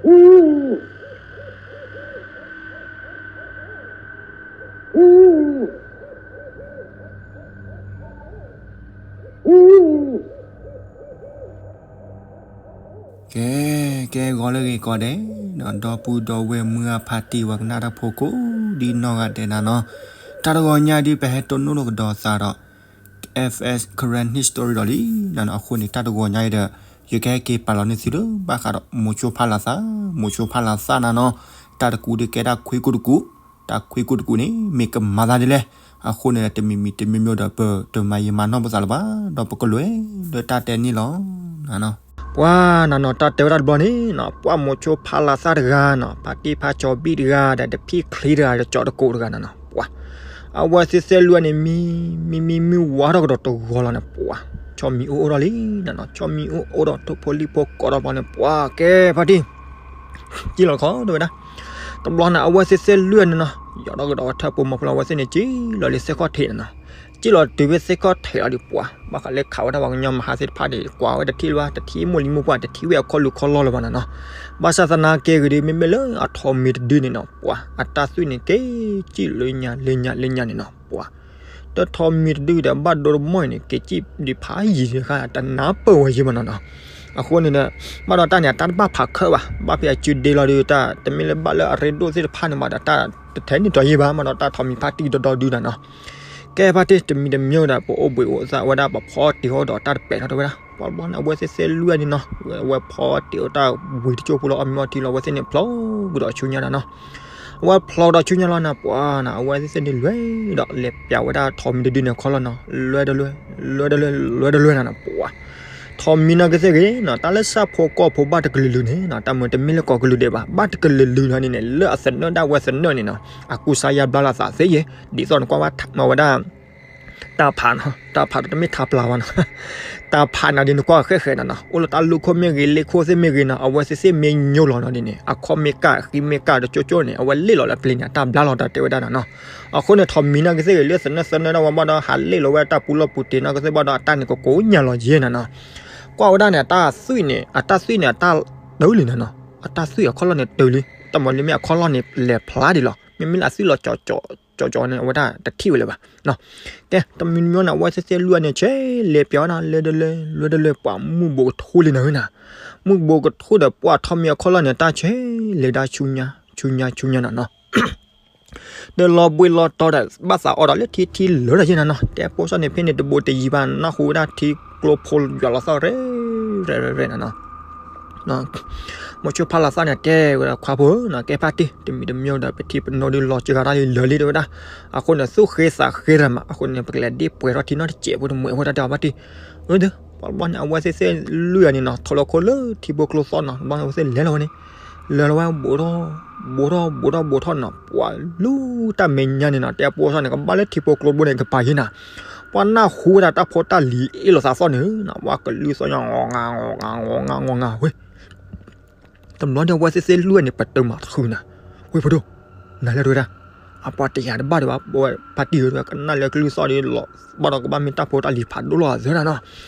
ကဲ, ကဲဂီၤလၢဂ့ၤကီးဒဲး, ဒီပုၢ်ဒီဝဲၢ်မုၢ်အဖါတံၢ်ဝဲကနၣ်တၢ်ဖိကိးဒ်နီၢ်ဂၤဒဲးနၤနီၤ, တၢ်တဂီၤညါဒ်ပဟဲတိၢ်နီၣ်လိာ်ကဒီးသးဒီး F S Karen History ဒီးလံနၤနီၤ, အဃိန့ၣ် တၢ်တဂီၤညါအံၤဒီး ယကဟဲက့ၤပာ်လီၤန့ၢ်သုလၢဘၣ်ဃးဒီး မိၤဆိဖးလၤသး, မိၤဆိဖးလၤသးနၤနီၤ, တၢ်တကူးဒ်ကဲတၢ်ခွံကူးတကူး, တၢ်ခွံကူးတကူးန့ၣ် မ့ၢ်ကမၤသးဒ်လဲၣ်, အဃိန့ၣ် တမံၤမံၤတမံၤမံၤဒီး ပတမၤယံာ်မၤနီၢ်ပသးလၢၤဘၣ်, ဒီးပကလဲၤလၢတၢ်တဲန့ၣ်လီၤ. ပှၤနၤနီၤ တၢ်တဲဝဲဒၣ်တဘျီန့ၣ်နီၤ, ပှၤမိၤဆိဖးလၤသးတဂၤနီၤ, ဖါတံၢ်ဖါကၠီၤဘံၣ်တဂၤ, ဒီးတဖံချံတဂၤ, ဒီးကၠီၤတကိးတဂၤနၤနီၤ, ပှၤ အဝဲသ့ၣ်သ့ၣ်လွံၢ်ဂၤန့ၣ် မံ မံ မံ မံဝါထီၣ်ကဒီးတဂီၤလီၤန့ၣ် ပှၤ ဆီမံၤအိၣ်အိၣ်ထီၣ်လံနၤနီၤ, ဆီမံၤအိၣ်အိၣ်ဒီးထိၣ်ဖိလံၣ်ဖိကိးထီၣ်ဘျီန့ၣ် ပှၤကဲဖါတံၢ် ကံၣ်လီၤခီတဲဝဲဒၣ်, တဘျီန့ၣ် အဝဲသ့ၣ်သ့ၣ်လွံၢ်ဂၤန့ၣ်နီၤ, ယီၤထီၣ်ကဒီးဝဲထၢၣ်ပူၤမီၤဖိလီၤ, အဝဲသ့ၣ်န့ၣ် ကံၣ်လီၤလံသ့ၣ်ခီၣ်ထံးနၤနီၤ, ကံၣ်လီၤတုၤဖဲသ့ၣ်ခီၣ်ထံးလီၤဒီး ပှၤ ဘၣ်ဃးလၢခးဝဲဒၣ်ပှၤကညီမဟါသ့ၣ်တဖၣ်န့ၣ် ကွၢ်ဝဲတထံၣ်လၢၤဘၣ်, တထံၣ်မိၢ်လံမိၢ်ပှၢ်, တထံၣ်ဝဲအခီၣ်လူၤခီၣ်လီၢ်လၢၤဘၣ်နၤနီၤ, ဘၣ်ဆၣ်သနာ်က့ဂ့ၤဒီး မ့မ့ၢ်လၢအထိးမံၤတဒုန့ၣ်နီၤ ပှၤ အတၢ်သွံၣ်န့ၣ် က့ၤကံၣ်လၢညါလၢညါလၢညါန့ၣ်နီၤ ပှၤ တထိးမံၤတဒုဒီး ဘၣ်ဒိတမီၢ်အံၤန့ၣ် က့ၤကံၣ်ဒံးဖးယံၤတခါ တနၢ်ပၢၢ်ဝဲယံၤမးနီၤနီၤ. အဃိန့ၣ်ဒီး ဘၣ်ဒီးတၢ်န့ၣ် အတၢ်တဘၣ်ဖးခၢၣ်ဘၣ်, ဘၣ်ဖဲအစုဒ့လီၤဒီး တၢ်တမ့ၢ်လၢဘၣ်လၢအရ့ဒိၣ်သ့ၣ်တဖၣ်န့ၣ်ဘၣ်ဒီး တၢ်တထဲန့ၣ်တီယံၤဘၣ်, ဘၣ်ဒီးတၢ်ထိးမံၤဖးတံၢ်ဒီဒီဒုနၤနီၤ. ကဲဖါတံၢ် တမံၤတမံၤဒီး ပအိၣ်ဘှံးအိၣ်သးဝဲဒၣ် ပဖီတ့ၢ်အီၤဒီးတၢ်တပဲာ်ထီၣ်တဲဝဲဒၣ် ပှၤဘျီန့ၣ် အဝဲသ့ၣ်သ့ၣ်လွံၢ်ဂၤန့ၣ်နီၤ, အဝဲဖီတ့ၢ်အီၤတၢ်ဝံၤတကၠိၢ်ဖိလီၤ အီၣ်မ့ၤအီထံလီၤ အဝဲသ့ၣ်န့ၣ်ဖျိကဒီးဆူညါနၤနီၤ. အဝဲဖျိကဒီးဆူညါလီၤနၤ ပှၤနၤ အဝဲသ့ၣ်သ့ၣ်န့ၣ်လွဲဒီး လဲၤပျးဝဲဒၣ်ထိးမံၤတဒုန့ၣ်ခီလီၤနီၤ, လွဲတလွဲ, လွဲတလွဲ, လွဲတလွဲနၤနီၤ ပှၤ ထိးမံၤနီၢ်ကစၢ်ဂ့ၤနီၤ, တၢ်လၢဆၣ်ဖိကီၢ်ဖိဘၣ်တကလုာ်လုာ်န့ၣ်နီၤ, တၢ်မ့ၢ်တမ့ၢ်လၢကိးကလုာ်ဒဲးဘၣ်, ဘၣ်တကလုာ်လုာ်လီၤန့ၣ်န့ၣ် လၢအသနၢၣ်ဒၣ်ဝဲသနၢၣ်န့ၣ်နီၤ, အကူစါယါဘျါလီၤသးသ့ယဲ, ဒ်သိးနကွၢ်ဝဲမၤဝဲဒၣ် တၢ်ဖးနီၤ, တၢ်ဖးဒီးတမ့ၢ်ထးပျၢ်ဘၣ်နီၤ, တၢ်ဖးနၤဒ်နကွၢ်ဃဲးဃဲးနၤနီၤ, အိၣ်လၢတၢ်လူၢ်ခိၣ်မ့ၢ်ဂ့ၤ လ့ၣ်ခိၣ်သ့ၣ်မ့ၢ်ဂ့ၤနီၤ, အဝဲသ့ၣ်သ့ၣ်မ့ၢ်ညိလီၤနီၤဒ်န့ၣ် အခီၣ်မ့ၢ်ကၢ် ဃံမ့ၢ်ကၢ်တကၠိၢ်ကၠိၢ်န့ၣ် အဝဲလ့ၣ်လီၤလၢပျ့ၤန့ၣ် အတၢ်ဘျါလီၤတၢ်တဲဝဲဒၣ်နၤနီၤ. အဃိန့ၣ် ထိးမံၤနီၢ်ကစၢ်ဂ့ၤ လၢသနၢၣ်သနၢၣ်ဒၣ်ဝဲဘၣ်ဒီး ဟးလ့ၣ်လီၤဝဲတၢ်ပူၤလီၢ်ပူၤတ့ၤနီၢ်ကစၢ်ဘၣ်ဒီး အတၢ်န့ၣ်ကကိးညါလီၤယဲနၤနီၤ. ကွၢ်ဝဲဒၣ်န့ၣ် အတၢ်သွံၣ်န့ၣ် အတၢ်သွံၣ်န့ၣ် အတၢ်တၢလံနၤနီၤ, အတၢ်သွံၣ်အခီၣ်လီၢ်န့ၣ်တၢလံ, တမ့ၢ်လၢမ့ၢ်အခီၣ်လီၢ်န့ၣ် လဲၤဖျါဒံးလီၤ, မ့မ့ၢ်လၢအသွံၣ်လီၤကၠီၤကၠီၤန့ၣ် အဝဲဒၣ်တထံၣ်ဝဲလၢၤဘၣ်. ကဲ တမံၤမံၤန့ၣ် အဝဲသ့ၣ်သ့ၣ်လွံၢ်ဂၤန့ၣ် ဆဲးလဲၤပျးဝဲဒၣ် လဲၤတလဲၤ လဲၤတလဲၤ ပှၤမုၢ်ဘိးကထူၣ်လံနၤနီၤ, မုၢ်ဘိးကထူၣ်ဒီး ပှၤထိးမံၤအခီၣ်လီၢ်န့ၣ် တၢ်ဆဲးလဲၤဒၣ်ဆူညါ ဆူညါ ဆူညါနၤနီၤ. ဒီးလီၤဘှံးလီၤတီၤဒီး ဘၣ်သးအီဒီးလၢထံထံလၢာ်ဒီးယဲနၤနီၤ, တဲဖိစီန့ၣ် ဖဲန့ၣ်တဘိးတယံၤဘၣ် နၢ်ဟူဝဲဒၣ်ထံကျိဖိယွၤလီၤသီၣ်ရဲၣ် ရဲၣ် ရဲၣ် ရဲၣ်နၤနီၤ. မိၤဆိဖးလၤသးန့ၣ် တဲဝဲဒၣ်ခွါဖိဧၢနီၤ, ကဲဖါတံၢ် တမံၤတမံၤဒီး ပထံပနိဒုးလီၤစှၤတၢ်လံလၢာ်လံတဲဝဲဒၣ်, အဃိန့ၣ် သူၣ်ဃ့သးဃ့တၢ်မး, အဃိန့ၣ် ပကလဲၤဒ့ပှဲၤထီၣ်ထံနီၢ်တစဲးဖိတမှဲးဖိတၢ်တဲအီၤဖါတံၢ်, အၢ ပှၤဘျီန့ၣ် အဝဲသ့ၣ်သ့ၣ်လွံၢ်ဂၤန့ၣ်နီၤ ထိးလီၤခိၣ်လၢထံဖိကျိသီၣ်နီၤ, ဘျီန့ၣ် အဝဲသ့ၣ်လဲၤလီၤဝဲန့ၣ် လဲၤလီၤဝဲ ဘူးထီၣ် ဘူးထီၣ် ဘူးထီၣ် ဘူးထီၣ်နီၤ, ပှၤလူတၢ်မဲာ်ညါန့ၣ်နီၤ, တဲအဖိစီန့ၣ် ကဘၣ်လၢထံဖိကျိတဘိန့ၣ် ကပၤယဲနၤ, ပှၤနၢ်ဟူဝဲဒၣ်တၢ်ဖိတၢ်လံၤအ့ၣ်လိာ်သးသီၣ်န့ၣ်နီၤ, ပှၤကလုၢ်သီၣ်ညါ ဂီၤငါ ဂီၤငါ ဂီၤငါ ဂီၤငါဝဲ တဘျီန့ၣ် အဝဲသ့ၣ်သ့ၣ်လွံၢ်ဂၤန့ၣ် ပတုာ်မၤတဃုာ်နၤ, ဝ့ၢ်ဖိဒိၣ်, နၤလဲၣ်တဲဝဲဒၣ်, အပှၤတယာ်တဘၣ်ဒံးဘၣ်, ပဝဲဖါတံၢ်ဧၢ ကနၣ်လၢကလုၢ်သီၣ်ဒီးလီၤ, ဘၣ်ဒီးကဘၣ်မ့ၢ်တၢ်ဖိတၢ်လံၤဖးဒိၣ်လီၤသၢနၤနီၤ,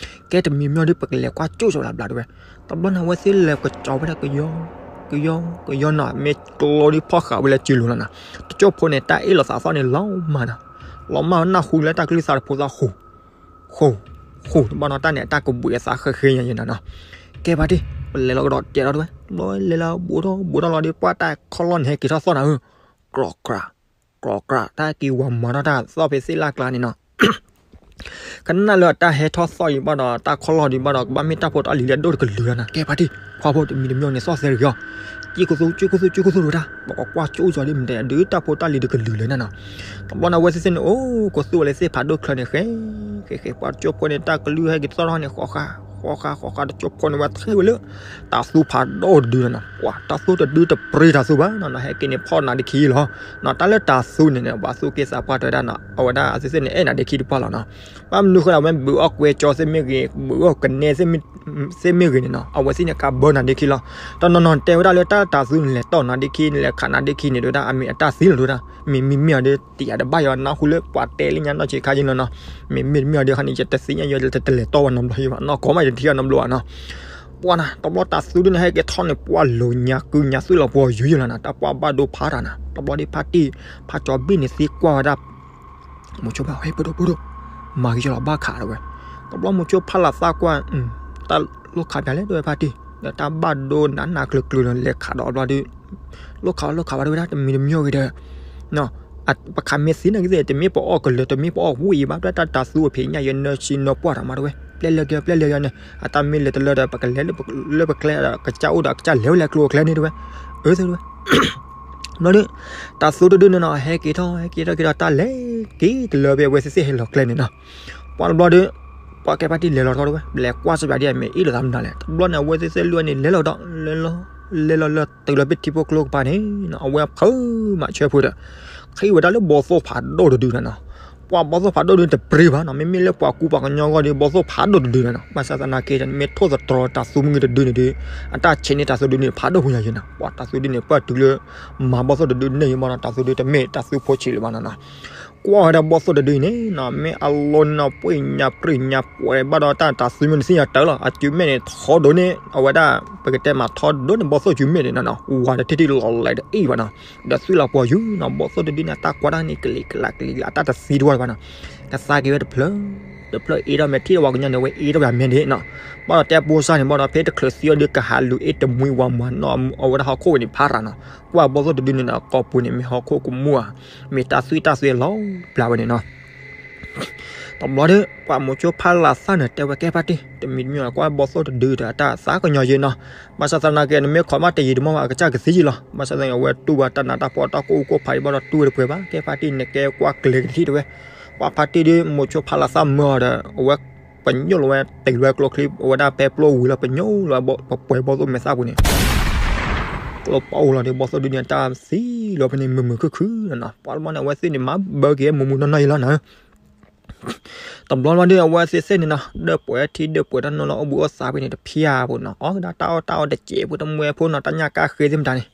ကဲတမံၤမံၤဒီး ပကလဲၤကွၢ်ကၠိၣ်ကၠီၤလၢဘျါတဲဝဲ, တဘျီန့ၣ် အဝဲသ့ၣ်လဲၤကစီၤဝဲဒၣ်ကယီ ကယီ ကယီနီၤ, မ့ၢ်ကျိဒ်ဖီၣ်ဃာ်ဝဲလၢစုလိၤလီၤနီၤ, တကၠိၢ်ဖိန့ၣ် တၢ်အ့ၣ်လိာ်သးသီၣ်န့ၣ် လီၤမၢ်နီၤ, လီၤမၢ်နၢ်ဟူလၢတၢ်ကလုၢ်သီၣ်တဖိသီၣ်ဃိ ဃိ ဃိ တဘၣ်နီၤ တၢ်န့ၣ် အတၢ်ကဘှံးအသးဃဲဃဲညါယဲနၤနီၤ, ကဲဖါတံၢ် ပလဲၤလီၤကဒီးတဲာ်လီၤတဲဝဲ, ဘျီလဲၤလီၤဘူးထီၣ်ဘူးထီၣ်လီၤဒီး ပှၤတၢ်ခီၣ်လီၢ်န့ၣ် ဟဲက့ၤထီၣ်သီၣ်နၤဧၢ, ကြီၢ်ကြၢ် ကြီၢ်ကြၢ် တၢ်က့ၤဝၤမၤထီၣ်တၢ်သီၣ်ဖဲသ့ၣ်လၢ်ကျါန့ၣ်နီၤ ကနၣ်လၢအတၢ်ဟဲထီၣ်သီၣ်အံၤဘၣ်ဒီး တၢ်ခီၣ်လီၢ်ဒံးဘၣ်ဒီး ကဘၣ်မ့ၢ်တၢ်ဖိတၢ်လံၤလၢအဒိၣ်တကလုာ်လီၤနီၤ, ကဲဖါတံၢ် ခွါဖိတမံၤတမံၤန့ၣ် သီၣ်သဲတဂ့ၤအီၤ, ကၠံၣ်ခိၣ်သူ ကၠံၣ်ခိၣ်သူ ကၠံၣ်ခိၣ်သူတဝဲဒၣ်, ပကကွၢ်ကၠိၣ်ကၠီၤဒ်မတၤဒုးတၢ်ဖိတၢ်လံၤတကလုာ်လၢၤနၤနီၤ, တဘျီန့ၣ် အဝဲသ့ၣ်သ့ၣ်န့ၣ် အိၣ်ကသူဝဲလၢသ့ၣ်ဖးဒိၣ်ချၢန့ၣ် ဃဲ ဃဲ ဃဲ ပှၤတကၠိၢ်ဖိန့ၣ် တၢ်ကလုၢ်ဟဲက့ၤသီၣ်ထီၣ်န့ၣ် ဃီဃါ ဃီဃါ ဃီဃါ တကၠိၢ်ဖိန့ၣ် ဝဲထံၣ်ဝဲလၢ တၤသူဖးဒိၣ်တဒုလီၤနီၤ, ပှၤတၤသူတဒုတပြံတၤသူဘၣ်နီၤ, ဟဲက့ၤန့ၣ်ဖီၣ်နၤဒ့ခံလီၤ, တၢ်လၢတၤသူန့ၣ်န့ၣ် ပှၤသူၣ်က့သးပှၢ်တဲဝဲဒၣ်နီၤ, အဝဲဒၣ်အဝဲသ့ၣ်သ့ၣ်န့ၣ် အဲၣ်နၤဒ့ခံတပှၢ်လီၤနီၤ, ဘၣ်မနုၤဃိလၢ အဝဲဘုးအီၣ်ကွဲကၠီသ့ၣ်မ့ၢ်ဂ့ၤ ဘုးအီၣ်ကနဲသ့ၣ်မ့ၢ်ဂ့ၤန့ၣ်နီၤ, အဝဲသ့ၣ်န့ၣ် ကးဘၢနၤဒ့ခံလီၤ, တနီၤနီၤတဲဝဲဒၣ်လၢတၢ်လၢတၤသူန့ၣ် လဲၤတီၢ်နၤဒ့ခံ လဲၤခးနၤဒ့ခံန့ၣ် တဲဝဲဒၣ် အမ့ၢ်အတၢ်သံလီၤတဲဝဲဒၣ်, မ့မ့ၢ်မ့ၢ်အီၤဒီး တယာ်တဘၣ်ယီၤ နၢ်ဟူလၢပှၤတဲလၢညါနီၢ်ဆံးခါယဲလီၤနီၤ, မ့မ့ၢ်တမ့ၢ်အီၤဒီး ခါန့ၣ် ယတသ့ၣ်ညါယီၤ တလဲၤတီၢ်ဝဲနီတဘျီယဘၣ်နီၤ, ကိးမးယတထံၣ်အီၤနီတဘျီဘၣ်နီၤ, ပှၤနၤ တဘျီတၢ်သူဒုန့ၣ် ဟဲက့ၤထီၣ်န့ၣ် ပှၤလိာ်ညါကုညါသွံၣ်လီၤပှီၢ်ယုၢ်ယုၢ်လီၤနၤ, တၢ်ပှၤဘၣ်ဒိဖးတၢ်နၤ, တဘျီဒ်ဖါတံၢ် ဖါကၠီဘံၣ်န့ၣ်သံကွၢ်ဝဲဒၣ် မိၤဆိဖါ ဟဲပဒိၣ်ပဒိၣ်, မၤက့ၤကလီၤဘၣ်ခးတဝဲ, တဘျီမိၤဆိဖါလၢ်သၣ်ကွၢ် တၢ်လိၣ်ခးပၠးလဲၣ်တဝဲဖါတံၢ်, ဒီးတၢ်ဘၣ်ဒိနးနးကျုၤကျုၤဒီး လဲၤခးဒီးဘျီဒု လိၣ်ခးလိၣ်ခးဘၣ်တဝဲဒၣ် တမံၤတမံၤအဂ့ၤဒီး ပခးမ့ၢ်သံနာ်က့သ့ၣ် တမ့ၢ်ပအီၣ်ကလၢၤ တမ့ၢ်ပအီၣ်ဝံၣ်အံၤဘၣ် တၢ်တၢ်သူအဖံးညၣ်ယဲ နၢဆံနၢပှၢ်တၢ်မးတဝဲ ပျဲလဲၤက့ၤ ပျဲလဲၤက့ၤန့ၣ် အတၢ်မ့ၢ်လဲၤတလၢဒီး ပကလဲၤလၢပကျဲဒီး ကစၢ်အိၣ်ဒီး ကစၢ်လဲၤဝဲလၢကျိၤအကျဲန့ၣ်တဝဲ, အၢ သ့ၣ်တဝဲ ဘျီဒု တၢ်သူတဒုန့ၣ်နီၤ ဟဲက့ၤထီၣ် ဟဲက့ၤထီၣ်က့ၤဒီး တၢ်လဲၤက့ၤတလၢဖဲ အဝဲသ့ၣ်သ့ၣ်ဟဲလီၤကျဲန့ၣ်နီၤ, ပှၤတဘျီဒု ပှၤကဲဖါတံၢ်လဲၤလီၤထီၣ်တဝဲ လဲၤကွၢ်စၢ်ပၠးဒ်အမ့ၢ်အ့ၣ်လိာ်သးမနုၤလဲၣ်, တဘျီန့ၣ် အဝဲသ့ၣ်သ့ၣ်လွံၢ်န့ၣ် လဲၤလီၤဒီး လဲၤလီၤ လဲၤလီၤလၢတုၤလီၤဖဲထံဖိကျိကပၤန့ၣ်နီၤ အဝဲဖုးမးဆၢဖုးဒီး ဃ့ဝဲဒၣ်လၢဘီသိၣ်ဖးဒိၣ်တဒုန့ၣ်နီၤ, ပှၤဘီသိၣ်ဖးဒိၣ်ဒုန့ၣ်တပျံၤဘၣ်နီၤ မ့မ့ၢ်လၢပှၤကူပှၤကညီအဂီၢ်ဒီး ဘီသိၣ်ဖးဒိၣ်တဒုန့ၣ်နီၤ ဘၣ်ဆၣ်သနာ်က့ဒီး နမ့ၢ်ထိၣ်သတြီၤတၢ်သူမုၢ်တဒုန့ၣ်ဒီး အတၢ်ဆံးန့ၢ်တၢ်သူဒုန့ၣ် ဖးဒိၣ်ပူၤညါယဲနီၤ ပှၤတၢ်သူဒုန့ၣ် ပှၤတုၤလၢ မၤဘီသိၣ်တဒုန့ၣ်ယဘၣ်နီၤ တၢ်သူဒုတမ့ၢ်တၢ်သူဖိဆံးလၢၤဘၣ်နီၤနီၤ ကွၢ်ဝဲဒၣ်ဘီသိၣ်တဒုအံၤန့ၣ်နီၤ မ့ၢ်အလီၤန့ၣ်နီၤ ပှ့ၤညါပြံၢ်ညါပှဲၤဘၣ်ဒီးတၢ်တၢ်သူမုၢ်နစံၣ်ညါတၢ်လီၤ အစုမဲာ်န့ၣ်ထီဒိၣ်န့ၣ် အဝဲဒၣ် ပကတဲမးထီဒိၣ်န့ၣ် ဘီသိၣ်စုမဲာ်န့ၣ်နီၤနီၤ ဝၤတထံၣ်ထံၣ်လီၤလဲၤဒ်အံၤဘၣ်နီၤ ဒီးသွံၣ်လီၤပှီၢ်ယုၢ်နီၤ ဘီသိၣ်တဒုန့ၣ် အတၢ်ကွၢ်တၢ်န့ၣ် ကလံၤကလးကလံၤကလး အတၢ်တသံတဝီဘၣ်နီၤ ကသါက့ၤဝဲတဖျၢၣ် တဖျၢၣ်အ့ၣ်ထီၣ်မဲာ်ထံၣ်ဝဲကညီန့ၣ် ဝဲအ့ၣ်ထီၣ်ပှၤမဲာ်ဒ်နီၤ ဘၣ်ဒီးတဲပိစါန့ၣ် ဘၣ်ဒီးဖဲတချုးသံအီၤဒုး ကဟးလူၤအ့ၣ်တမှံဝၤမၤနီၣ်အဝဲဒၣ်ဟီၣ်ခိၣ်ဝဲန့ၣ်ဖးရၤနီၤ ကွၢ်ဘီသိၣ်တဒုန့ၣ်နီၤ ကိာ်ပူၤန့ၣ် မ့ၢ်ဟီၣ်ခိၣ်ကမူၣ်ဧါ မ့ၢ်တၢ်သွံၣ်တၢ်သွဲလီၤဘျးဝဲန့ၣ်နီၤ တဘျီဒီး ပှၤမိၤဆိဖါလၢ်သၣ်န့ၣ် တဲဝဲကဲဖါတံၢ် တမံၤတမံၤ ကွၢ်ဘီသိၣ်တဒုဒီး အတၢ်သးကညီၤယဲနီၤ ဘၣ်ဆၣ်သနာ်က့ နမ့ၢ်ခိးမးတယံာ်တမီၢ်ဘၣ် အကစၢ်ကသံယံာ်လီၤ ဘၣ်ဆၣ်သနာ်က့ အဝဲတူၢ်ဘၣ်တၢ်နးတၢ်ဖှီၣ်တၢ်ကိၢ်အူကိၢ်ဖးအံၤဘၣ်ဒီး တူၢ်ဝဲတပှဲၤဘၣ် ကဲဖါတံၢ်န့ၣ် ကဲကွၢ်ကျဲၤကထံၣ်တဝဲ ပှၤဖါတံၢ်ဒီး မိၤဆိဖါလၢ်သၣ်မၢအီၤဒီး အဝဲပညိၣ်လီၤဝဲ တ့ၢ်လီၤဝဲကျိချံ အဝဲဒၣ်ဖဲပျိဝံၤလီၤ ပညိၣ်လီၤဝဲပပှဲၤဘီသိၣ်မဲာ်သၣ်ပူၤန့ၣ် ကျိပီအူလီၤဒီး ဘီသိၣ်ဒုန့ၣ် တၢ်သံလီၤဖဲန့ၣ် မုာ်မုာ်ခုၣ်ခုၣ်နီၤနီၤ ပှၤတဘျီန့ၣ် အဝဲသ့ၣ်န့ၣ် မၤဘၢက့ၤမူးမူးနီၢ်နီၢ်ယံၤလီၤနီၤ တဘျီဘျီဒီး အဝဲသ့ၣ်သ့ၣ်န့ၣ်နီၤ ဒၢးပှဲၤထံဒၢးပှဲၤတၢ်နီၤလီၤ အိၣ်ဘှံးအိၣ်သါဖဲန့ၣ် တဖျါဖိနီၤ အီၣ်ကဒါတၢ်အီၣ်တၢ်အီတစဲးဖိ တမှဲဖိနီၤ တၢ်ညၣ်ကါဃ့သ့ၣ်မတၤန့ၣ်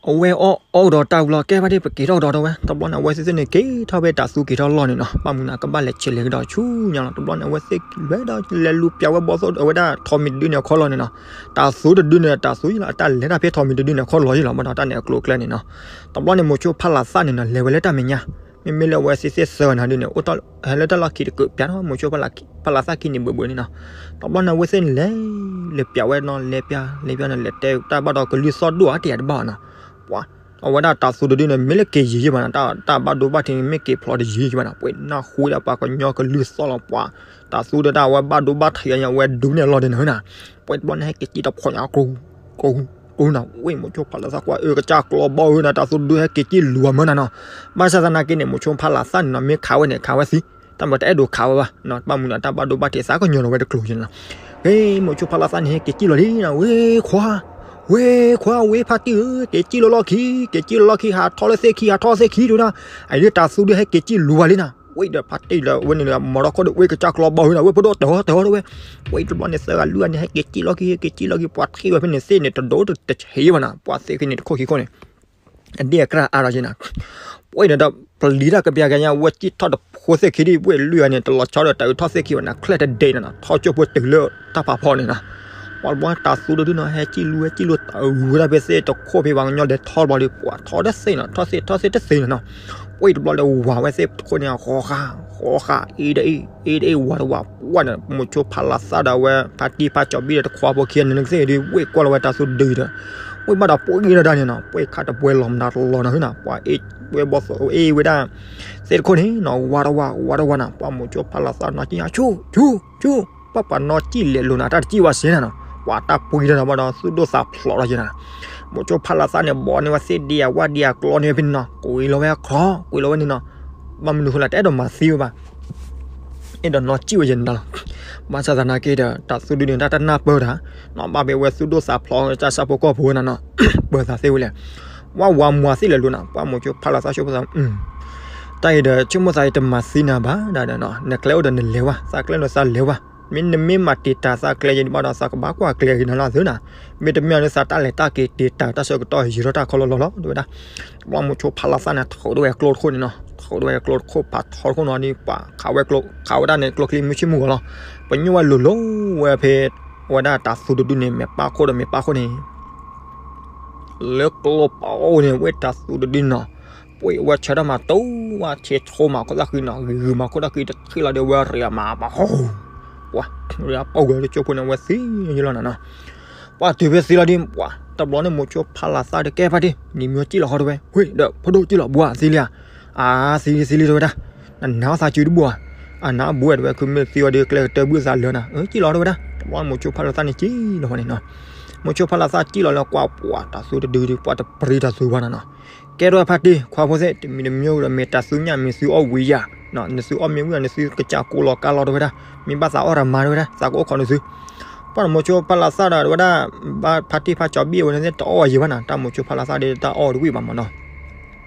အဝဲအီၣ်အီၣ်ကဒီးတၢ်ဝံၤလီၤ ကဲဖါတံၢ် ပက့ၤထီၣ်ကဒီးတဝဲ တဘျီန့ၣ် အဝဲသ့ၣ်သ့ၣ်န့ၣ် က့ၤထီၣ်ဖဲတၢ်သူက့ၤထီၣ်လီၢ်န့ၣ်နီၤ ဘၣ်မနုၤန့ၣ် ကဘၣ်လဲၤဆဲးလဲၤကဒီးဆူညါလီၤ တဘျီန့ၣ် အဝဲသ့ၣ်လဲၤဒီးလဲၤလူၤပျးဝဲဘီသိၣ် အဝဲဒၣ်ထိးမံၤတဒုန့ၣ်အခီၣ်လီၤန့ၣ်နီၤ တၢ်သူတဒုန့ၣ် တၢ်သူယံၤလီၤ အတၢ်လဲၤတၢ်ဖဲထိးမံၤတဒုန့ၣ် အခီၣ်လီၤယံၤလီၤ ဘၣ်ဒီးတၢ်န့ၣ်အကျိၤအကျဲန့ၣ်နီၤ တဘျီန့ၣ် မိၤဆိဖါလၢ်သၣ်န့ၣ်နီၤ လဲၤဝဲလၢတၢ်မဲာ်ညါ မ့မ့ၢ်လၢအဝဲသ့ၣ်သ့ၣ်သၢဂၤန့ၣ်ဒုန့ၣ် အိၣ်တၢ်ဟဲလၢတၢ်လီၢ်ခံတကုးပၠးနီၤ မိၤဆိဖါလၢ်သၣ်ခံန့ၣ်ဘၢဘၢန့ၣ်နီၤ တဘျီန့ၣ် အဝဲသ့ၣ်န့ၣ်လဲၤ လဲၤပျးဝဲနီၤ လဲၤပျး လဲၤပျးန့ၣ် လဲၤတဲတၢ်ဘၣ်ဒီးကလုၢ်သီၣ်ဒိၣ်အါတယၤတဘၣ်နီၤ ပှၤ အဝဲဒၣ်တၢ်သူတဒုန့ၣ် မ့ၢ်လၢက့ၤယံာ်ယံာ်ဘၣ်နီၤ တၢ်ဘၣ်ဒိဘၣ်ထံးန့ၣ် မ့ၢ်က့ၤဖျိးတယံာ်ယံာ်ဘၣ်နီၤ ပှၤနၢ်ဟူဒၣ်ပှၤကညီကလုၢ်သီၣ်လီၤ ပှၤ တၢ်သူဒီးတၢ်အဝဲဘၣ်ဒိဘၣ်ထံးအဝဲဒုးန့ၢ်အလီၢ်ဒဲးနီၤ ပှၤတဘျီန့ၣ် ဟဲက့ၤစံၣ်တဖီၣ်ညါ ကျိ ကျိ ကျိနီၤ ဝ့ၢ်မိၤဆိဖါလၢ်သၣ်ကွၢ် အၢ ကစၢ်ကျီဘီဧၢနီၤ တၢ်သူတဒုဟဲက့ၤစံၣ်လူၤအမၢနၤနီၤ ဘၣ်ဆၣ်သနာ်က့န့ၣ် မိၤဆိဖါလၢ်သၣ်န့ၣ်နီၤ မ့ၢ်ခးဝဲန့ၣ်ခးဝဲသံ တၢ်မ့ၢ်တအဲၣ်ဒိးခးဝဲဘၣ် ဘၣ်မနုၤတၢ်ဘၣ်ဒိဘၣ်ထံးသးကညီၤလီၤဝဲတကျိၤယဲနီၤ ဝ့ၢ်မိၤဆိဖါလၢ်သၣ်န့ၣ် ဟဲက့ၤစံၣ်လီၤလံနီၤ ဝ့ၢ်ခွါ ဝ့ၢ်ခွါ ဝ့ၢ်ဖါတံၢ်ဧၢ က့ၤစံၣ်လီၤလီၢ်ခံ က့ၤစံၣ်လီၤလီၢ်ခံ ဟးထီၣ်လၢသ့ၣ်ခံ ဟးထီၣ်သ့ၣ်ခံဒုနီၤ အအံၤတၢ်သူဒုဟဲက့ၤစံၣ်လူၤဝဲလံနီၤ ဝ့ၢ်ဒီးဖါတံၢ်လၢဝဲန့ၣ် မၤထီၣ်ခိၣ်ဒီး ဝ့ၢ်ကစၢ်ကျီဘီဧၢနီၤ ဝ့ၢ်ဖိဒိၣ်တၢ်ဟီတၢ်ဟီတဝဲ ဝ့ၢ်တဘျီန့ၣ် သၢဂၤလွံၢ်ဂၤန့ၣ် ဟဲက့ၤစံၣ်လီၢ်ခံ ဟဲက့ၤစံၣ်လီၢ်ခံ ပှၤထံၣ်ဝဲဖဲန့ၣ်သ့ၣ်န့ၣ် တဒိၣ်တဆံးဘၣ်နီၤ ပှၤသ့ၣ်ခံန့ၣ် တခိၣ်ခံခိၣ်န့ၣ် အဒ့ၣ်အကြၢ်အါထီၣ်က့ၤနီၤ ပှၤဒီးပျံၤတၢ်ကပျးကညါ ဝဲစံၣ်ထီၣ်တဖိသ့ၣ်ခံဒံး ဝ့ၢ်လွံၢ်ဂၤန့ၣ် တလီၤဆီဒီးတၢ်အုးထီၣ်သ့ၣ်ခံဘၣ်နီၤ ချဲၣ်တဒဲးနီၤနီၤ ထီၣ်ကၠိဖိတုၤလၢတၢ်ဖးဖီန့ၣ်နီၤ ပှၤတဘျီတၢ်သူတဒုနီၤ ဟဲစံၣ်လူၤ ဟဲစံၣ်လူၤ တၢ်အုးဝဲဒၣ်ဖဲသ့ၣ်တခိၣ်ဖဲ ပှၤကညီလဲၤထီၣ်တဘျီဒီး ပှၤထီၣ်တသ့နီၤ ထီၣ်သ့ၣ် ထီၣ်သ့ၣ်တသ့နီၤနီၤ ဝ့ၢ်တဘျီဒီးဝၤဝဲသ့ၣ်တခိၣ်န့ၣ် ဃီဃာ် ဃီဃာ် အ့ၣ်ဒၣ်အ့ၣ် အ့ၣ်ဒၣ်အ့ၣ် ဝၤတဝၤ ပှၢ်န့ၣ် မိၤဆိဖါလၢ်သၣ်ဒီးဝဲ ဖါတံၢ်ဖါကၠီဘံၣ်ဒီးတခွါဖိခံဂၤန့ၣ်သ့ၣ်ဒုး ဝ့ၢ်ကွၢ်လီၤဝဲတၢ်သူတဒုဒီး ဝ့ၢ်ဘၣ်ဒီးပှ့ၤဒၣ်ဒၣ်န့ၣ်နီၤ ပှ့ၤခးတပှဲၤလီၤမတၤတလီၤနီၤ ဝ့ၢ်နၤ ပှၤအ့ၣ်ဝဲဘီသိၣ် အ့ၣ်ဝဲဒၣ် သ့ၣ်တခိၣ်န့ၣ်နီၤ ဝၤတဝၤ ဝၤတဝၤနီၤ ပှၤမိၤဆိဖါလၢ်သၣ်နီၤ ကံၣ်ဟါ ဆူၣ် ဆူၣ် ဆူၣ် ပှၤပှၤနီၤကံၣ်လဲၤလိာ်နၤ တၢ်တကံၣ်ဝဲစ့ၢ်နီၤနီၤ ပှၤတၢ်ပှ့ၤဒၣ်နီၤ ဘၣ်ဒီးသူၣ်ဒိၣ်သးဖျိးထီၣ်က့ၤနီၤ မိၤဆိဖါလၢ်သၣ်န့ၣ် ဘီန့ၢ်ဝဲသ့ၣ်ဒံးအဝၣ်ဒံးအကျီန့ၣ်ဖဲန့ၣ်နီၤ ကွံာ်လီၤဝဲအခီ ကွံာ်လီၤဝဲန့ၣ်နီၤ ဘၣ်မနုၤဃိလၢတအဲၣ်ဒိးမၤသံဝဲဘၣ် အဲၣ်ဒိးနီၤကံၣ်ဝဲယဲၢ်န့ၣ်လီၤ ဘၣ်ဆၣ်သနာ်က့ဒီး တၢ်သူဒုန့ၣ် တၢ်တနၢ်ပၢၢ်တၢ် နီၤဘၣ်ဖဲဝဲသူၣ်ဒိၣ်သးဖျိး တၢ်ဆၣ်ဖိကီၢ်ဖိဝဲနီၤနီၤ ပၢၤသးသ့ဝဲလဲၣ် ဝဲဝၤမွၤသ့ၣ်လဲၤလိာ်နီၤ ပှၤမိၤဆိဖါလၢ်သၣ်ဆိကမိၣ်သး တၢ်အံၤဒီး ဆိကမိၣ်သးအံၤတမၤသံနၤဘၣ်ဒၣ်ဒီးနီၤ နကျဲအိၣ်ဒီးနလဲၤဝဲ သးကျဲအိၣ်ဒီးသးလဲၤဝဲ မ့ၢ်နမ့ၢ်မၤတံာ်တာ်သးကျဲယဲၢ်န့ၣ်ဘၣ်ဒီး သးကဘၣ်ကွၢ်ကျဲဂ့ၤနီၤလီၤသုနီၤ မ့တမ့ၢ်န့ၣ် သးတၢ်လဲၤတၢ်က့ၤတံာ်တာ်တၢ်ဆၢကတီၢ် ယံာ်ထီၣ်တၢ်ခီလီၤလီၤလီၤ တဲဝဲဒၣ် ပှၤမိၤဆိဖါလၢ်သၣ်န့ၣ် ထီၣ်ဒိၣ်ဝဲကျိတခိၣ်န့ၣ်နီၤ ထီၣ်ဒိၣ်ဝဲကျိတခိၣ် ဖးထီတခိၣ်နီၤဒီး ပှၤခးဝဲကျိ ခးဝဲဒၣ်န့ၣ် ကျိချံမုၢ်ဆ့ၣ်မုၢ်ဂီၤလီၤ ပညိၣ်ဝဲလိၤလိၤဝဲဖဲ အဝဲဒၣ်တၤသူတဒုန့ၣ် မဲာ်ပၢ်ခိၣ်ဒီးမဲာ်ပၢ်ခိၣ်န့ၣ် လၢကျိပအိၣ်န့ၣ် ဝဲတၤသူတဒုနီၤ, ပှ့ၤဝဲဆၢထၢၣ်မး တိဝဲဆဲးထီၣ်မးခိၣ်သၣ်ဃံနီၤ, ဂ့ၤဂ့ၤမးခိၣ်သၣ်ဃံတထံၣ်လီၤဒီး ဝဲရံးမးပှၤဟီ, ပှၤရံးပှၤဝဲလၢကၠိဖိန့ၣ် ဝဲသံယလီၤနီၤနီၤ, ပှၤတုၤဖဲသံလီၤဒ်ပှၤ တဘျီန့ၣ် မိၤဆိဖးလးသၣ်ဒီး ကဲဖါတံၢ် နံၤမ့ၢ်ကံၣ်လီၤဃီတဝဲ, ဝ့ၢ်ဒီးဖိဒိၣ်ကံၣ်လီၤဘှါသံလံဧါ, အါ သံလံသံလံတဝဲဒၣ်, နနၤအီၣ်သးစုတဘူၣ်ဧါ, အနၤအီၣ်ဘူးဝဲတဝဲ ခုမ့ၢ်သံအီၤဒီး ကျဲကတၢၢ်ဘုၣ်သးလၢနီၤ, ကံၣ်လီၤတဝဲဒၣ်, တဘျီမိၤဆိဖးလးသၣ်န့ၣ်ကံၣ်လီၤဝဲန့ၣ်နီၤ, မိၤဆိဖးလးသၣ်ကံၣ်လီၤလၢကွၢ်ပှၤတၤသူတဒုဒီး ပှၤတပြံတၤသူဘၣ်နီၤနီၤ, ကဲထီၣ်ဖါတံၢ် ခွါဖိသ့ၣ် တမံၤတမံၤဒီး မ့ၢ်တၤသူညၣ် မ့ၢ်သူအီၣ်ဝံၤယၤ, နသူအီၣ်မ့ၢ်ဝံၤ နသုကစၢ်ကိးလီၤကါလီၤတဝဲဒၣ်, မ့ၢ်ဘၣ်သးအီၣ်တၢ်မၤတဝဲဒၣ် သးကအိၣ်ခိးနသု, ပှၤမိၤဆိဖးလးသၣ်ဒီးတဝဲဒၣ်, ဘၣ်ဖါတံၢ်ဖါကၠီဘံၣ်ဝဲန့ၣ် တအီၣ်ဝဲယံၤဘၣ်နီၤ, တၢ်မိၤဆိဖးလးသၣ်ဒီးတၢ်အီၣ်တဝံၣ်ဘၣ်မးနီၤ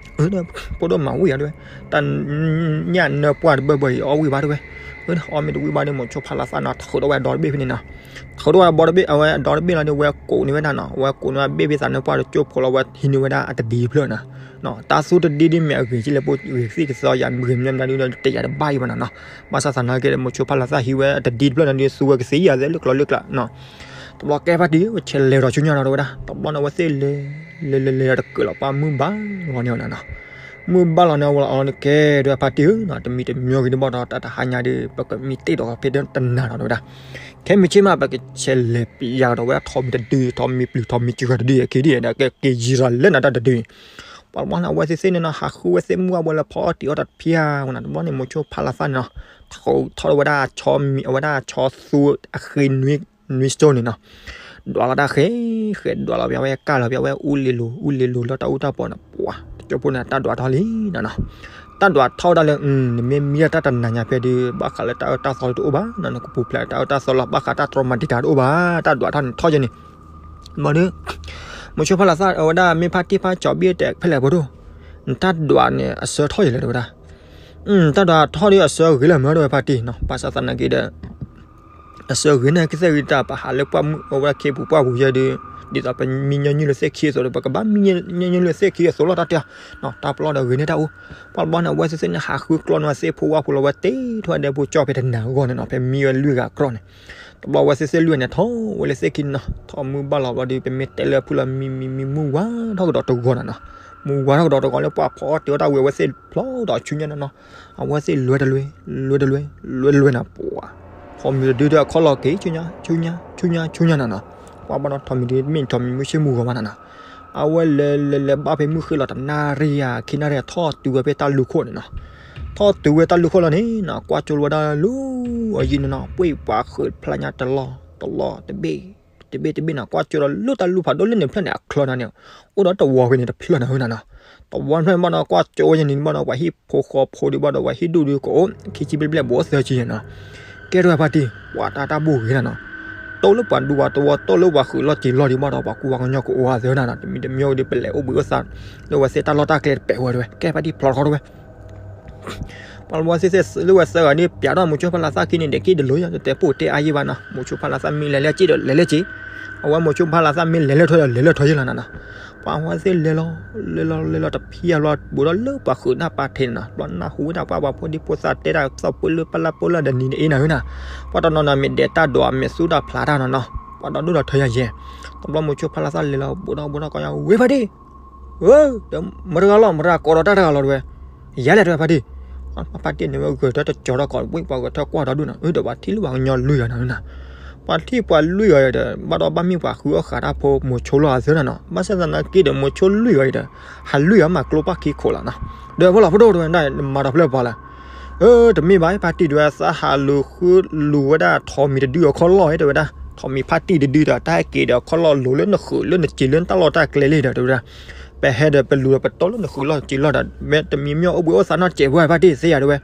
ဖိဒိၣ်မၤဝံၤယၤတဝဲ, တၢ်ညၣ်နၢပှၢ်တဘၢဘၢအံၤ အီၣ်ဝံၣ်ဘၣ်တဝဲ, အီၣ်မ့ၢ်တဝံၣ်ဘၣ်ဒီး မိၤဆိဖးလးသၣ်နီၤ ထုးထီၣ်ဝဲအဒီတဘ့ၣ်ဖဲန့ၣ်နီၤ, ထုးထီၣ်ဝဲအဒီတဘ့ၣ် အဝဲအဒီတဘ့ၣ်လီၤဒီး ဝဲကိးန့ၢ်ဝဲဒၣ်နီၤ, ဝဲကိးန့ၢ်ဝဲဘ့ၣ်ဖဲသးနၢပှၢ်တကၠိဖိလီၤ ဝဲဟံးန့ၢ်ဝဲဒၣ်အတဒံတဖျၢၣ်နီၤ, တၤသူတဒံဒ်မ့ၢ်အဂ့ၤကံလၢပဂ့ၤသ့ၣ်ကသီယၤ မုၢ်ဂ့ၤမညီမညီဒ်ဒီး တယၤတဘၣ်အံၤဘၣ်နီၤနီၤ, ဘၣ်ဆၣ်သနာ်က့ဒီး မိၤဆိဖးလးသၣ်ဟံးဝဲအတဒံတဖျၢၣ်နီၤဒီး သူဝဲကသ့ယၤသ့လၢကျီလၢကျါနီၤ, တဘျီကဲဖါတံၢ် ဝဲဆဲးလဲၤထီၣ်ဆူညါဒီးတဝဲဒၣ်, တဘျီန့ၣ် အဝဲသ့ၣ်လဲၤ လဲၤလဲၤလဲၤလဲၤတကၢၢ်လီၤ ပှၤမုၢ်ဘၣ်လီၤန့ၣ်နီၤ, မုၢ်ဘၣ်လီၤန့ၣ် အဝဲလီၤအီၤလီၤန့ၣ် ကဲဒွဲဖါတံၢ်ဧၢနီၤ, တမံၤတမံၤဂ့ၤန့ၣ်ဘၣ်ဒီး တၢ်တဟါညါဒီး ပကမံတ့ၢ်ဒီးဖဲတနၤနီၤတဝဲဒၣ်, ခဲမုၢ်ဆ့ၣ်မး ပကဆဲးလဲၤပျးကဒီးဝဲဒၣ် ထိးမံၤတဒု ထိးမံၤပျုၤ ထိးမံၤစှၤတဒု အခံဒ်ဒီး ကက့ၤယံၤရၤလၢနၤတၢ်တဒု, ပှၤတဘျီန့ၣ် အဝဲသ့ၣ်သ့ၣ်န့ၣ်နီၤ ဟးဃုဝဲသ့ၣ်မုၢ်အဝဲလၢဖီအီၣ်တံၤအီၣ်တၢ်တဖၠါဝဲနီၤ, တဘျီန့ၣ် မိၤဆိဖးလးသၣ်န့ၣ်နီၤ, ထုးထီၣ်ဝဲဒၣ်ဆီမံၤ အဝဲဒၣ်ဆီသူအဃ့နွံ နွံစတိၢ်န့ၣ်နီၤ, ဒွးလီၤတၢ်ဃဲ ဃဲဒွးလီၤ ပဝဲကၢ်လီၤ ပဝဲအူလ့ၤလိၤ အူလ့ၤလိၤလၢတၢ်အူတၢ်ပီန့ၣ် ပှၤတကၠိဖိန့ၣ် တၢ်ဒွးထီၣ်လံနီၤနီၤ, တၢ်ဒွးထီၣ်ဝဲဒၣ်လၢ နမ့ၢ်မံဒၣ်တၢ်တနၤညါဖဲဒီး ဘၣ်ဃးလၢတၢ်အၢတၢ်သီတအိၣ်ဘၣ်နီၤ, နကပူၤဖျဲးတၢ်အၢတၢ်သီလီၤ ဘၣ်ဃးတၢ်တြီမၤတံာ်တာ်တအိၣ်ဘၣ်, တၢ်ဒွးထီၣ်န့ၣ်ထီၣ်ယဲန့ၣ်, မ့ၢ်ဒီး မိၤဆိဖးလးသၣ် အဝဲဒၣ်မ့ၢ်ဖါတံၢ်ဖါကၠီဘံၣ်တဲဖဲလဲၣ်ဖိဒိၣ်, နတၢ်ဒွးန့ၣ်အဆၢထီၣ်ယဲလဲၣ်တဝဲဒၣ်, တၢ်ဒွးထီၣ်ဒီးအဆၢဂ့ၤလၢမ့ၢ်တဝဲဖါတံၢ်နီၤ, ဘၣ်ဆၣ်သနာ်က့ဒီး အဆၢဂ့ၤန့ၣ် ကသ့ၣ်ဂ့ၤတၢ် ပဟးလၢပှၢ်မုၢ် အဝဲဒၣ်ခ့ပူၤပှၢ်ပူၤယဲဒီး ဒ်သိးပမံညီနုၢ်လၢသ့ၣ်ခံအသိးဒီး ပကဘၣ်မံညီနုၢ်လၢသ့ၣ်ခံအသိးလီၤ တၢ်တဲ, တၢ်ပလီၢ်ဒီးဂ့ၤန့ၢ်တၢ်အိၣ်, ပှၤတဘျီန့ၣ် အဝဲသ့ၣ်သ့ၣ်န့ၣ် ဟးဃုကျီန့ၢ်ဝဲသ့ၣ်ဖိဝၣ်ဖိလီၤ ဝဲတ့ထီၣ်ဝဲဒဲဖိကၠီၣ်ဖဲတနၤအဂီၢ်န့ၣ်နီၤ, ဖဲမံဝဲလွံၢ်ဂၤအကြၢးန့ၣ်, တဘျီဝဲသ့ၣ်သ့ၣ်လွံၢ်ဂၤန့ၣ် ထီၣ်ဝဲလၢသ့ၣ်ခံန့ၣ်နီၤ, ထီၣ်မုၢ်ဘၣ်လီၤဘျီဒီး ပမ့ၢ်တဲလၢအဖုၣ်လီၤ မံမံမံမုၢ်ဝါထီၣ်ကဒီးတဂီၤန့ၣ်နီၤ, မုၢ်ဝါထီၣ်ကဒီးတဂီၤလၢပှၤဖီအီၣ်တံၤအီၣ်တၢ်ဝံၤ အဝဲသ့ၣ်ဖျီဒီးဆူညါန့ၣ်နီၤ, အဝဲသ့ၣ်လွဲတလွဲ လွဲတလွဲ လွဲတလွဲနီၤ, ပှၤ ထိးမံၤတဒုဒီးအခီၣ်လီၢ်က့ၤ ဆူညါ ဆူညါ ဆူညါ ဆူညါနီၤနီၤ, ပှၤဘၣ်ဒီးထိးမံၤတဒု မ့ၢ်ထိးမံၤမုၢ်ဆ့ၣ်မုၢ်ဂီၤမးနီၤနီၤ, အဝဲလဲၤလဲၤလဲၤဘၣ်ဖဲမုၢ်ဃ့ၢ်လီၤတနၣ်ရံၣ်ဧါ ခံနၣ်ရံၣ်ဧါ ထီၣ်တုၤဝဲဖဲတၢ်လူၢ်ခိၣ်န့ၣ်နီၤ, ထီၣ်တုၤဝဲတၢ်လူၢ်ခိၣ်လီၤန့ၣ်နီၤ ကွၢ်ကၠိလီၤဝဲဒၣ်လၢအယံၤန့ၣ်နီၤ ပှ့ၤပှၤဃုာ်ဖျါညါတလီၢ် တလီၢ်တဘ့ၣ် တဘ့ၣ်တဘ့ၣ်နီၤ ကွၢ်ကၠိလီၤလၢတၢ်လူၢ်ဖးဒိၣ်လၢန့ၣ်ဖျၢၣ်န့ၣ် အချၢန့ၣ်န့ၣ် အိၣ်ဒီးတဝီဖဲန့ၣ်တဖျၢၣ်န့ၣ်နီၤ, တဝီဖျၢၣ်န့ၣ်ဘၣ်ဒီး ကွၢ်ကၠိဝဲယဲန့ၣ်ဘၣ်ဒီး ပှၤဟံၣ်ဖိဃီဖိဒုးဘၣ်ဒီး ပှၤဟံၣ်ဒူၣ်ဒုးကအိၣ် ခံဆံဘျဲၣ်ဘျဲၣ် ဘူးအိၣ်သၢဆံန့ၣ်နီၤ, ကဲထီၣ်ဝဲဖါတံၢ် ပှၤတၢ်တၢ်ဘူၣ်ဂ့ၤနီၤနီၤ, တိၢ်လၢပှၤဒူပှၤတဝီ တိၢ်လၢပှၤဃုာ်လီၢ်က့ၤလီၢ်ဒံးဘၣ်ဒီး ပှၤကူပှၤကညီကအိၣ်ဝဲသၢနီၤနီၤ, တမံၤတမံၤဒီး ပလဲၤအိၣ်ဘှံးအိၣ်သါ လၢဝဲသ့ၣ်တၢ်လီၢ်တၢ်ကျဲတပဲာ်ဝဲတဝဲ ကဲဖါတံၢ်ဖျီထီၣ်ထီၣ်ဝဲ ပှၤလၢဝဲသ့ၣ်သ့ၣ်လၢဝဲသၢဂၤန့ၣ် ပျးထီၣ်မိၤဆိဖးလးသၣ်ခံန့ၣ် ဒဲးက့ၣ်တလိၤယၤ တတဲပိာ်တဲအါယံာ်ဘၣ်နီၤ, မိၤဆိဖးလးသၣ်မ့ၢ်လဲၤလၢက့ၣ်ဒီးလဲၤလၢက့ၣ်, အဝဲမိၤဆိဖးလးသၣ်မ့ၢ်လဲၤလၢထီဒီးလဲၤလၢထီယဲလီၤနီၤနီၤ, ပှၤဝဲသ့ၣ်လဲၤလီၤ လဲၤလီၤလဲၤလီၤတဖံးအလီၤ ဘူးဒီးလၢပှၤဃုာ်နၢ်ပၢ်ထဲန့ၣ်နီၤ, ဘျီနၢ်ဟူဝဲဒၣ်ပှၤပှၤဖိဒံဖိသၣ်တဲတၢ်သီၣ်ပှၢ်လၢပလၢ်ပလၢ်ဒီးနံၤအ့နၤဧၢနီၤ, ပှၤတနီၤနီၤမ့ၢ်ဒဲးတၢ်ဒွးမ့ၢ်သူတၢ်ဖျးတၢ်နီၤနီၤ, ပှၤဒီဒူၣ်ဒီးထၢယၤယဲ, တဘျီမိၤဆိဖးလးသၣ်လဲၤလီၤ ဘူးဒီးဘူးဒီးကီယၤ ဝ့ၢ်ဖါတံၢ် ဒီးမတၤတဂၤလီၤ မတၤကိးဒီးတၢ်တဂၤလီၤတဝဲ, ယၤလဲၣ်တဝဲဖါတံၢ်, ဖါတံၢ်န့ၣ်ဝဲဂဲၤထၢၣ်တကၠီၤထီၣ်ကီး ဝ့ၢ်ပှၤဂဲၤထၢၣ်ကွၢ်ဒီဒူၣ်နီၤ, အၢ ဒီးပှၤထံၣ်လၢပှၤကညီလွံၢ်ဂၤနီၤနီၤ, ပှၤထံၣ်ပှၤလွံၢ်ဂၤဒီး ဘၣ်ဒီးဘၣ်မ့ၢ်ပှၤဃုအီၣ်ဃာ်တၢ်ဖိမိၤဆိလီၤအသၢနီၤနီၤ, ဘၣ်ဆၣ်သနာ်က့ဒီး မိၤဆိလွံၢ်ဂၤအံၤဒီး ဟးလွံၢ်ဂၤမးကျိပၣ်ခံခိးလီၤနီၤ, ဒီးဖိလီၤဖိဒိၣ်တဝဲဒၣ် မၤဒီးဖျၢၣ်ပှၤလၢ အၢ တမ့ၢ်ဘၣ် ဖါတံၢ်တဝဲ သးဟးလူၤဃုလူၤဝဲဒၣ်ထိးမံၤတဒုအခီၣ်လီၢ်တဝဲဒၣ်, ထိးမံၤဖါတံၢ်တဒုဒီး တၢ်ဟဲက့ၤဒီးအခီၣ်လီၢ်လိၤလၢနဃုာ်လၢနစံးလၢနတၢ်လီၢ်တၢ်ကျဲလံဒီးတဝဲဒၣ်, ပဟဲဒီးပလူၤဒီးပတီၢ်လၢနဃုာ်လီၢ်စံးလီၢ်ဒီး မ့ၢ်တမံၤမ့ၢ်အိၣ်ဘှံးအိၣ်သါနီၢ်စဲးဖိဖါတံၢ်သ့ယၤတဝဲ,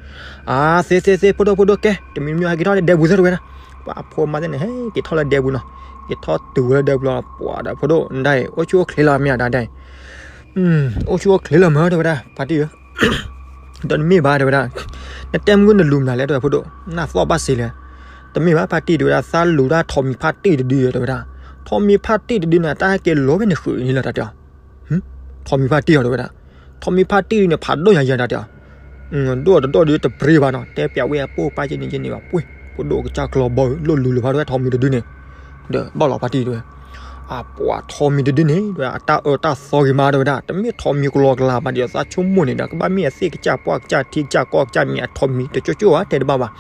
အၢ သ့သ့သ့ ဖိဒိၣ်ဖိဒိၣ်ကဲ တမံၤမ့ၢ်ဟဲက့ၤထီၣ်လၢဒဲပူၤသၢတဝဲဒၣ်, ပှၤအဖိမါသ့ၣ်န့ၣ် ဟဲက့ၤထီၣ်လၢဒဲပူၤနီၤ, က့ၤထီၣ်တုၤဝဲလၢဒဲပူၤလီၤ ပှၤဒီးဖိဒိၣ်ဒၣ်အံၤ အိၣ်ဆူၣ်အိၣ်ချ့လီၤမ့ၢ်ဒၣ်ဒၣ်အံၤ အိၣ်ဆူၣ်အိၣ်ချ့လီၤမ့ၢ်တဝဲဒၣ် ဖါတံၢ်ဧၢ ဒီးတမ့ၢ်ဘၣ်တဲဝဲဒၣ်, နတဲမုၢ်နလူၤမနုၤလဲၣ်တဲဝဲဖိဒိၣ်, နၢ်သီၣ်ဘၣ်စ့လဲၣ်, တမ့ၢ်ဘၣ်ဖါတံၢ်တဲဝဲဒၣ် သးလူၤဒၣ်ထိးမံၤဖါတံၢ်တဒုတဲဝဲဒၣ်, ထိးမံၤဖါတံၢ်တဒုန့ၣ် တၢ်ဟဲက့ၤလီၤဖဲန့ၣ်ဃုာ်န့ၣ်လီၤတၢ်တဲအီၤ, ထိးမံၤဖါတံၢ်အီၤတဲဝဲဒၣ်, ထိးမံၤဖါတံၢ်တဒုန့ၣ် ဖးဒိၣ်ညါယၤတၢ်တဲအီၤ, ဒိၣ်တဒိၣ်ဒုတပြ့ဘၣ်နီၤ, တဲပျးဝဲအပိၢ်ပၢ်က့န့ၣ်က့န့ၣ်ဘၣ်ပှ့ၤ, ဖိဒိၣ်ကစၢ်ကျီဘီလိၣ်လူၤလၢဖါတဝဲထိးမံၤတဒုန့ၣ်, ဒီးဘၣ်လီၤဖါတံၢ်တဲဝဲ, အပှၤထိးမံၤတဒုန့ၣ် တဲဝဲဒၣ် အတၢ်အၢတၢ်သီဂ့ၤမး တဲဝဲဒၣ်, တမ့ၢ်ထိးမံၤကလီကလီဘၣ်ဒီး သးဆိကမိၣ်န့ၣ်ဒီး ကဘၣ်မ့ၢ်အသ့ၣ်ကစၢ်ပှၢ်ကစၢ်ထံကစၢ်ကီၢ်ကစၢ်မံၤ အထိးမံၤတကၠိကၠိဧါ တဲတဘၣ်ဘၣ်.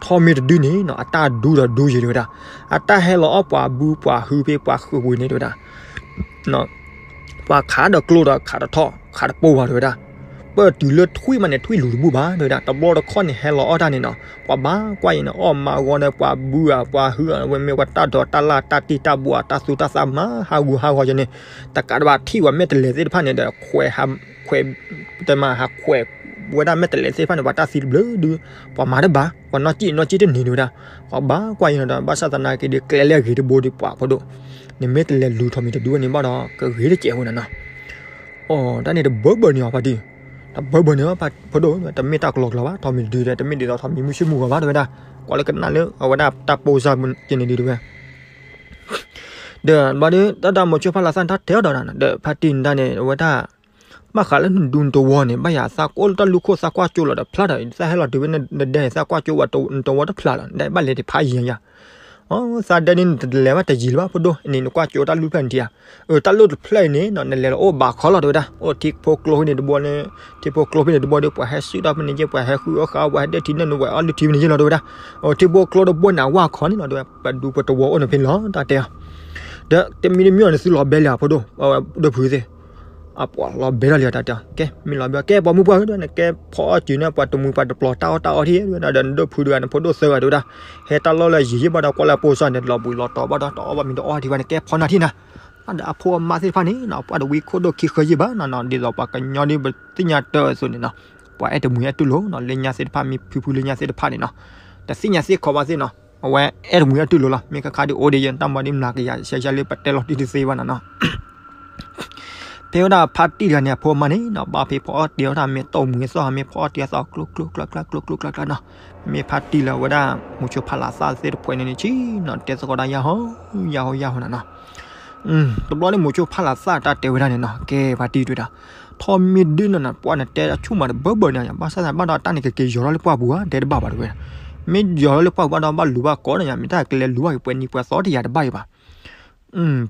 ထိးမံၤတဒုန့ၣ်နီၤ အတၢ်ဒူဒီးဒူယံၤ တဲဝဲဒၣ်, အတၢ်ဟဲလီၤအီၣ်ပှၤဘုပှၤဟုဖဲပှၤဃုာ်ဝံၤန့ၣ် တဲဝဲဒၣ် ပှၤခးဒီးကျိဒီးခးတထီၣ် ခးတပိာ်ဘၣ် တဲဝဲဒၣ်, ပၢၢ်တုၤလၢထွံၣ်မးန့ၣ် ထွံၣ်လူၤတဘူၣ်ဘၣ် တဲဝဲဒၣ်, တဘျီတခီၣ်န့ၣ် ဟဲလီၤအီၣ်တၢ်န့ၣ်နီၤ ပှၤဘၣ်ကွၢ်အံၤန့ၣ် အီၣ်မးဂီၤဒီးပှၤဘုဧါ ပှၤဟုဧါ ဝဲမ့ၢ်ပှၤတၢ်ဒိးတၢ်လၢ်တၢ်တ့ၢ်တၢ်ဘှါ တၢ်သူတၢ်သၣ်မၤဟးဂူာ်ဟးဂီၤယဲန့ၣ် တကးဒံးဘၣ်ထံၣ်ဝဲမဲာ်တဲးလဲးသ့ၣ်တဖၣ်န့ၣ်ဒီး ခွဲးဟးခွဲး တဲမးဟးခွဲးဝဲဒၣ်မဲာ်တဲးလဲးသ့ၣ်တဖၣ်န့ၣ် ပှၤတၢ်သံတဘျုးဒုး ပှၤမၤတဘၣ် ပှၤနီၢ်ကံၣ်နီၢ်ကံၣ်တန့ၢ် တဲဝဲဒၣ်, ပှၤဘၣ်ကွၢ်အံၤန့ၣ်ဒီး ဘၣ်ဆၣ်သနာ်က့ဒီး ကျဲလၢအဂ့ၤတဘိဒီး ပှၤဖိဒိၣ် နမဲာ်တဲးလဲးလူၤထိးမံၤတဒုဝဲန့ၣ်ဘၣ်ဒီး ကဂ့ၤတစဲးဖိန့ၣ်နီၤ. အိ တၢ်န့ၣ်တဘၢဘၢန့ၣ်အီၤဖါတံၢ်, တဘၢဘၢန့ၣ်အီၤ ဖိဒိၣ် တမ့ၢ်တၢ်ကလီကလီဘၣ် ထိးမံၤတဒုဒီး တမ့ၢ်ဒ်သိးထိးမံၤမုၢ်ဆ့ၣ်မုၢ်ဂီၤဘၣ် တဲဝဲဒၣ်, ကွၢ်လၢကနၣ်လၢအဝဲဒၣ်တၢ်ပိၢ်စၢ်ကန့ၣ်ဒုး တဲဝဲ ဒီးဘျီဒီး တၢ်ဒၣ်မိၤဆိဖါလၤသၣ်န့ၣ် တၢ်တဲအီၤဒီး ဒီးဖါတံၢ်န့ၣ်တၢ်န့ၣ် အဝဲဒၣ် ဘၣ်ဃးလၢနဒူနတဝီန့ၣ် ဘၣ်ယၤသးကိၣ်လၢတၢ်လူၢ်ခိၣ်သးကွၢ်ကၠိလီၤဒီးဖျါဒီး သးဟဲလီၤတုၤဝဲနဒဲန့ၣ် သးကွၢ်ကၠိဝဲနတဝီတဖျါလီၤ နဘၣ်လဲၤတဖးယံၤယံၤယၤ, အိ သးဒဲန့ၣ် နတလဲၤဘၣ်တယံၤလၢၤဘၣ် ဖိဒိၣ်န့ၣ် နကွၢ်ကၠိတၢ်လူၢ်ဖျၢၣ်န့ၣ်ထံဧါ, အၢ တၢ်လူၢ်တဖျၢၣ်အံၤန့ၣ်နီၤ နလဲၤလီၤအိၣ်ဘးခီလီၤ တဲဝဲဒၣ်, အိ ထံဖိကျိဖဲန့ၣ်တဘိန့ၣ် ထံဖိကျိဖဲန့ၣ်တဘိဒီး ပှၤဟဲစုဒီးဖဲန့ၣ်က့ ပှၤဟဲဃုအီၣ်ဃုအီ ပှၤဟဲဒဲထံန့ၣ်နဝဲအီၣ်လၢထံဖဲန့ၣ်က့လီၤ တဲဝဲဒၣ်, အိ ထံဖိကျိတဘိန့ၣ် အဝဲခီန့ၣ်လီၤ တဲဝဲ ပဒူပတဝီအိၣ်န့ၣ်ဖဲန့ၣ်လီၤ တၢ်တဲအီၤ, ဒီးတမံၤတမံၤအီၤန့ၣ် သုလီၤဘဲလံဧါ ဖိဒိၣ်, ဒီဖုသ့ၣ် အပှၤလီၤဘဲထီၣ်လံတၢ်တဲအီၤ ကဲ မ့ၢ်လီၤဘဲ ကဲ ပှၤမုၢ်ပှၢ်ဧၢ တဲဝဲ နကဲဖီအီၣ်စၢၤန့ၣ် ပှၤတမှံၤပှၤတပျီၤတၢ်အီၣ်တၢ်အီထံၣ် တဲဝဲဒၣ် ဒီးနဒီဖုဒီး နဖိဒိၣ်သၢဂၤ တဲဝဲဒၣ်, ဟဲတၢ်လီၢ်လၢယံာ်ယံာ်ဘၣ်ဒီး ကွၢ်လၢအပိၢ်စၢ်န့ၣ် လီၤဘှံးလီၤတီၤဘၣ်ဒီး တအီၣ်ဘၣ်မံၤတအီထံၣ်ဘၣ်န့ၣ် ကဲဖီနၤထံၣ်နၤ, ဘၣ်ဒီးအဖိအမါသ့ၣ်တဖၣ်န့ၣ်နီၤ ပှၤတဝံခိၣ်ဒိၣ်ခံဃၢယံာ်ဘၣ်နီၤနီၤ ဒ်သိးပှၤကညီဒ်ပသ့ၣ်ညါတၢ်အသိးန့ၣ်နီၤ, ပှၤအဲၣ်တမှံၤအဲၣ်တူၢ်လိာ်နီၤ လၢညါသ့ၣ်တဖၣ် မ့ၢ်ဖုဖုလၢညါသ့ၣ်တဖၣ်န့ၣ်နီၤ, တသ့ၣ်ညါသ့ၣ်ခီဘၣ်သ့ၣ်နီၤ, အဝဲအဲၣ်တမှံၤအဲၣ်တူၢ်လိာ်လီၤ မ့ၢ်ခါခါဒ်အိၣ်ဒ်ယဲ တၢ်မၤဒ်မျးကယၤရှဲရှဲလၢပတဲလီၤတံၢ်တသ့ဘၣ်နီၤနီၤ ဖဲဝဲဒၣ်ဖါတံၢ်တဂၤန့ၣ် အဖိအမါန့ၣ်နီၤ ဘၣ်ဖဲဖီအီၣ်တ့ၤအီၣ်တၢ်မ့ၢ်တီၢ်မူၤသီၣ် မ့ၢ်ဖီအီၣ်တ့ၤအီၣ်သီၣ် ကျိကျိကျါကျါကျိကျိကျါကျါနီၤ, မ့ၢ်ဖါတံၢ်လၢအဝဲဒၣ် မိၤဆိဖါလၤသၣ်သ့ၣ်တဖှဲးန့ၣ်န့ၣ် ဆံနီၤ တဲသကိးတၢ်ယၢ်ဟီ ယၢ်ဟီ ယၢ်ဟီနီၤနီၤ, တဘျီန့ၣ် မိၤဆိဖါလၤသၣ်တၢ်တဲဝဲဒၣ်န့ၣ်နီၤ ကဲဖါတံၢ်တဲဝဲဒၣ်, ထိးမံၤတဒုန့ၣ်နီၤ ပှၤန့ၣ်တဲအဆိကမိၣ်တဘၢဘၢန့ၣ် ဘၣ်ဆၣ်သနာ်က့ဘၣ်ဒီးတၢ်န့ၣ် ကက့ၤယီၤထီၣ်လၢပှၢ်ပူၤဧါ တဲတဘၣ်ဘၣ်တဲဝဲဒၣ်, မ့ၢ်ယီၤထီၣ်လၢပှၢ်ပူၤဘၣ်ဒီး ဘၣ်လူၤဘၣ်ကိးန့ၣ်ယါ မ့ၢ်တၢ်ကလဲၤလူၤဘၣ်က့ၤပှဲၤနံၤပှဲၤသီတယၤတဘၣ်အံၤဘၣ်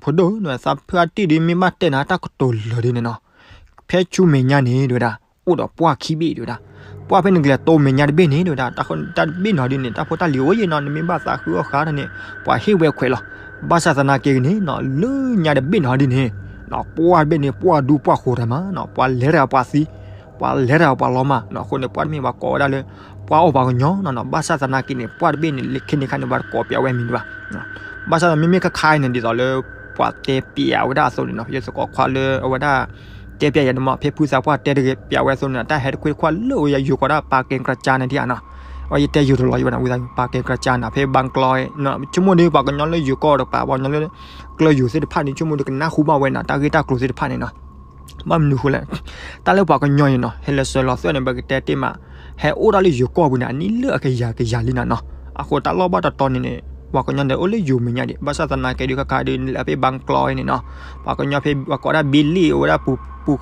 ဖိဒိၣ်ဧၢ သးဖုအါတံၢ်ဒ်မ့ၢ်ဘၣ်တဲနၤတၢ်ကတိၤလၢာ်ဒ်န့ၣ်နီၤ, ဖဲဆူမဲာ်ညါန့ၣ် တဲဝဲဒၣ် အိၣ်ဒီးပှၢ်ခံဘ့ၣ် တဲဝဲဒၣ်, ပှၢ်ဖဲနကလဲၤတိၤမဲာ်ညါတဘ့ၣ်န့ၣ် တဲဝဲဒၣ်, တၢ်တဘ့ၣ်နီၤဒ်န့ၣ် တၢ်ဖိတၢ်လံၤအိၣ်ယဲၢ်နီၤ နမ့ၢ်ဘၣ်သးဃုအီၣ်ဃာ်တၢ်န့ၣ် ပှၤဟ့ၣ်ဝဲခွဲးလီၤ, ဘၣ်ဆၣ်သနာ်က့န့ၣ်နီၤ လၢညါတဘ့ၣ်နီၤဒ်န့ၣ် ပှၢ်တဘ့ၣ်န့ၣ် ပှၢ်ဒူပှၢ်ဃိၤတၢ်မးနီၤ ပှၤလဲၤတၢ်ပှၤသံ ပှၤလဲၤတၢ်ပှၤလီၤမၢ်နီၤ အဃိန့ၣ် ပှၢ်တဘ့ၣ်ပှၤကိးဝဲဒၣ်လၢ ပှၢ်အီၣ်ပှၤကညီနီၤနီၤ ဘၣ်ဆၣ်သနာ်က့န့ၣ် ပှၢ်တဘ့ၣ်န့ၣ် လၢခံန့ၣ်ခါန့ၣ် ပှၤတကိးပျးဝဲမံၤဒံးဘၣ် ဘၣ်ဆၣ်သနာ်က့မ့မ့ၢ်ခါခါအံၤန့ၣ် ဒ်သိးလၢ ပှၤတဲပျးဝဲဒၣ်အသိးန့ၣ်နီၤ ယသကိးခွါလၢအဝဲဒၣ် တဲပျးယၤန့ၣ်မး ဖဲဖုသးပှၢ်တဲတဂ့ၤပျးဝဲအသိးန့ၣ် တၢ်ဟဲတခွ့တခွါလၢအယိၤကီၢ်ဒၣ် ပာ်ကဲကြၢးကၠါန့ၣ်ဒံးဧါနီၤ အဝဲယတဲယိၤတလီၤယဝဲဒၣ် ဝံသးပာ်ကဲကြၢးကၠါနီၤ ဖဲဘၣ်ကျီ ဆိကမိၣ်ဒီး ပှၤကညီလၢယိၤကီၢ်ဒီးပှၤကညီလၢ ကျၢၤယိၤသ့ၣ်တဖၣ်န့ၣ် ဆိကမိၣ်ဒီးကနၢ်ဟူဘၣ်ဝဲနီၤ တၢ်ဂ့ၢ်တၢ်ကျိၤသ့ၣ်တဖၣ်န့ၣ်နီၤ ဘၣ်မနုၤဃိလဲၣ်, တၢ်လၢပှၤကညီအံၤနီၤ ဟဲလၢစၢၤလီၤသွဲၣ်န့ၣ် ပကတဲတ့ၢ်မး, ဟဲအိၣ်ဒၣ်လၢယိၤကီၢ်ပူၤန့ၣ် အနံၣ်လၢအကယၤကယၤလံနီၤနီၤ, အဃိတၢ်လီၢ်ဘၣ်တတီၤန့ၣ်န့ၣ် ပှၤကညီန့ၣ်အိၣ်လၢယိၤမဲာ်ညါဒံး ဘၣ်ဆၣ်သနာ်က့ဒုးခါခါဒုး နလဲၤဖဲဘၣ်ကျီအံၤန့ၣ်နီၤ, ပှၤကညီဖဲပှၤကိးဒၣ်ဘ့လ့ၣ်အိၣ်ဝဲဒၣ်ပူ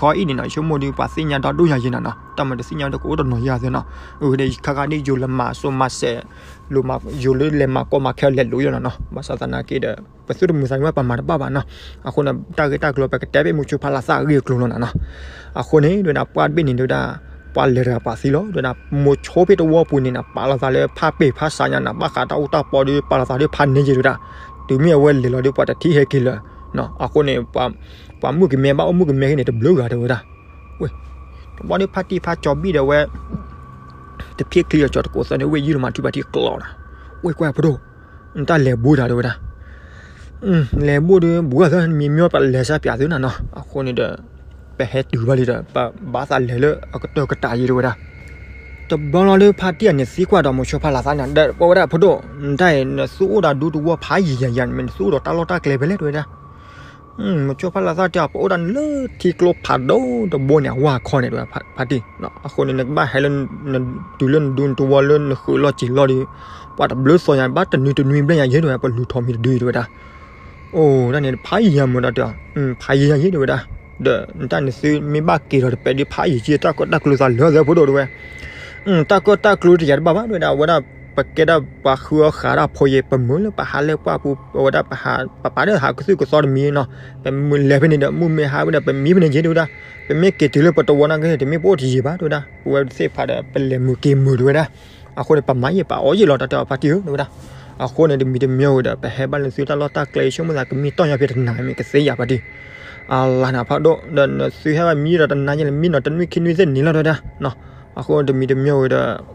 ၤခီအံၤန့ၣ်နီၤ ဆိကမိၣ်ဒီးပှၤသ့ၣ်ညါဒီဒိၣ်ညါယဲၢ်နီၤနီၤ, တၢ်မၤတသ့ၣ်ညါဒီးကအိၣ်တနီၤယဲၢ်သ့နီၤ, အဃိဒီးခါခါဒုးယိၤလဲၤမၤစိၤမၤစဲး လိၤမၤ ယိၤလၢလဲၤမၤကီမၤခဲအီၤလဲၤလိၤယဲၢ်နီၤနီၤ, ဘၣ်ဆၣ်သနာ်က့ဒီး ပသုတမုာ်သးန့ၣ်ဘၣ်ပမၤတဘၣ်ဘၣ်နီၤ, အဃိန့ၣ် တၢ်ဂ့ၢ်တၢ်ကျိၤပကတဲဖဲမိၤဆိဖါလၤသၣ်အဂ့ၢ်အကျိၤလီၤနီၤနီၤ, အဃိန့ၣ် တဲဝဲဒၣ်ပှၢ်တဘ့ၣ်န့ၣ် တဲဝဲဒၣ် ပှၤလဲၤတဂၤပှၤသံလီၤ တဲဝဲဒၣ် မိၤဆိဖဲတဝီပူၤန့ၣ်နီၤ ပာ်လီၤသးလၢဖးပ့ၤဖးစးညါနီၤ ဘၣ်ဃးတၢ်အိၣ်တၢ်ပီဒီး ပာ်လီၤသးဒီးဖးန့ၢ်ယဲၢ်တဲဝဲဒၣ်, တုၤမ့ၢ်အဝဲလဲၤလီၤဒီးပှၤတထံၣ်ဟဲက့ၤလၢၤ, အဃိန့ၣ် ပှၤမုၣ်ကမဲဘၣ်အိၣ်မုၣ်ကမဲဟ့ၣ်န့ၣ်တဘျုးဂၤတဲဝဲဒၣ်, ဝဲ တဘျီဒီးဖါတံၢ်ဖါကၠီၤဘံၣ်ဒီးဝဲ တဖျ့ချံအီၤကၠီၤတကိးသၢန့ၣ် ဝဲယုၢ်လီၤမးထုဘၣ်ထံကျီနီၤ, ဝဲကွၢ်ဖိဒိၣ် နတၢ်လဲၤဘူးတၢ်တဲဝဲဒၣ်, လဲၤဘူးဒီး ဘူးဂၤသၢ မံမ့ၢ်ပလဲၤစၢ်ပၠးသုနီၤနီၤ အဃိန့ၣ်ဒီး ပဟဲတုၤဘၣ်လံဒီး ပဘၣ်သးလဲၤလၢအကတၢၢ်ကတၢၢ်ယဲၢ်တဲဝဲဒၣ်, တဘျီလီၤဒီးဖါတံၢ်အန့ၣ်သံကွၢ်ဒီးမိၤဆိဖါလၤသၣ်န့ၣ် ဒီးပဝဲဒၣ်ဖိဒိၣ် နတၢ်အံၤ နသူအိၣ်ဒီးဒူတဝီဖးယံၤယၤယၤန့ၣ် မ့ၢ်နသူအိၣ်ဒီးတၢ်လီၢ်တၢ်ကျဲဖဲလဲၣ်တဲဝဲဒၣ် မိၤဆိဖါလၤသၣ်တဲ ပအိၣ်ဒၣ်လၢထံကျိဖးဒိၣ်တဘိန့ၣ် အဝဲခီန့ၣ်တဲဝဲဖါတံၢ်, အဃိန့ၣ် နကဘၣ်ဟဲလၢ နတုၤလၢနဒူနတဝီလၢနဃုာ်လီၢ်စံာ်လီၢ်ဒီး ပှၤတဘျုးသီညါ ဘၣ်တနွံတနွံဘျဲၣ်ညါယဲၢ်တဲဝဲ ပလူၤထိးမံၤတဒုတဲဝဲဒၣ်, အိၣ်ဒၣ်န့ၣ် ဖးယံၤယၤမ့ၢ်ဒီးတဲ ဖးယံၤယၤယဲၢ်တဲဝဲဒၣ်, ဒီးနတၢ်နသုမ့ၢ်ဘၣ်က့ၤဒီးတပဲာ်ဒီးဖးယံၤက့ တၢ်ကၢတၢ်ကျိၤသးလၢာ်သၢဖိဒိၣ်တဲဝဲ တၢ်ကၢတၢ်ကျိၤတယၤတဘၣ်ဘၣ်တဲဝဲဒၣ် အဝဲဒၣ် ပကဲဒၣ်ပှၤဃုအီၣ်ဃာ်ဒၣ်ဖိယဲ ပမုာ်လၢပဟးလၢပှၢ်ပူၤ ပဝဲဒၣ်ပဟး ပပာ်ဒီးဟးကသုၣ်ကသီတမံၤနီၤ, ပမုာ်လဲၤဖဲန့ၣ်ဒီး မုၢ်မ့ၢ်ဟါဝဲဒီး ပမံဖဲန့ၣ်က့ၤတဝဲဒၣ်, ပမ့ၢ်က့ၤတုၤလၢပတဝီနာ်က့ တမ့ၢ်ပအိၣ်တယံာ်ဘၣ်တဝဲဒၣ်, ပဝဲသ့ၣ်တဖၣ်ဒီး ပလဲၤမုာ်က့ၤမုာ်တဝဲဒၣ်, အဃိန့ၣ် ပမၤယံာ်ပာ်အီၣ်ယံာ်လီၤ တၢ်တဲအီၤဖါတံၢ်ဧၢ တဝဲဒၣ်, အဃိန့ၣ် တမံၤတမံၤဝဲဒီး ပဟဲဘၣ်လၢသုတၢ်လီၢ်တၢ်ကျဲ ယဆိကမိၣ်သးကမံတီၢ်ညါဖဲတနၤမ့ၢ်ကသ့ယၤဖါတံၢ် အလါနၤဖးဒိၣ် ဒီးနသုဟဲဘၣ်မံဒီးတနၤညါလၢမံနီၤ တနွံခံနွံသ့ၣ်န့ၣ်လီၤ တဝဲဒၣ်, အဃိတမံၤတမံၤဝဲဒီး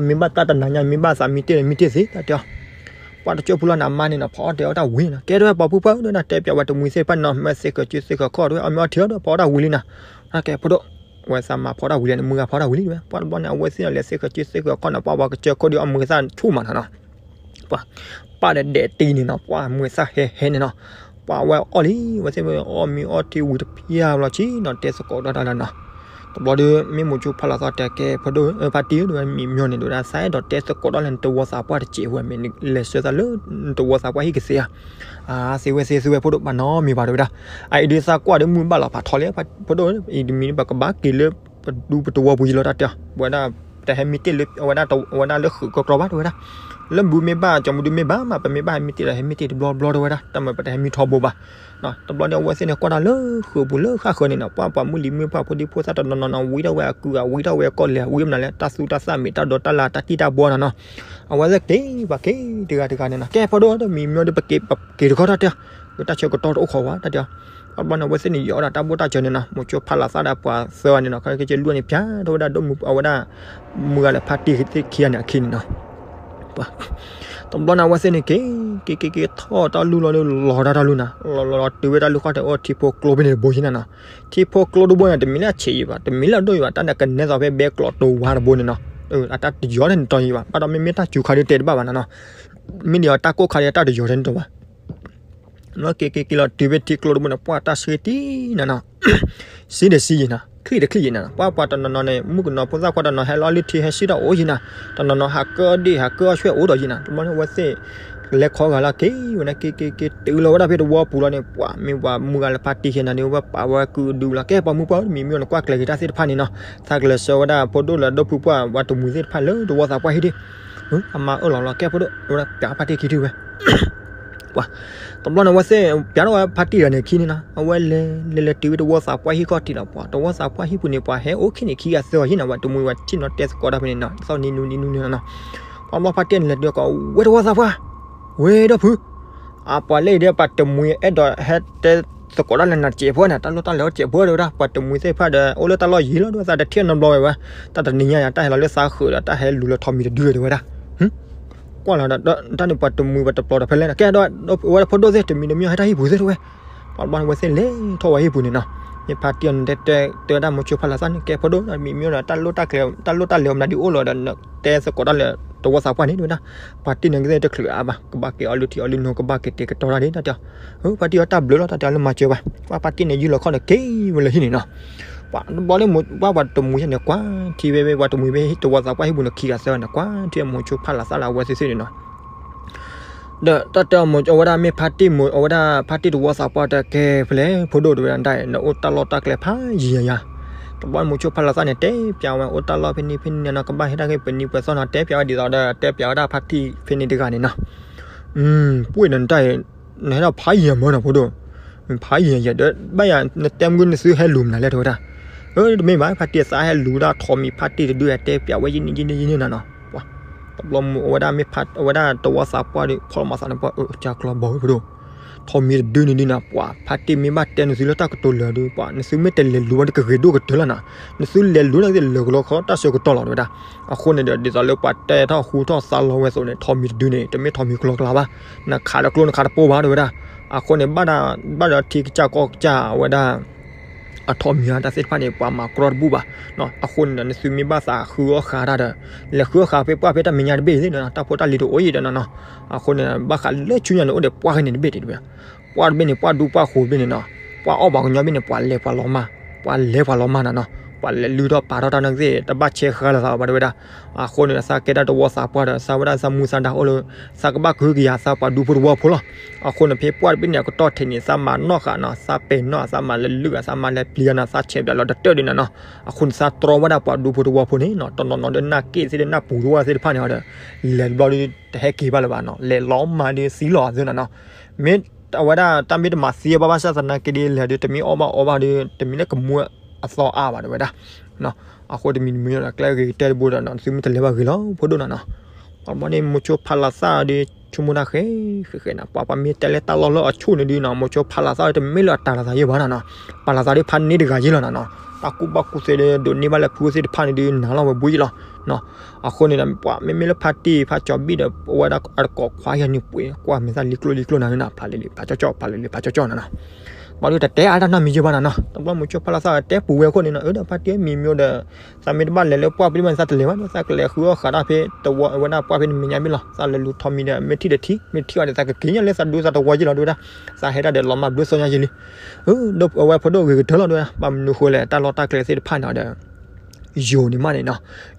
မ့ၢ်ဘၣ်တၢ်တနၤညါ မ့ၢ်ဘၣ်သးမံတ့ၢ်လၢမံတ့ၢ်သ့ တၢ်တဲအီၤ, ပှၤတကၠိၣ်ဖိလီၤနၤမါန့ၣ်နီၤ ဖီအီၣ်တဲအီၣ်တၢ်ဝံၤနီၤ ကဲတဝဲပှၤဖုပှၢ်ဧၢ တဝဲဒၣ် တဲပၠးဝဲတမှံၤသ့ၣ်တဖၣ်န့ၣ်နီၤ မ့ၢ်သ့ဃၢၤစုသ့ဃၢၤခီၣ်တဝဲ အီၣ်မ့ၢ်အီထံအီၣ်ဒီး ဖီအီၣ်တၢ်ဝံၤလံနီၤ, ကဲဖိဒိၣ် ဝဲသးမၤဖီအီၣ်တၢ်ဝံၤလံန့ၣ် မုၢ်ဂၤဖီအီၣ်တၢ်ဝံၤလံတဝဲ ပှၤတဘျီန့ၣ် အဝဲသ့ၣ်န့ၣ် လဲၤသ့ဃၢၤစုသ့ဃၢၤခီၣ်နီၤ ပှၤပှၤကစၢၢ်ခိၣ်ဒီးအီၣ်မုၢ်သၣ်ဆူၣ်မးနီၤနီၤ ပှၤ ပၢ်ဒီးဒဲးတံၢ်န့ၣ်နီၤ ပှၤမုၢ်သၣ်ဟဲဟဲန့ၣ်နီၤ, ပှၤဝဲအီၣ်လံ ဝဲသ့ၣ်ဝဲအီၣ်မ့ၢ်အီထံဝံၤတဖျၢၣ်လီၤဆံနီၤ တဲသကိးဒီးတၢ်လၢနီၤ, တဘျီဒီး မ့ၢ်မိၤဆိဖးလီၤသီတဲကဲ ဖိဒိၣ် ဖါတံၢ်ဧၢ တဝဲမံမ့ၢ်န့ၣ် တဝဲဒၣ်သးအဲၣ်ဒိးတဲသကိးဒီးလၢနတဝီသးပှၢ်တစဲးဝဲ မ့ၢ်လဲၤဆှၢသးလၢ နတဝီသးပှၢ်ဟံၣ်ကသ့ဧါ, အါ သ့ဝဲသ့ သ့ဝဲဖိဒိၣ် ဘၣ်နီတမံၤဘၣ် တဝဲဒၣ်, အအံၤဒုးသးကွၢ်ဒီးမုၢ်ဘၣ်လီၤ ဖးထီလံ ဖိဒိၣ် အံၤတမံၤန့ၣ် ပကဘၣ်က့ၤလၢ ပဒူပတဝီပူၤယံၤလီၤ တၢ်တဲအီၤ ပဝဲဒၣ် တဟဲမံတ့ၢ်လၢ အဝဲဒၣ်လၢဃုာ်ကီကီဘၣ် တဝဲဒၣ်, လၢဘူးမ့ၢ်ဘၣ် ကၠီမူဒုမ့ၢ်ဘၣ်မး ပမ့ၢ်ဘၣ်ဟဲမံတ့ၢ်ဒီး ဟဲမံတ့ၢ်တဘျီဘျီ တဝဲဒၣ် တၢ်မၤပတဟဲမံထီဘိဘၣ်, တဘျီန့ၣ် အဝဲသ့ၣ်န့ၣ် ကွၢ်တၢ်လၢဃုာ်ပူၤလၢဃၣ်ဃၢၤန့ၣ်နီၤ ပှၤပှၤမုၢ်လံၤမုၢ်ပှၢ်ဖိဒံဖိသၣ်တနီၤနီၤနီၤ ဝံထီၣ်ဝဲအကုၢ် ဝံထီၣ်ဝဲအကီၢ်လဲၤ ဝံမနုၤလဲၣ် တၢ်သူတၢ်သၣ်မ့ၢ်တၢ်ဒိးတၢ်လၢ် တၢ်တံၢ်တၢ်ဘှီနီၤနီၤ, အဝဲသ့ၣ်က့ၤ ပှၤက့ၤတဂၤတဂၤန့ၣ်နီၤ ကဲ ဖိဒိၣ် တမံၤမ့ၢ်ဒီး ပက့ၤတခီတၢ်တဲ တၢ်ဆၢကတီၢ်တအိၣ်ခိးဝဲ တၢ်တဲအီၤ, တဘျီန့ၣ် အဝဲသ့ၣ်န့ၣ် ယီၤဒၣ်တၢ်ဘိၣ်တၢ်စၢၤန့ၣ်နီၤ မိၤဆိဖးလီၤသးဒီးပှၤသၢဂၤန့ၣ်နီၤ ခဲက့ၤလွံၢ်န့ၣ် ဖျါထီၣ်ဝဲဒၣ်ဒိၣ်မူ အဝဲဒၣ် မုၢ်ဂၤလၢဖါတံၢ်သ့ၣ်ခံဂၤန့ၣ်အခံန့ၣ်နီၤ တဘျီန့ၣ် အဝဲသ့ၣ်န့ၣ်က့ၤ က့ၤက့ၤက့ၤထီၣ်တၢ်လူၢ်လီၤဒီး လီၤတၢ်တၢ်လူၢ်နီၤ လီၤလီၤလီၤတုၤဝဲတၢ်လူၢ်ဃီတဲအိၣ်ထံဖိကျိဖဲန့ၣ်တဘိယံၤနီၤနီၤ, ထံဖိကျိတဘိန့ၣ် တမ့ၢ်လၢအဆံးယံၤဘၣ် တမ့ၢ်လၢအဒိၣ်ယံၤဘၣ် တၢ်န့ၣ်ကနဲသးဖဲဘဲကျိးတဝါတဘိန့ၣ်နီၤ, အတၢ်တယီၤန့ၣ်တယံၤဘၣ် ဘၣ်ဒီးမ့မ့ၢ်တၢ်စူၤခါဒီးတဲတဘၣ်ဘၣ်နီၤနီၤ, မ့ၢ်ဒ်အီၤတၢ်ကိၢ်ခါဒီးတၢ်တယီၤန့ၣ်တဝါ လီၤက့ၤက့ၤက့ၤလီၤတုၤဖဲထံကျိတဘိန့ၣ် ပှၤတၢ်ဆှံတံၢ်နီၤနီၤ, စံဒးစံယံၤနီၤ ချံၣ်တချံၣ်ယံၤနီၤ ပှၤပှၤတနီၤနီၤန့ၣ် မုၣ်ကနီၤဖိသၣ်ခွါတနီၤဟဲလီၤလၢထံဟဲစံၣ်တၢ်အိၣ်ယံၤနီၤ, တနီၤနီၤဟးကၢဒ့ၣ်ဟးကၢအီၣ်ဆွဲၣ်အိၣ်ဒီးယံၤနီၤ တဘျီန့ၣ် အဝဲသ့ၣ် လဲၤခီဂာ်လီၤက့ၤဝဲန့ၣ် က့ၤက့ၤက့ၤတုၤလီၤဝဲဒၣ်ဖဲတဝီပူၤလီၤန့ၣ် ပှၤမ့ၢ်ပှၤမုၢ်ဂၤလၢဖါတံၢ်ခဲန့ၣ် ဝဲပာ်ဝဲကုၢ်ဒုလီၤ ကဲပှၤမုၢ်ပှၢ်တမံၤမ့ၢ်နကွၢ်ကျဲၤက့ၤတၢ်သ့ၣ်တဖၣ်န့ၣ်နီၤ, သးကလဲၤဆှၢဝဲဒၣ်ဖိဒိၣ်လၢဒိၣ်ဖုပှၢ် ပှၤတမှံၤသ့ၣ်တဖၣ်လၢတဝီသးပှၢ်ဟံၣ်ဒ့ၣ် အမါအၢၣ်လီၤလီၤ ကဲဖိဒိၣ် ဝဲဒၣ်ပၠးဖါတံၢ်ခံထံၣ်ဝဲ ပှၤ တဘျီန့ၣ် အဝဲသ့ၣ်ပၠးထီၣ်ဝဲဖါတံၢ်ဒီးန့ၣ်ခံန့ၣ်နီၤ အဝဲလဲၤလဲၤလဲၤတုၤဝဲတဝီသးပှၢ်ဟံၣ်ခီၣ်ထံးလီၤ ပှၤ တဝီသးပှၢ်ဟံၣ်ပူၤန့ၣ် ပှၤဟဲအိၣ်ခံန့ၣ်ခံဂၤသၢဂၤယံၤနီၤ ပှၤတမှံၤဝဲဆ့ၣ်နီၤတဲသကိးတၢ်ဖဲန့ၣ်နီၤ သီၣ်နံၤနူနံၤနူနံၤနီၤနီၤ, ပှၤဘျီဖါတံၢ်န့ၣ်လဲၤတုၤကီး ဝဲတဝီသးပှၢ် ဝဲဒိၣ်ဖု အပှၤလၢအံၤဒီး ပှၤတမှံၤအဲၣ်ဒိးဟဲတဲသကိးတၢ်လၢနၤတစဲးဖိန့ၣ် တၢ်လိၣ်တၢ်လဲၤအိၣ်တစဲးဖိတဲဝဲဒၣ် ပှၤတမှံၤသ့ၣ်တဖၣ်ဒီး အိၣ်လၢတၢ်လီၢ်ယံၤလီၤ ဒ်သိးတထံၣ်နီတဘျီဝဲဝဲ တၢ်တနံၤညါယၤ တၢ်ဟဲလီၤလၢသးဃုာ်ဒီး တၢ်ဟဲလူၤလၢထိးမံၤတဒုတဲဝဲဒၣ် ကွၢ်လီၤဒီး တၢ်န့ၣ်ပှၤတမှံၤပှၤတပျီၤဒီးဖဲလဲၣ်နီၤ ကဲဒီး ဝဲဒၣ်ဖိဒိၣ်သ့ၣ်တမံၤတမံၤဟဲတၢ်ဟံၣ်ပူၤသ့ၣ်တဲဝဲ ပှၤဘျီန့ၣ် အဝဲသ့ၣ်လဲၤထီၣ်ဝဲဟံၣ်ပူၤန့ၣ်နီၤ, မ့ၢ်ဖါတံၢ်အီၤန့ၣ် တဲတဲဝဲဒၣ်မိၤဆိဖးလီၤသးန့ၣ် ကဲဖိဒိၣ် တမံၤမံၤဒီး တၢ်လိၣ်တၢ်လဲၤမနုၤဒ်အိၣ်လီၤဒီး တဲသကိးတၢ်လၢတဝီသးပှၢ်န့ၣ်တဲဝဲဒၣ်, ပှၤတံၢ်န့ၣ်ကသ့ၣ်တချုးအါဘၣ် ကဘၣ်က့ၤအီၣ်လုၢ်ထံအီၣ်လုၢ်နိ ကဘၣ်က့ၤတဲာ်ကတီၤတၢ်ဒ်တၢ်တဲအီၤ, ဖါတံၢ်အီၤတၢ်ဘျုးလီၤ တၢ်တဲအီၤလၢမၤစၢၤဘၣ် ပှၤဖါတံၢ်န့ၣ် ယုၢ်လီၤခီၣ်ဒီးက့ၤဝဲလၢဟံၣ်န့ၣ်နီၤ ပှၤတဘျီလၢမိၤ ပှၤပှၤတမှံၤန့ၣ် ကွၢ်ထံဝဲဝဲ ပှၤတမှံၤဖဲတဝီသးပှၢ်ဟံၣ်ပူၤန့ၣ် ခံဂၤသၢဂၤန့ၣ် ကွၢ်ထံမိၤဆိဖးလီၤသးလၢအဝဲသ့ၣ်သ့ၣ်န့ၣ်နီၤ ဒီးတၢ်တဲအီၤမိၤ အဝဲဒၣ်မ့ၢ်ဖါတံၢ်မိၤ အဝဲဒၣ်ဖါတံၢ်တဝီသးပှၢ်တဲကဲဖဲလဲၣ် ဖိဒိၣ်တဲဝဲဒၣ် နအိၣ်တၢ်လီၢ်တၢ်ကျဲဖးယံၤယၤယၤ, တဘျီမိၤဆိဖးလီၤသးန့ၣ် တဲပၠးဝဲအိၣ်တၢ်လီၢ်ဖဲန့ၣ်ဖဲန့ၣ်နီၤ ကဘၣ်ဟဲဒၣ်က့ၤပနံၤပှဲၤသီနီၤ တဲပၠးဝဲဒ်သိးဒီး တဲပၠးဝဲဒၣ်ဖါတံၢ်ဖဲန့ၣ်တဂၤန့ၣ်နီၤ ပှ့ၢ်ဒီးနတၢ်အံၤ နဟဲဒၣ်ဖးယံၤယၤမၢနီၤ ဖိဒိၣ်, ဖးယံၤယၤဒီး ဘၣ်ယၤ နတဲမုၢ်နသုဟဲလူၤမနုၤလဲၣ် တဲဝဲဒၣ်, အၢ တမ့ၢ်ဘၣ် ဖါတံၢ်သးဟဲလူၤဒၣ်ထိးမံၤဖါတံၢ်တဒု တဲပၠးဝဲယံာ်န့ၢ်ယံာ်န့ၢ်ယံာ်န့ၢ်နီၤနီၤ, ပှၤ တဘျီမိၤ အဝဲဒၣ်မ့ၢ်ဖး အဝဲဒၣ်တဝီသးပှၢ်ဒီး ဖီလီၤမၤသးန့ၣ် ပှၤ အၢ ကၢ်ကျီဘီဝဲ ဖိဒိၣ်, ထိးမံၤတဒုန့ၣ်ဒုနီၤ ပှၤ ဖါတံၢ်မ့ၢ်ဘၣ်တဲနသုလၢတၢ်ကတိၤလၢာ်ဒီး ပှၤ နသုမ့ၢ်တလဲၤလူၤဝဲတကဂ့ၤဒိၣ်ကတၢၢ်လၢနီၤ, နသုလဲၤလူၤန့ၣ်ကသ့ၣ်လၢာ်ကလီခီ တၢ်ဆၢကတီၢ်လီၤ တဲဝဲဒၣ်, အဃိန့ၣ်ဒီး ဒ်သိးလၢပှၤတဲထီၣ်ဟူထီၣ်သါလီၤဝဲအသိးန့ၣ် ထိးမံၤတဒုန့ၣ် တမ့ၢ်ထိးမံၤကလီကလီဘၣ်, နခးဒီးကျိနခးတပိၢ်ဘၣ် တဲဝဲဒၣ်, အဃိန့ၣ် ဘၣ်ဒီး ဘၣ်ဒီးထံကစၢ်ကီၢ်ကစၢ် အဝဲဒၣ် အထိးမံၤအတၢ်သ့ၣ်တဖၣ်န့ၣ် ပှၤမၤကြီတဘူၣ်ဘၣ်, အဃိန့ၣ်ဒီး နသုမ့ၢ်ဘၣ်သးဃုအီၣ်ဃာ်တၢ်ဒီး လဲၤဃုအီၣ်ဃာ်ဖဲပှၢ်ဖဲတၢ်မဲာ်ညါတဘ့ၣ်သ့ၣ်နီၤ တၢ်ဖိတၢ်လံၤတအိၣ်အံၤဒီးနီၤနီၤ, အဃိန့ၣ် ဘၣ်ဃးလၢဆူညါန့ၣ် အိၣ်ဒီးပှၢ်ဖဲန့ၣ်တဘ့ၣ်တဲဝဲဒၣ်, ပှၢ်တဘ့ၣ်န့ၣ် ပှၢ်ဒူပှၢ်ဃိးတဘ့ၣ်န့ၣ်နီၤ, ပှၢ်အီၣ်ပှၤကညီဘ့ၣ်န့ၣ် ပှၤလဲၤပှၤလီၤမၢ်, ပှၤလဲၤပှၤလီၤမၢ်နီၤနီၤ, ပှၤလဲၤလုၢ်ထီၣ်ပာ်ထီၣ်တၢ်နာ်ကသ့ၣ် တဘၣ်ဆဲးဃာ်လၢသးဘၣ် တဲဝဲဒၣ်. အဃိန့ၣ် သးကဲဒၣ်တဝီသးပှၢ်ဒီး သးဝဲဒၣ်သးမူသးဒါအိၣ်လၢ သးကဘၣ်ကဟုကယာ်သးပှၤဒူဖိတဝီဖိလီၤ. အဃိန့ၣ် ဖဲပှၢ်တဘ့ၣ်န့ၣ် အကတီၢ်ထံးန့ၣ် သးမၤနီၣ်ဃာ်နီၤ, သးပဲာ်နီၣ်, သးမၤလၢလုၢ်ဧါ, သးမၤလဲၤပျံၤဧါနီၤ, သးဆဲးပၠးလီၤတတၢၢ်ဒံးနီၤနီၤ. အဃိန့ၣ် သးတြီဝဲဒၣ်ပှၤဒူဖိတဝီဖိန့ၣ်နီၤ, တနီၤနီၤဒီးနၢ်က့ၣ်သ့ၣ်ဒီးနၢ်ပူၤတဝီသ့ၣ်တဖၣ်န့ၣ်ဒီး လဲၤတဘျီဒီး တဟဲက့ၤဘၣ်လၢၤဘၣ်နီၤ, လဲၤလီၤမၢ်ဒီးသံလီၤအသးနီၤနီၤ. မ့ၢ်အဝဲဒၣ်တၢ်မ့ၢ်တမၤသံဘၣ်ဘၣ်ဆၣ်သနာ်က့ဒီး လဲၤဒီးတမ့ၢ်အီၣ်ဘၣ်အီဘၣ်ဒီး တမ့ၢ်လၢကမူအသီအါဘၣ် တဲဝဲဒၣ်. အဃိတမံၤတမံၤဒီး ကျဲဂ့ၤကတၢၢ်တဘိဒီး သုမ့ၢ်တလဲၤဘၣ်ဂ့ၤလီၤ ဖိဒိၣ်နီၤနီၤ. ဘၣ်ဘျီန့ၣ် မိၤဆိဖးလီၤသၣ်ဒီး ဆိကမိၣ်တၢ်ဃဲ ဃဲဃဲနီၤ, ပှၤ ပှၤမ့ၢ်တဲလၢတၢ်လီၢ်လၢအဆိၣ်န့ၣ်ဒုးနီၤ, မိၤဆိဖးလီၤသၣ်ဒီး တမ့ၢ်လၢအတၤလီၤသးယဲၢ်ဘၣ်နီၤနီၤ, ပာ်လီၤသးဒီးဖးန့ၢ်တဂၤယဲၢ်လီၤနီၤနီၤ. တၢ်ကူၣ်ဘၣ်ကူၣ်သ့ဒီး ဒိးန့ၢ်ဘၣ်လၢဖုအိၣ်သ့ၣ်တဖၣ်န့ၣ်ဒုး နၤလီၤဝဲဘှံးယဲၢ်လီၤ. အဃိန့ၣ်ဒီး ပှၤမ့မ့ၢ်လၢဖါတံၢ်ဖါကၠီၤဘံၣ်ဒီး အဝဲဒၣ်အတကိးခွါယၤန့ၣ်ပှ့ၤ ကွၢ်မဲာ်သၣ်လံကျိၣ်လံကျိၣ်နၤနီၤ, ဖးလံၤလံၤ ဖးကၠီကၠီ ဖးလံၤလံၤ ဖးကၠီကၠီနၤနီၤ. ဘၣ်ဒီးတတဲအါတၢ်နီတမံၤယဲၢ်ဘၣ်နီၤနီၤ. တဘျီမိၤဆိဖးလီၤသၣ်တဲပူၤဝဲအဃိန့ၣ်နီၤ, အၢ ဒီးဖါတံၢ်မံၤမံၤဒီး သးမ့ၢ်တဘၣ်လဲၤလၢပှၢ်ဘ့ၣ်မးန့ၣ် သးတလဲၤဘၣ်ဒီး သးကလဲၤဃုအီၣ်ဃာ်တၢ်ဖဲတဝီ အဝဲဒၣ်ပှၢ်ဖဲန့ၣ်မဲာ်ညါဘ့ၣ်လီၤ. သးလဲၤလူၤထီၣ်မံၤဒီး မ့ၢ်ထံၣ်ဒီးထံၣ် မ့ၢ်တထံၣ်ဘၣ်ဒီး သးကက့ၤညါလၢသးဒူသးတဝီယဲၢ်လီၤ တဲဝဲဒၣ်. သးဟဲဒၣ်ဒီးလီၤမၢ်ဘျုးသီညါယဲၢ်လံ. အၢ ဒီးအဝဲဖိဒိၣ်ဂ့ၤကတၢၢ်လီၤ တဲဝဲဒၣ်. ဘၣ်မနုၤဃိလဲၣ် တၢ်လီၢ်တၢ်ကျဲသ့ၣ်တဖၣ်န့ၣ်ဒီး ယိၤန့ၣ်မးန့ၣ်နီၤ,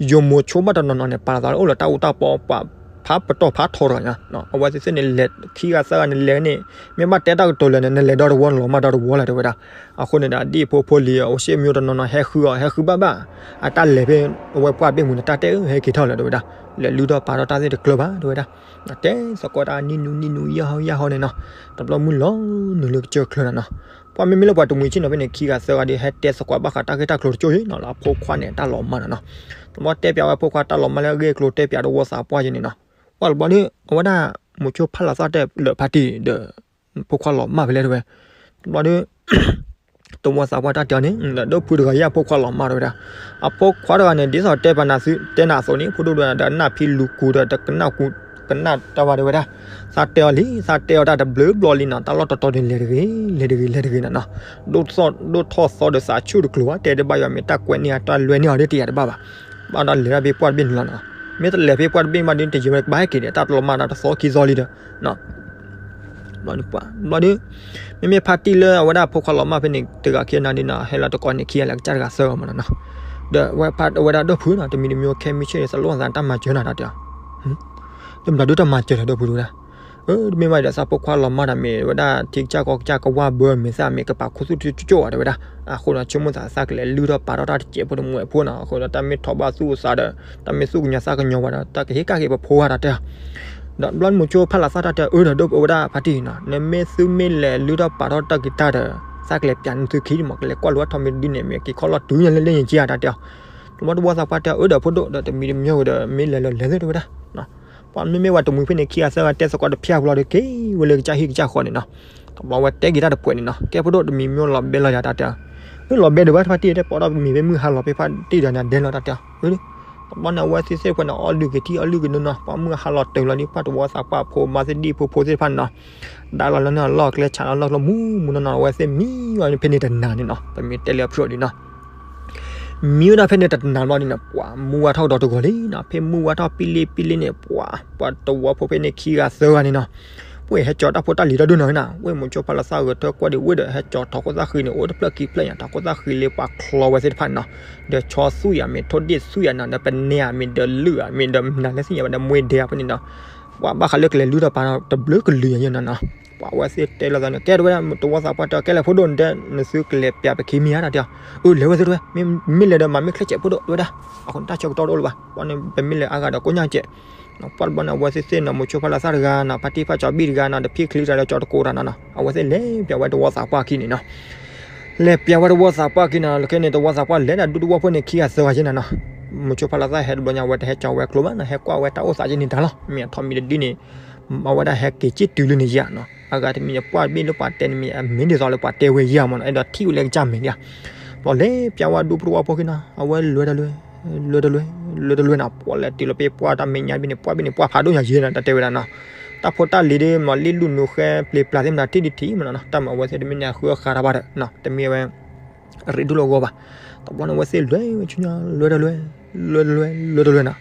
ယိၤမိၤဆိဘၣ်တနီၤနီၤန့ၣ် ပာ်လီၤသးလၢအိၣ်လၢတၢ်အူတၢ်ပီပှၤ ဖးပတီၢ်ဖးထီတဂၤညါ, အဝဲသ့ၣ်သ့ၣ်န့ၣ် လဲၤခံဂၤသၢဂၤန့ၣ်လဲၤန့ၣ် မ့ၢ်ဘၣ်တဲတၢ်ကတိၤလဲၣ်န့ၣ် နလဲၤဒီတဝီ နလီၤမၢ်ဒီတဝီလီၤ တဲဝဲဒၣ်. အဃိန့ၣ်ဒီး အဒံၣ်ဖိဖိလံၤ အိၣ်စ့ၣ်မံၤတနီၤနီၤ ဟဲဃုအီၤ ဟဲဃုဘၣ်ဘၣ် အတၢ်လဲၤဖဲအဝဲပှၢ်ဘ့ၣ်မူန့ၣ် တၢ်တဲအၢ ဟဲက့ၤထီၣ်လၢၤ တဲဝဲဒၣ်. လဲၤလုၢ်ထီၣ်ပာ်ထီၣ်တၢ်သ့ၣ်တကျၢၤဘၣ် တဲဝဲဒၣ်. တဲသကိးတၢ်နံၣ်နူနံၣ်နူယဲၢ်ဟီယဲၢ်ဟီန့ၣ်နီၤ, တဘျီမုၢ်လီၤနုာ်လၢကစၢၢ်ချၢနီၤနီၤ. ပှၤမ့မ့ၢ်လၢပှၤတမှံၤဆ့ၣ်နီၤဖဲန့ၣ် ခံဂၤသၢဂၤဒီး ဟဲတဲသကိးဘၣ်ဃးတၢ်ဂ့ၢ်တၢ်ကျိၤတကၠိၢ်ယဲၢ်နီၤ လၢအဖိခွါန့ၣ် တၢ်လီၤမၢ်နီၤနီၤ. တဘျီတဲပၠးဝဲဖိခွါတၢ်လီၤမၢ်လၢအဂ့ၢ်အကျိၤ တဲပၠးတဝီသးပှၢ်ယဲၢ်န့ၣ်နီၤ. ပှၤတဘျီဒီး အဝဲဒၣ် မိၤဆိဖးလီၤသၣ်တဲလၢဖါတံၢ်ဒီး ဖိခွါလီၤမၢ်ဖဲလဲၣ်တဲဝဲ. တဘျီဒီး တဝီသးပှၢ်တၢ်တဲအီၤန့ၣ် ဒီးဒိၣ်ဖုတဂၤယဲၢ်အဖိခွါလီၤမၢ် တဲဝဲဒၣ်. အဖိခွါတဂၤန့ၣ် ဒ်သိးတဲပာ်နၤသု တဲနၤအသိးန့ၣ် ဖိဒိၣ်ဒိၣ်ဒီး နၢ်ဖံးလူၤကူၤဒီး တကနၣ်ကူၤ ကနၣ်တၢ်ဘၣ် တဲဝဲဒၣ်. သးတဲအီၤလံ သးတဲအီၤတၢ်တဘျုးဘျီလံနီၤ, တၢ်လီၢ်တတီၤန့ၣ် လဲၤတဂ့ၤ လဲၤတဂ့ၤ လဲၤတဂ့ၤနီၤနီၤ. ဒိၣ်ထီၣ်သီဒီးသးဆူၣ်တကျိၤဘၣ် တဲတဘၣ်ယွၤ မ့ၢ်တၢ်ကွဲးန့ၢ်အတၢ်လွဲန့ၢ်အီၤဒီးတယာ်တဘၣ်ဘၣ်. ဘၣ်ဒီးလဲၤဒၣ်ဖဲပှၢ်တဘ့ၣ်န့ၣ်လီၤနီၤ. မ့ၢ်တလဲၤဖဲပှၢ်တဘ့ၣ်မးဒီး တယံာ်ဝဲကဘၣ်ဟဲက့ၤဒီး တၢ်တလီၤမၢ်ဒီးတသီခံသီလံဒီး ဘျီဒီး မ့မ့ၢ်ဖါတံၢ်လၢအဝဲဒၣ်ဖိခွါလီၤမၢ်ဖဲန့ၣ် တဂၤခံဂၤန့ၣ်နီၤ ဟဲလီၤတကိးန့ၣ် ခံဂၤလၢကစၢ်တဂၤသၢဂၤမးနီၤနီၤ. ဒီးအဝဲဒၣ်ဒိၣ်ဖုနီၤ တမံၤတမံၤခဲမုၢ်ဆ့ၣ်န့ၣ် သးလိၣ်သးတၢ်မၤစၢၤနၤတၢ်တဲအီၤ. တမ့ၢ်ဒိၣ်တၢ်မၤစၢၤဒီးဒိၣ်ဖုတဲဝဲဒၣ်. အၢ တမ့ၢ်ဘၣ်ဒီးသးဖိခွါလီၤမၢ်ဒီး မ့ၢ်ဝဲဒၣ်ထံကစၢ်ကီၢ်ကစၢ်ကဝၢ်ဘၢ မ့ၢ်သးမ့ၢ်ကပာ်ခူသူၣ်တကၠိၢ်ဧါ တဲဝဲဒၣ်. အဃိဒီးဆိကမိၣ်သး သးကလဲၤလုၢ်ထီၣ်ပာ်ထီၣ်တၢ်တစဲးဖိတမှဲးဖိနီၤ. အဃိဒီးတၢ်မ့ၢ်ထိးဘၣ်သူၣ်အသးဒီး တၢ်မ့ၢ်သူၣ်ကညီၤသးကညီၤဝဲဒီး တၢ်ကဟ့ၣ်ကၣ်က့ၤပဖိဂၤတၢ်တဲအီၤ. ဒီးဘျီမိၤဆိဖးလီၤသၣ်တၢ်တဲအၢဒီးဒိၣ်ဖုဝဲဒၣ်ဖါတံၢ်နီၤ နမ့ၢ်သုမ့ၢ်လဲၤလုၢ်ထီၣ်ပာ်ထီၣ်တၢ်က့ၤတၢ်ဒီး သးကလဲၤပၠးနသုခံမး ကလဲၤကွၢ်လိဝဲထီၣ်မ့ၢ်တဒုန့ၣ် မ့ၢ်က့ၤခီလီၤတုၤညါလၢလၢညါက့တၢ်တဲအီၤ. တဘျီတဝီသးပှၢ်တဲအၢဒီးဖိဒိၣ်ဒီး တမံၤတမံၤဝဲဒီး မ့ၢ်လဲၤလီၤလဲၤသ့တဲဝဲဒၣ်. ပှၤမ့မ့ၢ်ဝဲတမှံၤဖဲန့ၣ် ခံဂၤသၢဂၤတဲသကိးတဖၠၣ်ပူၤလီၤဒီး က့ၤဝဲလၢကစၢ်ဟံၣ်ကစၢ်ဃီန့ၣ်နီၤ. တဘျီဝဲတဲက့ၤတၢ်တပှဲၤန့ၣ်နီၤ ကဲဖိဒိၣ် တမံၤမ့ၢ်လီၤဘဲလီၤယၤတၢ်တဲအီၤ. အၢ လီၤဘဲဒံးဘၣ် ဖါတံၢ်တဲ ပိာ်ထီၣ်မ့ၤဖဲမုၢ်ဟါလီၤဖဲဖါတံၢ်ဒီးနၤဒဲလီၤတၢ်တဲအီၤ. တဘျီန့ၣ် အဝဲသ့ၣ်သ့ၣ်တဖၣ်န့ၣ် အီၣ်လုၢ်က့ၤထံၣ်အီၣ်လုၢ်က့ၤနုာ်နီၤ ပှၤမုၢ်ဟါလီၤတုၤလီၤဒီး ပှၤတဝီသးပှၢ်ဖိမါသ့ၣ်ဒံၣ်ဖိဖိသ့ၣ်တဖၣ်န့ၣ်နီၤ ဒါလီၤလၢန့ၣ်အလီၢ်ကျဲဆးလီၤလီၢ်ကျိမူမူနီၢ်နီၢ် အဝဲသ့ၣ်မံဝဲဖဲန့ၣ်တနၤန့ၣ်နီၤ ပမ့ၢ်တဲလၢအဖျိဒံးနီၤ မံဝဲဒၣ်ဖဲန့ၣ်တနၤဘျီဒ်န့ၣ် ပှၤမူဝဲထီၣ်ကဒီးတဂီၤလံနီၤ ဖဲမူဝဲထီၣ်ပံလံပံလံန့ၣ် ပှၤ ပှၤတဝီဖိဖဲန့ၣ်ခံဂၤသၢဂၤန့ၣ်နီၤ ပှၤဟဲကၠီတၢ်ဖိတၢ်လံၤတၢ်ဒိၣ်နီၤနီၤ ဝ့ၢ်မိၤဆိဖးလီၤသၣ်ဂဲၤထၢၣ်ကွၢ်ဒံးဝ့ၢ်ဒီး ဟဲကၠီထီၣ်ခိၣ်သၣ်ဃံန့ၣ် အိၣ်တဖျၢၣ်ခံဖျၢၣ်ညါ ထီၣ်ခိၣ်သၣ်ဃံလၢပှၤချီဝဲသ့ၣ်တဖၣ်န့ၣ်နီၤ ဒီးဆီသူၣ်ယၤမ့ၢ်ထိၣ်ဒ့ၣ်သူၣ်ယၤနီၤ ဒီးပနဲအမ့ၢ်ဒီးလုၢ်အမ့ၢ်ဒီးမနုၤလဲၣ်သ့ၣ်ညါဝဲဒီး မွဲဒဲအဖဲန့ၣ်ဒီး ပှၤဘၣ်ဃးလၢကလဲၤလုၢ်ထီၣ်ပာ်ထီၣ်တဘျုးကလုာ်ညါယဲၢ်နီၤနီၤ ပှၤဝဲသ့ၣ်တဲလိာ်သးန့ၣ် ကဲတဲဝဲဒၣ် တဝီသးပှၢ်တဲအီၤ ကဲလဲၣ်ဖိဒိၣ်နတဲ နသုကလဲၤပၠးပခံမံၤဧါတၢ်တဲအီၤ အၢ လဲၤဝဲသ့ၣ်တဲဝဲ မ့ၢ်လဲၤဒီးမၤမ့ၢ်ချ့စဲးဖိဒိၣ်တဲဝဲဒၣ် အဃိန့ၣ်တၢ်ဆၢကတီၢ်တအိၣ်လၢၤဘၣ် ပှၤန့ၣ် ပမ့ၢ်လဲၤအါဂၤဒီးကိးညါစဲး ပှၤတဘျီန့ၣ် အဝဲသ့ၣ်သ့ၣ်နီၤ မိၤဆိဖးလီၤသၣ်တဂၤနီၤ ဖါတံၢ်ဖါကၠီဘံၣ်တဂၤနီၤ ဒီးဖံချံတဂၤလၢကၠီတကိးတၢ်နီၤနီၤ အဝဲသ့ၣ်လဲၤပၠးဝဲတဝီသးပှၢ်ခံန့ၣ်နီၤ လဲၤပၠးဝဲတဝီသးပှၢ်ခံနီၤ လၢခဲန့ၣ် တဝီသးပှၢ်လဲၤဒၣ်ဒူတဝီဖိန့ၣ် ခံဂၤသၢဂၤယဲၢ်နီၤနီၤ မိၤဆိဖးလီၤသၣ်ဟဲတဘျီညါ အဝဲတဟဲကၠီဝဲကျိဘၣ်နီၤ ဟဲကွၢ်ဝဲတၢ်အိၣ်သးယဲၢ်န့ၣ်တၢ်လီၤ မ့ၢ်အထီၣ်မံၤတဒုန့ၣ် အဝဲဒၣ်ဟဲက့ၤစ့ၢ်တုၤလၢန့ၣ်ယဲၢ်နီၤ အဂၤတမံၤန့ၣ် ပှၢ်တဘ့ၣ်လၢပှၤတဲန့ၣ်မ့ၢ် အမ့ၢ်ဒ်သိးလၢပှၤတဲဝဲယဲၢ်မ့ၢ်နီၤ အဲၣ်ဒိးထံၣ်ဝဲလၢကစၢ်မဲာ်ဒၣ် ဘျီလဲၤပၠးဝဲဒူပတဝီဖိခံနီၤ အဝဲလဲၤတလွဲ လဲၤတလွဲ လဲၤတလွဲနီၤ ပှၤလဲၤတုၤလီၤဖဲပှၢ်တၢ်မဲာ်ညါတဘ့ၣ်န့ၣ် ပှၢ်ဘ့ၣ်န့ၣ် ပှၢ်ဖးဒိၣ်ညါယဲၢ်နီၤ တၢ်တဲဝဲဒၣ်နီၤ တၢ်ဖိတၢ်လံၤဒီး မ့ၢ်လံၣ်လူၢ်နူၤဃဲပျ့ၤပျၢ်သ့ၣ်မတၤ ထံၣ်ဒံးထံၣ်မ့ၢ်နီၤ တၢ်မ့ၢ်အဝဲသ့ၣ်တမ့ၢ်န့ၣ် အဃုအဃါတၢ်ဘၣ်ဒီး တမ့ၢ်ဝဲ ရ့ဒိၣ်လီၤဂီၢ်ဘၣ် တဘျီန့ၣ် အဝဲသ့ၣ်လဲၤဝဲဆူညါ လဲၤတလွဲ လဲၤတလွဲ လဲၤတလွဲနီၤ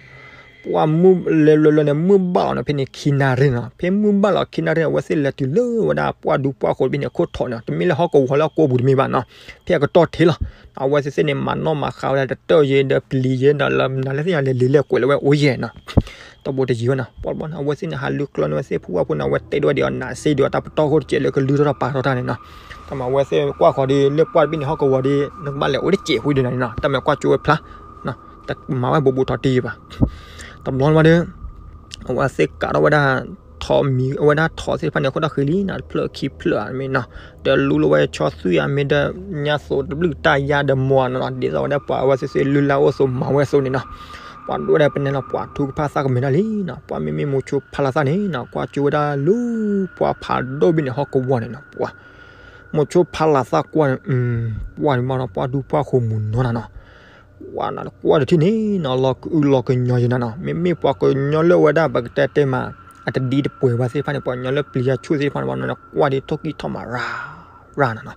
ပှၢ်မုၢ်လဲၤလၢလၢန့ၣ် မုၢ်ဘၣ်လီၤန့ၣ် ဖဲန့ၣ်ခံနၣ်ရံၣ်နီၤ. ဖဲမုၢ်ဘၣ်လီၤခံနၣ်ရံၣ် အဝဲသ့ၣ်လဲၤတုၤလၢဝဲဒၣ်ပှၢ်ဒူပှၢ်ဃိးတဘ့ၣ်န့ၣ် အခိၣ်ထီးန့ၣ် တမ့ၢ်လၢဟီၣ်ကဝီၤလၢအကိးပူၤတမ့ၢ်ဘၣ်နီၤ. ဖဲအကတီၢ်ထဲလီၤ. အဝဲသ့ၣ်သ့ၣ်န့ၣ် မၤနီၣ်မၤဃါဝဲဒၣ်တတၢၢ်ယဲဒီးပျံၤယဲဒီးလၢနၤလၢသ့ၣ်ညါလဲၤလံာ်လဲၤကွဲးလၢဝဲအိၣ်ယဲနီၤ. တဘိတယံၤဝဲနီၤ ပှၢ်ဘီန့ၣ် အဝဲသ့ၣ်န့ၣ် ဟးလူၤကျီန့ၢ်ဝဲသ့ၣ်ဖိဝၣ်ဖိန့ၣ် အဝဲတဲဒိးဝဲဒၣ်အီၤနးစ့ဒီးတၢ်ပတီၢ်ဃိတစဲးလၢကလုၢ်ထီၣ်တၢ်ပာ်ထီၣ်တၢ်န့ၣ်နီၤ. တၢ်မၤအဝဲသ့ၣ်ကွၢ်ဃီၤဒီး လၢပှၢ်တဘ့ၣ်န့ၣ် ဟီၣ်ကဝီၤဒီး နကဘၣ်လဲၤအိၣ်တစဲးဖိဒ်န့ၣ်နီၤ တၢ်မၤကွၢ်ကၠိဝဲဖျါ တမၤဝဲဘူးဘူးထီၣ်တယံၤဘၣ်. တဘျီန့ၣ်ဘၣ်ဒီး အဝဲသ့ၣ်ကးထီၣ်ဝဲဒၣ် ထီးမံၤအဝဲဒၣ်ထီးသ့ၣ်တဖၣ်န့ၣ် အခိၣ်ဒီၣ်ဃံလံနီၤ တဖျၢၣ်ခံဖျၢၣ်မ့ၢ်နီၤ ဒီးလူလီၤဝဲဆီသွံၣ်ဧါ မ့ၢ်ဒီးညၣ်သိးတဘျုးတၢ်ယါဒီးမီၤနီၤနီၤ ဒ်သိးဝဲဒၣ်ပှၤအဝဲသ့ၣ်သ့ၣ်လုၢ်လၢ်အိၣ်ဆိးမၤဝဲအသိးန့ၣ်နီၤ. ပှၤဒိၣ်ဝဲဒၣ်ပနဲလီၤ ပှၤထူကဖၣ်သးကမဲာ်ဒၣ်လံနီၤ ပှၤမ့မ့ၢ်မိၤဆိဖးလၤသၣ်န့ၣ်နီၤ ကွၢ်ကၠိဝဲဒၣ်လၢပှၢ်ဖးဒိၣ်ဘ့ၣ်န့ၣ် ဟီၣ်ကဝီၤန့ၣ်နီၤ ပှၤ မိၤဆိဖးလၤသၣ်ကွၢ်န့ၣ် ပှၢ်န့ၣ်မးနီၤ ပှၢ်ဒူပှၢ်ဃိးမုၢ်နီၤနီၤ ပှၤနကွၢ်တထံၣ်န့ၣ်နီၤ လီၤကအုလီၤကညီယဲနီၤနီၤ မ့မ့ၢ်ပှၤကညီလၢဝဲဒၣ်ပကတဲတဲမး အတဒံတပှဲၤဘၣ်သ့ၣ်တဖၣ်န့ၣ် ပှၤကညီလၢပျံၤယါဆူၣ်သ့ၣ်တဖၣ်န့ၣ် ပှၤနကွၢ်ဒ်ထိၣ်ကံၢ်ထီၣ်မးရၤ ရၤနီၤနီၤ.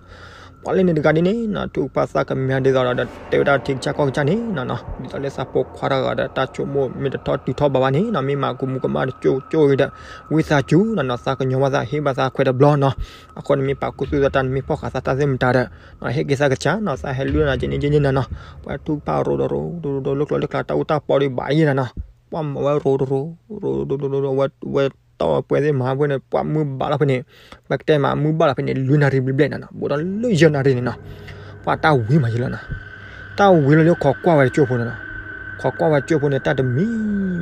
ပှၤလၢန့ၣ်တဂၤဒ်န့ၣ်နီၤ ထူကဖၣ်သးကမဲာ်ဒ်သိးဒီး တဲဝဲဒၣ်ထံကစၢ်ကီၢ်ကစၢ်န့ၣ်နီၤနီၤ ဒ်သိးလၢသးဖိခွါတဂၤဒီး တၢ်ဆိကမိၣ်မ့ၢ်တထီၣ်တုၤထီၣ်ဘၣ်ဘၣ်န့ၣ်နီၤ မ့ၢ်မၤကမူၤကမၣ်တကၠိကၠိဂ့ၤဒီး ဝံသးစူၤနီၤနီၤ သးကညီၤဘၣ်သးဟ့ၣ်ဘၣ်သးခွဲးတဘျီနီၤ. အဃိန့ၣ်မ့ၢ်ပာ်ခူသူၣ်သးတၢ် နမ့ၢ်ဖီၣ်ဃာ်သးတၢ်သ့ၣ်မတၤဒီး ဟ့ၣ်က့ၤသးကစၢ်နီၤ သးဟဲလုၢ်နၤက့န့ၣ်က့န့ၣ်နီၤနီၤ. ပှၤထူကဖၣ်ရိၤဒီးရိၤ ရိၤရိၤရိၤ လၢကျိၤလၢကျါ တၢ်အိၣ်တၢ်ပီဒီးဘၣ်ယဲၢ်နီၤနီၤ. ပှၤမၤဝဲရိၤတရိၤ ရိၤရိၤရိၤ ဝဲတီၢ်ပှဲၤသ့ၣ်မၤပှဲၤန့ၣ် ပှၤမုၢ်ဘၣ်လီၤဖဲန့ၣ် ပကတဲမး မုၢ်ဘၣ်လီၤဖဲန့ၣ် လွံၢ်နၣ်ရံၣ်ဘျဲၣ်ဘျဲၣ်နီၤနီၤ ဘူးဒီးလၢယဲၢ်နၣ်ရံၣ်န့ၣ်နီၤ. ပှၤတၢ်ဝံၤမးယဲၢ်လီၤနီၤ. တၢ်ဝံၤလီၤလၢခိးကွၢ်ဝဲတကၠိဖိနီၤနီၤ. ခိးကွၢ်ဝဲတကၠိဖိန့ၣ် တၢ်တမံ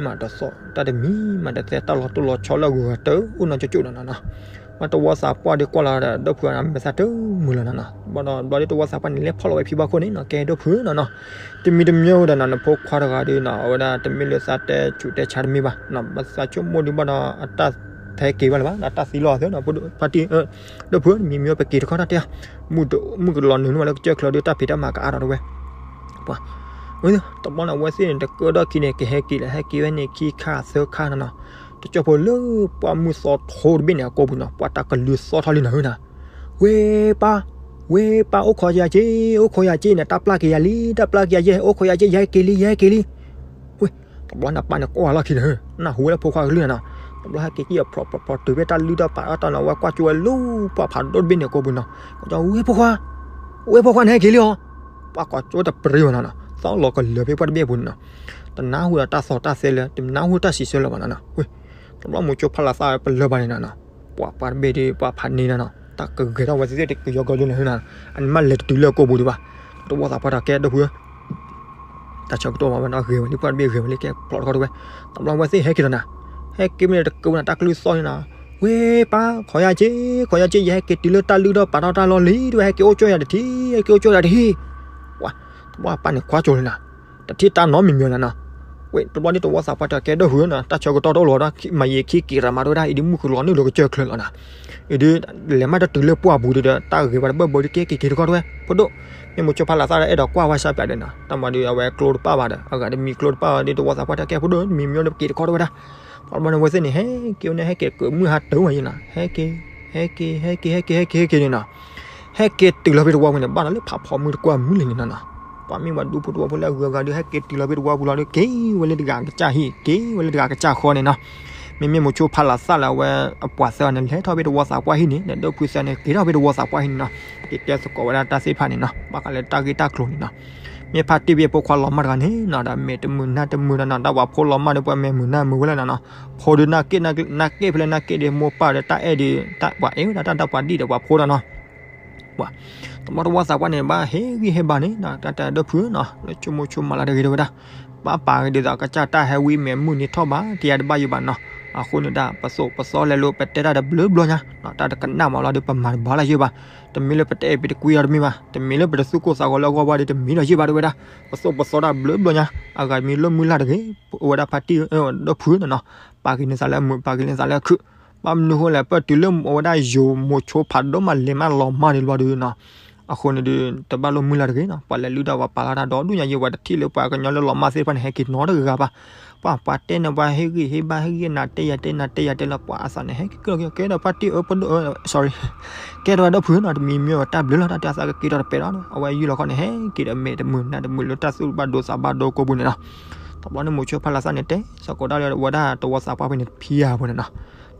ၤမးတသီၣ် တၢ်တမံၤမးတသဲ တၢ်လီၤတိၢ်လီၤဆီလၢအဂုၤအဂၤတအိၣ်နီတကၠိၣ်နီၤနီၤနီၤ. ဝဲတဝီသးပှၢ်ဒီးကွၢ်လီၤဒီး ဒီပုၢ်ဝဲၢ်န့ၣ် မဲာ်သၣ်တမုာ်လီၤနီၤနီၤ. ဘၣ်ဒီးဘျီဒီးတဝီသးပှၢ်န့ၣ် လဲၤဖီၣ်လီၤဝဲဖံဘၣ်ခိၣ်န့ၣ်နီၤ ကဲဒီပုၢ်ဝဲၢ်နီၤနီၤ. တမံၤတမံၤဝဲဒီးနီၤ နဖိခွါတဂၤဒီးနီၤ အဝဲဒၣ်တမ့ၢ်လၢသးတဲဆူးတဲဆါတမ့ၢ်ဘၣ်နီၤ ဘၣ်သးဆိကမိၣ်ဒုးဘၣ်ဒီး အတၢ်ဟဲက့ၤဘၣ်လၢၤဘၣ် အတၢ်သံလီၤအသးနီၤ ဖါတံၢ် ဒီပုၢ်ဝဲၢ် တမံၤမံၤဝဲပက့ၤတခီတၢ်တဲ မုၢ်ကလီၤနုာ်န့ၢ်ဝဲလၢကစၢၢ်ချၢဒီး တၢ်ဖံးတၢ်မၤကအါထီၣ်တဝဲ ပှၤ တဘျီန့ၣ် အဝဲသ့ၣ်န့ၣ် တကၢထီၣ်ခံန့ၣ် ကဟဲက့ၤလၢ ဟဲက့ၤဝဲန့ၣ်ခံခါသၢခါနီၤနီၤ. တကၠိၢ်ဖိလၢပှၢ်မုၢ်သီထိတဘ့ၣ်န့ၣ် အကိာ်ပူၤနီၤ ပှၤတၢ်ကလုၢ်သီၣ်ထီၣ်လံနီၤနီၤ. ဝ့ၢ်ပၢ် ဝ့ၢ်ပၢ် အိၣ်ခိးယၤက့ၤ အိၣ်ခိးယၤက့ၤန့ၣ် တၢ်ပျၢ်က့ၤယၤလံ တၢ်ပျၢ်က့ၤယၤက့ၤ အိၣ်ခိးယၤက့ၤ ယဟဲက့ၤလံ ယဟဲက့ၤလံ. ဝ့ၢ် တဘျီန့ၣ် ပၢ်န့ၣ်ကွၢ်လီၢ်ခံန့ၣ် နၢ်ဟူဝဲလၢဖိခွါကလုၢ်နီၤနီၤ. တဘျီဟဲက့ၤကံၣ်အဖျိးဖျိးဖျိးတုၤဖဲတၢ်လုၢ်ထီၣ်ပာ်ထီၣ်တၢ်နီၤ ဝဲကွၢ်ကၠိဝဲလၢပှၢ်ဖးဒိၣ်တဘ့ၣ်န့ၣ် အကိာ်ပူၤနီၤ. ကၠီ ဝ့ၢ်ဖိခွါ ဝ့ၢ်ဖိခွါ နဟဲက့ၤလံအီၤ. ပှၤကွၢ်ကၠိတပြ့ဝဲနီၤနီၤ သီၣ်လီၤကလၢာ်ဖဲပှၢ်တဘ့ၣ်အပူၤန့ၣ်နီၤ. တနၢ်ဟူဒီးတၢ်သီၣ်တၢ်သဲလၢ တနၢ်ဟူတၢ်စံးဆၢလၢၤဘၣ်နီၤနီၤ. ဝ့ၢ် တဘျီမိၤဆိဖးလၤသၣ်ပလၢၢ်ဘၣ်န့ၣ်နီၤနီၤ. ပှၤပှၢ်တဘ့ၣ်ဒီး ပှၤဖးန့ၢ်နီၤနီၤ တၢ်ကဂဲၤထီၣ်ဝဲသ့ၣ်တကယီကီဒ်န့ၣ်နီၤ. အန့ၣ်မးလဲၤတတုၤလၢအကိာ်ပူၤဒံးဘၣ်. တဝီသးပှၢ်တၢ်ကဲဒီပုၢ်ဝဲၢ် တၢ်ဆၢကတီၢ်မးဝဲနီၤ ဂဲၤဝဲလံ ပှၢ်တဘ့ၣ်ဂဲၤဝဲလံ ကဲဖျိးတခီတဝဲ. တဘျီဝဲသ့ၣ်ဟဲက့ၤလီၤနီၤ. ဟဲက့ၤမ့ၢ်တကၢဝဲနီၤ တၢ်ကလုၢ်သီၣ်န့ၣ်နီၤ. ဝ့ၢ်ပၢ် ခိးယၤက့ၤ ခိးယၤက့ၤ ယဟဲက့ၤတုၤလၢတၢ်လုၢ်ထီၣ်ပာ်ထီၣ်တၢ်လီၢ်လံ တဝဲ ဟဲက့ၤအိၣ်ကၠိယၤတထံၣ် ဟဲက့ၤအိၣ်ကၠိယၤတထံၣ်. ဝ့ၢ် တဘျီပၢ်န့ၣ်ကွၢ်ကၠိလံနီၤ. တထံၣ်တၢ်နီတမံၤမံၤနီၤနီၤ. ဝ့ၢ် တဘျီဒ်တဝီသးပှၢ်တၢ်ကဲဒီပုၢ်ဝဲၢ်နီၤ တၢ်ဆၢကတီၢ်တအိၣ်လီၤဒီး မၤယံာ်ခံက့ၤရၤမးတဝဲဒၣ် အံၤဒ်မုၢ်ကလီၤနုာ်လီၤကစၢၢ်ချၢလီၤနီၤ. အံၤဒ် လဲၤမးတတုၤလၢပှၢ်ပူၤဒီး တၢ်ဂ့ၤဝဲတဘၢၣ်ဘၢဒီး ကဲက့ၤက့ၤတခီတဝဲ ဖိဒိၣ်. မ့ၢ်မိၤဆိဖးလၤသၣ်ဒီး အဲၣ်ဒိးကွၢ်ဝဲစၢ်ပၠးဒီးနီၤ တၢ်မၤဒ်အဝဲကျိတပၣ်ဘၣ်ဒီး အဂၤတမံၤကျိတပၣ်ဘၣ်ဒီး တဝီသးပှၢ်တၢ်ကဲဖိဒိၣ် တမံၤမံၤဒီး ပက့ၤတခီတဝဲဒၣ်. ပှၤတဘျီန့ၣ် ဝဲသ့ၣ်န့ၣ် ဟဲက့ၤဝဲန့ၣ် ဟဲက့ၤကမုၢ်ဟါတၢ်ဝဲယံၤနီၤ ဟဲက့ၤ ဟဲက့ၤ ဟဲက့ၤ ဟဲက့ၤ ဟဲက့ၤ ဟဲက့ၤန့ၣ်နီၤ. ဟဲက့ၤတုၤလီၤဖဲတဝီပူၤန့ၣ် ဘၣ်ဒီးလၢဖးဖီမုၢ်တကွၢ်မုၢ်လံန့ၣ်နီၤနီၤ. ပှၤမ့ၢ်ပှၤဒူဖိတဝီဖိလၢအဂုၤအဂၤဒီး ဟဲက့ၤတုၤလီၤဖဲတဝီပူၤလီၤဒီး က့ၤဝဲလၢတဂၤကစၢ်ဟံၣ် က့ၤဝဲလၢတဂၤကစၢ်ဃီန့ၣ်နီၤ. မ့မ့ၢ်မိၤဆိဖးလၤသၣ်လၢအဝဲအပှၤသၢဂၤန့ၣ် လဲၤထီၣ်ဖဲတဝီသးပှၢ်ဟံၣ်န့ၣ် ဒီးဒီပုၢ်ဝဲၢ်သၢဂၤန့ၣ် က့ၤထီၣ်ဖဲတဝီသးပှၢ်ဟံၣ်န့ၣ်နီၤ. က့ၤတဲသကိးဝဲဒၣ်တၢ်သ့ၣ်တဖၣ်န့ၣ်နီၤ ဘၣ်ဃးလၢတၢ်ဂ့ၢ်တၢ်ကျိၤန့ၣ်နီၤ. မ့ၢ်ဖါတံၢ်ဖဲဖိခွါလီၤမၢ်တဂၤန့ၣ်နီၤ ဒီးမဲာ်တမုာ်နၢ်တမုာ်ဒီးနီၤ ဒီးပှၤဖိလီၤမၢ်ဒီးပှၤမဲာ်မုာ်နၢ်မုာ်ဝဲလၢနီၤနီၤ. ဖိဒီးနၢ်က့ၣ် နၢ်က့ၣ်ဖဲလၢနၢ်က့ၣ်ဒီးမိၢ်ပၢ်ဒီးတၢ်အဲၣ်ဒီး ပှၤအဲၣ်ဝဲဒၣ်တၢ်ဒီးပှၤဒံၣ်ဒီးပှၤဖိဒီးနီၤ. ပှၤ တဘျီတဝီသးပှၢ်န့ၣ် ဘၣ်ဟ့ၣ်ဂံၢ်ဟ့ၣ်ဘါန့ၣ်နီၤ တၢ်တဲဒီပုၢ်ဝဲၢ်နီၤ လၢဆိကမိၣ်ဆိကမးလၢတဂ့ၤတဝဲဒၣ်. ဘၣ်ပာ်က့ၤဒ်သိးကစၢ်တၢ်ဟဲဝံမဲာ်မုာ်န့ၢ်ထီၣ်ဘၣ် တယၤတဘၣ်ယံၤဘၣ်နီၤ. အဃိန့ၣ်ဒၣ် ပသိးပသီလဲၤလိာ် ပတဲတၢ်ဒီးဘျုးဘျီညါ တၢ်တကနၣ်မးလီၤဒီး ပမၤတဘၣ်လၢၤယံၤဘၣ်. တမ့ၢ်လၢပတအဲၣ်ပတကွံအီၤတမ့ၢ်ဘၣ်. တမ့ၢ်လၢပတသူၣ်ကိၢ်သးဂီၤလၢအဂီၢ်ဘၣ်ဒီး တမ့ၢ်ဒီးယံၤဘၣ်တဝဲဒၣ်. ပသိးပသီတၢ်ဘျုးဘျီညါ အဂၤတမံၤလၢမုၢ်လၢ်တဂ့ၤ ပဝဲဒၣ်ဖါတံၢ် ဒီပုၢ်ဝဲၢ်နီၤနီၤ ပာ်က့ၤန့ၢ်သးလၢအမုာ် ပာ်က့ၤန့ၢ်သးလၢအခုၣ်. ဘၣ်မနုၤဃိလဲၣ် ပတုၤလၢအဝဲဒၣ်ယိၤမိၤဆိဖးဒိၣ်မးလဲၤမးလီၤမၢ်န့ၣ်တဘျီဒီးနီၤ. အဃိန့ၣ်ဒီး တဘၣ်လိာ်မုၢ်လၢ်တဂ့ၤနီၤ. ပှၤလဲၤလုၢ်ဒီးပှၤပာ်လီၤတၢ်ဒီဒူၣ်ညါယံၤ ပှၤတထံၣ်လၢပှၤကညီလၢလီၤမၢ်သ့ၣ်တဖၣ်န့ၣ် ဟဲက့ၤနီတဂၤဘၣ်. ပှၤ ပှၤတဲန့ၣ် ပှၤဟ့ၣ်ဂံၢ်ဟ့ၣ်ဘါ ဟ့ၣ်ဂံၢ်နၤတဲယၤတဲ နၤတဲယၤတဲလီၤ ပှၤအသးန့ၣ် ဟဲက့ၤကဲဒီးဖါတံၢ်အၢ ဖိဒိၣ် sorry ကဲဒီးဒီပုၢ်ဝဲၢ်နီၤ တမံၤမံၤတၢ်ဘျုးလီၤ တၢ်တဲအသးကက့ၤဒီးတပဲာ်ဒီး အဝဲယုၢ်လီၤခီန့ၣ် ဟဲက့ၤဒီးမဲာ်တမုာ်နၢ်တမုာ်လၢတၢ်သူၣ်ဘၣ်ဒိသးဘၣ်ဒိကိးပူၤန့ၣ်လီၤ. တဘျီန့ၣ်မိၤဆိဖးလးသၣ်န့ၣ်တဲ စ့ၢ်ကီးဒၣ်လၢဝဲဒၣ်တဝီသးပှၢ်ဖဲန့ၣ်ဖံယၤဖိန့ၣ်နီၤ.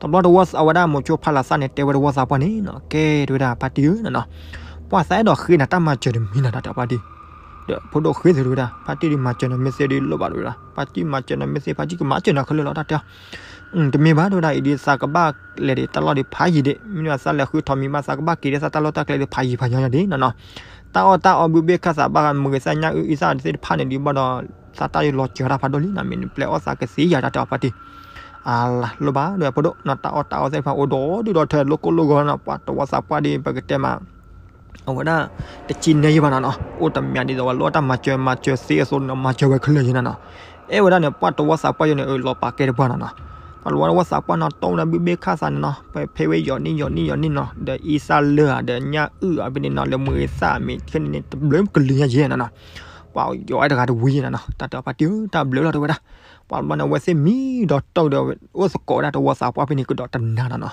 တဘျီတဝီသးဝဲဒၣ်မိၤဆိဖးလးသၣ်န့ၣ် တဲဝဲတဝီသးပှၢ်န့ၣ်နီၤ, ကဲ တဲဝဲဒၣ်ဖါတံၢ်ဧၢနီၤနီၤ, ပှၢ်သးအဲၣ်ဒိးဃ့နၤတၢ်မၤစၢၤတမံၤနီၤ တၢ်တဲအီၤဖါတံၢ်. ဒီးဖိဒိၣ်ဃ့သ့တဲဝဲဒၣ် ဖါတံၢ်ဒုးမၤစၢၤနၤမ့ၢ်သ့ဒုးလိၣ်ဘၣ်တဲဝဲဒၣ်, ဖါတံၢ်မၤစၢၤနၤမ့ၢ်သ့ ဖါတံၢ်ကမၤစၢၤနၤခဲလၢာ်လီၤ တၢ်တဲအီၤ. တမ့ၢ်ဘၣ်တဲဝဲဒၣ် အံၤဒ်သးကဘၣ်လဲၤဒံးတၢ်လီၢ်ဒံးဖးယံၤဒံး, မ့ၢ်ဒၣ်သးလဲၤဃုထီၣ်မံၤဘၣ် သးကဘၣ်က့ၤဒံးသးတၢ်လီၢ်တၢ်ကျဲဒံးဖးယံၤဖးညီညီဒံးနီၤနီၤ. တၢ်အီၣ်တၢ်အီဘုဘ့ၣ်ခၣ်သးဘၣ်မုာ်ဂ့ၤသးညၣ်အုၣ်အံသၣ်သ့ၣ်တဖၣ်န့ၣ်ဒံးဘၣ်ဒီး သးတၢ်ယလီၤစၢၤတၢ်ဖးဒိၣ်လံနီၤ, မ့ၢ်နပျဲအီၣ်သးကသ့ယၤ တၢ်တဲအီၤဖါတံၢ်. အလၤလိၣ်ဘၣ်ဒီးဖိဒိၣ်နီၤ, တၢ်အီၣ်တၢ်အီသ့ၣ်တဖၣ်အိၣ်ဒီးဒုၣ်ဒီးထၢ လိၣ်ကိၢ်လိၣ်ဂီၤနီၤ, ပှၤတဝီသးပှၢ်ဒ်ပကတဲမး အဝဲဒၣ် တစံးနဲယံဘၣ်နီၤနီၤ, အိၣ်တမံၤဒ်သိးဝဲလိၣ်တၢ်မၤစၢၤ မၤစၢၤသ့အသိးနီၤ မၤစၢၤဝဲခဲလၢာ်ယံနီၤနီၤ. အဲၣ်ဝဲဒၣ်န့ၣ် ပှၤတဝီသးပှၢ်ယံန့ၣ် အလီၤပာ်ကဲတပှၢ်နီၤနီၤ. ပှၤတဝီသးပှၢ်နီၤ တိၢ်ဝဲဒၣ်ဘုဘ့ၣ်ခၣ်သးန့ၣ်နီၤ, ပဖဲဝဲယီၤနံၣ်ယီၤနံၣ်ယီၤနံၣ်နီၤ, ဒီးအံသၣ်လၢာ်ဧါ ဒီးညၣ်အုၣ်ဧါ ဖဲန့ၣ်နီၤ လၢမုာ်ဂ့ၤသၣ်မ့ၢ်ခဲန့ၣ်န့ၣ် တဘျုးကလုာ်ညါယံနီၤနီၤ. ပှၤယီၤဝဲတဂၤတဝံၤယံနီၤနီၤ, တၢ်တဲအီၤဖါတံၢ်ဧၢ တၢ်ဘျုးလီၤတဲဝဲဒၣ်. ပှၤတဘျီန့ၣ် အဝဲသ့ၣ်မံဒီးတိၢ်ဒီး အိၣ်သကိးဝဲဒၣ်တဝီသးပှၢ်ဖဲန့ၣ်ကဒီးတနၤနီၤနီၤ.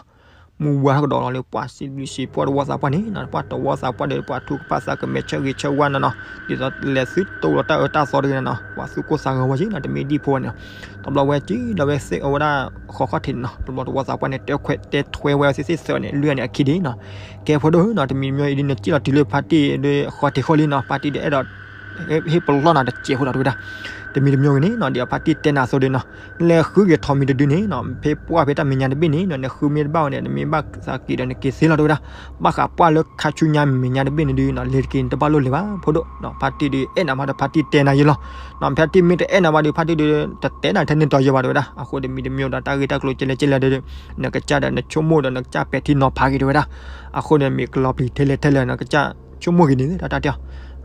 မုၢ်ဝါထီၣ်ကဒီးလီၤလၢပှၤစံးဘျုးစံးဖှိၣ်တဝီသးပှၢ်န့ၣ်နီၤ, ပှၤတဝီသးပှၢ်ဒီး ပှၤထူကပၣ်သးကမဲာ်ဆၢဂ့ၤဆၢဝါနီၤနီၤ, ဒ်သိးလဲၤသုတိၢ်လီၤတၢ်အၢတၢ်သီတဂ့ၤနီၤနီၤ, ပှၤသူၣ်ကိၢ်သးဂီၤဝဲယံနီၤ, တမ့ၢ်ဒံၣ်ဖိဝဲန့ၣ်. တဘျီဝဲကံဒီးဝဲသ့ၣ်အဝဲဒၣ်ဃီခီၣ်ထံးန့ၣ်နီၤ, တဘျီတဝီသးပှၢ်န့ၣ် တဲခွဲးတဲထွဲဝဲသ့ၣ်သ့ၣ်သၢန့ၣ် လွံၢ်န့ၣ်အခံဒံးနီၤ. ကဲဖိဒိၣ်နီၤ, တမံၤတမံၤအံၤဒ်နစံၣ်လီၤတုၤလၢဖါတံၢ်ဒီးဃီထံးဃီလံနီၤ, ဖါတံၢ်ဒီးအဲၣ်ဒိး ဟ့ၣ်ပလီၢ်နၤတစဲးဖိဒီးတဲဝဲဒၣ်. တမံၤတမံၤဂ့ၤန့ၣ်နီၤ, ဒ်အဖါတံၢ်တဲနၤအသိးဒ်နီၤ, နလဲၤဃုက့ၤထီၣ်မံၤတဒုန့ၣ်နီၤ, ဖဲပှၢ်ဖဲတၢ်မဲာ်ညါတဘ့ၣ်န့ၣ်နီၤ, နဃုမ့ၢ်တဘၣ်ဝဲန့ၣ် နမ့ၢ်ဘၣ်သးက့ၤဒီးနက့ၤသ့လီၤတဲဝဲဒၣ်. ဘၣ်ဃးပှၢ်လၢခါဆူညါမဲာ်ညါတဘ့ၣ်န့ၣ်ဒုးနီၤ, လဲၤတက့ၤန့ၣ်တဘၣ်လိၣ်လဲၤဘၣ်ဖိဒိၣ်နီၤ, ဖါတံၢ်ဒုးအဲၣ်နၤမးဒီးဖါတံၢ်တဲနၤယံလီၤ. နီၤ ဖါတံၢ်မ့ၢ်တအဲၣ်နၤဘၣ်ဒီး ဖါတံၢ်ဒုး တတဲနၤထဲန့ၣ်တီၤယံဘၣ်တဲဝဲဒၣ်. အဃိတမံၤတမံၤဒီးတၢ်ဂ့ၢ်တၢ်ကျိၤကဲလဲၣ်ကဲလဲၣ်ဒီး နကစၢ်ဒီးနဆိကမိၣ်ဒီးနကစၢ်ပဲာ်ထံနီၤဖးက့ၤတဲဝဲဒၣ်. အဃိန့ၣ် မ့ၢ်ကလီၤပျံၤထဲလဲၣ်ထဲလဲၣ် နကစၢ်ဆိကမိၣ်ဂ့ၤန့ၣ် တၢ်တဲအီၤ.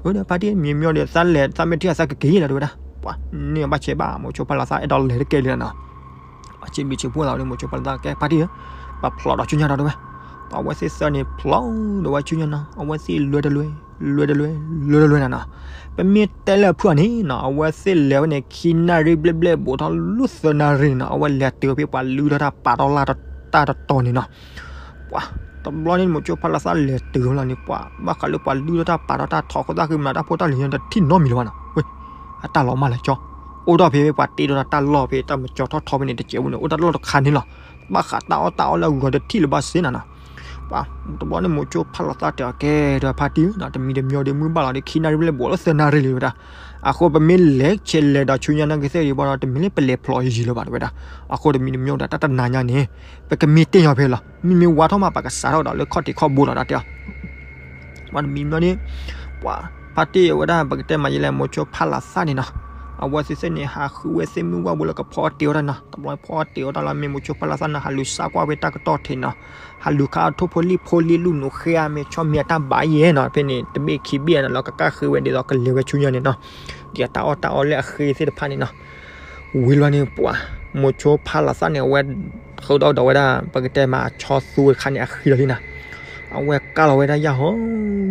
အဝဲဒီးဖါတံၢ်မံၤမံၤဒီး သးလဲၤသးမ့ၢ်ထံၣ်အသးကက့ၤလီၤတဲဝဲဒၣ်. ပှၤန့ၢ်ဘၣ်ဆဲးဘၣ် မိၤဆိဖးလးသၣ်အဲၣ်ဒိးလဲၤတကဲလံနီၤ. ပှၤစံးဘျုးစံးဖှိၣ်သးန့ၣ် မိၤဆိဖးလးသၣ် ကဲဖါတံၢ်ဧၢ, ပှၤဖျိးဒီးဆူညါဒီးတဲဝဲ. ပှၤဝဲသ့ၣ်သၢန့ၣ်ဖျိးဒီးဝဲဆူညါနီၤ, အဝဲသ့ၣ်လွဲတလွဲ လွဲတလွဲ လွဲတလွဲနီၤနီၤ. ပမ့ၢ်တဲလၢအဖုၣ်အီၤန့ၣ်နီၤ, အဝဲသ့ၣ်လဲၤဝဲန့ၣ် ခံနၣ်ရံၣ်ဘျဲၣ်ဘျဲၣ် ဘူးထီၣ်လွံၢ်သၢနၣ်ရံၣ်န့ၣ်နီၤ, အဝဲလဲၤတုၤဖဲပှၤလုၢ်ထီၣ်တၢ်ပာ်ထီၣ်လၢ်တၢ်တတီၤန့ၣ်နီၤ. ပှၤ တဘျီန့ၣ် မိၤဆိဖးလးသၣ်လဲၤတုၤလီၤန့ၣ် ပှၤ ဘၣ်ဃးလၢပှၤလုၢ်ထီၣ်တၢ်ပာ်ထီၣ်တၢ်ထီၣ်ခိၣ်သၣ်ဃံမနုၤတၢ်ဖိတၢ်လံၤန့ၣ် တထံၣ်နီတမံၤလၢၤဘၣ်နီၤ. ဝဲ အတၢ်လီၤမၢ်လၢာ်ကၠီ, အိၣ်ထီၣ်ဖဲပှၤတ့ထီၣ်တၢ်လီၢ်ဖဲတၢ်မၤကၠီၤထီၣ်ထီဖဲန့ၣ် တစဲးဖိန့ၣ် အိၣ်တၢ်လီၢ်တခါန့ၣ်လီၤ. ဘၣ်ဃးတၢ်အီၣ်တၢ်အီလၢအဂီၤတထံၣ်လၢၤဘၣ်စ့နီၤနီၤ. ပှၤ တဘျီန့ၣ် မိၤဆိဖးလးသၣ်တဲအီၤ ကဲဒီးဖါတံၢ်ဧၢနီၤ, တမံၤတမံၤဒီးမုၢ်ဘၣ်လီၤဒီး ခံနၣ်ရံၣ်ဘျဲၣ်ဘူးလၢသၢနၣ်ရံၣ်လံဝဲဒၣ်. အဃိပမ့ၢ်လဲၤဆဲးလဲၤဒီးဆူညါနာ်က့သ့ၣ်ဒံးဘၣ်ဒီး တမ့ၢ်လၢပလဲၤဖျိးယံာ်လၢၤဘၣ်တဲဝဲဒၣ်. အဃိတမံၤတမံၤဒီး တၢ်တနၤညါန့ၣ် ပကမ့ၢ်တ့ၢ်ညီဖဲလီၤ. မ့မ့ၢ်ဝါထီၣ်မး ပကစးထီၣ်ဒီးလၢခီၣ်ထံးခီၣ်ဘိလီၤ တၢ်တဲအီၤ. ပှၤတမံၤမံၤန့ၣ် ပှၤ ဖါတံၢ်အဝဲဒၣ် ပကတဲမးယဲလဲၣ် မိၤဆိဖးလးသၣ်န့ၣ်နီၤ, အဝဲသ့ၣ်သ့ၣ်န့ၣ် ဟးဃုဝဲသ့ၣ်မုၢ်ဝၣ်ဘိလၢကဖီအီၣ်တ့ၢ်အီၣ်တၢ်နီၤ. တဘျီဖီအီၣ်တ့ၢ်အီၣ်တၢ်လၢ မ့ၢ်မိၤဆိဖးလးသၣ်န့ၣ် ဟးလူၤစါကွၢ်ဖဲတၢ်ကတီၢ်ထံးနီၤ, ဟးလူၤခါအထိၣ်ဖိလံၣ်ဖိလံၣ်လူၢ်နိးဃဲအါ မ့ၢ်ဆီမံၤအတၢ်ဘၣ်ယဲနီၤ, ဖဲန့ၣ် တဘ့ၣ်ခံဘ့ၣ်နီၤ လၢကကၢ်ဃ့ဝဲဒ်သိးကလဲၤဝဲဆူညါန့ၣ်နီၤ, ဒ်အတၢ်အီၣ်တၢ်အီလၢအဃ့သ့ၣ်တဖၣ်န့ၣ်နီၤ. ဝံၤလီၤန့ၣ် ပှၤ မိၤဆိဖးလးသၣ်န့ၣ် အဝဲ ဃုဒီးဒီးဝဲဒၣ် ပကတဲမးအဆီသူတခါန့ၣ် အဃံလီၤလံနီၤ. အဝဲကၢ်လီၤဝဲဒၣ်ယၣ်ဟီ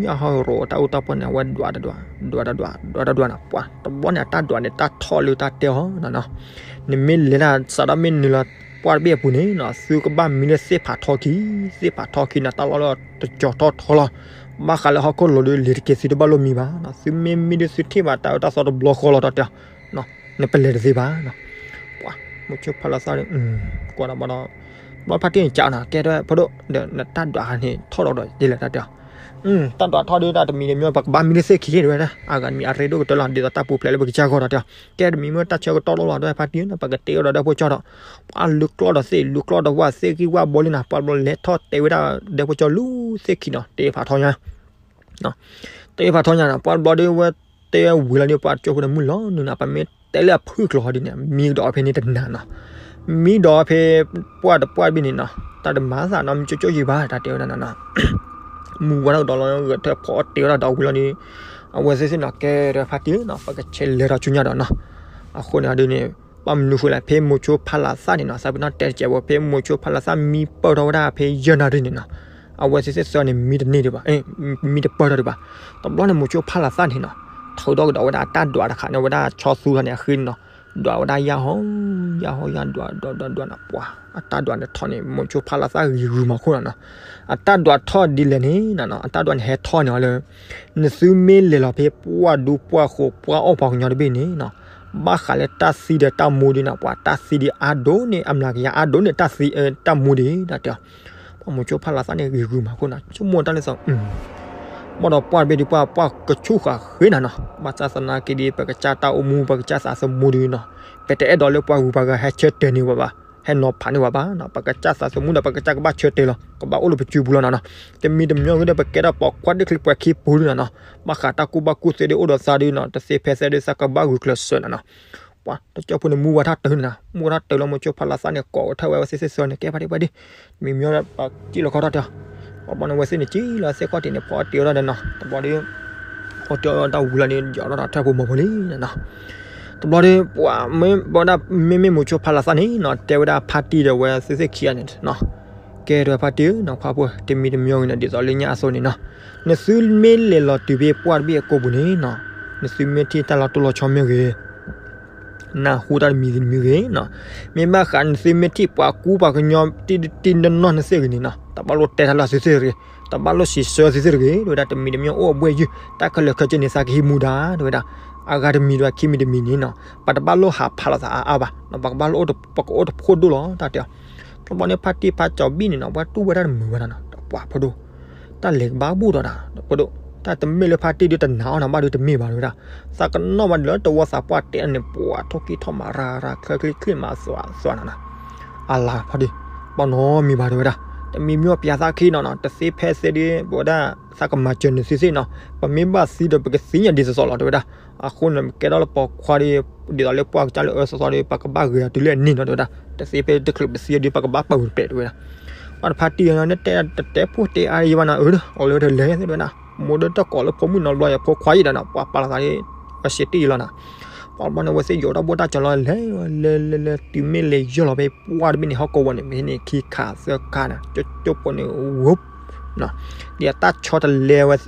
ယၣ်ဟီရိၤတၢ်အူတၢ်ပီၢ်န့ၣ် အဝဲဒွးတဒွး ဒွးတဒွး ဒွးတဒွးနီၤ. ပှၤ တဘျီန့ၣ် အတၢ်ဒွးန့ၣ်တၢ်ထီၣ်လၢတၢ်တဲအီၤနီၤနီၤ. နမ့ၢ်လဲၤတၢ်စးထီၣ်မ့ၢ်နုာ်လီၤပှၢ်တဘ့ၣ်အပူၤန့ၣ်နီၤ သုကဘၣ်မံလၢသ့ၣ်ဖးထီခံ, သ့ၣ်ဖးထီခံန့ၣ် တၢ်လီၢ်လၢတကၠီၤထီၣ်ထီလီၤ. ဘၣ်ဃးလၢဟီၣ်ခိၣ်လိၤဒီး လံၤတက့ၤသုတဘၣ်လိၣ်မံဘၣ်နီၤ. သုမ့ၢ်မံဒီးသုထံၣ်ဘၣ်တၢ်အၢတၢ်သီတဘျီဃီလီၤ တၢ်တဲအီၤ. နပလဲၤတသ့ဘၣ်နီၤ. ပှၤ မိၤဆိဖးလးသၣ်န့ၣ် ကွၢ်ဒီးဘၣ်ဒီး ဘၣ်ဖါတံၢ်န့ၣ်ကးနီၤ ကဲတဲဝဲ ဖိဒိၣ် ဒီးနတၢ်ဒွးန့ၣ်ထီၣ်ဒီးဒီးယဲလဲၣ် တၢ်တဲအီၤ. တၢ်ဒွးထီၣ်ဒုးတၢ်တမံၤတမံၤ ပကဘၣ်မံလၢသ့ၣ်ခံ တဲဝဲဒၣ်. အဂၤတမံၤအရ့ဒိၣ်ကတၢၢ်လီၤ ဒ်သိးတၢ်ပူၤဖျဲးလၢပကစၢ်ဂီၢ် တၢ်တဲအီၤ. ကဲတမံၤမ့ၢ်တၢ်ဆၢကတီၢ်လိၣ်လီၤ ဒီးဖါတံၢ်န့ၣ် ပကတ့အီၤဒီးဒၢးဖိကၠီဒီး ပှၤလူၤကျီၢ်ဒီးသ့ၣ် လူၤကျီၢ်ဒီးဝၣ်သ့ၣ်ဂံၢ်ဝၣ်ဘီလံနီၤ. ပှၤဘျီလဲၤထီၣ်တဲဝဲဒၣ်ဒၢးဖိကၠီလူၤသ့ၣ်ခံနီၤ တ့ဖးထီညါ တ့ဖးထီညါနီၤ. ပှၤဘျီဒီးဝဲတဲဝံၤလီၤဒီး ပှၤကၠိဖိဒီးမုၢ်လီၤနုာ်နီၤ. ပမ့ၢ်တဲလၢအဖုၣ်ကျိၤဟီဒ်န့ၣ် မံကဒီးဖဲန့ၣ်တနၤနီၤ. မံဒီးဖဲပှၢ်တပှၢ်တဘ့ၣ်န့ၣ်နီၤ တၢ်တမၤသးနီတမံၤကၠိကၠိယံၤဘၣ် တၢ်တဲဝဲဒၣ်နီၤနီၤ. မုၢ်ဝါထီၣ်ကဒီးလီၤ ဂဲၤထၢၣ်ဖီအီၣ်တ့ၢ်ဝဲဒၣ်ဒီးဝံၤလီၤဒီး အဝဲသ့ၣ်သ့ၣ်နီၤ ကဲဒီးဖါတံၢ်နီၤ ပကဆဲးလဲၤထီၣ်ဆူညါဒီးနီၤ. အဃိန့ၣ်ဒ်န့ၣ် ဘၣ်မနုၤဃိလဲၣ် ဖဲမိၤဆိဖးလးသၣ်န့ၣ်နီၤ သးပ့ၤနီၣ်တဲတစဲးဖိ ဖဲမိၤဆိဖးလးသၣ်မံပၢၢ်ထီၣ်ဝဲဒၣ်ဖဲယဲၢ်နၣ်ရံၣ်န့ၣ်နီၤ အဝဲသ့ၣ်သ့ၣ်သၢန့ၣ် မံတန့ၢ်ဒံးဘၣ် မံတပၢၢ်ထီၣ်ဒံးဘၣ်. တဘျီန့ၣ် မိၤဆိဖးလးသၣ်န့ၣ်နီၤ ထုးထီၣ်ကဒီးဝဲဒၣ်အတၢ်ဒွးတခါန့ၣ် ဝဲဒၣ်ဆီသူခါန့ၣ် အဃ့န့ၣ်နီၤ ဒွးဝဲဒၣ်ယၣ်ဟီ ယၣ်ဟီယၣ်ဒွးဒွးဒွးဒွးနီၤ. ပှၤ အတၢ်ဒွးန့ၣ်ထီၣ်န့ၣ် မိၤဆိဖးလးသၣ်ဂ့ၤဂုာ်မးခိၣ်နီၤနီၤ. အတၢ်ဒွးထီၣ်ဒ်လဲၣ်န့ၣ်နီၤနီၤ အတၢ်ဒွးန့ၣ်ဟဲထီၣ်န့ၣ်အီၤလၢ နသုမ့ၢ်လဲၤလီၤဖဲပှၢ်ဒူပှၢ်ဃိးပှၢ်အီၣ်ပှၤကညီတဘ့ၣ်န့ၣ်နီၤ ဘၣ်ဃးလၢတၢ်သံဒီးတၢ်မူဒ်နီၤ, ပှၤတၢ်သံဒ်အါဒိၣ်န့ၢ်အမျးကယၤအါဒိၣ်န့ၢ်တၢ်သံ တၢ်မူဒ်တၢ်တဲအီၤ. ပှၤမိၤဆိဖးလၤသၣ်န့ၣ်ဂ့ၤဂုာ်မးခိၣ်နီၤ, ဆိကမိၣ်တၢ်လၢသီ, ဘၣ်ဒီးပှၢ်တဘ့ၣ်ဒ်ပှၢ်ပှၢ်ကဆူၣ်ဃာ်ဃ့နၤနီၤ, ဘၣ်ဆၣ်သနာ်က့ဒီး ပကစၢ်တၢ်အိၣ်မူ ပကစၢ်သးသမူဒ်နီၤ, ပတအဲၣ်ဒိးလၢပှၤဂုၤပှၤဂၤဟဲဆၢတဲာ်န့ၢ်ပှၤဘၣ်, ဟဲနီၤဖးန့ၢ်ပှၤဘၣ်နီၤ, ပကစၢ်သးသမူဒီး ပကစၢ်ကဘၣ်ဆၢတဲာ်လီၤ, ကဘၣ်အိၣ်လၢပစုပူၤလီၤနီၤနီၤ. တမံၤတမံၤဂ့ၤဒီး ပကဲထီၣ်ပိာ်ခွါဒ့ၣ်ချံပှဲၤခံပူၤဒ်နီၤနီၤ, ဘၣ်ဃးတၢ်ကူၣ်ဘၣ်ကူၣ်သ့ဒ်အိၣ်ဒီးသးဒ်နီၤ, တသ့ဖဲသဲဒ်သးကဘၣ်ဂုာ်ကျဲးစၢးနီၤနီၤ. ပှၤတကၠီဖိန့ၣ် မူဝဲထီၣ်တၢ်နၤ, မူဝဲထီၣ်တၢ်လီၤ မိၤဆိဖးလၤသၣ်န့ၣ် ကိးဝဲထၢၣ်ဝဲဝဲသ့ၣ်သ့ၣ်သ့ၣ်န့ၣ် ကဲဖါတံၢ်ဖါတံၢ်, မံၤမံၤဒီးပှၤစံၣ်လီၤခီထီၣ်တဲအီၤ, ပှၤဘီန့ၣ်ဝဲသ့ၣ်န့ၣ် စံၣ်လီၤသ့ၣ်ခီၣ်ထံးန့ၣ် ဖီအီၣ်တ့ၢ်အီၣ်တၢ်ဒီးနီၤ, တဘျီဒီး အီၣ်တ့ၢ်အီၣ်တၢ်ဝံၤလီၤန့ၣ် ယီၤထီၣ်ဒီးထၢၣ်ဖိမီၤဖိလံနီၤနီၤ. တဘျီဒီး ပှၤမ့ၢ်ဘၣ်ဒၣ် မ့မ့ၢ်မိၤဆိဖးလၤသၣ်န့ၣ်နီၤ တဲဝဲဒၣ်ဖါတံၢ်ဒီးဝဲသ့ၣ်သ့ၣ်ခံဂၤန့ၣ်နီၤ, ကဲထီၣ်ဝဲဖါတံၢ်နီၤ ခွါဖိ တမံၤတမံၤဂ့ၤန့ၣ် ဒ်သိးလၢညါအသိးန့ၣ်နီၤ, နသုမ့ၢ်လဲၤလီၤတုၤဖဲပှၢ်တဘ့ၣ်အကိာ်ပူၤန့ၣ်နီၤ, နသုမ့ၢ်ထံၣ်တၢ်လီၤတိၢ်လီၤဆီမ့ၢ်ဂ့ၤ နၢ်ဟူတၢ်တမံၤတမံၤဂ့ၤနီၤ, မ့ၢ်ဘၣ်ဃးနသုမ့ၢ်ထံၣ်ပှၤကူပှၤကညီတံၢ်တံၢ်နီၢ်နီၢ်နသ့ၣ်ဂ့ၤန့ၣ်နီၤ, တဘၣ်လိၣ်တဲတၢ်လၢသုသ့ၣ်တဂ့ၤ, တဘၣ်လိၣ်စံးဆၢသုသ့ၣ်တဂ့ၤ, တဲဝဲဒၣ် တမံၤတမံၤအိၣ်အဘှ့ၣ်ယုၢ် တၢ်ခဲလၢာ်ခဲဆ့န့ၣ် သးကဟံးမူဒါ တဲဝဲဒၣ်, အဂၤတမံၤဒီးခံမံၤတမံၤန့ၣ်နီၤ ပတဘၣ်လိၣ်ဟးဖးလိာ်သးအါအါဘၣ်, ပကဘၣ်လိၣ်အိၣ် ပကအိၣ်တဖှိၣ်ဒိၣ်လီၤ တၢ်တဲအီၤ. တဘျီန့ၣ်ဖါတံၢ်ဖးကၠီၤဘံၣ်န့ၣ်နီၤ ပှၤတူၢ်ဝဲဒၣ်တမုာ်ဘၣ်နီၤနီၤ, ပှၤဖိဒိၣ် တၢ်လဲၤကဘၣ်ဘူၣ်ဒီးတၢ် ဖိဒိၣ်, တၢ်တမ့ၢ်လၢဖါတံၢ်ဒုးတနာ်အီၤနီၤ ဘၣ်ဒုးတမ့ၢ်ဘၣ် တဲဝဲဒၣ်, သးကနီၣ်ဘၣ်ဒုးလၢတဝီသးပှၢ်တဲအီၤန့ၣ် ပှၤထိၣ်ကံၢ်ထီၣ်မးရၤရၤချၢချ့ချ့မးသွးသွးနီၤနီၤ, အလၤဖါတံၢ်, ပှၤနီတမံၤဘၣ် တဲဝဲဒၣ်, တမံၤမ့ၢ်ပျးသးခံနီၤနီၤ တသ့ဖဲသဲဒုး ပဝဲဒၣ် သးကမၤစၢၤနသုသ့ၣ်နီၤ, ပမ့ၢ်ဘၣ်သံဒီး ပကသ့ၣ်ညါဒ်သိးသိးလီၤ တဲဝဲဒၣ်, အဃိန့ၣ် ပကဲထီၣ်လၢပိာ်ခွါဒီး ဒ်သိးလၢပှၢ်ကစၢ်လၢအၢသီသီဒီး ပကဘၣ်ဂ့ၤအီၤတုၤလၢအန့ၣ်နီၤ တဲဝဲဒၣ်, တသ့ဖဲတချုးပသံအီၤဒုး ပကဘၣ်ပာ်ဂုာ်တပဲာ် တဲဝဲဒၣ်. ပှၤတဖါတံၢ်နီၤ နတဲတတဲဖိတဲအါယံၤဘၣ်နီၤ အၢ အီၤလၢတလဲၣ် တဲဝဲဒၣ်, မိၢ်ဒီးတကိးလၢဖိမုၣ်နီတဘျီ ယဖိခွါယံၤဒီးနီၤ ပှၤပာ်လီၤသးဒီး အစံးတံၢ်ယံၤလီၤနီၤ. ပှၤဘျီန့ၣ် အဝဲသ့ၣ်ယိးတၢ်ဘိၣ်တၢ်စၢၤလီၤ လဲၤလဲၤလဲၤလဲၤ တုၤမ့ၢ်လဲၤယီၢ်လီၤဖဲပှၢ်တဘ့ၣ်န့ၣ် ဟီၣ်ကဝီၤန့ၣ် မ့ၢ်န့ၣ်ခံခါသၢခါနီၤ ကၠိကၠိဖိန့ၣ် ဝူး ဒ်အတၢ်ဆီတလဲဝဲသ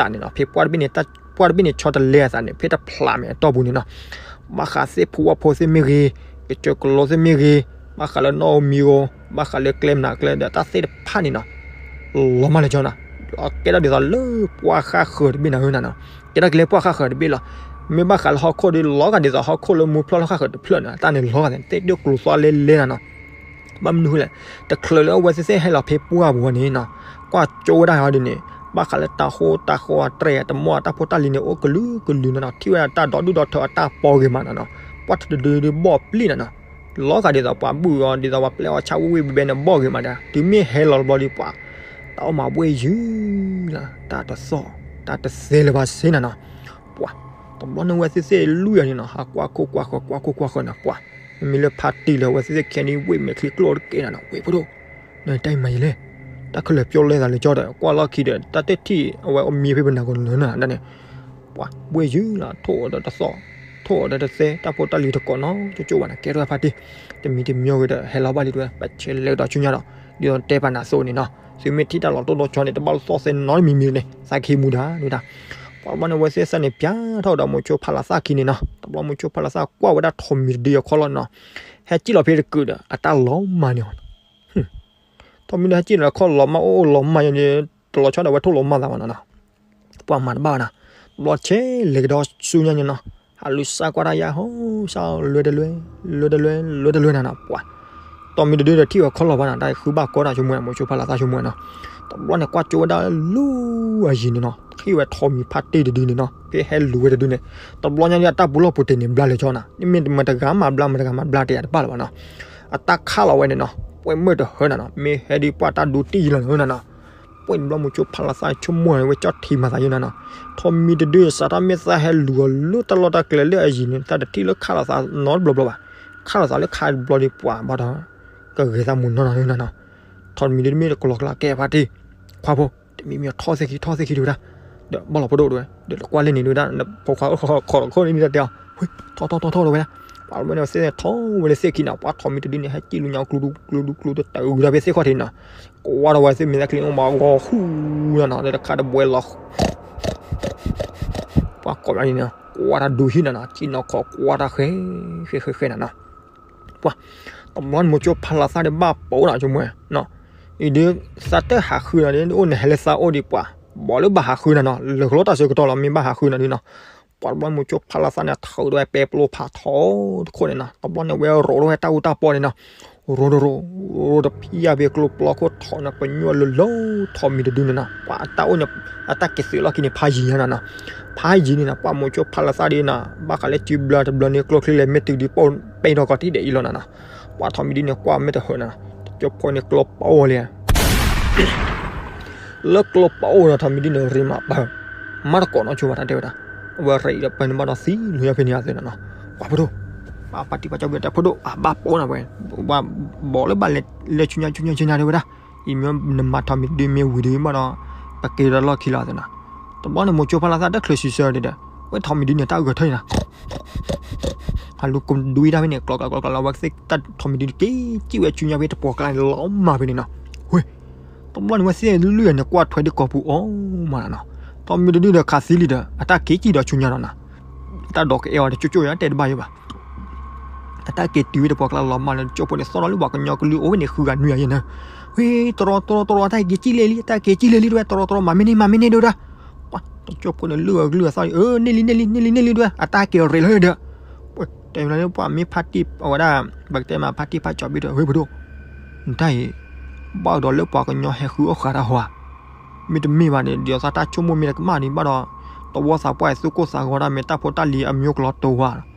းန့ၣ်နီၤ ဖဲပှၢ်တဘ့ၣ်န့ၣ် ပှၢ်တဘ့ၣ်န့ၣ် ဆီတလဲအသးန့ၣ် ဖဲတဖျးမဲာ်အတီၢ်ပူၤန့ၣ်နီၤ, ဘၣ်ဃးသ့ၣ်ဖိဝၣ်ဖိသ့ၣ်မ့ၢ်ဂ့ၤ, ကစၢၢ်ကလိသ့ၣ်မ့ၢ်ဂ့ၤ, ဘၣ်ဃးလၢနီၣ်ဧိၤမံၤဧိၤ, ဘၣ်ဃးလၢကျဲမနုၤကျဲဒီးတၢ်သ့ၣ်တဖၣ်န့ၣ်နီၤ, လီၤမၢ်လၢကၠီနီၤ, ကဲထီၣ်ဒ်သိးလၢပှၢ်ဃၣ်ဃၢၤတဘ့ၣ်နၤဧၢနၤနီၤ, ကဲထီၣ်က့ၤလၢပှၢ်ဃၣ်ဃၢၤတဘ့ၣ်လီၤ. မ့ၢ်ဘၣ်ဃးလၢဟီၣ်ခိၣ်ဒီး လီၤဂာ်ဒ်သိးဟီၣ်ခိၣ်ဒီး လီၤဖျၢၣ်လၢဃၣ်ဃၢၤတဖျၢၣ်န့ၣ် တၢ်န့ၣ်လီၤဂာ်သ့ၣ်ဒိၣ်ကျိၤသွါလဲလဲနၤနီၤ ဘၣ်မနုၤဃိလဲၣ်, တချုးလၢအဝဲသ့ၣ်သ့ၣ်ဟဲလီၤဖဲပှၢ်ပူၤန့ၣ်နီၤ, ကွၢ်ကၠိဝဲဒၣ်ဟီဒ်န့ၣ်, ဘၣ်ဃးလၢတၢ်ဃိတၢ်ဃီအတြဲၤအတမီၢ်အတၢ်ဖိတၢ်လံၤန့ၣ် အိၣ်ကလုာ်ကလုာ်နီၤနီၤ, ထံၣ်ဝဲဒၣ်တၢ်ဒီဒူၣ်ဒီထၢအတၢ်ပီဂ့ၤမးနီၤနီၤ, ပှၢ်တဒုဒုဘီၣ်ပျံၢ်နီၤနီၤ, လီၤဂာ်ဒ်သိးပှၤဘုၣ်အီၤ ဒ်သိးပှၤပျဲအီၤဆၣ်ဝ့ၢ်ဝ့ၢ်ဘဲဘဲန့ၣ် ဘီၣ်ဂ့ၤမးဒီး တုၤမ့ၢ်ဟဲလီၤတဘျီဒီးပှၤ တၢ်အိၣ်မးဘှ့ၣ်ယုၢ်လီၤ, တၢ်တသီၣ်, တၢ်တသဲလၢၤဘၣ်စ့နၤနီၤ, ပှၤ တဘျီန့ၣ်ဝဲသ့ၣ်သ့ၣ်လွံၢ်အီၤန့ၣ်နီၤ ဟးကွၢ်ခိၣ်ကွၢ်ဃၢၤ ကွၢ်ခိၣ်ကွၢ်ဃၢၤနီၤ ပှၤ မ့မ့ၢ်လၢဖါတံၢ်လၢအဝဲသ့ၣ်သ့ၣ်ခံဂၤန့ၣ် ဝ့ၢ်မဲာ်ချံကျိၣ်တကဲနၤနီၤ ဝ့ၢ်ဖိဒိၣ်, နတၢ်အံၤမၤယံာ်လဲၣ်, တၢ်ခဲလၢာ်ပျီလဲသးလၢကၠီဒီး ကွၢ်လီၢ်ခံဒီး တၢ်တထံၣ်အဝဲအမံၤဖဲပနၤကီးလၢနၤဒၣ်န့ၣ်, ပှၤ ဘှ့ၣ်ယုၢ်လီၤ ထိၣ်အီၤဒီးတသီၣ်, ထိၣ်အီၤဒီးတသဲ တၢ်ဖိတၢ်လံၤတကိးနီၤ ကၠိကၠိဘၣ်နီၤ ကဲထီၣ်ဖါတံၢ်, တမံၤတမံၤဂ့ၤဒီး ဟဲလီၤဘၣ်လံတဝဲ ပဆဲးလဲၤဒီးဆူညါဒီး ဒ်သိးတဲပာ်နၤသိးန့ၣ်နီၤ သုမ့ၢ်ထံၣ်တၢ်လီၤတိၢ်လီၤဆီန့ၣ် တဘၣ်လိၣ်သီၣ်သဲနီတမံၤမံၤန့ၣ် သးကဟံးမူဒါဒ်ဝဲဒၣ်, ပှၤဘျီန့ၣ် အဝဲသ့ၣ်သးန့ၣ် ပျးထီၣ်ဒီးမိၤဆိဖးလၤသၣ်ခံန့ၣ်နီၤ တဘျီမိၤဆိဖးလၤသၣ်ကွၢ်ဝဲဒၣ်ထိးမံၤတဒုအခီၣ်လီၤနီၤ, ဟဲစံၣ်လီၤဖဲတကုာ်ဒီး အတၢ်လီၤမၢ်န့ၣ်အီၤ ထိးမံၤတဒုဟဲစံၣ်လီၤခီၣ်လီၤမၢ်အိၣ်အိၣ်လီၤမၢ်ယၤန့ၣ် တလီၤဆီဒီးအဝဲထိၣ်လီၤမၢ်သးဘၣ်နီၤနီၤ, ပှၤမၤတဘၣ်ဘၣ်နီၤ, ဘျီဆဲးလဲၤကဒီးဆူညါန့ၣ်နီၤ, ဟးလူၤစၢ်ကွၢ်တၢ်ယါဟိစၢ် လွဲတလွဲ, လွဲတလွဲ လွဲတလွဲနၤနီၤ ပှၤ, ထိးမံၤတဒုဒီးထံၣ်ဝဲခီၣ်လီၤဘၣ်နီၤ တၢ်ဃုဘၣ်ကီတၢ်ဆိကမိၣ် မိၤဆိဖးလၤသၣ်ဆိကမိၣ်နီၤ, တဘျီန့ၣ် ကွၢ်ကၠိဝဲဒၣ်လူၤအယံၤန့ၣ်နီၤ ထံၣ်ဝဲထိးမံၤဖါတံၢ်တဒုန့ၣ်နီၤ ဖဲဟဲလူၤဝဲတဒုန့ၣ်, တဘျီညါန့ၣ် အတၢ်ပူၤလီၢ်ပူၤတ့ၢ်န့ၣ် ဘျါလဲၤကၠီနီၤ မ့တမ့ၢ်တဂၤမၤဘျါ မတဂၤမၤဘျါတ့ၢ်အတဘၣ်လၢၤဘၣ်နီၤ, အတၢ်ခးလီၤဝဲန့ၣ်နီၤ ပှဲၤမုၢ်တဟၢနၤနီၤ မ့ၢ်ဟဲဒ်ပှၤတၢ်ဒူတံၢ်ယံၤလီၤနၤနီၤ ပှဲၤတဘျီမိၤဆိဖးလၤသၣ်ဆိကမိၣ်န့ၣ် ဝဲကၠီထံမၤသးယံၤနၤနီၤ, ထိးမံၤတဒုစးထီၣ်မ့ၢ်သးဟဲလူၤအီၤလၢတၢ်လီၢ်တၢ်ကျဲလၢအယံၤန့ၣ် သးတထံၣ်လၢခးလီၤသးနီတဘျီဘျီဘၣ်, ခးလီၤသးလၢခးတဘျီဒီးပှၤဘၣ်ဒီး ကဂဲၤသးမုာ်နီၢ်နီၢ်နၤနီၤ, ထိးမံၤတဒုမ့ၢ်တကလီကလးကဲဖါတံၢ်, ခွါဖိ, တမံၤမ့ၢ်ထီၣ်သ့ၣ်ခံထီၣ်သ့ၣ်ခံတဝဲဒၣ်, ဒီးဘၣ်လီၤဖိဒိၣ်တဝဲ, ဒီးတကွၢ်လၢန့ၣ်တဝဲဒၣ် ဖိခွါအိၣ်ခိးခိးတခိၣ်န့ၣ်တဲအီၤ, ထီၣ်ထီၣ်ထီၣ်ထီၣ်တဝဲဒၣ်, ပှၤမ့ၢ်န့ၣ်သ့ၣ်ထီၣ်ဝဲလၢသ့ၣ်ခံနီၤ ပှၤထိးမံၤတဒုန့ၣ် ဟဲစံၣ်လူညါကျူဒူကျူဒူကျူဒူတတၢ်ဂုၤဒီးဖဲသ့ၣ်ခီၣ်ထံးနီၤ, ကွၢ်ဒီးဝဲသ့ၣ်မ့ၢ်သးကျ့အိၣ်မးဂီၤဃူနီၤနီၤ ဒီးတခါတဘှဲလီၤ ပှၤကိးဘျီန့ၣ်နီၤ ကွၢ်တၢ်ဒိဟံၣ်နီၤနီၤ စံၣ်နီၤခီကွၢ်တၢ်ဃဲ ဃဲဃဲဃဲနီၤနီၤ, ပှၤ တဘျီန့ၣ်မိၤဆိဖးလၤသၣ်ဒီးဘၣ်ပိာ်နီၤဆိကမိၣ်နီၤ, အံၤဒုး သးတဟးဃုနီၤဒုး အိၣ်န့ၣ်ဟဲလၢသးအိၣ်ဒံးပှၤ, ဘၣ်လၢဘၣ်ဟးဃုနီၤနီၤ လၢကလီတၢ်ဆၢကတီၢ်လီၤ မ့ၢ်ဘၣ်ဟးဃုနီၤဒုးနီၤ, ပှၤတဘျီမိၤဆိဖးလီၤသးန့ၣ် ထုးဒီးဝဲပဲပျိဖးထီတခိၣ်န့ၣ်နီၤ, တဘျီန့ၣ်ဝဲရိးထီၣ်ဝဲတၢ်အူတၢ်ပီန့ၣ်နီၤ, ရိးတရိး ရိးတဖံးယၢ်ဖဲကျိပျီခိၣ်ထီၣ်န့ၣ် ပညိၣ်လၢလၢ ထိးမံၤတဒုန့ၣ်နီၤ, ပှၤအတၢ်အိၣ်န့ၣ် အတၢ်က့ၤသုးလီၢ်ခံန့ၣ် ဖးယံၤညါနီၤနီၤ, ဖးယံၤန့ၣ်နီၤ ပှၤမိၤဆိဖးလီၤသးဒ်နီၤ ဘၣ်ဃးလၢစုဘျၢတဘျီန့ၣ် ကျိချံလဲၤမ့ၢ်တုၤဒ်ပိၢ်ပဲထီၣ်ကီးတံၢ်ဒဲးအံၤလီၤနီၤနီၤ, ပှၤထိးမံၤဒုန့ၣ် ကွၢ်မ့ၢ်တဟၢၣ်နီၤနီၤ, တကၠိဖိန့ၣ်ကျိပအိၣ်လံ လၢကျိပအိၣ်ဒီးထိးမံၤဒုန့ၣ် ရ့မးပၢၢ်, မၤတကိးနီၢ်ဆိဘၣ်တၢ်တဲဝဲဒၣ်, အဝဲရ့အံၤဒီးပၢၢ်န့ၣ်ဘၣ်ဒီးသံလၢညါဖဲန့ၣ်အသးနီၤနီၤ, ပှၤဖိဒိၣ်, ပှၤဖါတံၢ်ပှၤကၠီဘျုးတဲဖိဒိၣ် အဘၣ်ပိာ်နၤဝဲ, ပှၤဘီးလၢဘၣ်လဲၤဆူညါဆူညါဆူညါတဲဝဲဒၣ်, အံၤမ့ၢ်နမၤထိးမံၤဒုမ့ၢ်ဝံၤဒုမ့ၢ်ဒီး ပက့ၤဒီးလီၢ်ခံလီၤသးနီၤ, တဘျီန့ၣ်မိၤဆိဖးလီၤသးတချုးဆံးဆၢဒ်ဒီး, ဝဲထိးမံၤဒုန့ၣ် တၢ်အုၣ်ကၢၤထၢၣ်န့ၣ်နီၤ ဟးလူၤကဒွံတၢ်ဖဲန့ၣ် ကျီကျီကျီကျီလီၤ ဝဲသ့ၣ်တၢ်ထိးမံၤဒုန့ၣ် က့ၤစံၣ်ဝဲဆူညါဖဲတပှီၤကျါန့ၣ် လီၤမၢ်ဖဲန့ၣ်နီၤ, ဝ့ၢ်, တဘျီန့ၣ်ဝဲသ့ၣ်လွံၢ်ဂၤန့ၣ် ကွၢ်ထွဲဒ်ကိာ်ပူၤအီၤမးနီၤနီၤ, ထိးမံၤဒုဒီးခးသံလံဒီး အတၢ်က့ၤစံၣ်ဒီးဆူညါနီၤနီၤ, တၢ်ဒိးကအဲၣ်အီၤတကၠိကၠိယါတဲတဘၣ်ယဲဘၣ် အတၢ်က့ၤတုၤဝဲတပှီၤကျါလီၤမၢ်လၢတကၠိဖိန့ၣ် သီၣ်ဒီးလၢပှၤကညီကလုာ်အိၣ်ဝဲန့ၣ် ဃုဂၤနွံဂၤယဲနီၤ, ဝ့ၢ် တရီတရီတရီ တၢ်က့ၤစံၣ်လဲၣ်လံ တၢ်က့ၤစံၣ်လဲၣ်လံတဝဲ တရီတရီ မၤမ့ၢ်န့ၢ် မၤမ့ၢ်န့ၢ်ဒိၣ်ဒၣ်, ပှၤတကၠိဖိန့ၣ် လုၢ်အကလုၢ်အသီၣ်အံၤ အၢ န့ၢ်လံ န့ၢ်လံ န့ၢ်လံ န့ၢ်လံတဝဲ အတၢ်က့ၤရ့လီၤဒီး, ပှၤတဲမ့ၢ်လၢပှၤမ့ၢ်ဖါတံၢ်အဝဲဒၣ်, ပကတဲမးဖါတံၢ်ဖါကၠီဘ့ၣ်ဒီး ဝ့ၢ်ပဒိၣ်, နတၢ်အံၤ, ဘၣ်ဒီးလၢပှၤကညီဟဲဃုအီၣ်ဃာ်တၢ်ဟီဧါ, မ့တမ့ၢ်ဘၣ်န့ၣ် ဒ်သိးတၢ်ဆိကမိၣ်မ့ၢ်တကမၣ်န့ၣ် ဘၣ်ဒီး, တဝီသးပှၢ်သူၣ်ကိၢ်သးဂီၤဒၣ်မ့ၢ်တၢ်ဖိတၢ်လံၤအမံၤကလီၤတိၤဝါ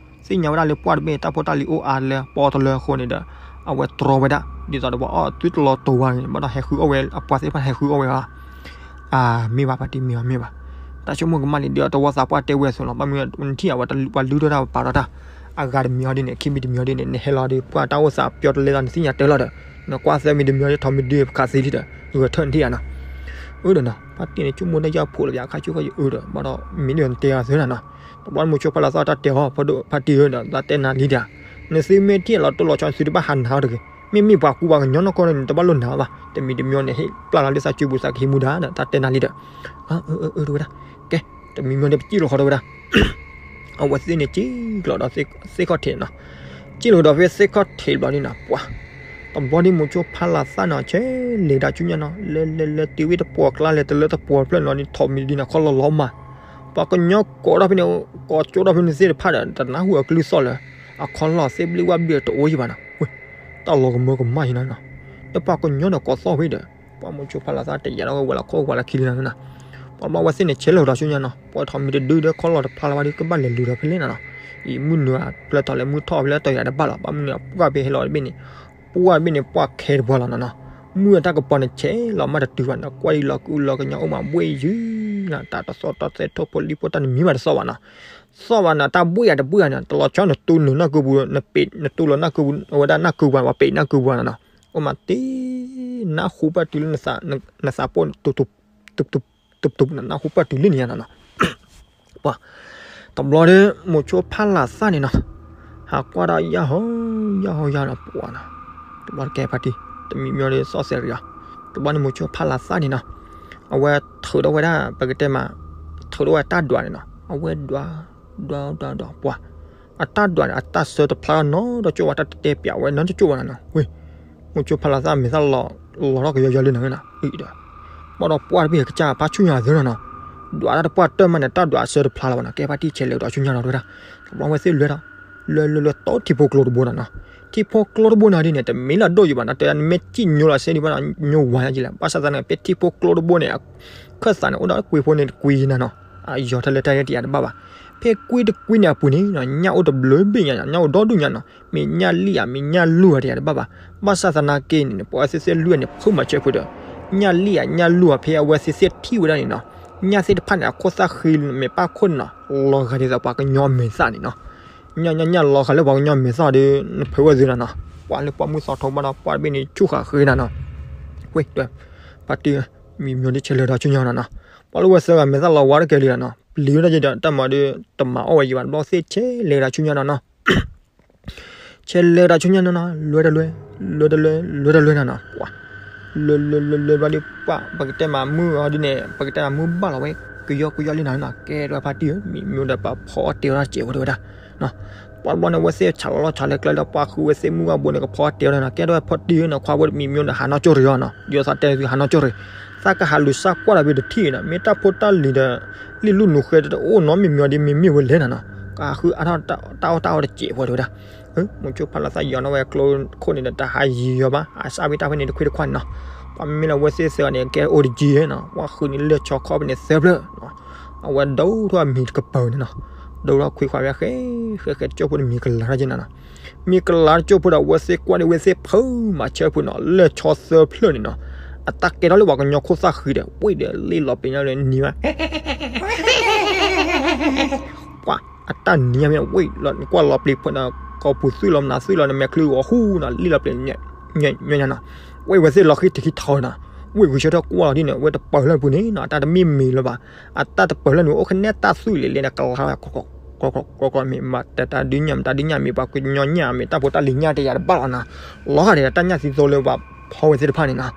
သ့ၣ်ညါဝဲဒၣ်လၢပှၢ်တဘ့ၣ် တၢ်ဖိတၢ်လံၤအိၣ်အါလၢပီတလၢအဃိန့ၣ်ဒီး, အဝဲတြီဝဲဒၣ်, ဒ်သိးဒီးပှၤအီၣ်သုတလီၤတိၤဝါန့ၣ် ဘၣ်ဒီးဟဲဃုအီၣ်ဝဲအပှၤသ့ၣ်တဖၣ်ဟဲဃုအီၣ်ဝဲဧါ, အမ့ၢ်ဘၣ်ဖါတံၢ်မ့ၢ်ဘၣ်မ့ၢ်ဘၣ်, တၢ်ဆိကမိၣ်ကမၣ်လံ ဒ်သိးတဝီသးပှၢ်တဲဝဲအသိးလီၤ ဘၣ်မနုၤနထံၣ်အဝဲပှၤလုၢ်ထီၣ်တၢ်ပာ်ထီၣ်တၢ်, အဂၤတမံၤအီၤဒ်န့ၣ် ခံမံၤတမံၤအီၤဒ်န့ၣ် နဟဲလီၤဒီး ပှၤတၢ်အိၣ်သးပျီတလဲသးနသ့ၣ်ညါတဲလီၤဒီး, နကွၢ်သၢမံၤတမံၤအီၤဒ်ထိးမံၤဒုခးသံလံဒီး ဂဲၤထၢၣ်နထံၣ်ဧါနီၤ အၢဒီးနီၤ ဖါတံၢ်န့ၣ် ဆိကမိၣ်တၢ်ယၢ်ဖိးလၢပှၤခါဆူၣ်ဃီယအၢဒီး ဘၣ်ဒီးမ့ၢ်ဒ်နတဲအီၤသၢနီၤနီၤ, တဘျီမိၤဆိဖးလီၤသီတၢ်တဲအီၤ ဖါတံၢ်ဧၢဒီး သးတဲနၤလံဒီး, နသုမ့ၢ်ထံၣ်လီၤတိၢ်လီၤဆီ နသုတဘၣ်ဟးနၤအီၤတဂ့ၤ, မ့မ့ၢ်ပှၤကူပှၤကညီနီၢ်ကီၢ်န့ၣ် နတဘၣ်လိၣ်နၤအီၤဘၣ်, တမံၤတမံၤန့ၣ် ဟ့ၣ်ပျၢ်လီၤလၢသးစုပူၤသးကဟံးမူဒါဒီး တၢ်တဲနၤလံဒီး, အၢ အၢ အၢ တဝဲဒၣ်, ကဲ, တမံၤမံၤန့ၣ် ပစံၣ်လီၤဃီတဝဲဒၣ် အဝဲသ့ၣ်န့ၣ် စံၣ်ကျီၤဒီးသ့ၣ်ခီၣ်ထံးနီၤ, စံၣ်လီၤဒီးဖဲသ့ၣ်ခီၣ်ထံးဘျီဒ်နီၤ ပှၤ, တဘျီဒ်မိၤဆိဖးလီၤသီနီၤ ဆဲးလဲၤဒၣ်ဆူညါနီၤ လဲၤလဲၤလဲၤတုၤဝဲတပှီၤကျါလဲၤတလၢတပှီၤဖျၢၣ်နီၤ ဒ်ထိးမံၤဒ်နီၤ ခီလီၤလီၤမး, ပှၤကညီကိးထီၣ်ဖဲန့ၣ် ကိးကၠိထီၣ်ဖဲန့ၣ်သ့ၣ်တဖၣ်ဒီး တနၢ်ဟူအကလုၢ်သီၣ်လၢ အခီလီၤသ့ၣ်ဘျ့ၣ်ဝၣ်ဘျ့ၣ်တအိၣ်ယံၤဘၣ်နီၤ, ဝ့ၢ်, တၢ်လီၤကမၢကမၣ်ယံၤနီၤနီၤ, လၢပှၤကညီဒီးကိးသီၣ်ဖဲဒီး ပှၤမိၤဆိဖးလီၤသီတယာ်ဒီးဝဲဝဲလီၤခိၣ်ဝဲလီၤခံလံနီၤနီၤ, ပှၤဘျီဝဲသ့ၣ်န့ၣ် ဆဲးလဲၤဒီးဆူညါနီၤ ပှၤထိးမံၤတဒုဒီးခီလီၤတဖျါလၢၤဘၣ်ဒီး ကဘၣ်လဲၤလူၤဒီးဖဲလဲၣ်နီၤနီၤ, အံၤမုၢ်နုာ်အဖျၢၣ်ထီၣ်လၢမုၢ်ထီၣ်ဖဲလၢတယာ်တဘၣ်လီၤ ဘၣ်မနုၤန့ၣ်ပှၢ်ဖဲဟဲလီၤတဘ့ၣ်န့ၣ်, ပှၢ်တဘ့ၣ်န့ၣ်ပှၢ်ခဲတပှၢ်လီၤနီၤနီၤ, မုၢ်အတၢ်ကပီၤန့ၣ်ဆဲးလီၤမးတတုၤဘၣ်နီၤ ကွၢ်ဒ်လီၤကအုလီၤကညီအိၣ်မးဘှ့ၣ်ယုၤနီၤ တၢ်တသီၣ်တၢ်သဲထိၣ်ဖိလံၣ်ဖိတၢ်တမံၤဘၣ်တသီၣ်ဘၣ်နီၤ သီၣ်ဘၣ်နီၤ တၢ်ဘှ့ၣ်ဧါတဘှ့ၣ်ဧါနီၤ တလီၤဆီနတူၢ်နုာ်နီၢ်ကုပူၤ နပ့းနတူၢ်လီၤနီၢ်ကုပူၤ အဝဲဒၣ်နီၢ်ကုပူၤ ပှၤပ့းနီၢ်ကုပူၤနီၤနီၤ အိၣ်မးတ့ၢ် နၢ်ဟူပၢ်တုၤလၢ နသးပိၢ် တုးတုးတုးတုးနီၤ နၢ်ဟူပၢ်တုၤလၢန့ၣ်ညါနီၤနီၤ ပှၤ တဘျီဒီး မိၤဆိဖးလီၤသီန့ၣ်နီၤ ဟးကွၢ်ဒီးယၢ်ဟီယၢ်ဟီယၢ်နီၤ ပှၤနီၤ တဘျီတကဲဖါတံၢ် တမံၤမံၤဒီးသီၣ်စဲးရံၤအီၤ တဘျီန့ၣ်မိၤဆိဖးလီၤသီန့ၣ်နီၤ အဝဲထုးထီၣ်ဝဲဒၣ် ပကတဲမး ထုးထီၣ်ဝဲတၢ်ဒွးန့ၣ်နီၤ အဝဲဒွး ဒွးဒွးဒွးပှၤ အတၢ်ဒွးန့ၣ် အတၢ်ဆၢတဖျါနီတကၠိၢ်ဘၣ် တၢ်တတဲပျးဝဲနီတကၠိၢ်ဘၣ်နီၤနီၤ ဝ့ၢ် မိၤဆိဖးလီၤသီမဲာ်သၣ်လီၤထီၣ်ကယီယီလၢနီၤနီၤ ဒီး ဘၣ်ဒီးပှၢ်တဘ့ၣ်ကစၢ်ဖးဆူၣ်ညါသ့နီၤနီၤ ဒွးတၢ်တပှၢ်တၢၢ်မးန့ၣ် တၢ်ဒွးအဆၢတဖျါလၢၤဘၣ်နီၤ ကဲဖါတံၢ်ဆဲးလဲၤဒီးဆူညါနီၤတဝဲဒၣ် တဘျီဝဲသ့ၣ်လွဲဒီး လွဲလွဲလွဲတီထံဖိကျိတဘိနီၤနီၤ ထံဖိကျိတဘိနီၤဒ်န့ၣ် တမ့ၢ်လၢအဒိၣ်ယံၤဘၣ်နီၤ တဲနမ့ၢ်စံၣ်ညိလီၤစဲဒံးဘၣ်နီၤ ညိဝါညါကံလၢၤ ဘၣ်ဆၣ်သနာ်က့ ဖဲထံဖိကျိတဘိန့ၣ် အခၢၣ်သးန့ၣ် အိၣ်ဒီးကွံာ်ဖိန့ၣ်တကွံာ်ယံၤနီၤနီၤ အယီၤထဲလၢတၢ်ရဲၣ်တယာ်တဘၣ်ဘၣ် ဖဲကွံာ်တကွံာ်န့ၣ်အပူၤန့ၣ်နီၤ ညၣ်အိၣ်တဘျုးဘ့ၣ်ညါနီၤ ညၣ်အိၣ်ဒီဒူၣ်ညါနီၤ မ့ၢ်ညၣ်လံၣ်ဧါ မ့ၢ်ညၣ်လူၢ်ဧါတယာ်တဘၣ်ဘၣ် ဘၣ်ဆၣ်သနာ်က့န့ၣ် ပှၤသ့ၣ်သ့ၣ်လွံၢ်န့ၣ် ဖုမၤဆၢဖုဒီး ညၣ်လံၣ်ဧါ ညၣ်လူၢ်ဧါ ဖဲအဝဲသ့ၣ်သ့ၣ်ထံၣ်ဝဲဒၣ်န့ၣ်နီၤ ညၣ်သ့ၣ်တဖၣ်န့ၣ် အခိၣ်သၣ်ဃံမဲာ်ပၢ်ခိၣ်န့ၣ်နီၤ လီၤဂာ်ဒ်သိးပှၤကညီမဲာ်သၣ်န့ၣ်နီၤ ညၣ်ညၣ်ညၣ်လီၤဂာ်လၢပှၤကညီမဲာ်သၣ်ဒီး နဖုးဝဲသ့နီၤနီၤ ပှၤလၢပှၢ်မုၢ်သီထိဘၣ်ဒီး ပှၢ်တဘ့ၣ်န့ၣ် ဆူၣ်ဃာ်ဃ့နၤနီၤ ဝ့ၢ် ဖါတံၢ် မံၤမံၤဒ်ဆဲးလဲၤဒီးဆူညါနီၤနီၤ ပှၤလၢဝဲသၢဂၤမဲာ်သၣ်လီၤဝါတကဲလံနီၤနီၤ ပျံၤဝဲဒၣ်ယဲဒီး တၢ်မၤဒီး တမၤအီၣ်ဝဲယံၤဘၣ် တဘျီသ့ၣ်ဆဲးလဲၤဒီးဆူညါနီၤနီၤ ဆဲးလဲၤဒီးဆူညါနီၤနီၤ လွဲတလွဲ လွဲတလွဲ လွဲတလွဲနီၤနီၤ ပှၤ လွဲလွဲလွဲလွဲဘျီဒီး ပှၤ ပကတဲမးမုၢ်အီၤဒ်န့ၣ် ပကတဲမးမုၢ်ဘၣ်လီၤဝဲ ကယီကယီလံနီၤနီၤ ကဲတဝဲဖါတံၢ်ဧၢ မံၤမံၤဒီးပှၤဖီအီၣ်တဲဝဲဒၣ်စဲးဝဲတဝဲဒၣ် ပှၤတဘျီန့ၣ် ဝဲသ့ၣ်ဆးလီၤလီၤဆးလဲၤကျဲဒီး ပှၤဃုဝဲသ့ၣ်မုၢ်ဂီၢ်ဘိန့ၣ် ကဖီအီၣ်တဲဝဲဒၣ်နီၤ ကဲတဝဲဖါတံၢ်ဧၢနီၤ ခွါဖိမံၤမံၤဒီးဟးနီၢ်ကၠိၢ်ရံၤအီၤနီၤ ဒ်သိးသးတဲသုဟးနီၢ်ကၠိၢ်ရံၤ သးကဟးလူၤစၢ်ကွၢ်ဒီးဖဲတထံၣ်နီၤ, မ့ၢ်တၢ်ဖိတၢ်လံၤဒီး လံာ်လူၢ်နူၤဃဲတအိၣ်နီတမံၤမံၤဒီး မ့မ့ၢ်ဝဲလဲၣ်နီၤနီၤ, ကဟးဃုအါထီၣ်တၢ်အီၣ်တၢ်အီတစဲးဖိတဲဝဲဒၣ်. မိၤဆိဖးလီၤသၣ်ယီၤနီၣ်ဝဲကျိခိၣ်န့ၣ်ဒီး တဟးယံၤယီၤဘၣ်, အစၢ်ဖဲတၢ်ဖဲန့ၣ်တခွ့တခွါန့ၣ်နီၤ. ပှၤမ့မ့ၢ်လၢဝဲသ့ၣ်သၢဂၤန့ၣ် ကဲအိၣ်တယံၤနီၤ, ပှၤဃုန့ၣ်လၢဆီခီဖဲန့ၣ်သၢဖျၢၣ်နီၤ, အဝဲဒိၣ်ထီၣ်အမံၤတကပၤန့ၣ်နီၤ, ဒိၣ်ထီၣ်ခွံခွါဖဲဃဲဃဲဃဲတကၠိၢ်ဖိန့ၣ် မံၤကလၤထီၣ်က့နီၤနီၤ. မံၤကလၤတကၠိၢ်ဖိဒီး အဝဲသ့ၣ်ကွၢ်ဒီး အဝဲသ့ၣ်ဖုးမၤဆၢဖုးနီၤ, လၢဆီသၢဖျၢၣ်န့ၣ်နီၤ, အတၢ်ကဲထီၣ်လၢပှၤကညီခိၣ်သၣ်ဃံဒီး ဝ့ၢ်ဒီးလ့ၣ်လီၤပျံၤညါလၢနံၤဘၣ် ပှၤအတၢ်နံၤမ့ၢ်ဝ့ၢ်လီၤ နကွၢ်လီၤပျံၤဖဲန့ၣ် ကိးပူၤသွံၣ်လီၤ မနုၤသွံၣ်လီၤ နမဲာ်ချံဂီၤဟူနီၤ လ့ၣ်လီၤပျံၤ ညီညီနီၤ. ဝ့ၢ်ဝဲသ့ၣ်လီၤဃံတခီထီၣ်နီၤ, ဝ့ၢ်ဂုၤဆၢထၢၣ်ကွၢ်လီၤဒ်န့ၣ် ဝ့ၢ်တပၢၢ်လၢပူၤန့ၣ်နီၤ အတၢ်တမ့ၢ်မ့ၢ်လၢၤဘၣ်, အတၢ်တပၢၢ်လၢန့ၣ် အိၣ်ခနဲတၢ်သွံၣ်လံၤလံၤန့ၣ် ကလၤ ကလၤ ကလၤ မ့ၢ်မတၤတၢ်ဒုးညၣ် မတၤဒုးညၣ် မ့ၢ်ပှၤကညီညၣ် မ့ၢ်တၢ်ဖိတၢ်လံၤညၣ်တယၤတဘၣ်လီၤနီၤ, လီၤဂာ်ဒီးတၢ်ညၣ်သံသိလၢပှၤဖီဝဲသ့ၣ်တဖၣ်န့ၣ်နီၤ.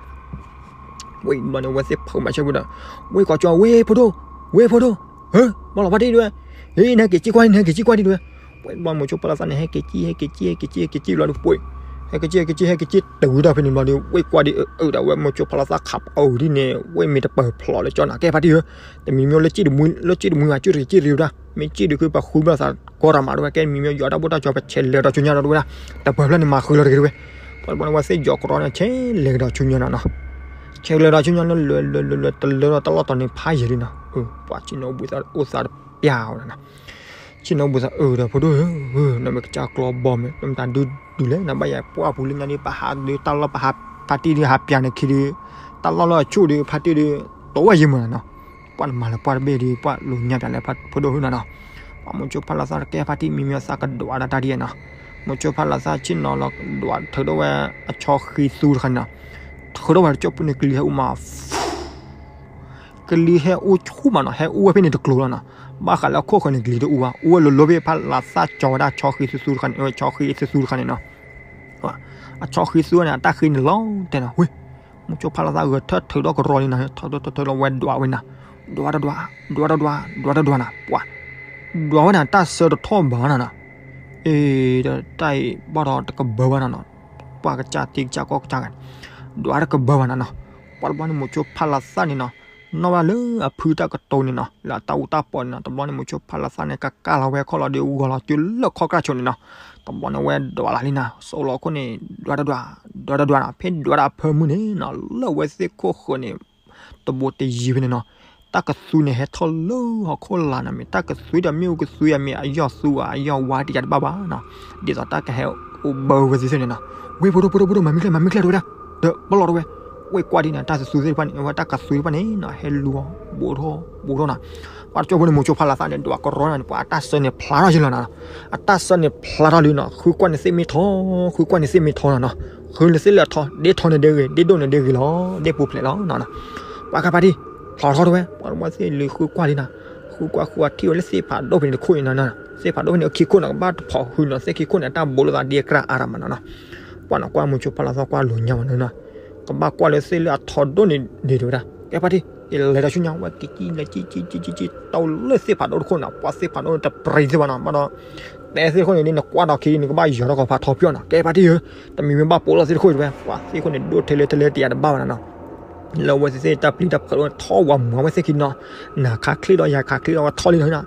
ဝ့ၢ်ဘျီန့ၣ် ဝဲသ့ၣ်ဖုးမၤဆၢဖုးဒီး ဝ့ၢ်ကီၢ်ကၠီ ဝ့ၢ်ဖိဒိၣ် ဝ့ၢ်ဖိဒိၣ်, ဟၢ ဘၣ်လီၤဖါတံၢ်ဒၣ်ဝဲ, ဟ့ နဟဲက့ၤစံၣ်ကွၢ် နဟဲက့ၤစံၣ်ကွၢ်ဒံးဒၣ်ဝဲ. ဝ့ၢ်ဘျီမိၤဆိဖးလီၤသၣ်န့ၣ် ဟဲက့ၤစံၣ် ဟဲက့ၤစံၣ် ဟဲက့ၤစံၣ် ဟဲက့ၤစံၣ်လီၤဒ်ဝ့ၢ်, ဟဲက့ၤစံၣ် ဟဲက့ၤစံၣ် ဟဲက့ၤစံၣ်တုၤဝဲဒၣ်ဖဲန့ၣ်ဘျီဒီး ဝ့ၢ်ကွၢ်ဒံးအုးဒီး ဝဲမိၤဆိဖးလီၤသၣ်ခးပအုးဒ်န့ၣ် ဝ့ၢ်မ့ၢ်တပၢၢ်ဖျိးလၢကၠီနီၤ ကဲဖါတံၢ်ဧၢ, တမံၤမံၤလၢ လၢစံၣ်တမှံ မ့ၢ်စံၣ်ဒုးဃုပှၤဃုဘျီသးကီတၢ်မးဒၣ်ဝဲ ကဲမံၤမံၤယီၤတၢ်ဘိၣ်တၢ်ကၠီ ပဆဲးလဲၤဒီးဆူညါဒီးဝဲဒၣ်, တပၢၢ်ဖျၢၣ်န့ၣ် မၤဃုလီၤတဂ့ၤဒၣ်ဝဲ. ဘျီန့ၣ် ဝဲသ့ၣ်ယီၤကရီန့ၣ် ဆဲးလဲၤကဒီးဆူညါနီၤနီၤ, ဆဲးလဲၤဒီးဆူညါနီၤ လဲၤလဲၤလဲၤလဲၤ တလၢဒီးတၢ်လီၢ်တီၤန့ၣ်ဖးယံၤလံနီၤ, ပှၤဆ့ၣ်နီၤအိၣ်ဘှံးသးအိၣ်သးတပျၢ်ဝဲဒၣ်နီၤ. ဆ့ၣ်နီၤအိၣ်ဘှံးသးအုးဒီး ဖိဒိၣ်ဧၢ, နမ့ၢ်ကစၢ်ကျီဘီမ့ၢ် နမတၤဒုဒုလဲၣ်နီၤ ဘၣ်ယၤပှၢ်ပူၤလၢညါဒ် ပဟးဒုးတၢ်လီၢ် ပဟးဖါတံၢ်ဒုး ဟးပျၢၤန့ၣ်ခံဒုး, တၢ်လီၢ်လၢအဆူၣ်ဒုး ဖါတံၢ်ဒုး တိဝဲယံၤမးနီၤ. ပှၢ်နမၤလၢပှၢ်တဘ့ၣ်ဒုး ပှၢ်လိာ်ညါပျၢၤလၢဖိဒိၣ်ဟူနီၤနီၤ. ပှၤမိၤဆိဖးလီၤသၣ်တကဲဖါတံၢ် မံၤမံၤသးကဒွးဒၣ်တၢ်ဒ်နီၤ, မိၤဆိဖးလီၤသၣ်ဆ့ၣ်နီၤလီၤဒွးထုးထီၣ်ဝဲအဆီဃံသူတခါန့ၣ်နီၤ, ထုးထီၣ်ဝဲတကၠိၢ်ဖိန့ၣ် ကလံၤဟဲအူမး ကလံၤဟဲအူဆူၣ်မးနီၤ, ဟဲအူဝဲဖဲန့ၣ်တကျိၤလီၤနီၤ. ဘၣ်ဃးလၢအခိၣ်ဃၢၤန့ၣ် ကလံၤတအူဘၣ်, အူဝဲလိၤလိၤဖဲဖးလီၤသၣ်ကၠီဝဲဒၣ်ဆီဃံသူသူတခါန့ၣ်, ဆီဃံသူသူတခါန့ၣ်နီၤ. အဆီဃံသူန့ၣ် အတၢ်ဃံန့ၣ်လီၤတဲာ်နီၤ, ဝ့ၢ်, မိၤဆိဖးလီၤသၣ်ဂဲၤထၢၣ်ထုးထီၣ်ကရီလံနီၤ, ထုးထီၣ်ထုးထီၣ်လီၤဝဲဒွးဝဲနီၤ, ဒွးတဒွး, ဒွးတဒွး, ဒွးတဒွးနီၤ, ပှၤ ဒွးဝဲန့ၣ် တၢ်ဆၢတထီၣ်ဘၣ်နီၤနီၤ. အ့ ဒီးတၢ်အံၤဘၣ်ဒီးတကဘၢဘၣ်နီၤနီၤ, ပှၤကစၢ်ထံကစၢ်ကီၢ်ကစၢ်ဂၤန့ၣ် ဒွးတကဘၢဘၣ်နီၤနီၤ. ပှၤတဘျီန့ၣ် မိၤဆိဖးလီၤသၣ်န့ၣ်နီၤ, နီၣ်ဘၣ်လၢအဖုတၢ်ကတိၤန့ၣ်နီၤ, လၢအတၢ်အူတၢ်ပီးန့ၣ်နီၤ. တဘျီန့ၣ် မိၤဆိဖးလီၤသၣ်န့ၣ် ကကၢ်လီၤဝဲခီၣ်လီၤဒီး ဂီၤလီၤကၠိလၢခီၣ်ကြၢ်ဆိးန့ၣ်နီၤ. တဘျီန့ၣ် ဝဲဒွးလီၤလံနီၤ, စိးလီၤခိၣ်န့ၣ် ဒွးတဒွး, ဒွးတဒွးနီၤ, ဖဲဒွးဒၣ်အဖၢမုၢ်န့ၣ်နီၤ, လၢဝဲသ့ၣ်ခိၣ်ဃၢၤန့ၣ် တဘိတယံၤဖဲန့ၣ်နီၤ, တၢ်ကသွံန့ၣ် ဟဲထီၣ်လၢဟီၣ်ခိၣ်လာ်နီၤ, မ့ၢ်တၢ်ကသွံဒီးမ့ၣ်အူကသွံဧါ မ့ၢ်အယီၢ်သူဧါ အယီၢ်ဝါတယၤတဘၣ်ဘၣ်နီၤ, ဒ်သိးတၢ်ကဟဲအိၣ်ဘၢဝဲသ့ၣ်န့ၣ်နီၤ. ဝ့ၢ်ဖိဒိၣ် ဖိဒိၣ် ဖိဒိၣ် မၤမံကျဲ မၤမံကျဲတဲဝဲဒၣ်, ဒီးပလီၢ်တဝဲ, ဝ့ၢ်ကွၢ်ဒ်န့ၣ် တၢ်သူသူသ့ၣ်တဖၣ်န့ၣ် အဝဲတၢ်ကသွံတဖၣ်န့ၣ်နီၤ ဟဲလူၤ ဘူးထီၣ် ဘူးထီၣ်နီၤ. ပှၤတကၠိၢ်ဖိန့ၣ် မိၤဆိဖးလီၤသၣ်န့ၣ် ဒွးကရီန့ၣ် ပှၤအတၢ်ဆၢန့ၣ်ဖျါထီၣ်ယံၤလီၤနီၤ, အတၢ်ဆၢန့ၣ်ဖျါထီၣ်လံနီၤ, ဃုကွၢ်န့ၣ်သ့ၣ်မ့ၢ်ထီ, ဃုကွၢ်န့ၣ်သ့ၣ်မ့ၢ်ထီနီၤနီၤ, ဃုလၢသ့ၣ်လၢအထီ, ဒ့ထီန့ၣ်ဒ့ဂ့ၤ, ဒ့ဒိၣ်န့ၣ်ဒ့ဂ့ၤလီၤ, ဒ့ပူၤဖျဲးလီၤနီၤနီၤ. ပှၤကဖါတံၢ် ဖျါထီၣ်တဝဲ, ပှၤတဝဲသ့ၣ်လံၤဃုကွၢ်လံနီၤ, ဃုကွၢ်ဃုကွၢ်ထံၣ်ဝဲလၢသ့ၣ်ဖးဒိၣ်ဖဲန့ၣ်တခိၣ်န့ၣ်နီၤ, သ့ၣ်ဖးဒိၣ်ဖဲန့ၣ် အခံခိၣ်န့ၣ် ကဘၣ်တဖိးဃုနီၤ, သ့ၣ်ခံခိၣ်န့ၣ် အတၢ်ဘိးလိာ်သးဒ်အကြၢးအါရၤမးနီၤနီၤ. ပှၤနီၤကွၢ်မိၤဆိဖးလီၤသီကွၢ်လိာ်ညါမးနီၤနီၤ, ကဘၣ်ကွၢ်လၢသ့ၣ်လၢအထီဒိၣ်န့ၣ်ဒ့တဲဝဲဒၣ်, ကဲဖါတံၢ် ယလဲၤဒီးဆူညါ ဝဲက့ၤကံလဲၤကံကံကံကံကံ တီလၢသ့ၣ်ဖးဒိၣ်တခိၣ်နီၤ, ပှၤသ့ၣ်ဖးဒိၣ်န့ၣ် တပြံသ့ၣ်ဘၣ်နီၤ, ဘၣ်ဒီး တဲသ့ၣ်တခိၣ်န့ၣ်ဒ်နကွၢ်ဒီးခံဒ်န့ၣ် ကဘၣ်ယီၤထီၣ်ကီးဖးထီပၠီၣ်နီၤ, ကဲဖါတံၢ်ဧၢ, တမံၤမ့ၢ်ဘၣ်ပိာ်လီၤသ့ၣ်တခိၣ်တဲဝဲ, ပှၤသ့ၣ်ခိၣ်န့ၣ် ဒိၣ်ထဲလဲၣ်ထဲလဲၣ်တယၤတဘၣ်ဘၣ်နီၤနီၤ. လၢဝဲသ့ၣ်သ့ၣ်တၢ်ပျံၤတၢ်ဖုးဒိၣ်န့ၣ် ထီၣ်ဝးမွၤဝဲသ့ၣ်ခံနီၤ, နၤခးချ့ဒီးယၤခးချ့ဒီးဝဲထီၣ်လံနီၤ,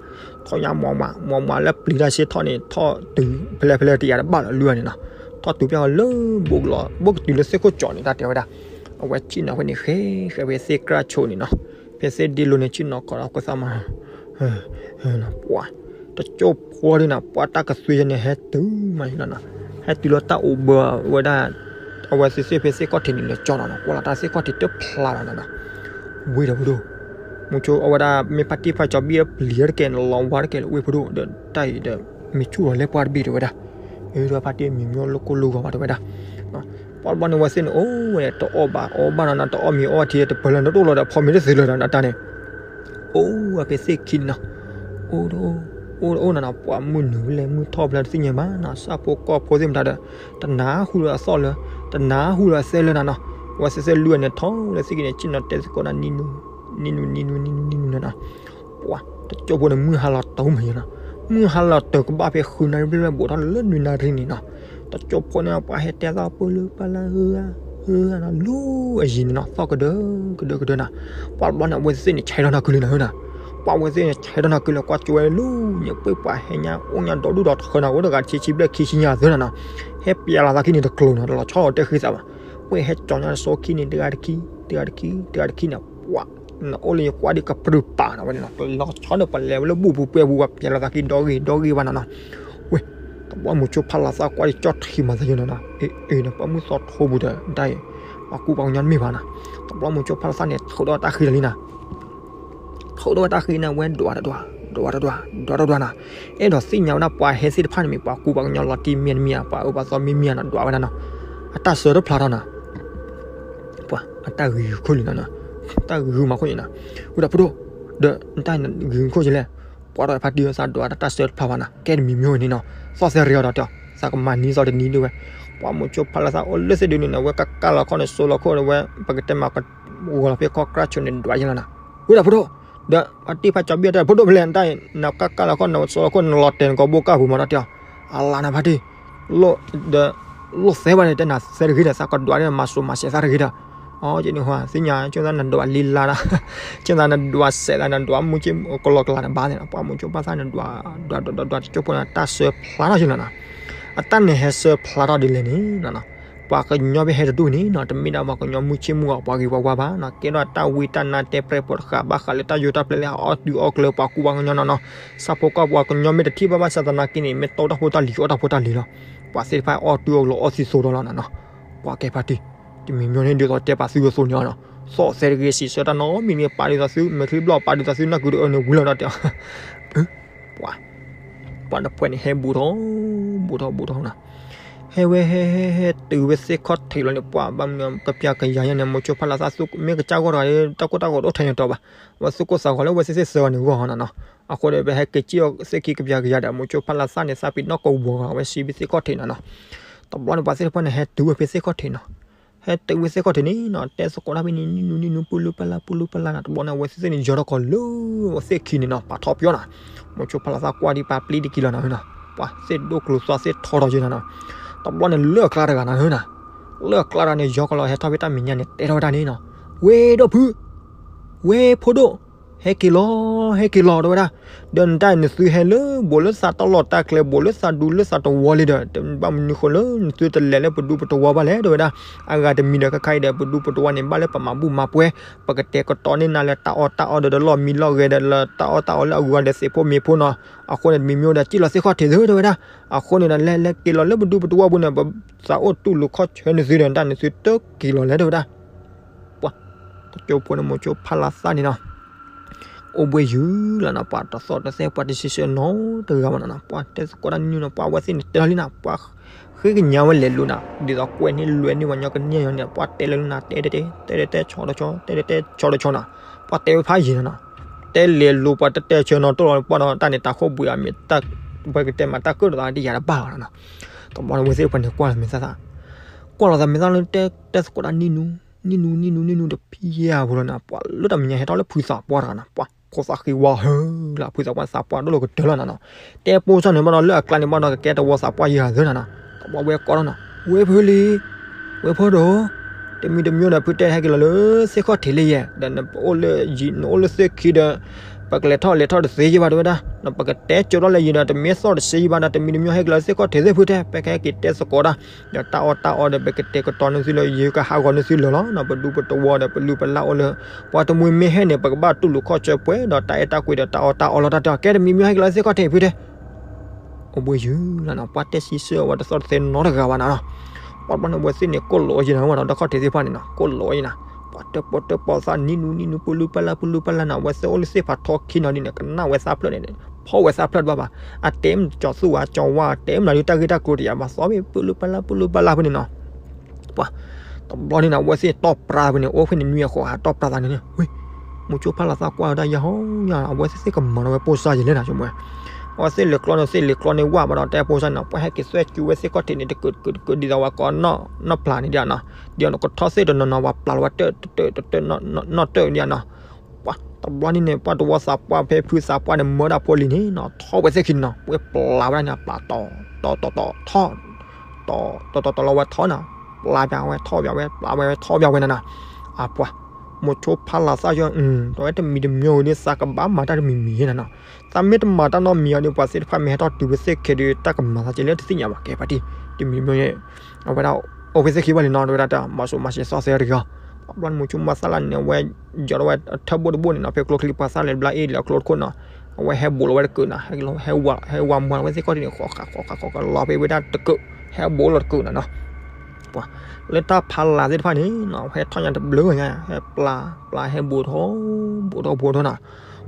ထီၣ်ညါမွၤမွၤ မွၤမွၤလၢပျံၤတၢ်ဆ့ထီၣ်န့ၣ် ထီၣ်တုၤဖဲလဲၣ်ဖဲလဲၣ်တယၤတဘၣ်လီၤလွံၢ်န့ၣ်နီၤ, ထီၣ်တုၤပျီလၢ ဘိးကတုၤလၢသ့ၣ်ခိၣ်ကၠီၣ်န့ၣ် တၢ်တဲဝဲဒၣ်, အဝဲဆ့ၣ်နီၤဝဲန့ၣ် ဃဲဃဲဖဲသ့ၣ်ကြၢ်ဆိးန့ၣ်နီၤ, ဖဲသ့ၣ်ဒ့လိၤန့ၣ် ဆ့ၣ်နီၤခိးဒီးကွၢ်သးမး ပှၤ တကၠိၢ်ဖိဒ်နီၤ ပှၤတၢ်ကသွံယဲန့ၣ် ဟဲတုၤမးနီၤ, ဟဲတုၤလီၤတၢ်အိၣ်ဘၢဝဲဒၣ်, အဝဲသ့ၣ်သ့ၣ်ဖဲသ့ၣ်ခီၣ်ထံးန့ၣ်လၢကၠီနီၤနီၤ, ကွၢ်လီၤတၢ်သ့ၣ်ခီၣ်ထံးတဖျါလီၤနီၤနီၤ, ဝ့ၢ်ဒီးဝ့ၢ်ဒိၣ်, မုဆိအဝဲဒၣ်မ့ၢ်ဖါတံၢ်ဖါကၠီဘံၣ်အပျံၤတကဲန့ၣ် လီၤဝါတကဲလၢဝ့ၢ်ဖိဒိၣ်ဒီး တၢ်အံၤဒီး မ့ၢ်ဆူၣ်လီၤလဲၢ်ပှၢ်တဘ့ၣ်တဲဝဲဒၣ်, အၢ ဒီးဖါတံၢ်မံၤမံၤလၢကိၢ်လၢဂီၤဘၣ်တဲဝဲဒၣ် ပှၤတဘျီန့ၣ် ဝဲသ့ၣ်န့ၣ် အိၣ်ဝဲန့ၣ် တအီၣ်ဘၣ်အီဘၣ်နီၤနီၤ တအီၣ်မ့ၤအီထံ တပၢၢ်လၢနတအိၣ်လီၤဒီး ဖီမ့ၤတသ့လၢၤဒီးနတၢ်န့ၣ်, အိၣ်ဝဲဖဲသ့ၣ်ခံနီၤ, အိၣ်တအိၣ်, အိၣ်တအိၣ်နီၤနီၤ ပှၤမုၢ်နုာ်ဖဲလဲၣ် မုၢ်ထီၣ်ဖဲလဲၣ်တသ့ၣ်ညါဘၣ်နီၤ ဆၣ်ဖိကီၢ်ဖိသ့ၣ်မတၤဒီး တနၢ်ဟူလၢအသီၣ်လၢၤ, တနၢ်ဟူလၢအသဲလၢၤနီၤနီၤ, ဝဲသ့ၣ်သ့ၣ်လွံၢ်န့ၣ် ထီၣ်လၢသ့ၣ်ခံန့ၣ် ဆ့ၣ်နီၤတဲသကိးဒၣ် နံၤနူၤ, နံၤနူၤ နံၤနူၤ နံၤနူၤ နံၤနူၤနီၤနီၤ ပှၤတကၠိၢ်ဖိန့ၣ် မုၢ်ဟါလီၤတၢ်မးနီၤ, မုၢ်ဟါလီၤတၢ်ကဘၣ်ဖဲဃုနၣ်ရံၣ်ဘျဲၣ်ဘျဲၣ် ဘူးထီၣ်လၢနွံနၣ်ရံၣ်န့ၣ်နီၤ, တကၠိၢ်ဖိန့ၣ် ပှၤဟဲတဲသးပၢလၢပၢလၢဧၢဧါ, လူၤအယံၤန့ၣ်နီၤ သီၣ်ကဒၢကဒၢကဒၢနၤ, ပှၤတဘျီန့ၣ် အဝဲသ့ၣ်န့ၣ် ဆဲးထီၣ်နၤကုလံနၤဧၢနၤ, ပှၤအဝဲသ့ၣ်န့ၣ် ဆဲးထီၣ်နၤကုလံ ကွၢ်ကၠိဝဲလၢညၣ်ပှ့ၢ်ပှၤဟဲညါ အိၣ်ညါဒီဒူၣ်ဒီထၢနၤ အိၣ်တဂၤတဆံဆံဘျဲၣ်ခံဆံညါသၢနၤနီၤ, ဟဲပျဲလီၤသးခံန့ၣ်တကျိၤနီၤ တလီၤဆီအိၣ်တဲဃံသးဘၣ်, ပှ့ၢ်ဟဲကၠီညါတစိခံန့ၣ် တဂၤတခံ တဂၤတခံ တဂၤတခံန့ၣ် ပှၤ နအိၣ်လၢယကွၢ်ဒ်ကပြုၢ်ပာ်နီၤဝဲန့ၣ်နီၤ တလီၤဆီဒီးပလဲၤဝဲလၢဘူၣ်ပူၤပှဲၤပူၤ ပှၤပျဲလီၤသးခံဒီဂ့ၤဒီဂ့ၤဘၣ်နၤနီၤ, ဝဲ တဘျီမိၤဆိဖးလီၤသးကွၢ်ဒ်ကၠီထံးမၤသးယဲနၤနီၤ, အ့ အ့ နပှၤမုၣ်သီထိပူၤဒီး နတၢ်အံၤ ပှၤကူပှၤကညီတမ့ၢ်ဘၣ်နၤ, တဘျီမိၤဆိဖးလီၤသးန့ၣ် ထုးဒီးတၢ်ဃံလီၤလံနၤ ထုးဒီးဝဲတၢ်ဃံန့ၣ် ဝဲဒွးတဒွး ဒွးတဒွး ဒွးတဒွးနၤ, အဲၣ်ဒိးသ့ၣ်ညါဝဲဒၣ်ပှၤဟဲသ့ၣ်တဖၣ်န့ၣ်မ့ၢ် ပှၤကူပှၤကညီလီၤတံၢ်မ့ၢ်တမ့ၢ်ဧါ ပှၤအၢပှၤသီမ့ၢ်မ့ၢ်ဧါနီၤ ဒွးဝဲဒၣ်နီၤ, အတၢ်ဆၢတဖျါထီၣ်နၤ, ပှၤအတၢ်ဂ့ၤဂုာ်ခိၣ်လံနၤနီၤ, တၢ်ဂ့ၤဂုာ်မၤခိၣ်န့ၣ်နၤ, ဝဲဒၣ်ဖိဒိၣ် ဒီးနတၢ်ဂ့ၤဂုာ်ခိၣ်ကလဲၣ်, ပှၤဒီးဖါတံၢ်သးဒွးတၢ်ဆၢတဖျါဘၣ်နၤ ကဲတမံၤမ့ၢ်ဝဲန့ၣ်နီၤ, သီၣ်သဲရ့ဒီးတဲအီၤ သးကမၤနံၤသီတနံၤဒၣ်ဝဲ, ပှၤမိၤဆိဖးလီၤသးအိၣ်လၢသ့ၣ်ဒုးန့ၣ်နီၤ ဝဲကကၢ်လီၤခီၣ်န့ၣ် စိလီၤခိၣ်ဝဲ ပကတဲမၤကဂီၤလီၤဖဲခီၣ်ကြၢ်ဆိးန့ၣ် ဒွးယဲလီၤနၤ, ဝဲဒၣ်ဖိဒိၣ် ဒီးပှၤတံၢ်ဖးကၠီဘံၣ်တဲ ဖိဒိၣ်ဖဲလဲၣ် နတၢ်အံၤ နကကၢ်လီၤခီၣ်န့ၣ် စိလီၤခိၣ် နလီၤတဲာ်နကီးဘိကၢ်ပူၤမးဒီးတဲအီၤ, အလါနၤဖါတံၢ် ဒီး လိၣ်သဲဘၣ်န့ၣ် တဲနၤသဲတဂ့ၤဒီး သးကဒွးန့ၣ် မၤစိၤမၤစဲးသးတဂ့ၤဒီး, အီ ကန့ၣ်ဟါ သ့ၣ်ညါ ကၠိသးနဒွးလံလါဒီး, ကၠိသးနဒွးစဲးသး နဒွးမူက့ကလီကလးတဘၣ်န့ၣ် ပှၤမိၤဆိဖးလီၤသးန့ၣ် ဒွး ဒွး ဒွး ဒွး တကၠိဖိန့ၣ် တၢ်ဆၢဖျါထီၣ်ယဲလီၤနၤ, အတၢ်န့ၣ်ဟဲဆၢဖျါထီၣ်ဒ်လဲၣ်န့ၣ် ပှၤကညီဖဲဟဲတဒူၣ်န့ၣ်နီၤ တမ့ၢ်ဒၣ်ပှၤကညီမုၢ်ဆ့ၣ်မုၢ်ဂီၤ ပှၤဂ့ၤပှၤဝါဘၣ်နီၤ ကဲထီၣ်တၢ်ဝံတၢ်နါတဲပြဲၣ်ပိာ်တဃာ် ဘၣ်ဃးလၢတၢ်ယိၤတၢ်ပျဲလၢအအီၣ်တုၤအီၣ်ကျၢၤ ပှၤကူပှၤကညီနီၤနီၤ ဆၣ်ဖိကီၢ်ဖိ ပှၤကညီမ့ၢ်တထံၣ်ဘၣ်ဘၣ်ဆၣ်သနာ်က့န့ၣ် မ့ၢ်တီတၢ်ဖိတၢ်လံၤ အီၣ်တၢ်ဖိတၢ်လံၤလီၤ. ပှၤသ့ၣ်တဖၣ်အီၣ်တုၤအီၣ်ကျၢၤအီၣ်သံသိးဒီးလီၤနီၤနီၤ ပှၤကဲဖါတံၢ် တမံၤမ့ၢ်န့ၣ် ဒ်သိးတဲပာ်သုအသိးန့ၣ်နီၤ သီၣ်သဲတဂ့ၤ စံးဆၢတၢ်နီတမံၤန့ၣ် ပာ်ဒ်သိးသု မဲာ်ချံဘျီၣ် ပာ်ဒ်သိးသု နၢ်ကုတအၢန့ၣ် ဝံၤလီၤဒီးတဲ ပှၤ ပှၤတဖုန့ၣ် ဟဲဘူးထီၣ် ဘူးထီၣ် ဘူးထီၣ်နီၤ ဟဲဝဲ ဟဲ ဟဲ ဟဲတုၤဝဲသ့ၣ်ခီၣ်ထံးလီၤန့ၣ် ပှၤဘၣ်မနုၤကပျၢ်ကယၤညါန့ၣ် မိၤဆိဖးလီၤသး မ့ၢ်ကစၢ်ဂီၢ်တဂၤ တၢ်ကိၢ်တၢ်ဂီၤတအိၣ်ထဲန့ၣ်တီဘၣ် အဝဲသူၣ်ကိၢ်သးဂီၤလၢအဝဲသ့ၣ်သ့ၣ်သၢဂၤန့ၣ်ဂီၢ်နီၤနီၤ အဃိဒီး ပဟဲက့ၤစံၣ်အီၤသ့ၣ်ခံကပျၢ်ကယၤဒီး မိၤဆိဖးလီၤသးန့ၣ် သးပ့ၤနီၣ်ကဝီၤဂၤ အဝဲစံးဘၣ်သ့ၣ်ခီၣ်ထံးနီၤနီၤ တဘျီန့ၣ် ပှၤသ့ၣ်တဖၣ်န့ၣ် ဟဲတုၤဝဲဖဲသ့ၣ်ခီၣ်ထံးနီၤ ဟဲတုၤဝဲသ့ၣ်ခီၣ်ထံးန့ၣ်နီၤ တဲသကိးတၢ်ဖဲန့ၣ် နံၣ်နူနံၣ်နူ ပူလူပလၢ် ပူလူပလၢ်နီၤ တဘျီန့ၣ် အဝဲသ့ၣ်န့ၣ်ယီၤထီၣ်ကီးလၢ အဝဲသ့ၣ်ခံန့ၣ်နီၤ ပာ်ထီၣ်ပၠီနီၤ မိၤဆိဖးလီၤသးကွၢ်ဒံးပာ်ပျံၤတက့ၤလီၤနီၤနီၤ ပှၤသ့ၣ်ဒိၣ်ကျိၤသွါသ့ၣ်ထီထီၣ်က့ၤနီၤနီၤ တဘျီန့ၣ် လၢအကျါတဂၤနီၤနီၤ လၢအကျါတဂၤန့ၣ် ယီၤကီးလီၤ ဟဲထီၣ်ဖဲတၢ်မဲာ်ညါန့ၣ် တဲထီၣ်ဝဲဒၣ်န့ၣ်နီၤ ဝဲဒိၣ်ဖု ဝဲဖိဒိၣ် ဟဲက့ၤလီၤ ဟဲက့ၤလီၤ တဲဝဲဒၣ် ဒီးနတၢ်နသုဟဲလၢ ဘူးလၢသးတၢ်လီၢ်တၢ်ကျဲ ဘူးလၢသးဒူလၢသးတဝီလံဒီး ဘၣ်မနုၤဃိလၢ နသုတလဲၤလၢပဒူပတဝီဘၣ်လဲၣ် တဲဝဲဒၣ် အဂၤတမံၤဒီး ခဲခါအံၤဒီး ပဒူပတဝီန့ၣ် ဘၣ်လၢပမၤဘူၣ်မၤပှဲၤ ပကတဲာ်ကတီၤန့ၢ်နၤလၢတၢ်အီၣ်တၢ်အီဒီး တလီၢ်မံလီၢ်ဂဲၤဒီး လၢတၢ်အီၣ်တၢ်အီလၢအဂုၤအဂၤဒီးသ့ၣ်ဖိမ့ၤဖိနီၤ အဃိန့ၣ် တမံၤမ့ၢ်ဒီး စံၣ်လီၤသ့ၣ်ခီၣ်ထံးသု တဲဝဲဒၣ် အဃိန့ၣ်ဒီး လဲၤလဲၤက့ၤလီၤလၢပဒူပတဝီပူၤန့ၣ် ပသးအိၣ်တူၢ်လိာ်ခီၣ်ဆၢနသုဒီး တၢ်နသုတက့ၤလီၤလဲၣ် တဲဝဲဒၣ် ပှၤ တကၠိဖိန့ၣ် မိၤဆိဖးလီၤသးန့ၣ်နီၤ အိၣ်ဘှံးယုၤလီၤနီၤ ပှၤတသီၣ်တသဲ ပှၤတစံးဆၢနီတဂၤဘၣ်နီၤနီၤ ပှၤတဲသကိးတၢ်နံၣ်နူနီၤ ပှၤအဝဲသ့ၣ်န့ၣ်တဲလီၤလံနီၤ ပှၤဃ့ကညးဝဲလဲၤလိၤနီၤ ဒ်သိးကွဲးန့ၢ်လွဲန့ၢ်ပှၤကညီကနၣ်ယီၤန့ၣ် ပှၤတဲလၢနၤ တဲတဲတဲ တဲတဲတဲ ဆီတဆီ တဲတဲတဲ ဆီတဆီနီၤ ပှၤတဲဝဲဖးယံၤနီၤနီၤ တဲလဲၤလိၤ ပှၤတဲတဲဆၢနီၤ တိၢ်လီၤပှၢ်ဒီး တၢ်န့ၣ်တၢ်ခိၣ်ဘှံးအမ့ၢ် ပကတဲမးတၢ်ကၢၣ်ဒီးသးဒ်ယၤတဘၣ်ဘၣ်နီၤနီၤ တဘျီန့ၣ် အဝဲသ့ၣ်တဖၣ်န့ၣ် ကွၢ်လီၤမဲာ်သၣ်သၣ် ကွၢ်လီၤသးမဲာ်သၣ်လၢ တဲသကိးတၢ်နံၣ်နူ နံၣ်နူ နံၣ်နူ နံၣ်နူ တဖံးယဲၢ်ဖိလီၤနီၤ ပှၤလၢတၢ်မဲာ်ညါဟဲထီၣ်လၢဖုသးပှၢ်တဂၤနီၤ ပှၤခိးသးဃံဝါဟၢလီၤ ဖုသးပှၢ်သးပှၢ်ဒိၣ်လီၤကတၢၢ်လီၤနီၤနီၤ တဲပိၢ်စၢ်န့ၣ်ဘၣ်ဒီး လၢအကျါန့ၣ်ဘၣ်ဒီး ကကဲတဝီသးပှၢ်ယဲၢ်ဂၤသၢနီၤနီၤ တဘျီဝဲကိးထီၣ်နီၤ ဝဲဖုလံ ဝဲဖိဒိၣ် တမံၤတမံၤဒီး ဖုတဲဟဲက့ၤလီၤလၢသ့ၣ်ခီၣ်ထံးလၢယဲၢ် ဒီးနအိၣ်လၢယံၤ နအိၣ်လၢသ့ၣ်ခံဒီး ပကလဲၤထီၣ်လဲၤထီၣ်တသ့ယံၤဘၣ်တဲဝဲဒၣ် ဒီးပကတဲကၠိထီၣ်လၢယံၤဒီး တမ့ၢ်သီၣ်တသ့ယံၤဘၣ်ဒီး တမံၤတမံၤဟဲက့ၤလီၤလၢသ့ၣ်ခီၣ်ထံးသ့ၣ်ဖုတဲ ပကဟဲက့ၤတဲသကိးတၢ် ဒီးတၢ်အီၣ်တၢ်အီဒီး ပကတဲာ်ကတီၤန့ၢ်သုလၢယံၤကဟးဂီၤန့ၢ်သုလၢာ်လီၤနီၤ ပဒူပတဝီဒီး ပလုၢ်ပလၢ်အိၣ်လၢ ပှၤတမှံၤမ့ၢ်ဟဲန့ၣ် ပကဘၣ်တူၢ်လိာ်ခီၣ်ဆၢပှဲၤဒီး တၢ်အဲၣ်တၢ်ကွံဒီး တၢ်အီၣ်တၢ်အီလီၤတၢ်တဲ ကဲတမံၤမံၤဟဲက့ၤလီၤလၢသ့ၣ်ခီၣ်ထံးဖုတဲ အိၣ်ဘှံးယုၤလီၤနီၤ ပှၤတဲစံးဆၢအဝဲတသီၣ်တသဲနီတဂၤဘၣ်နီၤနီၤ ပှၤတဘျီန့ၣ် အဝဲသ့ၣ်န့ၣ် ကိးလီၤယံၤနီၤ ဝဲဒီးခီၣ်ထံးသ့ၣ်တဖၣ်န့ၣ်နီၤ ကိးလီၤယံၤနီၤ ပှၤတၢၣ်ပီၣ်တၢၣ်ပီၣ်သး နံၣ်နူနံၣ်နူ ပူလူပလၢ်ပူလူပလၢ်နီၤ အဝဲသ့ၣ်အိၣ်လၢသ့ၣ်ဖးထီခံနီၤဒ်န့ၣ် ကနၣ်ဝဲသးဖျၢၣ်န့ၣ် ဖီၣ်ဝဲသးဖျၢၣ်တဘၣ်ဘၣ် အတဲမ့ၢ်ကၠီၤသူၣ်ဝါကၠီၤဝါ တဲမ့ၢ်ဒုးတၢ်ဂ့ၢ်တၢ်ကျိၤတယာ်ဘၣ် သီၣ်ဘ့ၣ်ပူလူပလၢ်ပူလူပလၢ်ဖဲန့ၣ်နီၤ ပှၤ တဘျီန့ၣ်နီၤ အဝဲသ့ၣ်တီၢ်ပြါဖဲန့ၣ် အိၣ်ဖဲန့ၣ်နွံအဃိ ဟးတီၢ်ပြါသးန့ၣ် ဝ့ၢ် မိၤဆိဖးလီၤသးကွၢ်ဝဲဒၣ်ယဟီယၤ အဝဲသ့ၣ်သ့ၣ်ကမၤလီၤဝဲပိၢ်စၢ်ယဲၢ်လဲၣ်နီၤ ဆိမိၣ်ဝဲ အဝဲသ့ၣ်လဲၤကျီန့ၣ် သ့ၣ်လဲၤကျီန့ၣ်ဝၣ်ဘၣ်ဒီး တဲပိၢ်စၢ်နီၤ ပှၤဟဲက့ၤသွဲၣ်ကူဝဲသ့ၣ်ခီၣ်ထံးန့ၣ် တကုးတကုးတကုး ဒ်သိးဝဲကိးနီၢ်ဖျါန့ၣ်ဒ်နီၤ ဒ်န့ၣ်ကထီၣ်သ့ၣ်တနီၤနီၤ ပှၤပျၢ်လီၤဝဲတၢၣ်တၢၣ်တၢၣ်တၢၣ်နီၢ်တၢၣ်ဒ်နီၤ ပှၤတဘျီန့ၣ်န့ၣ် ပှၤတဝီသးပှၢ်ဖဲဖုသးပှၢ်န့ၣ် မၢဒၣ်ဖိလံၤန့ၣ်နီၤ ထီၣ်ဝဲသ့ၣ်ခံန့ၣ်နီၤ ပှၤပျၢ်ဝဲဒၣ်န့ၣ် ပျၢ်တီၤတီၤတီၤတီၤထီၣ် တီၤတီၤတီၤတီၤလီၤဝဲထီၣ်နီၤ ပျၢ်ပျၢ်ဝဲထီၣ်ပျၢ်ဝဲ ပျၢ်ဝဲထီၣ်ပျၢ်ဝဲနၤနီၤ. အပှၤ မိၤဆိဖးလၤသၣ်ယီၤ အဝဲတမံၤတမံၤဝဲဒီး သးကဘၣ်မၤတၢ်တမံၤမံၤနၤနီၤ. သးမ့ၢ်တမၤတၢ်နီတမံၤအီၤဒီး ပှၤသ့ၣ်တဖၣ်မ့ၢ်ဟဲထီၣ်တုၤဖဲသ့ၣ်ခ့ဒီး တၢ်ကမၤသးကဲလၢတသ့ၣ်ညါဘၣ်ကဲပှၤတံၢ် တမံၤမံၤ အဝဲဒၣ် အိၣ်ဖဲသ့ၣ်ခ့ဘၣ်လံနီၤ တဝဲဒၣ်တၢ်မၤစိၤမၤစဲးသီၣ်သဲတဂ့ၤအီၤ. ဘျီန့ၣ်မိၤဆိမၤသးလၢန့ၣ် အဝဲယီၤထီၣ်ဝဲအထၢၣ်ဘိၣ်တဘိၣ်န့ၣ်နီၤ ဖဲကျိချံပှၤသၣ်လဲၤဘျါအ့ၣ်လၢအကျိတခိၣ်နီၤ အဝဲဟဲဘူးလီၤဝဲတကုးနီၤ ဟဲဝးမၤဝဲသ့ၣ်ခီၣ်ထံးန့ၣ် ဃီဃီဃီဃီလီၤဖဲဝဲဒၣ်တကုး ဟဲဘူးလီၤတကုးနီၤနီၤ. ပှၤ လၢတၢ်ဖးလၤသ့ၣ်တဖၣ်န့ၣ်နီၤ ဟဲထီၣ်ညါတဘျုးညါ ဟဲပျၢ်ပျၢ်ဟဲဘူးထီၣ် ဘူးထီၣ်ဘူးထီၣ်နီၤ.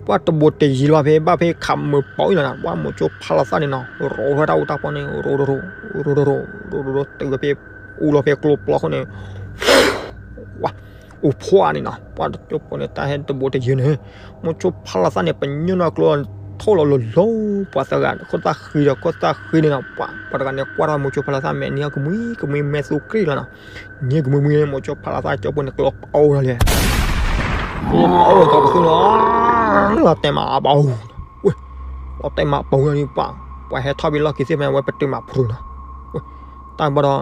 ပှၤတဘူးတယံၤလီၤဖဲဘၣ်ဖဲခးမုာ်ပိာ်အံၤလီၤနီၤ ပှၤမိၤဆိဖးလၤသၣ်န့ၣ်နီၤ ရိးထီၣ်တၢ်အူတၢ်ပီန့ၣ် ရိးရိးရိး ရိးရိးရိး တုၤဝဲဖဲအူလီၤဖဲကျိပျီခိၣ်န့ၣ် ဝါ အူဖှီၣ်န့ၣ်နီၤ ပှၤတကၠိဖိန့ၣ် တၢ်ဟဲတဘူးတယံၤန့ၣ် မိၤဆိဖးလၤသၣ်န့ၣ် ပညိၣ်နီၢ်ကျိ ထိၣ်လီၤလိၤလိၤ ပှၤသၢဂၤ ခိၣ်သၣ်ဃံဒီး ခိၣ်သၣ်ဃံန့ၣ်နီၤ ပှၤ ပှၤတဂၤန့ၣ် ကွၢ်ထီၣ်မိၤဆိဖးလၤသၣ်မဲာ်နံၤဟီၣ်ကမှံကမှံ မဲာ်သူကရံၣ်လီၤနီၤ နံၤကမှံကမှံ မိၤဆိဖးလၤသၣ်ကၠိဖိန့ၣ် ကျိပီလီၤလဲၣ် ကျိပီလီၤကပသူလီၤ လီၤတဲာ်မးအပီ ဝဲ လီၤတဲာ်မးအပီန့ၣ် ပှၤ ပှၤဟဲထီၣ်ဘၣ်လီၢ်ခံသ့ၣ်ဖဲန့ၣ် အဝဲပတုာ်မးဖျိလီၤ တၢ်ဘၣ်ဒီး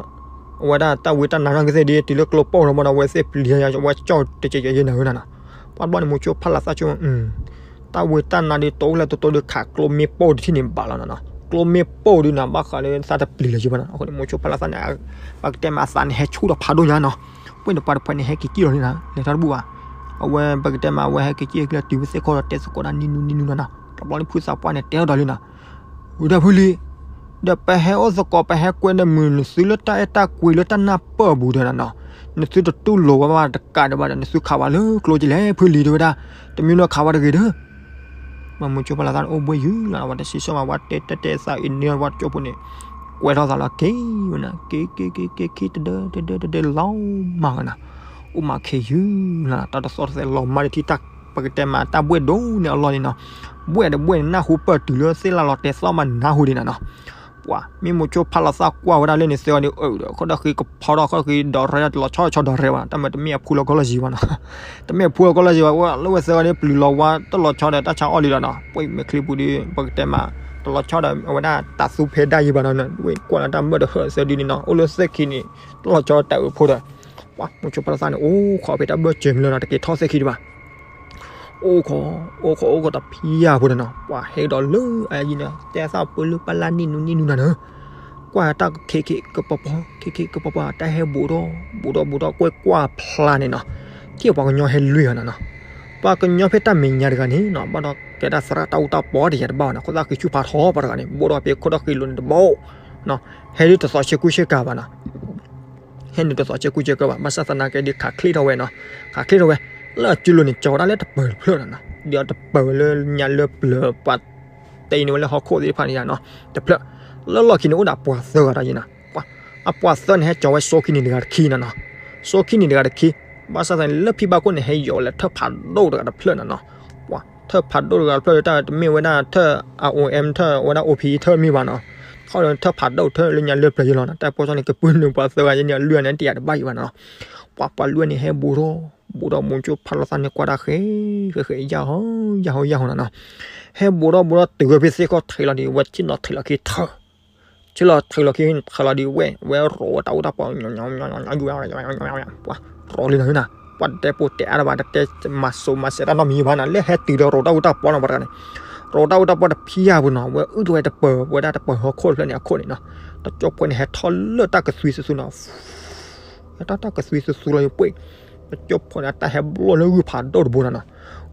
အဝဲဒၣ်တၢ်ဝံတၢ်နါနီၢ်ကသ့ၣ်ဒ် တုၤလၢကျိပိၢ်ထီၣ်ဘၣ်ဒီး အဝဲသ့ၣ်ပျံၤယၤ အဝဲကၠီၣ်တကဲးကဲးယဲနၤဝဲနၤနီၤ. ပှၤဘျီန့ၣ်မိၤဆိဖးလၤသၣ်ကၠိ တၢ်ဝံတၢ်နါဒ်တိၢ်လဲၣ်တိၢ်တိၢ်ဒ်ခးကျိမ့ၢ်ပိၢ်တထံၣ်န့ၣ်ဘၣ်လီၤနီၤနီၤ. ကျိမ့ၢ်ပိၢ်ဒ်နၤဘၣ်ဃးလၢသးတပျံၤလၢၤယံၤဘၣ်နီၤ. အဃိန့ၣ်မိၤဆိဖးလၤသၣ်န့ၣ် ပကတဲမးအသးန့ၣ်ဟဲဆူၣ်ဒီးဖးဒိၣ်ညါနီၤ. ပှ့ၤန့ၣ်ပှၤတဖှဲးန့ၣ်ဟဲက့ၤကံၣ်လီၤန့ၣ်နီၤ လဲၤထီၣ်တဘူၣ်ဘၣ်. အဝဲပကတဲမး အဝဲဟဲက့ၤကံၣ်ကျဲတုၤဝဲသ့ၣ်ခီဒီးတဲသကိးတၢ်နံၣ်နူနံၣ်နူနီၤနီၤ. တဘျီန့ၣ်ဖုသးပှၢ်န့ၣ်တဲအီၤဒီးလံနီၤ ဝံၤဒီးဖုလံၤ ဒီးပဟဲအိၣ်သကိး ပဟဲကွဲဒီးမုာ်နသုလၢတၢ်အဲၣ်တၢ်ကွံလၢတၢ်နၢ်ပၢၢ်အပူၤဒီးနီၤနီၤ, နသုတတူၢ်လိာ်ဝဲဘၣ်တကးဒံးဘၣ်ဒီး နသုခးဝဲလၢကျိကလဲၣ် ဖုလံၤတဲဝဲဒၣ်, တမံၤနီၤခးဝဲတဂ့ၤဒီး မ့ၢ်မိၤဆိဖးလၤသၣ်န့ၣ် အိၣ်ဘှံးယုၤလီၤ ဝဲတဆံးဆၢမး ဝဲတဲတဲတဲသးအံၤန့ၢ်ဝဲကၠိဖိန့ၣ်, ကွဲထီၣ်သးလီၤက့ၤဝဲနၤ က့ၤက့ၤက့ၤက့ၤ ခံတဒၢတဒၢတဒၢလီၤမၢ်ဝဲနၤ, အိၣ်မးခ့ယုၤလီၤ တၢ်တသီၣ်တသဲးလီၤမၢ်တထံၣ်တၢ် ပကတဲမးတၢ်ဘှဲၣ်ဒိၣ်န့ၢ်အလီၢ်န့ၣ်နီၤ, ဘှဲၣ်တဘှဲၣ်န့ၣ် နၢ်ဟူပၢၢ်တုၤလၢသ့ၣ်လၢ်လီၤတဲာ်သီၣ်မးနၢ်ဟူဒံးနၤနီၤ, ပှၤ မ့ၢ်မိၤဆိဖးလၤသၣ်ကွၢ်ဝဲဒၣ်လၢန့ၣ် သၢဂၤန့ၣ် အၢၣ်ဒီး ခိၣ်ဒီၣ်ဃံကဖီထီၣ် ခိၣ်ဒီၣ်ဃံဒီးရဲၣ်ဒၣ်တလီၤဆီဒီးဆီဒီးရဲၣ်ဘၣ်နီၤ, တမ့ၢ်အဖူလီၤကီၢ်လီၤယံၤဘၣ်နီၤ, တမ့ၢ်အဖူလီၤကီၢ်လီၤယံၤဘၣ် လၢဝဲသၢဂၤန့ၣ် ပျုၤလီၤဝါတလီၤဆီဒီးတၢ်ဆါအီၣ်လံလီၤနီၤ, ပှၤမဲာ်ချံပူၤဒီး ပကတဲမး တလီၤဆီဒီးအဝဲဒၣ်တၢ်သူဖဲဒၣ်ယံၤဘၣ်နီၤ, ဝဲကွၢ်လီၤတၢ်မၢၢ်တဟၢၣ်သၢဒုန့ၣ်နီၤ, အိၣ်လၢသ့ၣ်ခံန့ၣ် တလီၤဆီတၢ်အၢဖိဒီး ပှၤမိၤဆိဖးလၤသၣ်န့ၣ် အိၣ်ခိးဖဲတၢ်ဘၢၣ်စၢၤမ့ၢ်လၢနီၤ တက့ၤထီၣ်သ့ၣ်ခံဒံးဘၣ် အိၣ်ခိး အိၣ်ခိး အိၣ်ခိးတဖံးယၤဖိဒီးနီၤ, ပှၤဟဲကဒီးလၢအယံၤန့ၣ် တဲသးပၢလၢပလၢ်နံၣ်နူနံၣ်နူနၤနီၤ, ကွၢ်တၢ်ခဲခဲကပီၤပီၤ ခဲခဲကပီၤပီၤ တၢ်ဟဲဘူးထီၣ် ဘူးထီၣ်ဘူးထီၣ် ကွဲၢ်ကွၢ်ဖျါန့ၣ်နီၤ, ထံၣ်ပှၤကညီဟဲလွံၢ်ဂၤနီၤနီၤ, ပှၤကညီဖဲတၢ်မဲာ်ညါတဂၤန့ၣ်နီၤ ဘၣ်ဒီးကဲဒၣ်သရၣ်တၢ်အူတၢ်ပီတယၤတဘၣ်ဘၣ်နီၤ, ခိၣ်သၣ်ဃံဆူၣ်ဖးထီပှၤတဂၤန့ၣ် ဘူးဒီးဖဲခိၣ်ဒီၣ်ဃံလိၤန့ၣ်တဘိနီၤ, ဟဲဒ်တသီးဆ့ကူဆ့ကၤဘၣ်နီၤ ဟဲန့ၣ်တသီးဆ့ကူဆ့ကၤဘၣ်, ဘၣ်ဆၣ်သနာ်က့ဒ်ခးချ့ထီၣ်ဝဲနီၤ, ခးချ့ထီၣ်ဝဲ, လၢအစုလိၤန့ၣ် ကၠီၤဝဲဒၣ်လၢတပၢၤတဖျၢၣ်နီၤနီၤ, ဒ်အီၤတပၢၤဝဲလၢညါလၢပျၢၤ ပှၤတဲန့ၢ်ဝဲလၢဟီၣ်ခိၣ်သ့ၣ်တဖၣ်န့ၣ်နီၤ, တဖျၢၣ်, လၢလီၢ်ခံန့ၣ်အိၣ်ဒၣ်ပှၤသၢဂၤတၢ်ယံၤနီၤ, ပှၤ, အပှၤသၢန့ၣ်ဟဲကၠီၤဝဲစိခံနံၤတဂၤတခံနီၤနီၤ, စိခံနံၤတဂၤတခံ, ဘၣ်ဆၣ်သနာ်က့လၢဖံဘၣ်ခိၣ်န့ၣ် ဟဲယီၤဝဲလၢထၢၣ်ဖးဒိၣ်တဂၤတဖျၢၣ်နီၤနီၤ, ပှၤ ထၢၣ်ဖးဒိၣ်တဂၤတဖျၢၣ် တၢ်တမ့ၢ်ဝဲဒၣ်ထၢၣ် အအိၣ်အဲၣ် ထၢၣ်ဝဲဒၣ်အိၣ်ဖံထၢၣ်မ့ၢ်ဘၣ်နီၤ, ထီၣ်လၢထၢၣ်ဖးဒိၣ်ထၢၣ်လၢညါလၢပျၢၤယံၤလီၤနီၤ, တၢ်ပိာ်စီန့ၣ် ကပုၢ်နုာ်ပှၤသၢဂၤယဲန့ၣ်အလွံၢ်ဂၤန့ၣ် တယၤတဘၣ်ယံၤဘၣ်နီၤ, ပှၤပှၤလွံၢ်ဂၤန့ၣ် ဟဲဘူးထီၣ် ဘူးထီၣ်မိၤဆိဖးလၤသၣ်န့ၣ် ကွၢ်တၢ်ဃဲ ဃဲဃဲ ယၢ်ဟီ ယၢ်ဟီ ယၢ်ဟီနီၤနီၤ, ဟဲဘူးထီၣ်ဘူးထီၣ်တုၤဝဲဖဲသ့ၣ်ခီၣ်ထံးလီၤဒီး ဝဲဆ့ၣ်နီၤထံးလီၤခံထၢၣ် ဆ့ၣ်နီၤထံးလီၤခံထၢၣ်လီၤဒီးဝဲ ဝဲရိးဝဲတၢ်အူတၢ်ပီ ပှၤရိးလံနီၤနီၤ, ပှၤတတဲပိာ်တဲအါတဘၣ် တတဲမၤစိၤမၤစဲးတၢ်နီတမံၤဘၣ်နီၤ, လၢဟဲတုၤဒီးရိးတၢ်အူတၢ်ပီနီၤ ပှၤတဂၤန့ၣ်, ရိးတၢ်အူတၢ်ပီတဖံးယၤပူၤနီၤ, ဝဲအုၣ်ထီၣ်ဝဲတပၢၤ ဝဲဒၣ်တပၢၤဟီၣ်ခိၣ်တဖျၢၣ်န့ၣ်အခိၣ်န့ၣ်နီၤ, တကၠိဖိန့ၣ် ဟဲထီၣ်လၢတၢ်ကသွံသူသူနီၤ ဟဲထီၣ်တၢ်ကသွံသူသူလီၤယပှ့ၤ, တကၠိဖိန့ၣ် အတၢ်ဟဲဘျီၣ်လၢဂုၢ်ဖးဒိၣ်တဘိနီၤနီၤ,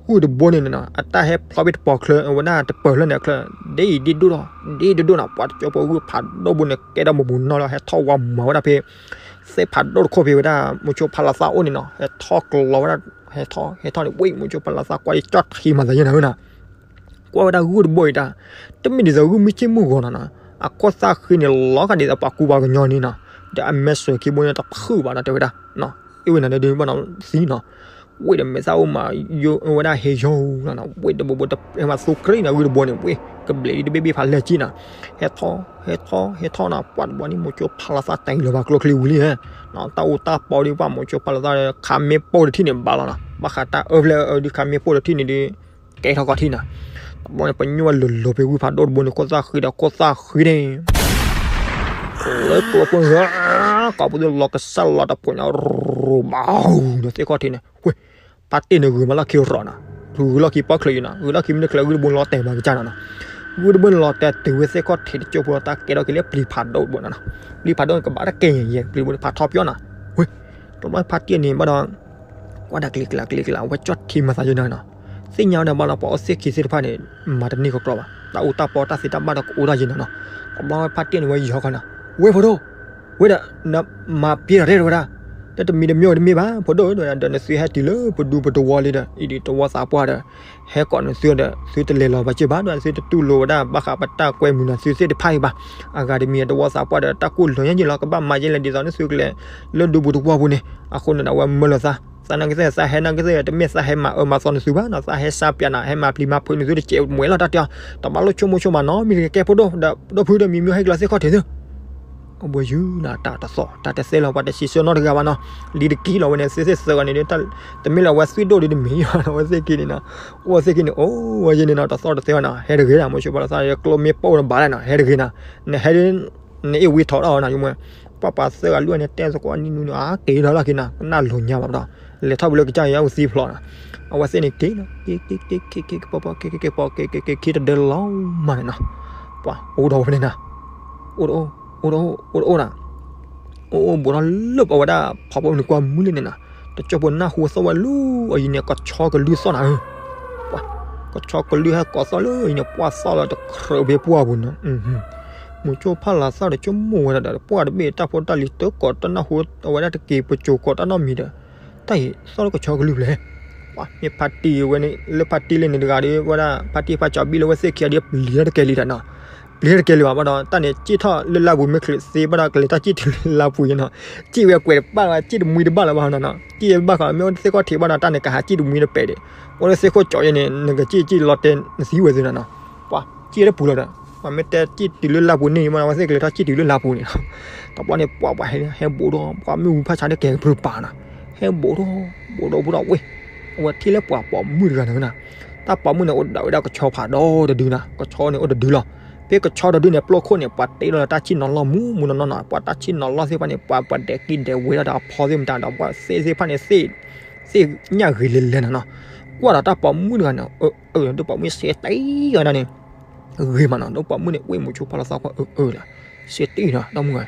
ဂုၢ်တဘိန့ၣ်နီၤ အတၢ်ဟဲဖျီဘ့ၣ်တပီၤချၢ အဝဲဒၣ်တပၢၤဖျၢၣ်န့ၣ်အချၢ ဒ်အံၤဒ်ဒိၣ်ဒီး ဒ်ဒိၣ်ဒိၣ်နီၤ, ပှၤတကၠိဖိဂုၢ်ဖးဒိၣ်ဘိန့ၣ် ကဲထီၣ်မူးမူးနီၢ်လီၤ ဟဲထီၣ်ဝါမၤဝဲဒၣ်ဖဲ သ့ၣ်ဖးဒိၣ်တခိၣ်ဖဲဝဲဒၣ် မိၤဆိဖးလၤသၣ်အိၣ်န့ၣ်နီၤ, ဟဲထီၣ်ကျီဝဲဒၣ် ဟဲထီၣ် ဟဲထီၣ်န့ၣ် ဝ့ၢ် မိၤဆိဖးလၤသၣ်ကွၢ်လံကၠီၣ်ထံမၤသးယဲနၤဝဲနီၤ ကွၢ်ဝဲဒၣ်ဂုၢ်တဘိအံၤတၢ်, တမ့ၢ်ဒ်သိးဂုၢ်မ့ၢ်ဆ့ၣ်မုၢ်ဂီၤနီၤနီၤ, အခိၣ်သၣ်ဃံန့ၣ် လီၤဂာ်ဒ်သိးပှၤကူပှၤကညီန့ၣ်နီၤ, ဒီးအမဲာ်ဆှးခံဘိန့ၣ်တဖုၣ်ဘၣ်နီၤ တဲဝဲဒၣ်, အ့ၣ်ဝဲနၤဒုးဘၣ်နီၤသံနီၤ, ဝ့ၢ်ဒီးမဲာ်သၣ်အိၣ်မး ယိဝဲဒၣ်ဟဲယိၤလီၤနီၤ, ဝ့ၢ်တဘိဘိတမၤသူကြ့နီၤ ဂုၢ်တဘိန့ၣ် ဝ့ၢ် ကဘျံးဒ်တဘ့ၣ်ဘ့ၣ်ဖးလဲၢ်ကံနီၤ, ဟဲထီၣ် ဟဲထီၣ် ဟဲထီၣ်နီၤ, ပှၤတဘိန့ၣ် မိၤဆိဖးလၤသၣ်တၢ်အံၤလၢၤဘၣ်ကျိချံဝံၤလံဟဲ, တၢ်အူတၢ်ပီဒ်ပှၤမိၤဆိဖးလၤသၣ် ခးမ့ၢ်ပိၢ်တထံၣ်န့ၣ်ဘၣ်လီၤနီၤ, ဘၣ်ဃးတၢ်အၢဖျဲၣ်အၢဒုးခးမ့ၢ်ပိၢ်တထံၣ်န့ၣ်ဒီး ကဲထီၣ်ကီၢ်ထံနီၤ, တဘိန့ၣ် ပညိၣ်ဝဲလိၤလိၤဖဲဂုၢ်ဖးဒိၣ်တဘိန့ၣ် ခိၣ်သၣ်ဃံဒီးခိၣ်သၣ်ဃံန့ၣ် လၢကျိဖိဂၤ ကိးပသူလီၤကစၢ်လီၤတဖိးညါ ရိဘၣ်ဒီးသ့ၣ်ခီၣ်ထံးန့ၣ် ဝ့ၢ် ဖါတ့ၢ်န့ၣ်ဂုၤမးလီၢ်ခံရီၤနီၤ, ဂုၤလီၢ်ခံပီၣ်ချၢးယံၤနီၤ, ဂုၤလီၢ်ခံမ့ၢ်တချုးဂုၢ်တဘိန့ၣ်လီၤတဲာ်မၤကစၢ်နီၤနီၤ, ဂုၢ်တဘိန့ၣ်လီၤတဲာ်တုၤဝဲသ့ၣ်ခီၣ်ထံးတကၠိဖိလီၤ တၢ်ကဲထီၣ်က့ၤလၢပျံၤဖးဒိၣ်ဘိနီၤနီၤ, ပျံၤဖးဒိၣ်န့ၣ်ကဘၣ်တၢ်ကဲယံၤယံၤ ပျံၤဘိန့ၣ်ဖးထီပၠီနီၤ, ဝ့ၢ် တဘျီဖါတ့ၢ်န့ၣ်ဘၣ်ဒီး ကွၢ်ဒၣ်ကျ့ကျါကျ့ကျါ အဝဲကၠီၣ်ထံမၤသးယံၤနီၤနီၤ, သ့ၣ်ညါဝဲဒၣ်ဘၣ်လီၤ ပှၤအိၣ်သ့ၣ်ခံသ့ၣ်တဖၣ်န့ၣ် မၤတန့ၢ်ကကြီဘၣ်, တၢ်အူတၢ်ပီတၢ်သ့တၢ်ဘၣ်ဒီးကအိၣ်ဒၣ်ယံၤနီၤနီၤ, တဘျီဖါတ့ၢ်န့ၣ်ဝဲယီၤခီနီၤ, ဝ့ၢ်ဖိဒိၣ် ဝ့ၢ်ဒီး နမၤပျဲထီၣ်တဲဝဲဒၣ်, တမံၤတမံၤတမ့ၢ်ဘၣ် ဖိဒိၣ်ဒီး နသုဟဲတုၤလၢပဒူပတဝီလံဒီး အံၤဒ်တဝီသးပှၢ်ဒီး ဟဲကိးနသုဒီး သုတလဲၤလီၤဘၣ်စ့ၢ်ဘၣ်ဒီး သုတတူၢ်လိာ်ဝဲဒၣ် ဘၣ်ဃးပတၢ်ကွဲမုာ်နသုသ့ၣ်တဖၣ်အံၤဘၣ်, အဂၤတမံၤတဝီသးပှၢ်ဒီး တၢ်ကူၣ်လၢညါယံၤလီၤ ကဘၣ်မၤယဲလဲၣ်ဒ်သိးနသုကလဲၤ လၢဒူပူၤတဝီပူၤန့ၣ်, အဃိန့ၣ်ဒီး အဝဲမၢလီၤသး, သးနာ်က့သ့ၣ်သးဟဲနာ်က့သ့ၣ် တမ့ၢ်သးဟဲမၤအၢမၤသီနသုဘၣ်နီၤ, သးဟဲစါပၠးနၤ ဟဲမၤပျံၤမၤဖုးနသုတစဲးမွဲလီၤတၢ်တဲအီၤ, တဘၣ်လိၣ်ဆိကမိၣ်ဆိမးနီၤ မ့ၢ်တကဲဖိဒိၣ်ဒီး ဒီဖုဒီးမံၤမံၤဟဲက့ၤလီၤသ့ၣ်ခီၣ်ထံးသု အဝဲယုၢ်နၤ တၢ်တသီၣ် တၢ်တသဲလီၤ ပှၤတစံးဆၢနီတဂၤဘၣ်နီၤ, လံတကံလီၤဝဲန့ၣ် သ့ၣ်သ့ၣ်သၢဂၤန့ၣ် တမ့ၢ်လၢအဝဲသွံၣ်ဒိၣ်ဒ်တမံၤလီၤ အဝဲသ့ၣ်ခံန့ၣ်နီၤ, အိၣ်ဝဲသ့ၣ်ခံန့ၣ် အိၣ်ဝဲယဲန့ၣ်နီၤ တသီၣ်တသဲဘၣ်နီၤ, ဟဲတဂ့ၤနီၤ မိၤဆိဖီလီၤသး ကျိမ့ၢ်ပိၢ်နဘၣ်လဲၣ်နီၤ ဟဲတဂ့ၤနီၤ, နဟဲဒ် နအ့ၣ်ဝံထီၣ်ထီၣ်နီၤ ယမ့ၢ် ပှၤပှၤသၢဂၤလွံၢ်ဂၤန့ၣ် တဲသကိးနံၤနူၤနီၤ အါက့ၤထီၣ်လီၢ်ခံနီၤ ကနၣ်လိၤညါဘၣ်ဒီး လဲၤထီၣ်ဝံၤလၢကစၢ်ယွၤအူသံဖျိးနီၤ, အဝဲသ့ၣ်န့ၣ်က့ၤနီၤ က့ၤက့ၤက့ၤက့ၤက့ၤက့ၤပီၤပီၤက့ၤက့ၤက့ၤပီၤက့ၤက့ၤက့ၤခံတဒၢလီၤမးန့ၣ်နီၤ, ပှၤအိၣ်ဒီးဝဲန့ၣ်နီၤ အိၣ်တအိၣ် အိၣ်တအိၣ် အိၣ်တအိၣ်နီၤ, အိၣ်အိၣ်ဘူးထီၣ်လၢပဝဲဒၣ် ဖီဖိန့ၣ်ကွၢ်မုၢ်လံန့ၣ်နီၤ, တကၠိဖိနၢ်ဟူသီၣ်ဝဲလူၤအံၤန့ၣ် ကဆီကလုၢ်သီၣ်နၤဧၢ, ပှၤ ကဆီကလုၢ်ဟဲကိးသီၣ်လၢအံၤန့ၣ် ပှၤသီၣ်လၢတကြၢးဖဲပှၢ်ပူၤနီၤ, မိၤဆိဖီလီၤသးဒီးဆိကမိၣ်ဝဲဒၣ်ဒီး ပှၢ်တဘ့ၣ်တၢ်ဖိတၢ်လံၤတကိးတၢ်နၢ်ဟူအဝဲဒၣ်တက့ၤပစိၤကိးတၢ်နီတမံၤဒီး တၢ်အံၤသီၣ်လၢကဆီကလုၢ်ဖျဲၣ် ပှၤမ့ၢ်ဖါတံၢ်ဝဲန့ၣ် လၢဖါတံၢ်လၢန့ၣ်တဂၤဒီး ဝဲဒၣ်ဖါတံၢ်ဖါကၠီဘံၣ်လၢဝဲသ့ၣ်ခံဂၤဒီး ပျံၤတၢ်တကဲလံဒီးနီၤ, ပျံၤတၢ်တကဲလံဘၣ်ဘၣ်ဒီး တၢ်န့ၣ်စံၣ်ထီၣ်လၢလါပူၤ မ့ၢ်ချုးသ့ဘၣ်ဒီး ကလဲၤတၢ်စံၣ်တုၤလၢလါပူၤယဲနီၤ, စံၣ်ဝဲကွဲးတဘၣ်ဘၣ် စံၣ်တမှံတဘၣ်လၢၤဘၣ်နီၤနီၤ, စံၣ်ဘၣ်ဃီ မ့ၢ်အိၣ်သ့ၣ်ခီၣ်ထံးဘၣ်ဒီး တၢ်န့ၣ်ကဟးစံၣ်တမှံတပဲာ်ဒံး, အိၣ်လၢသ့ၣ်ခိၣ်ကၠီယဲန့ၣ် နကစံၣ်စံၣ်လီၤတဲာ်နသံဝဲသ့နီၤနီၤ, ပှၤစံၣ်တပူၤလီၤဒီး ပှၤမ့ၢ်တဲစံၣ်တုၤလၢလါပူၤန့ၣ်မး အဝဲသ့ၣ်ကလဲၤထီၣ်စံၣ်တုၤလၢလါပူၤန့ၣ်, တဘျီန့ၣ် ပှၤပှၤဟဲဟဲဘူးဒီး ပှၤမ့ၣ်အူဖးဆါဒ်ကဲကပြုၢ်ပာ်နီၤ, ဟဲဘူးဒီး ဘူးဒီးဘူးဒီးဝ့ၢ်, အဝဲထံၣ်လၢပှၤပိာ်မုၣ်တဂၤန့ၣ်နီၤ, တၢ်ပိာ်မုၣ်န့ၣ် အိၣ်ဒၣ်ဝဲဒၣ်ကဆီဖးဒိၣ်တဒုနီၤ, ကဆီန့ၣ်အိၣ်တဒုလီၤ, ဖဲကဆီတဒုန့ၣ် ပျိခိၣ်န့ၣ် ပှၤတ့ထီၣ်လၢတၢ်ဆံၣ်နီၤလီၢ်မူမူနီၢ်နီၢ်နီၤ, ပှၤတၢ်ဆံၣ်နီၤလီၢ်သ့ၣ်တဖၣ်န့ၣ် ပှၤပှၤဒဲးကံၣ်ဒဲးဝဲဒၣ်ဒီးအဖီသ့ၣ်မတၤဒီး ပှၤသ့ၣ်သ့ၣ်တဖၣ်န့ၣ် သ့ၣ်ညၣ်ဂ့ၤလဲၤလဲၤနီၤနီၤ, ကွၢ်ဒီးတၢ်ပိာ်မုၣ်တဂၤန့ၣ် အၢ ဒီးပိာ်မုၣ်စဲးတ့ၢ်ဝဲဒၣ်န့ၣ် ဂ့ၤမးနီၤ, ဒီးပိာ်မုၣ်န့ၣ် ဝ့ၢ်မိၤဆိဖီလီၤသးကွၢ်အၢအၢဒီး စဲးတ့ၢ်နီၤ ဒီမုၢ်ဂၤ,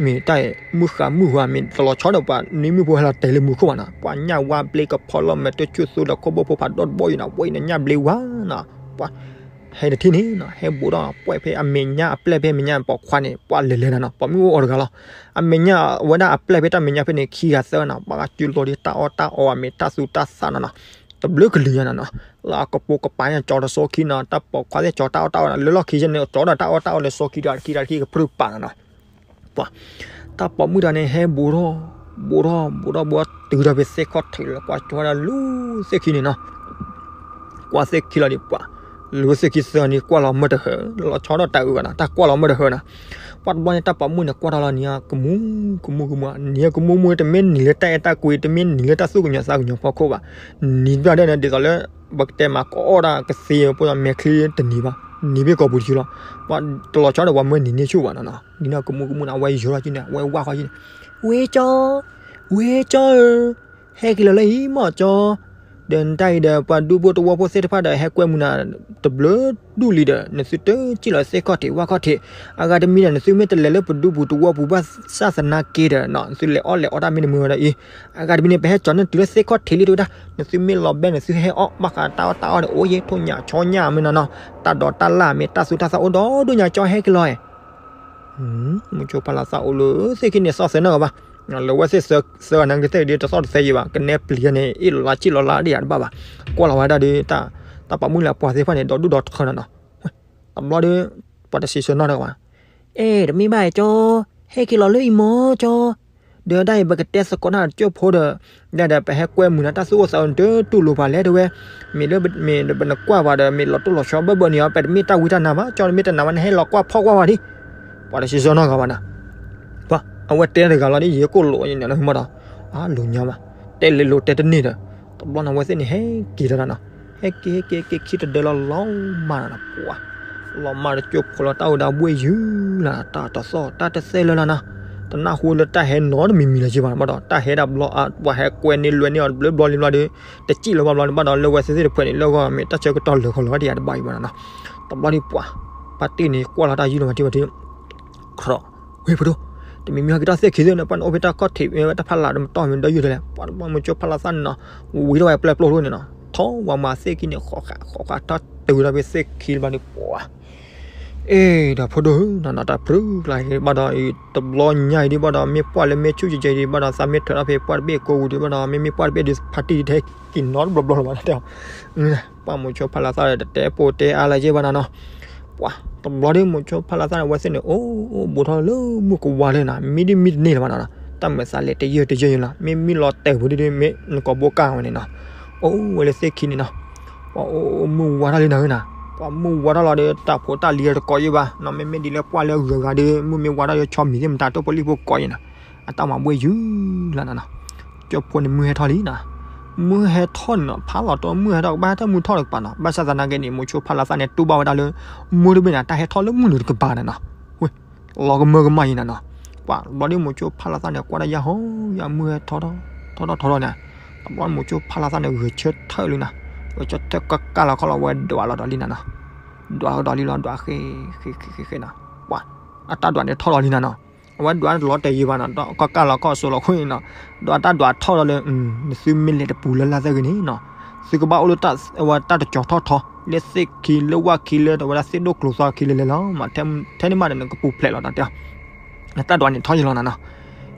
မ့ၢ်တၢ်မုၢ်ဃါမုၢ်ဝါ မ့ၢ်တလီၤဆီဒီးပှၤနွံမုၣ်ဖိဟဲလီၤတဲာ်လၢမူခိၣ်ဘၣ်နီၤ, ပှၤညၣ်ဝါဘျ့ကဖီလီၤမဲာ်တိၢ်ဆူၣ်သိဒီးခိၣ်ဘိဖိဖးဒိၣ်တဘိယူၢ်နီၤ, ဝဲအံၤန့ၣ်ညၣ်ဘျ့ဝါနီၤ, ပှၤ ဟဲတထံၣ်န့ၣ်နီၤ, ဟဲဘူးဒီး ပှဲၢ်ဖဲအမဲာ်ညါအပျဲၢ်ဖဲအမဲာ်ညါပိာ်ခွါန့ၣ် ပှၤလဲၤလဲၤနီၤနီၤ, ပိာ်မုၣ်အိၣ်အီၤတဂၤလီၤ, အမဲာ်ညါဝဲဒၣ်အပျဲၢ်ဖဲတၢ်မဲာ်ညါဖဲန့ၣ် ခံဂၤသၢဂၤနီၤ, ပှၤဂၤစုလီၤဒီးတၢ်အီၣ်တၢ်အီအမဲာ်တၢ်သူတၢ်သၣ်နီၤနီၤ တဘျုးကလုာ်ညါနီၤနီၤ, လၢအကပိာ်ကပၤညါကၠီတစိခံနီၤ, တၢ်ပိာ်ခွါသ့ၣ်ကၠီတၢ်အီၣ်တၢ်အီနီၤ, လၢလီၢ်ခံယဲန့ၣ် ကၠီဒီးတၢ်အီၣ်တၢ်အီန့ၣ် စိခံတဂၤတခံတဂၤတခံကပြုၢ်ပာ်နီၤနီၤ, ပှၤ တၢ်ပိာ်မုၣ်တဂၤန့ၣ် ဟဲဘူးထီၣ် ဘူးထီၣ် ဘူးထီၣ် ဘူးထီၣ် တုၤဒီးဖဲသ့ၣ်ခီၣ်ထံးလီၤ ပှၤကၠီဒၣ်လူၤသ့ၣ်ခံန့ၣ်နီၤ ကွၢ်သ့ၣ်ခံလီၤဒီးပှၤ လူၤသ့ၣ်ခံသၢဂၤန့ၣ် ကွၢ်လီၤမၢတဟၢ လီၤဆီဒီးတၢ်အုးဘၣ်နီၤ တၢ်ကွၢ်လီၤမၢတဟၢနီၤ, ပှၤတဘျီန့ၣ် တၢ်ပိာ်မုၣ်န့ၣ် ကွၢ်ထီၣ်လီၤန့ၣ် ကမူၤ ကမူၤ ကမူၤ နံၤကမူၤမူၤ တမ့ၢ်နံၤလၢတၢ်အဲၣ်တၢ်ကွံ တမ့ၢ်နံၤလၢတၢ်သူၣ်ကညီၤသးကညီၤဖီခိၣ်ဘၣ်, နံၤတဘျီဒဲးန့ၣ် ဒ်သိးလၢ ပကတဲမၤကအီၣ်ဒၣ်ကသ့ဖိမဲာ်ချံတနံၤဘၣ်, နံၤဘ့ၣ်ကိာ်ပူၤတဆူလီၤ, ပှၤတလီၤဆီဒီးပှၤမၢနံၤန့ၢ်ဆူၣ်ဘၣ်နီၤနီၤ, နံၤန့ၣ်ကမူၤကမူၤန့ၣ် အဝဲယိၤထီၣ်က့န့ၣ် အဝဲဝၢ်ဃီက့န့ၣ်, ဝ့ၢ်ကၠီ ဝ့ၢ်ကၠီဧၢ ဟဲက့ၤလီၤလၢအံၤမီၢ်ကၠီ, ဒီးနတၢ်အံၤဒီး ပှၤဒူဖိတဝီဖိသ့ၣ်တဖၣ်ဒီး ဟဲကွဲမုာ်နၤတဘျုးဒူၣ်လံဒီး နသုတစံၣ်လီၤသ့ၣ်ခီၣ်ထံးဝၣ်ခီၣ်ထံး, အဂၤတမံၤဒီး နသုမ့ၢ်တလဲၤလၢပဒူပူၤတဝီပူၤဘၣ်ဆၣ်သနာ်က့ဒီးနီၤ နသုလဲၤအီၣ်လဲၤအီတၢ်မ့ၢ်တမုာ်ဝဲဒီးအံၤ, အဂၤတမံၤန့ၣ် ပဟဲကၠီၤန့ၢ်တုၤလၢသ့ၣ်ခီၣ်ထံးလံတဝဲဒၣ်, နသုမ့ၢ်လီၤဘဲ နသုဟဲအီၣ်ဘၣ်ဃးတၢ်အီၣ်တၢ်အီန့ၣ် အိၣ်ယဲၢ်ထိၣ်ညၣ်ဆီညၣ်မ့ၢ်နီၤနီၤ, တၢ်ဒိးတၢ်လၢ်မ့ၢ်တၢ်သူတၢ်သၣ်အိၣ်ဒီဒူၣ်ညါကၠီဟဲက့ၤလီၤ, မိၤဆိဖီလီၤသးအိၣ်လၢသ့ၣ်ခံန့ၣ်သီၣ်သဲနီတဂၤဘၣ်, လၢဝဲသ့ၣ်သၢဂၤနာ်က့သ့ၣ်ဒ်တသီၣ်တသဲယံၤဘၣ် ကနဲပျံၤန့ၣ် အ့ၣ်လီၤလၢ်စံၣ်လီၤလၢ်ဒ်ယၤတဘၣ်ဘၣ်, ကွၢ်လီၤဝဲဒၣ်ဒီး တၢ်ပိာ်မုၣ်လၢအပှၤသ့ၣ်တဖၣ်န့ၣ် ဒီဒူၣ်ဒီထၢနီၤနီၤ, တဘျီဒီး ပှၤတစံးဆၢနီတဂၤဘၣ်, အဲ တမ့ၢ်ဘၣ်ကၠီ, ဟဲက့ၤလီၤလၢအံၤမီၢ်ကၠီ, ဒီးတၢ်အံၤပကတဲသကိးနၤတကၠိၢ်ဖိဒီး, ဒီးပဟဲကွဲမုာ်နၤတၢ်သူၣ်အိၣ်သးအိၣ်နတတူၢ်လိာ်ပှၤလဲၣ်တဲဝဲ, မ့ၢ်လၢပနကွၢ်ပှၤဒီး မ့ၢ်လီၤတိၢ်လီၤဆီဘၢဘၢန့ၣ်အီၤ ပတမ့ၢ်တၢ်ဝံတၢ်နါဘၣ်, ကၠီနမ့ၢ်တနာ်ဘၣ်န့ၣ် ဟဲလီၤကွၢ်ဖီၣ်ကွၢ်ဝဲဒၣ်, ပှၤတစံးဆၢနီတဂၤဘၣ်နီၤ, ပှၤအဝဲတဲတဂၤလီၤဒ်ယကိၣ်လိာ်န့ၣ်မီၢ်ဒီး, အလိၤညါဘၣ်, တဲလဲၤလိၤတဲတန့ၢ်ဒီး, တဘျီန့ၣ်အဝဲသ့ၣ်န့ၣ် ဟဲက့ၤတၢ်နီၤ, ဟဲက့ၤဟဲက့ၤဟဲက့ၤခံတဒၢလီၤလီၤမၢ်နီၤနီၤ, ပှၤ လီၤမၢ်တကၠိၢ်ဖိလီၤ တၢ်အိၣ်ဒီးဘှ့ၣ်ယုၢ်လီၤ တၢ်တသီၣ်တၢ်တသဲလၢၤလီၤနီၤ, တနၢ်ဟူလၢတၢ်ဟဲနီတမံၤမံၤလၢၤက့ဘၣ်နီၤ ဘၣ်ဒီး တၢ်ဟဲဒၣ်ဘျီအါ ပှၤဟဲကွဲန့ၢ်လွဲန့ၢ်အီၤတဘျီဘျီလံဘျီဒီး တစံၣ်လၢၤဘၣ်ဘျီန့ၣ် ဘၣ်ဒီးလၢဝဲသ့ၣ်သ့ၣ်တဖုန့ၣ် လၢအဂီၢ်မ့ၢ်တၢ်ဆၢကတီၢ်လၢာ်ခီလီၤဘၣ်တယၤတဘၣ်အံၤဘၣ်နီၤ. တဘျီဒ်ပှၤ ဖါတံၢ်န့ၣ် ကွၢ်လီၤတၢ်ယုၢ်လီၤမၤထံမၤထံ ကြၢး ဝ့ၢ်ဖိဒိၣ်, တမံၤမံၤဟဲက့ၤထီၣ်သ့ၣ်ခံသ့ၣ်န့ၣ် ပှၤန့ၣ်အိၣ်ဖဲတၢ်ခီၣ်ထံး တၢ်ဖးလးဒီးမတီၢ်မ့ၢ်ဒီယုၢ်တလဲၣ် ပှၤတဘျီမိၤဆိဖါလီၤသၣ်န့ၣ်နီၤ ဝံၤထီၣ်ဝဲပျဲၢ်ပျိၢ်တအိၣ်န့ၣ်နီၤ ထီၣ်ဝဲမၤသ့ၣ်ခံန့ၣ် ဃီဃာ်ဃီဃာ်ထီၣ်တုၤဝဲဒၣ်ဖဲသ့ၣ်ခံဘျီန့ၣ် ပှၤ အ့ၣ် ဒီးဖိဒိၣ်ဧၢ နီၤနီၤ တၢ်ပြူၤကျါက့ၤဘၣ်ဒီး တဘျီညါအံၤဒ်ဘၣ်ဒီး မ့ၢ်ပှၢ်လၢမ့ၢ်ဆူၣ်ကဲကဲဒ်ဘၣ်ဒီး သးမ့ၢ်ထၢထီၣ်ဖဲပှၢ်တဘ့ၣ်ကိးပူၤဒ်ဘၣ်ဒီး မ့မ့ၢ်ပှၢ်တဘ့ၣ်ဒီး ဖါတံၢ်တဟဲက့ၤနီတဘျီဘျီလၢၤဘၣ်တဲ ပှၤမိၤဆိဖါလီၤသၣ်ဒီး တတဲပိာ်တဲအါလၢၤက့ဘၣ်နီၤနီၤ ပှၤ တဘျီဒ်မိၤဆိဖါလီၤသၣ်န့ၣ် အဝဲသ့ၣ်န့ၣ် အိၣ်အိၣ်ဘူးထီၣ်လၢမုၢ်ကဝါလၢနီၤ မံဒ်မံတန့ၢ်လၢၤဘၣ်နီၤနီၤ တၢ်မုာ်သးလဲၤတယၢၢ်တယၢၢ်ယဲလီၤ မ့မ့ၢ်လီၤတဲာ်ပူၤဒ်ဒ် မ့ၢ်နကိာ်ဘိကၢ်ဝဲန့ၣ်နီၤ အိၣ်ဝဲလၢသ့ၣ်ခံန့ၣ်နီၤ ပှၤအိၣ်အိၣ်မုၢ်ဝါထီၣ်လံနီၤဧၢနီၤ ပှၤမုၢ်ဝါထီၣ်လီၤဒီး တၢ်ဖိတၢ်လံၤတကိးယဲဘၣ်နီၤ မ့မ့ၢ်ဒ်လၢပှၢ်လၢအဂုၤအဂၤဒီး မုၢ်မ့ၢ်ဝါထီၣ်ဒီး ဆီမံၤသ့ၣ်မတၤတိၢ်ဖိလံၣ်ဖိကိးယဲနီၤ အတၢ်မၤဘှ့ၣ်ယုၢ်လီၤနီၤနီၤ ကၠိဖိန့ၣ်မုၢ်ဟဲထီၣ်လံနီၤ မုၢ်ဟဲထီၣ်န့ၣ်နီၤ ဖးလီၤတိၢ်မုၢ်ဟဲထီၣ်ကဘၣ်ဟဲထီၣ်မုၢ်ထီၣ်လၢၤကပၤနီၤ ဘၣ်ဆၣ်သနာ်က့န့ၣ် မိၤဆိဖါလီၤသၣ်န့ၣ် တူၢ်ဘၣ်ဝဲဒၣ်လၢ မုၢ်တဘ့ၣ်န့ၣ် တၢ်ဟဲထီၣ်လၢမုၢ်နုာ်တကပၤန့ၣ်နီၤ ဝ့ၢ် လီၤကမၢကမၣ်ယဲနီၤနီၤ ပှၤတဘျီဒ်မိၤဆိဖါလီၤသၣ်န့ၣ် ကွၢ်ဒၣ်ယၢ်ဟီ ယၢ်မုၢ်ဟဲထီၣ်ထီၣ်ထီၣ်ထီၣ်ထီၣ်န့ၣ် တဘျီမိၤဆိဖါလီၤသၣ်န့ၣ် ဂဲၤဆၢထၢၣ်လံနီၤ ဂဲၤဆၢထၢၣ်ကကၢ်လီၤခီလီၤ ဝဲဒွးလီၤဒီးလံနီၤနီၤ ဒွးကဒီးလံလီၤ ဒွးဃ့ ဃ့ဃ့ဃ့ဃ့နီၤ ပှၤ အတၢ်ဒွးန့ၣ်ထီၣ်လီၤလံနီၤနီၤ အဝဲဒွးတလီၤတဲာ်ယံၤဘၣ်နီၤ ဒီးကကၢ်လီၤခီၣ်စိလီၤခိၣ်န့ၣ်နီၤ ဒီးအတၢ်ဒွးထီၣ်လီၤလၢ နသုမ့ၢ်လဲၤတပူၤလၢ်လၢ်သၢဂ့ၤန့ၣ်နီၤ သုကဘၣ်အိၣ်လၢ အဝဲတၢ်တကၠီၤထီၣ်ထီ လၢသ့ၣ်ခံလၢဝၣ်ခံလၢတဝဲဒၣ်သ့ၣ်ဒိၣ်ကျိၤသီခံလၢလဲၤလီၤမး ထဲန့ၣ်မးဒီးနကပူၤဖျဲးလီၤတၢ်တဲ နတၢ်ဒွးန့ၣ်ထီၣ်ယံၤလီၤနီၤနီၤ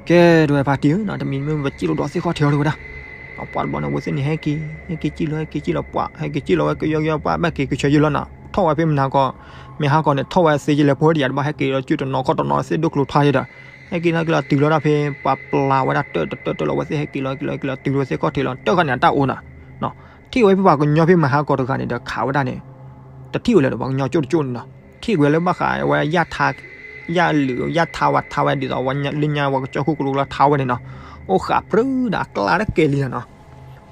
ကဲ တဝဲဖါတံၢ်ဧၢနီၤ တမံၤမ့ၢ်ပစံၣ်လိာ်ဒီးသ့ၣ်ခီၣ်ထံးအီၤတဝဲဒၣ် ပှၤတဘျီန့ၣ် ဝဲသ့ၣ်န့ၣ် ဟဲက့ၤ ဟဲက့ၤစံၣ်လီၤ ဟဲက့ၤစံၣ်လီၤ ပှၤ ဟဲက့ၤစံၣ်လီၤဝဲကယီကယီ ပှၤဘၣ်က့ၤကဆၢယံၤလီၤနီၤ ထီၣ်ဝဲဖဲမနၤကီၢ် မ့ၢ်ဟါကီၢ်န့ၣ် ထီၣ်ဝဲသ့ယလဲၤဖိတယၤတဘၣ် ဟဲက့ၤဒီးစုတနီၤခီၣ်တနီၤသ့ၣ်ဒိၣ်ကျိၤထါယဲဒီး ဟဲက့ၤလီၤက့ၤလီၤတုၤလီၤဒၣ်ဖဲ ပှၤပျၢ်ဝဲဒၣ်တၢၢ်တတၢၢ်တၢၢ်လီၤ ဝဲသ့ၣ်ဟဲက့ၤလီၤက့ၤလီၤက့ၤလီၤတုၤလီၤသ့ၣ်ခီၣ်ထံးလီၤ တၢၢ်ခါန့ၣ် အတၢ်အိၣ်နီၤ ထံၣ်ဝဲဖဲပှၤကညီဖဲမဟါကီၢ်တဂၤန့ၣ်ဒီး ခးဝဲဒၣ်န့ၣ် တထံၣ်ဝဲလၢၤဒီးပှၤကညီကၠိတကၠိန့ၣ်နီၤ ထံၣ်ဝဲလၢဘၣ်ဃးဝဲ ယၢ်လုာ် ယၢ်ထါဝဲထါဝဲဒ်သိးဝဲလၢညါဝဲကစၢၢ်ခိၣ်ကလိလီၤထါဝဲန့ၣ်နီၤ အိၣ်ဃးပြူၤဒီးအကျါတကဲလံနီၤနီၤ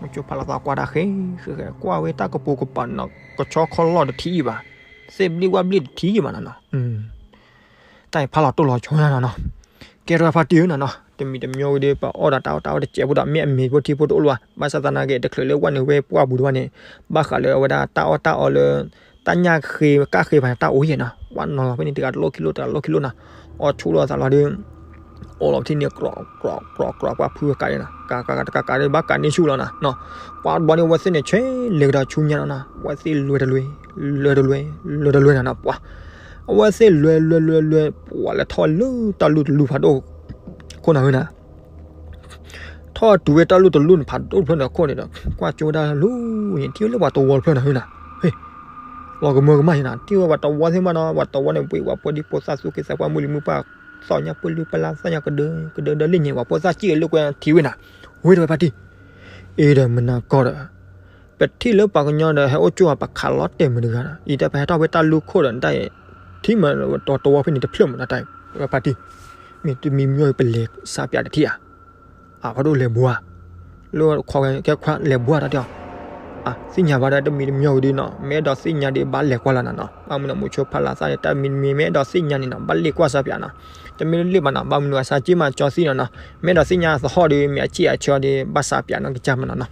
မိၤဆိဖါလီၤသၣ်ကွၢ်တၢ်ဃဲ ဃဲ ဃဲ ကွၢ်ဝဲတၢ်ကပိာ်ကပၤနီၤ ကဆီခီလီၢ်တထံၣ်ဘၣ် သ့ၣ်ဘျ့ၣ်ဝၣ်ဘျ့ၣ်တထံၣ်ဘၣ်နီၤနီၤ တၢ်အံၤဖးလီၤတိၢ်လီၤဆီနီၤနီၤ ကဲထီၣ်ဖါတံၢ်ဧၢနီၤနီၤ တမံၤတမံၤဝံၤဒီး ပှၤအီၣ်ဒီးတၢ်အီၣ်တၢ်အီတစဲးဖိဒီး မ့ၢ်အမ့ၤဖိထံဖိတအိၣ်လၢၤဘၣ် ဘၣ်ဆၣ်သနာ်က့ တချုးလၢဝဲန့ၣ်ဝဲပှၢ်ပူၤတဝဲန့ၣ် ဘၣ်ဃးလၢအဝဲဒၣ်တၢ်အီၣ်တၢ်အီလၢ တၢ်ညၣ်ဃ့ကၣ်ဃ့ဘၣ်န့ၣ် တၢ်အိၣ်ယဲၢ်နီၤ ပှၤနီၤလီၤဖဲန့ၣ် တဂၤတလိၣ်ခံလိၣ် တဂၤတလိၣ်ခံလိၣ်နီၤ အီၣ်ဆူၣ်လိာ်သးလီၤဒီး အိၣ်လီၤပထံၣ်န့ၣ် ကြီး ကြီး ကြီး ကြီး ပှၤဖုကးန့ၣ်နီၤ ကး ကး ကး တကးကးဒီး ဘၣ်ကးန့ၢ်ဆူၣ်လီၤနီၤ ပှၤဘျီန့ၣ် အဝဲသ့ၣ်န့ၣ် ဆဲးလဲၤကဒီးဆူညါလီၤနီၤ အဝဲသ့ၣ်လွဲတလွဲ လွဲတလွဲ လွဲတလွဲနီၤနီၤ ပှၤ အဝဲသ့ၣ်လွဲလွဲလွဲလွဲ ပှၤလဲၤထီၣ်လၢတၢ်လူၢ်တလူၢ်ဖးဒိၣ်ခိၣ်နၤဟၢနၤ ထီၣ်တုၤဝဲတၢ်လူၢ်တလူၢ်န့ၣ် ဖးဒိၣ်တဖျၢၣ်န့ၣ်အခိၣ်န့ၣ်ဒီး ကွၢ်ကၠိဝဲဒၣ်လူၤ ယထံၣ်ဝဲလၢပှၤတဝီတဖျၢၣ်နၤဟၢနၤ ဟ့ၣ် လီၤကမၢကမၣ်ယဲနၤ ထံၣ်ဝဲပှၤတဝီသ့ၣ်မးနီၤ ပှၤတဝီန့ၣ် ပှ့ၤပှၤဖိဒံဖိသၣ်သူၣ်က့သးပှၢ်မုၢ်လံၤမုၢ်ပှၢ် သီၣ်ညါပၢၢ်လုၢ်ပၢၢ်လၢ်သၣ်ညါကဒၢ ကဒၢဒၢလ့ၣ်ညါ ပှၤဖိသၣ်စံၣ်အလၢကွဲထံၣ်ဝဲနၤ ဝ့ၢ်တဝဲဖါတံၢ် အ့ဒီးမနၤကီၢ်ဒီး ပထံၣ်လၢပှၤကညီဒီး ဟဲအိၣ်ကၠိပှၤခးလီၤတဲာ်မုာ်တဂၤဒီး အံၤတၢ်ပဟဲထီၣ်ဖဲတၢ်လူၢ်ခိၣ်ဒီး နတၢ်အံၤ ထံၣ်မးတဝီဖဲန့ၣ်တဖျၢၣ်မးနတၢ်အံၤ ဝဲဖါတံၢ် မ့ၢ်တမံၤမံၤပလဲၤစးပၠးတထံၣ်ဧါ အဖးဒိၣ်လဲၤဘှါ လၢခီကဲခွါလဲၤဘှါတၢ်တဲအီၤ သ့ၣ်ညါဘၣ်ဒီးတမံၤတမံၤဝံၤဒီးနီၤ မ့ၢ်အဲၣ်ဒိးသ့ၣ်ညါဒီး ဘၣ်လဲၤကွၢ်လီၤနၤနီၤ ဘၣ်မနုၤမိၤဆိဖါလီၤသၣ်ဒီး တၢ်မံၤတမံၤမ့ၢ်အဲၣ်ဒိးသ့ၣ်ညါန့ၣ်နီၤ ဘၣ်လဲၤကွၢ်စးပၠးနီၤ တမ့ၢ်လၢလ့ၣ်ဘၣ်နီၤ ဘၣ်မနုၤအစးက့မးကၠီသံနီၤနီၤ မ့ၢ်အဲၣ်ဒိးသ့ၣ်ညါသဟီၣ်ဒီး မ့ၢ်အဆံၣ်အဆၢဒီး ဘၣ်စးပၠးနီၤကစၢ်မးနီၤနီၤ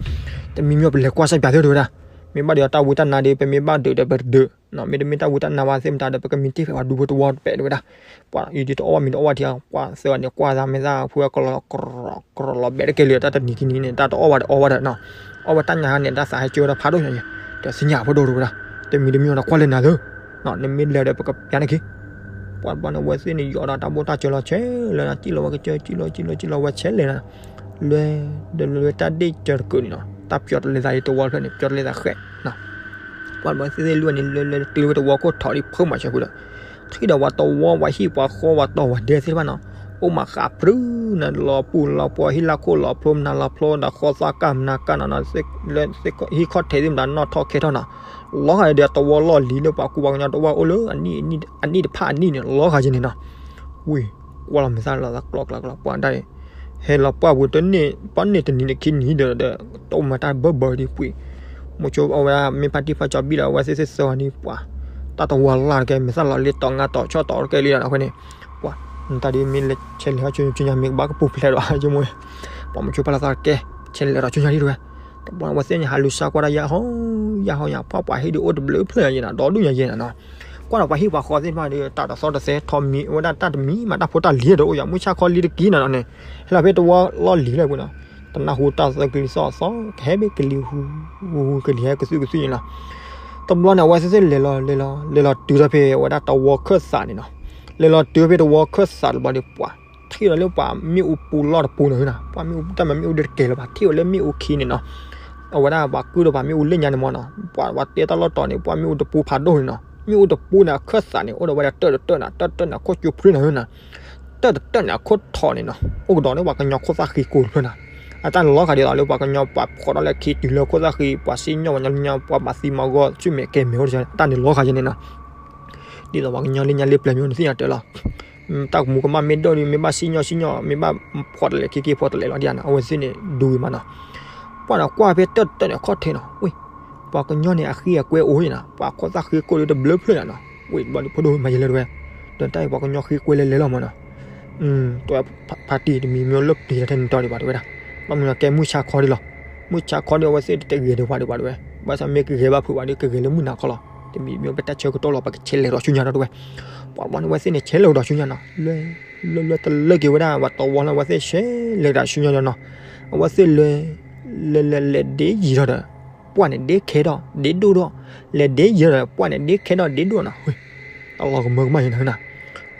တမံၤမံၤပလဲၤကွၢ်စးပၠးသ့တဝဲဒၣ် မ့ၢ်ဘၣ်ဒီးတၢ်ဝံတၢ်နါဒီး ပမ့ၢ်ဘၣ်ဒုးဒီးပဒုး မ့တမ့ၢ်တၢ်ဝံတၢ်နါဝဲသ့ၣ်မတၤဒီး ပကမံတ့ၢ်ဖဲပှၤဒူဖိတဝီတပဲာ်တဝဲဒၣ် ပှၤအံၤဒ်တအီၣ်ဘၣ်မံၤတအီၣ်ဘၣ်ထံအီၤ ပှၤသၢဂၤန့ၣ် ကွၢ်သးမဲာ်သၣ်ဖုအကလီၤ ကြၢးလီၤဘဲးတကဲလံ တၢ်တနံၤခံနံၤန့ၣ် တၢ်တအီၣ်ဘၣ်ဒီးအီၣ်ဘၣ်ဒီးနီၤ အီၣ်ဝဲတၢ်ညါဟါန့ၣ် တၢ်သးဟဲကၢဝဲဒၣ်ဖးဒိၣ်ညါအံၤ ဒီးသ့ၣ်ညါဖိဒိၣ်တဝဲဒၣ် တမံၤတမံၤဒီးကွၢ်လၢနၤသၢ နမ့ၢ်လဲၤဒီးပကပျးန့ၢ်က့ၤ ပှၤဘျီန့ၣ် အဝဲသ့ၣ်န့ၣ် ယီၤဒီးတၢ်ဘိၣ်တၢ်စၢၤလီၤဆဲးလဲၤနၤ စံၣ်လီၤဝဲကစၢၢ် စံၣ်လီၤ စံၣ်လီၤ စံၣ်လီၤဝဲဆဲးလဲၤနၤ လွဲ ဒီးလွဲတၢ်ဒ့ၣ်စၢၤတကုာ်န့ၣ်နီၤ တၢ်ပျီတလဲၤသးအံၤတဝီတဖျၢၣ်န့ၣ် ပျီတလဲၤသးဃဲးနီၤ ပှၤဘျီသ့ၣ်သ့ၣ်လွဲၢ်န့ၣ် လွဲလွဲတုၤလၢဝဲတဝီခိၣ်ထီးဒံးဖုမးဆၢဖုဒီး ထံၣ်ဒီးပှၤတဝီ ပှၤဟံၣ်ပှၤဃီပှၤတီပှၤဒဲသ့ၣ်တဖၣ်နီၤ အိၣ်မးဃးပြူၤနၤ လီၤပူၤလီၤပှီၤ ဟံၣ်လၢခိၣ်လီၤဖျိမနၤလီၤဖျိဒီး ဃီသၣ်ကၢ်မနၤကၢ်နီၤ ဟံၣ်ခီၣ်ထံးသ့ၣ်မတၤနီၣ်ထီၣ်ခဲထီၣ်နီၤ လီၤဂာ်ဒီးတဝီလီၢ်လံၤလၢပှၤကူပှၤကညီတဝီအိၣ်လၢ အနံၣ်တဖၣ်အနံၣ်န့ၣ် လီၤဂာ်က့န့ၣ်နီၤ ဝံၤ ကွၢ်လီၤမဲာ်သၣ်လီၤသးကျီကျီကျီ ပှၤဒၣ်အံၤ ဟဲလီၤပှၢ်ပူၤတန့ၢ် ပှၢ်န့ၢ်တနံၤတခံနံၤဒီး တအိၣ်မၤတၢ်ဘၢဘၢဒံးပှံၤ မိၤဆိအဝဲမ့ၢ်ဖါတံၢ်ဖါကၠီဘံၣ်ဒီး အဝဲသ့ၣ်သ့ၣ်သၢဂၤန့ၣ် ပှၤ တၢ်တဝီလၢ်တကဲ မဲာ်သၣ်လီၤလ့ၤတီၤငါတီၤဆီၣ်တီၤတကဲလံဒီး အဃိန့ၣ် ပှၤ တၢ်ဒ်မ့ၢ်လဲၤဆဲးလဲၤထီၣ်ဆူညါ မ့ၢ်ကဘၣ်ကပူၤဖျဲးဒီး ဆိကမိၣ်, ပှၤမိၤဆိဖးလီၤသးကဲ, ဆဲးလဲၤထီၣ်ဆူညါဒ်တဲဝဲ, တဘျီန့ၣ် အဝဲသ့ၣ်န့ၣ် ဟးလူၤစါကွၢ်တၢ်ယၢ်ဟီၣ်ယၢ်ဟီၣ်ညါ ပှၤပှၤဟ့ၣ်ဒုးအိၣ်တဘျုးဖျၢၣ်ညါနီၤ ဒီဒူၣ်ညါယဲၢ်နီၤနီၤ, ကွၢ်ဒီးပှၤဟံၣ်ပှၤဃီသ့ၣ်တဖၣ်ဒီး တၢ်တသီတသဲထီးမံၤ အဝဲဒၣ်တၢ်တမံၤမး တၢ်ဖိတၢ်လံၤတအိၣ်ယၤ မုၢ်ဆါခီလံတက့ၢ်နီၤနီၤန့ၣ်, ဟဲလီၤဖဲတဝီလီၢ်လံၤလၢပူၤနီၤ, တနၢ်ဟူတၢ်သၢကလံၤသီၣ်သီ ကဟဲဘ့ၣ်ကလံၤဟူ ဟူကလံၤဟဲကသုၣ်ကသုၣ်န့ၣ်လီၤ. တဘျီန့ၣ် အဝဲသ့ၣ်သ့ၣ်လဲၤလီၤ လဲၤလီၤ လဲၤလီၤတုၤထီၣ်ဖဲဝဲဒၣ်တဝီခၢၣ်သးန့ၣ်နီၤ, လဲၤလီၤတုၤဖဲတဝီခၢၣ်သးတဘျီဒီး ပှၤထံၣ်လီၤလၢပှၤမ့ၣ်အူပူၤလီၢ်တပူၤနီၤနီၤ, ပှၤမ့ၣ်အူတၢ်မၤမ့ၣ်အူဒၢတကဲလၢၤဘၣ် ထံၣ်ဝဲလၢမ့ၣ်အူခံန့ၣ်နီၤ, အဝဲဒၣ်ပှၤကုၢ်ဒီးပှၤမ့ၣ်အူလၢညါန့ၣ်မ့ၢ်နီၤ, ပှၤပှၤတဲတၢ်လီၢ်တီၤန့ၣ် ပှၤမ့ၣ်အူတပူၤဖးဒိၣ်န့ၣ်နီၤ, မ့ၣ်အူတပူၤန့ၣ် အခၢၣ်သးန့ၣ် အိၣ်ဒီးဝဲဒၣ်တၢၢ်တတၢၢ်န့ၣ် တၢၢ်တတၢၢ်န့ၣ် အခိၣ်ကၠိဖရံနီၤနီၤ, တၢၢ်တတၢၢ်န့ၣ် အခိၣ်ထီးန့ၣ်နီၤ, အိၣ်ကဒီးန့ၣ် ပှၤကညီခိၣ်သၣ်ဃ့ကိာ်တဖျၢၣ်နီၤ, အတၢ်န့ၣ်လီၤဂာ်ဒ်သိးလၢပှၤကညီပှၤဖီၣ်ထီၣ်လၢခံတုၤလၢခိၣ်သၣ်ဃ့ ပှၤစံၣ်ညီၣ်ပှၤညီလၢညါ ပှၤဘၣ်သံမၤဂီၤ ဆူမဲာ်ကဲမဲာ်အိၣ်တဆၢ တၢ်န့ၣ်လီၤဂာ်ယဲန့ၣ်နီၤ, ဒ်သိးပှၤကညီလၢညါလၢပျၢၤမ့ၢ်နသ့ၣ်ညါတဲလီၤ တၢ်ကမူကမၣ်မ့ၢ်ဒိၣ်ဒီး မ့ၢ်ဘၣ်စံၣ်ညီၣ်စံၣ်ညီၣ် မ့ၢ်ဘၣ်ဖီၣ်တလဲၤခံက့ၤဖီၣ်တလဲၤလီၤဒ်န့ၣ် အဝဲသ့ၣ်န့ၣ် ဒူဝံၤမးနီၤ, ပှၤန့ၣ်ကွၢ်ဖဲတၢၢ်တတၢၢ်န့ၣ် အခီၣ်ထံးနီၤ, ဝ့ၢ် ပှၤကညီန့ၣ်အဃ့အကွဲအိၣ်န့ၣ်နီၤ, ပှၤခိၣ်သၣ်ဃ့ကိာ်ဒီးတဘျုးဖျၢၣ်ညါနီၤ, ဝ့ၢ်တဘျီဒီးဖိဒိၣ်မၤယဲလဲၣ်တဲဝဲ, ဒီးတၢ်အံၤပှၤကညီဃ့ကွဲလဲၤလဲၤလီၤမးနီၤ, တဲဝဲဖါတံၢ်တမံၤမ့ၢ်လၢပျံၤတၢ်ထဲန့ၣ်တီၤဒံးဘၣ်တဲဝဲဒၣ်, ဘၣ်မနုၤကဲမုၢ်ဆါခီဒံးလီၤ, မုၢ်ဆါခီဒီးအဝဲသ့ၣ်တဂဲၤဒံးပှၤဒံးဘၣ်တဲဝဲ, ဘၣ်ဆၣ်မ့ၢ်ကဂဲၤဘၣ်ဖုးဘၣ်ဒီး ကဂဲၤလၢမုၢ်နၤခီလီၤ, တမံၤမ့ၢ်ပတၢ်ဆၢကတီၢ်လီၤ ပကဆဲးလဲၤဒီးဆူညါဒီးတဲဝဲ, ပှၤတဘျီန့ၣ် အဝဲသ့ၣ်န့ၣ် ဆဲးလဲၤဒီးဆူညါနီၤ, လဲၤ လဲၤလဲၤတလၢက့ၤဝဲဒၣ် ပှၤတဝီလၢအဝဲသ့ၣ်ဆဲးလဲၤဒီးဆူညါဒီးနီၤ, အဝဲသ့ၣ်လဲၤ လဲၤလဲၤလဲၤဒ့ယံာ်ထီၣ်ဒီး ပှၢ်န့ၣ်ဒ့ခဲထီၣ် ဒ့ဒိၣ်ထီၣ်, လဲၤဒ့ယံာ်ထီၣ်ဒီး ပှၢ်န့ၣ်ဒ့ခဲထီၣ်ဒ့ဒိၣ်နီၤ, တၢ်လီၤကမၢကမၣ်ယဲနီၤ,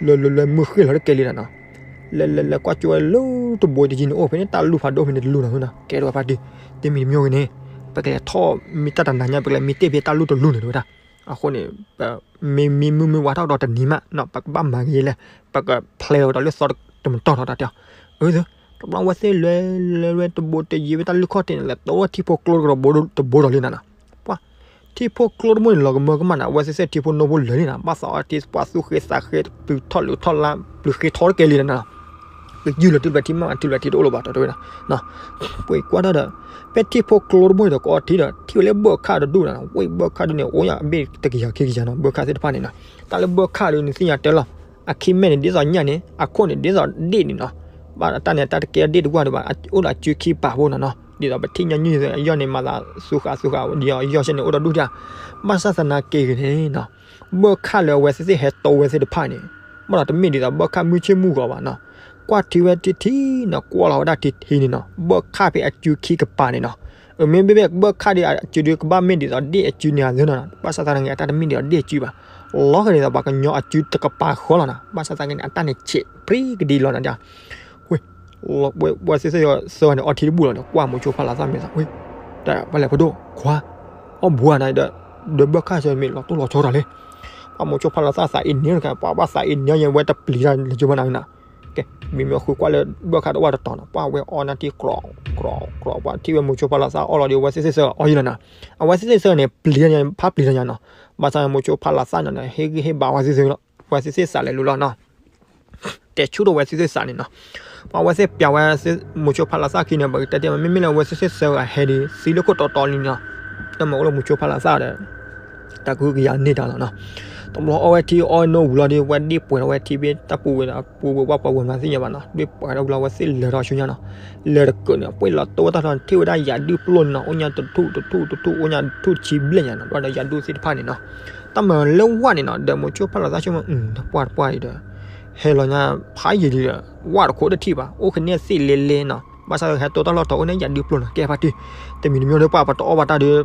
လဲၤလဲၤလဲၤမုၢ်ဃ့ၢ်လီၤတကဲလံနီၤ, လဲၤလဲၤလဲၤကွၢ်ကၠိဝဲလၢတဘိတယံၤန့ၣ် အိၣ်ဖဲန့ၣ် တၢ်လူၢ်ဖးဒိၣ်ဖဲန့ၣ်တလူၢ်နီၤ, ကဲထီၣ်ဝဲဖါတံၢ်, တမံၤတမံၤဂ့ၤန့ၣ် ပကလဲၤထီၣ်မ့ၢ်တၢ်တနၤညါ ပကလဲၤမ့ၢ်တ့ၢ်ဖဲတၢ်လူၢ်တလူၢ်န့ၣ်တဲဝဲဒၣ်, အဃိန့ၣ် ပမ့ၢ်မံမုၢ်မ့ၢ်ဝါထီၣ်ဒီးတနံၤမးနီၤ ပကဘၣ်မၤဂ့ၤလဲၣ်, ပကဖျဲးဝဲဒီးလၢသီတမတီၢ်ထီၣ်တၢ်တဲ, အၢ တဘျီဝဲသ့ၣ်လဲၤလဲၤဝဲတဘိတယံၤဝဲတၢ်လူၢ်ခီၣ်ထံးန့ၣ် လဲၤတိထံဖိကျိတကဒီးတဘိဒီးလံနီၤနီၤ, ပှၢ် ထံဖိကျိတဘိန့ၣ် လီၤကမၢကမၣ်နီၤ အဝဲသ့ၣ်သ့ၣ်ထံဖိနိဖိလၢာ်လံနီၤ ဘၣ်သးအီထံ ပှၤသူၣ်ဃ့သးဃ့ ပျုၤထီၣ်လုၢ်ထီၣ်လါ ပျုၤဃ့ထီတကဲလံနီၤနီၤ, ကယုၢ်လၢတုၤလၢထံမး တုၤလၢထံတအိၣ်လၢၤဘၣ်တဲဝဲဒၣ်, ပှ့ၤကွၢ်ထီၣ်ဒီး ဖဲထံဖိကျိတဘိန့ၣ်ဒီး ကအီထံဒီး ထံၣ်ဝဲလၢဘၢၣ်ခၣ်တဒူၣ်နီၤ ဝဲဘၢၣ်ခၣ်ဒူၣ်န့ၣ် အိၣ်ယၤအဘ့ၣ်တကယၤခံကယၤနီၤ ဘၢၣ်ခၣ်သ့ၣ်တဖၣ်န့ၣ်နီၤ, တၢ်လၢဘၢၣ်ခၣ်ဒူၣ်န့ၣ် သ့ၣ်ညါတဲလီၤ, အခံမဲာ်န့ၣ် ဒ်သိးညၣ်န့ၣ် အခိၣ်န့ၣ် ဒ်သိးဒ့ၣ်န့ၣ်နီၤ, ဘၣ်တၢ်န့ၣ် တၢ်တကဲဒ့ၣ်တဝၢ်ဒံးဘၣ် အိၣ်ဒီးအစုခံပာ်ဖိနီၤနီၤ, ဒ်သိးပထံၣ်ညါညၣ်အယီၢ်န့ၣ် မၤသးသူဃာ်သူဃာ်ဒ်အီၤ အယီၢ်ဆဲန့ၣ် အိၣ်ဒီးဒူၣ်တၢ်, ဘၣ်ဆၣ်သနာ်က့ဂ့ၤန့ၣ်နီၤ ဘၢၣ်ခၣ်လၢအဝဲသ့ၣ်သ့ၣ်ဟဲတိဝဲသ့ၣ်တဖၣ်န့ၣ် ဘၣ်ဒီးတမ့ၢ်ဒ်သိးဘၢၣ်ခၣ်မုၢ်ဆ့ၣ်မုၢ်ဂီၤဘၣ်နီၤ, ကွၢ်ထံဝဲထံထံနီၤ ကွၢ်လီၤဝဲဒၣ်ထံထံန့ၣ်နီၤ ဘၢၣ်ခၣ်ဖဲအစုခံကပၤန့ၣ်နီၤ, အမ့မ့ၢ်ဘၣ်ဘၢၣ်ခၣ်ဒီးအစုဒုးကဘၣ်မ့ၢ်ဒ်သိးဒ့ၣ်အစုန့ၣ်အသ့နီၤ, ဘၣ်ဆၣ်သနာ်က့ အတၢ်တမ့ၢ်ဒ်သိးဒ့ၣ်အစုဘၣ်, လီၤဂာ်ဒ်သိးပှၤကညီအစုတကပၤဃီလီၤနီၤ, ဘၣ်ဆၣ်သနာ်က့န့ၣ် အတၢ်န့ၣ်ဆဲးပြံကဒံလီၤနီၤ, ဝဲ ဝဲသ့ၣ်သ့ၣ်သၢဂၤန့ၣ် အီထံတဘူၣ်လီၤဒီး ကွၢ်မိၤဆိဖးလီၤသးမ့ၢ်သး ဝဲ တၢ်ပှၤလဲၤဖိဒိၣ်ခွါ အီၣ်ဘူးဧါန့ၣ်ဒီး ဒီးဘၢၣ်ခၣ်ဆၢမ့ၢ်လီၤတိၢ်လီၤဆီတၢ်လဲၣ်, ပှၤမိၤဆိဖးလီၤသးသးအ့န့ၣ်တခါ ပှၤဘၣ်သးအ့န့ၣ်ယဲ ဝဲတပျံၤတၢ်လၢကၠိဘၣ်နၤနီၤ, ကဲ မ့မ့ၢ်ဃုကွၢ်လၢဘၢၣ်ခၣ်တဝၢ်တတီၤနီၤ ပှၤဝဲအီနၢ်ထံကြိး ကြိး ကြိး ပှၤထံၣ်ဝဲမိၤဆိဖးလီၤသးအီၣ်လီၤဒီး အဝဲသ့ၣ်သ့ၣ်သၢဂၤအီၣ်ယံလီၤနီၤ, အဝဲသ့ၣ်သ့ၣ်သၢဂၤန့ၣ် ပျံၤတၢ်ညါ ဖးပျံၤတၢ်ညါနီၤ, ဘၣ်ဆၣ်မိၤဆိဖးလီၤသးနီၤ ဟ့ၣ်ဂံၢ်ဟ့ၣ်ဘါဝဲသ့ၣ်သ့ၣ်လီၤ ဝဲသ့ၣ်သ့ၣ်သးလဲၤလိၤလီၤနီၤ တဲဆူၣ်ထီၣ်ဝဲသ့ၣ်သ့ၣ်သးန့ၣ်နီၤ, ပှၤဝဲသ့ၣ်ပျးဝဲ မိၤဆိဖးလီၤသးခံန့ၣ် ပကတဲတဲ မ့မ့ၢ်လၢဝဲသ့ၣ်သ့ၣ်သၢဂၤဟဲဒီး သံလၢခိၣ်တီတီလံနီၤ, တၢ်မၤအိၣ်လၢမိၤဆိဖးလီၤသးဒီး တၢ်ကဟုကယာ်န့ၢ်တၢ်လီၤနီၤ, တဘျီအီၣ်ဝဲထံအီၣ်နီၢ်ဝံၤလီၤဒီး ဝဲဒ့ၣ်ပှဲၤထီၣ်ဝဲထံဘ့ၣ် တၢ်ပူၤဝဲဒၣ်ပူၤဝဲပှၢ်ပှၢ်ဝဲမၤသ့ၣ်ညါဘၣ်နီၤ ဒ့ၣ်ပှဲၤထီၣ်ဝံၤလီၤ ဝဲသ့ၣ်လဲၤထီၣ်ဆူညါနီၤ, လဲၤတကၢးန့ၣ် ပှ့ၤလီၤတိဝဲတၢ်ထီၣ် ထံၣ်ဝဲဒၣ်ယၤဒုၣ်ပျိၢ်န့ၣ်နီၤ အိၣ်ညါတထူၣ်တထူၣ်တထူၣ် အိၣ်ညါတထူၣ်တဆံဘျဲၣ်ညါနီၤ ဒီးယၤဒုၣ်သ့ၣ်တဖၣ်န့ၣ်နီၤ တၢ်မၤလၢဝဲန့ၣ်နီၤ ဒီးမိၤဆိဖးလီၤသးဆိကမိၣ် တပှၢ်တပှၢ်အံၤဒီး ဟဲလီၤညါဖးယံာ်လံဒီး ဝဲတခိးတထံၣ်ဘၣ် အိၣ်ကန့ၢ်သ့ၣ်လဲၤလဲၤနီၤ ဘၣ်ဆၣ်ဟဲတိတၢ်လီၢ်တီၤအိၣ်န့ၣ် ယၤဒုၣ်ပျိၢ်နီၤ ကဲဖါတံၢ် တမံၤတမံၤဒီးပှၤပတအီၣ်ဘၣ်တၢ်ဒီး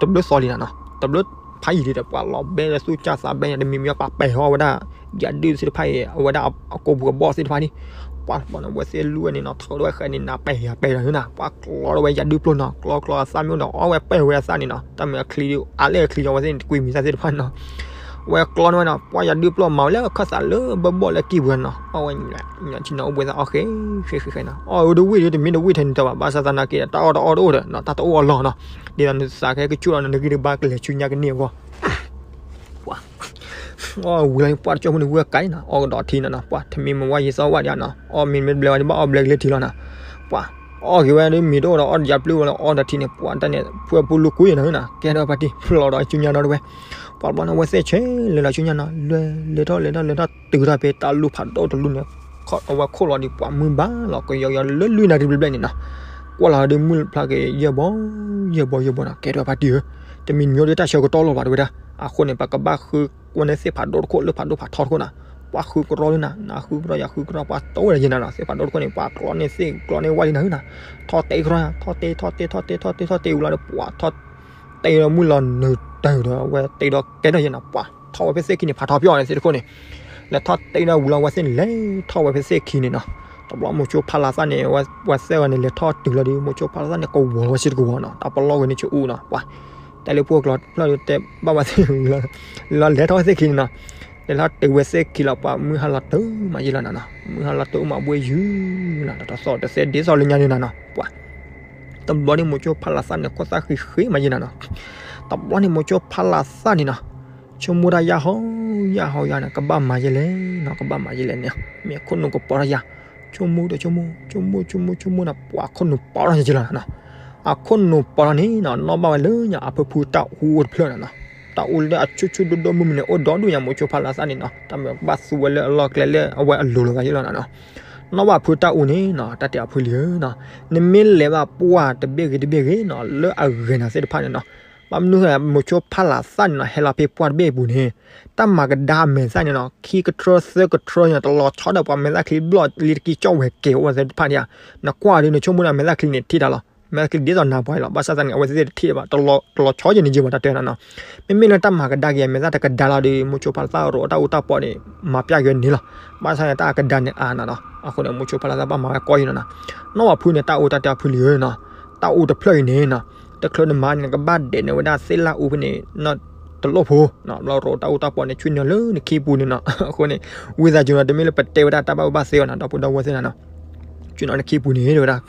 တဘျုးသီလံနီၤနီၤ တဘျုးဖးယံာ်လံဒီး ပှၤလီၤဘဲလၢသူၣ်ကၢ်သးဘဲန့ၣ် တမံၤမံၤပှၤပဲာ်ဟီဝဲဒၣ် ယၤဒုၣ်သ့ၣ်တဖၣ်အံၤ အဝဲဒၣ်အကိာ်ပူၤအဘီၣ်သ့ၣ်တဖၣ်န့ၣ် ပှၤဘီန့ၣ် ဝဲသ့ၣ်လူၢ်ဝဲန့ၣ်နီၤ ထီၣ်ဝဲဃဲန့ၣ် နၤပဲာ်ယၤပဲာ်ဒီးနီၤ ပှၤကျီဒီးဝဲယၤဒုၣ်ပျိၢ်နီၤ ကျီကျီအသၣ်မ့ၢ်အိၣ်ဒီး အီၣ်ဝဲပဲာ်ဝဲအသၣ်န့ၣ်နီၤ တၢ်မ့ၢ်အချံ အါလဲၣ်အချံအီၤဝဲသ့ၣ်န့ၣ် တကွံမံၤသၣ်သ့ၣ်တဖၣ်န့ၣ်နီၤ ဝဲကျီန့ၢ်ဝဲနီၤ ပှၤယၤဒုၣ်ပျိၢ်မၤဝဲလၢခၢၣ်သးလၢဘၢဘီၣ်လၢကံၢ်ပူၤနီၤ အီၣ်ဝဲ ညၣ်ဆံနီၤအိၣ်ဘှံးသၣ်အီၣ်ဃဲဃဲဃဲနီၤ အီၣ်ဝဲတဝံၣ်ဒီးတမ့ၢ်တဝံၣ်ထဲန့ၣ်တဘၣ် ဘၣ်ဆၣ်သနာ်က့ တၢ်အီၣ်တအီၣ်တအိၣ်ဒီးနီၤ တၢ်တအိၣ်အလီၢ်နီၤ ဒ်သိးနသးကဟဲကဆူၣ်လီၤ နဂံၢ်နဘါကလဲၤဆူညါကန့ၢ်အဂီၢ် ပှၤ အီၣ်ဝံၤလီၤ ပှၤတကၠိၢ်ဖိန့ၣ် ဝံၤကးနီၤ အီၣ်ကဒီးထံနီၤနီၤ ပှၤ ထမင်းမဝါရေသောက်ဝါ ဒ်နီၤ အီၣ်မ့ၤမ့ၢ်တဘျဲးဝဲန့ၣ် ဘၣ်အီၣ်ဘျဲးကလၢထံလီၤနီၤ ပှၤ အီၣ်က့ၤဝဲဒီး မ့ၤတအိၣ်ဒီး အီၣ်ယၤပျုၢ်ဝဲလီၤ အီၣ်ဒီးထံန့ၣ် ပှၤတၢ်န့ၣ် ဖုအပူၤလူၤကွံာ်နီၤနီၤ ကဲထီၣ်ပှၤတံၢ် ဖျိးဒီးဆူညါနီၤတဝဲ ပှၤဘျီန့ၣ် ဝဲသ့ၣ်ဆဲးလဲၤလီၤဆူညါနီၤ လဲၤလဲၤထီၣ်လဲၤထီၣ်လဲၤထီၣ်တုၤထီၣ်ဖဲတၢ်လူၢ်ဖးဒိၣ်တလူၢ်န့ၣ် အဝဲခိၣ်လီၤဒီးပှၤမုၢ်ဘၣ်လီၤ ကယီကယီလၢလွံၢ်နၣ်ရံၣ်ဘျဲၣ်ဘျဲၣ်န့ၣ်နီၤ, ကွၢ်လီၤဒီးမုၢ်ဖျါက့ၤယဲၢ်ဘီ ယဲၢ်ဘီယဲၢ်ဘီနီၤ, ကဲဒိၣ်ဖါတံၢ်ဧၢ, တမံၤမံၤဒီးတၢ်ဆၢကတီၢ်လီၤဘၣ်တဲဝဲဒၣ်, အဃိန့ၣ် ပကဘၣ်ဃုကွၢ်န့ၢ်သ့ၣ်ဖးဒိၣ်တခိၣ်လၢဖးဒိၣ်ဖးထီတခိၣ်နီၤ, ပှၤဃုကရီလံနီၤ, နဃုကရီယဃုကရီ ပှၤတိၢ်ဝဲဒၣ်ယဲၢ်နီၤနီၤ, သ့ၣ်ဖးဒိၣ်တခိၣ်န့ၣ် ပှၤကျီန့ၢ်သ့ၣ်ကျီန့ၢ်ဝၣ်လံနီၤနီၤ, ထီၣ်တဲကရီ ထီၣ်တဲ ထီၣ်တဲ ထီၣ်တဲ ထီၣ်တဲ ထီၣ်တဲဝံၤလီၤဒီး ပှၤထီၣ်တဲဒီးမုၢ်လီၤနုာ်တၢ်ဒီး အဝဲတဲဒီးကဲထီၣ်ယဲၢ်နီၤ, ပှၤထီၣ်ဝဲဖဲသ့ၣ်ခံန့ၣ် ဖးထီပၠီၣ်န့ၣ်သ့ၣ်တခိၣ်န့ၣ်, လဲၤထီၣ်တဲဒီးဝံၤလီၤ အဝဲသ့ၣ်န့ၣ်လဲၤထီၣ်ဝဲဖဲသ့ၣ်ခံန့ၣ်နီၤ, တဘျီမိၤဆိဖးလးသၣ်န့ၣ် ဝဲသ့ၣ်ဂၤန့ၣ် လဲၤထီၣ်တုၤလီၤဒီး မိၤဆိဖးလးသၣ်န့ၣ် ကဝီၤဝဲဆ့တကဝီၤနီၤ, တၢ်ပလီၢ်ဝဲန့ၣ်ဆူအူနီၤ, ပှၤ တဲလၢပှိၢ်ကျီဖျၢၣ်ဒီး တဲဘၣ်ဝဲသ့ၣ်ဝံၤလီၤ, လီၤလဲၤထီၣ်ဝဲသ့ၣ်ခံန့ၣ်နီၤ, လဲၤထီၣ်တုၤဝဲသ့ၣ်ခံလီၤ ပှၤမုၢ်ဟါလီၤတုၤမးယဲၢ်လီၤနီၤနီၤ, မုၢ်ဟါလီၤတုၤအိၣ်မးဘှ့ၣ်ယုၢ်လီၤ တသီၣ်တသဲဒ်သိးလၢညါန့ၣ်နီၤနီၤ, ပှၤ တဘျီန့ၣ်မိၤဆိဖးလးသၣ်န့ၣ် ခိၣ်သၣ်ဃံဃ့မးယဲၢ်နီၤနီၤ, တဘျီန့ၣ်မိၤဆိဖးလးသၣ်န့ၣ်နီၤ, ဆိကမိၣ်တၢ်ယၢ်ဟီယၢ်ဟီယၢ်န့ၣ် ကဘၣ်မၤယဲၢ်လဲၣ်နီၤ, ကဘၣ်မၤယဲၢ်လဲၣ်န့ၣ်, မ့ၢ်အခိၣ်နူာ်ကပီၤထီၣ်ယၤ, ဆိကမိၣ်ဒီးဆိကမိၣ် ဆိကမိၣ်ဆိကမိၣ်ဆိကမိၣ်နီၤ ပှၤခိၣ်နူာ်ပီၤထီၣ်ယဲၢ်လီၤနီၤနီၤ, အခိၣ်နူာ်ပီၤထီၣ်န့ၣ်နီၤ နီၣ်ဘၣ်ဝဲလၢညါအဖၢဖုတၢ်အူအိၣ်တဖျၢၣ်နီၤနီၤ, တၢ်အူလၢအဆူၣ်ဆူၣ်ဒိၣ်ဒိၣ်မုၢ်မုၢ်န့ၣ် အိၣ်ဒီဒူၣ်ညါမိၤဆိဖးလးသၣ်န့ၣ်နီၤ, တၢ်မ့ၢ်ဘၣ်သူဝဲလၢအလီၢ်ကျဲလၢအဝဲအလိၤလီၤဂၤယဲၢ်လီၤနီၤနီၤ, နီၣ်ဘၣ်ဖုတၢ်အူန့ၣ်နီၤ တၢ်တဲအဖုလံဧၢနီၤ, နမ့ၢ်လဲၤဘၣ်ပှၢ်တဘ့ၣ်ဂ့ၤတဘ့ၣ်ဂ့ၤနီၤ လၢအဂဲၤနၤသ့ၣ်တဖၣ်န့ၣ်နီၤ, ဘၣ်မနုၤဃိမိၤဆိဖးလးသၣ်န့ၣ်နီၤ ဟဲလီၤဖဲပှၢ်တဘ့ၣ်အပူၤန့ၣ်, တၢ်မၤကဒါအမဲာ်သၣ်န့ၣ်နီၤ ခံကထြၢသၢကထြၢန့ၣ် တလီၤဆီဒီးပှၤမဲာ်သၣ်ချံဘျီၣ်လံတကံကၠီၣ်ဝဲၤကဲၤအိၣ်ဝဲသ့ၣ်တဖၣ်န့ၣ်ဧါ, နကွၢ်ဒီးနဆိကမိၣ်ဒီးမဲာ်သၣ်ချံန့ၣ်ထံၣ်တၢ်လီၤ, မဲာ်သၣ်ချံဒ်သိးနၤပှၤလီၤ, ဘၣ်ဆၣ်သနာ်က့ အဝဲသ့ၣ်တထံၣ်ဘၣ်, တလီၤဆီယဲၢ်န့ၣ်ယဲၢ်ဘၣ်တၢ်တဲနီၤနီၤ, မ့မ့ၢ်လၢတၢ်မၤကဒါက့ၤအမဲာ်သၣ်တကဒါလီၤဒီး မိၤဆိဖးလးသၣ်ရိးတၢ်အူတၢ်ပီၣ်န့ၣ် မၤပျၢ်က့ၤန့ၣ်လီၤ, ဘၣ်ဆၣ်န့ၣ် တၢ်ကဒါန့ၣ်အါနီၤနီၤ, အဃိန့ၣ် မိၤဆိဖးလးသၣ်ဘၣ်မၤဝဲကီယဲၢ်နီၤနီၤ, နီၣ်ဘၣ်ဖုန့ၣ် တၢ်အူတၢ်တဲအဖုလံဧၢနီၤ, တၢ်အူတဖျၢၣ်အံၤန့ၣ်နီၤ, တချုးနမၤန့ၣ် နကဘၣ်ဒဲးန့ၢ်ဝဲဒၣ်သ့ၣ်လၣ်အူဖဲန့ၣ် တလိၣ်ဖိ, ဘျီရိးတၢ်အူတၢ်ပီၣ်န့ၣ် ဆွံနုာ်လၢနခံပူၤန့ၣ်နီၤ, အဃိန့ၣ် ဝံသးစူၤနီၤ တမ့ၢ်လၢပတဲဝဲဒၣ်တၢ်ဘၣ်အူဘၣ်သ့အီၤနီၤ ဒီပုၢ်ဒီဝဲၢ်သ့ၣ်နီၤနီၤ, ဆွံနုာ်နခံပူၤန့ၣ်တဲဝဲဒၣ်,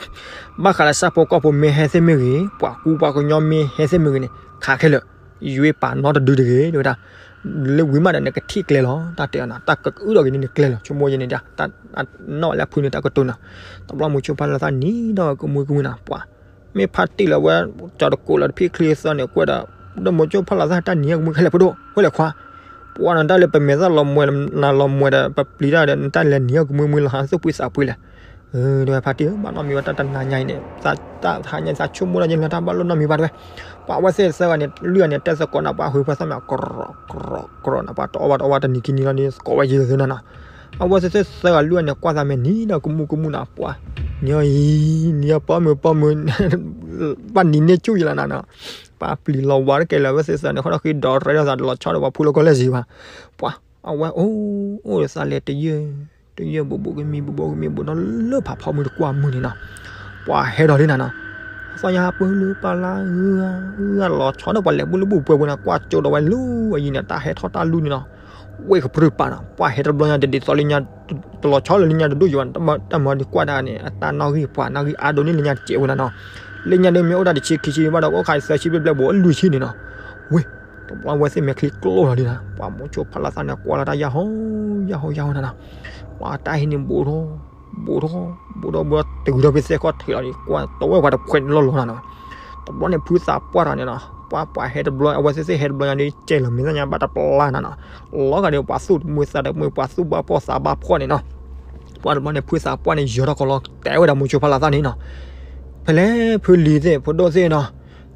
ဘၣ်ဃးလၢဆၣ်ဖိကီၢ်ဖိမ့ၢ်ဟဲသ့ၣ်မ့ၢ်ဂ့ၤ, ပှၤကူပှၤကညီမ့ၢ်ဟဲသ့ၣ်မ့ၢ်ဂ့ၤန့ၣ် ခးခဲလၢာ်, ယွ့ပာ်နီတဒုတဂ့ၤတဲဝဲဒၣ်, လၢဝံၤမးဒီးနကထံၣ်ကျဲလီၤ, တၢ်တဲအီၤနီၤ, တၢ်ကအုၣ်ထီၣ်က့ၤန့ၣ်နကျဲလီၤ, ဆိကမိၣ်ယဲၢ်န့ၣ်ဒၣ်, နီၣ်ဝဲလၢအဖုန့ၣ်တၢ်ကတိၤနီၤ, တဘျီမိၤဆိဖးလးသၣ်နံၤဒီးကမူကမူနီၤ, ပှၤ မ့ၢ်ဖါတံၢ်လၢအဝဲ ကၠီတကိးလၢတဖံၣ်ချံသၢန့ၣ် ကွၢ်ဒီး ဒီးမိၤဆိဖးလးသၣ်တၢ်နံၤအကမူခဲလၢာ်ဖိဒိၣ် ဝဲလဲၤခွါ, ပှၤနီၤတၢ်လၢပမဲာ်သၣ်လီၤမှဲၤနၤလီၤမှဲၤဒီး ပပျံၤတၢ်ဒီး နတၢ်လဲၤနံၤအကမူမူလီၤ ဟးသူၣ်ပှံၤသးပှံၤလဲၣ်, ဒီးဖါတံၢ်ဧၢ ဘၣ်နီတမံၤဘၣ် တၢ်တနၤညါအံၤန့ၣ် တၢ်ဟါညါအံၤ သးဆိကမိၣ်ဒၣ်ယဲၢ်လၢတၢ်ဘၣ်လိၣ်နီတမံၤဘၣ်တဲဝဲ, ပှၤအဝဲသ့ၣ်သၢဂၤန့ၣ် လွံၢ်ဂၤန့ၣ် တဲသကိးနၤ ပှၤဟုးပှၤသၣ်မး ကရီကရီကရီနီၤ ပှၤတအီၣ်ဘၣ်တအီၣ်ဘၣ်တနံၤခံနံၤလီၤန့ၣ် သကိးဝဲယဲၢ်သ့ၣ်နီၤနီၤ, အဝဲသ့ၣ်သၢဂၤလွံၢ်ဂၤန့ၣ် ကွၢ်သးမဲာ်နံၤဒီးကမူကမူနီၤ ပှၤ နံၤအီၤအံၤ နံၤအီၤပိာ်မုၣ်ပိာ်မုၣ် ဘၣ်နံၤန့ၢ်ဆူၣ်ယဲၢ်လီၤနီၤနီၤ, ပှၤပျံၤလီၤဝါတကဲလၢအဝဲသ့ၣ်သၢဂၤန့ၣ် ဃီဒီးဃ့ဒီးရဲဒီးသးတလီၤဆီဒီးပှၤဖူလီၤကီၢ်လဲၢ်စ့ၢ်ဘၣ်, ပှၤ အဝဲအိၣ်အိၣ်ဒီးသးလဲၤတယၢၢ် တယၢၢ်ဘူးဘူးကမံဘူးဘူးကမံဘူးဒီးလၢဖးဖီမုၢ်တကွၢ်မုၢ်န့ၣ်နီၤ, ပှၤဟဲဒီးလံနီၤနီၤ, သီၣ်ညါပၢၢ်လၢပၢ်လၢ ဂၤဂၤလီၤဆီဒီးပှၤလဲၤဘူၣ်လၢဘူၣ်ပှဲၤပှဲၤနီၤ ကွၢ်ကၠိဒီးဝဲလၢအယံၤန့ၣ် တၢ်ဟဲထီၣ်တၢ်လူၢ်န့ၣ်နီၤ, ဝ့ၢ်ကပြုၢ်ပာ်နီၤ ပှၤဟဲတဘျီညါတဒ်သိးလၢညါ တလီၤဆီလၢလၢညါတဒူၣ်ယံၤဘၣ်, တၢ်မၤဒုးကွၢ်တၢ်န့ၣ် အတၢ်နီၣ်ဂံၢ်ပှၤနီၣ်ဂံၢ်အါဒိၣ်န့ၢ်လၢညါတစဲးဝဲနီၤနီၤ, လၢညါဒ်မ့ၢ်အိၣ်တၢ်တဆံခံဆံဘၣ်ဒီး အိၣ်ခါသၢဆံဘျဲၣ်ဘျဲၣ်ဘူးအလွံၢ်ဆံန့ၣ်နီၤ, ဝ့ၢ် တဘျီဝဲသ့ၣ်မဲာ်ချံကျိလီၤလံနီၤ, ပှၤမိၤဆိဖးလးသၣ်န့ၣ် ကွၢ်လီၤတၢ်ယၢ်ဟီယၢ်ဟီယၢ်ဟီနီၤနီၤ, ပှၤတၢ်ဟံးန့ၣ်ဘူးထီၣ် ဘူးထီၣ် ဘူးထီၣ်ဘူးထီၣ်တုၤဒီးဖဲသဲခီၣ်ထံးလီၤဒီး ကွၢ်တဝဲပှၤတဖှဲးန့ၣ်လီၤလီၤနီၤနီၤ, တဘျီန့ၣ်ဖုသးပှၢ်တၢ်န့ၣ်နီၤ, ပှၤပှၤဟဲတဘျီ အဝဲသ့ၣ်သ့ၣ်ဟဲတဘျီညါဒီး ကဲလီၤမဲာ်သၣ်ညါဘၣ်တပျၢ်နီၤနီၤ, လီၤဂာ်ဒီးပှၤသူၣ်တမုာ်သးတမုာ် ပှၤသူၣ်ဘၣ်ဖှီၣ်သးဘၣ်ဖှီၣ်န့ၣ်နီၤ, ပှၤတဘျီန့ၣ်ဖုသးပှၢ်န့ၣ် ယၢၤထီၣ်ကီးလီၤ တဲဝဲဒၣ်မိၤဆိဖးလးသၣ်န့ၣ်နီၤ, ဖဲလဲၣ်ဖုလံၤသ့ၣ် ဖိဒိၣ်သ့ၣ်နီၤ,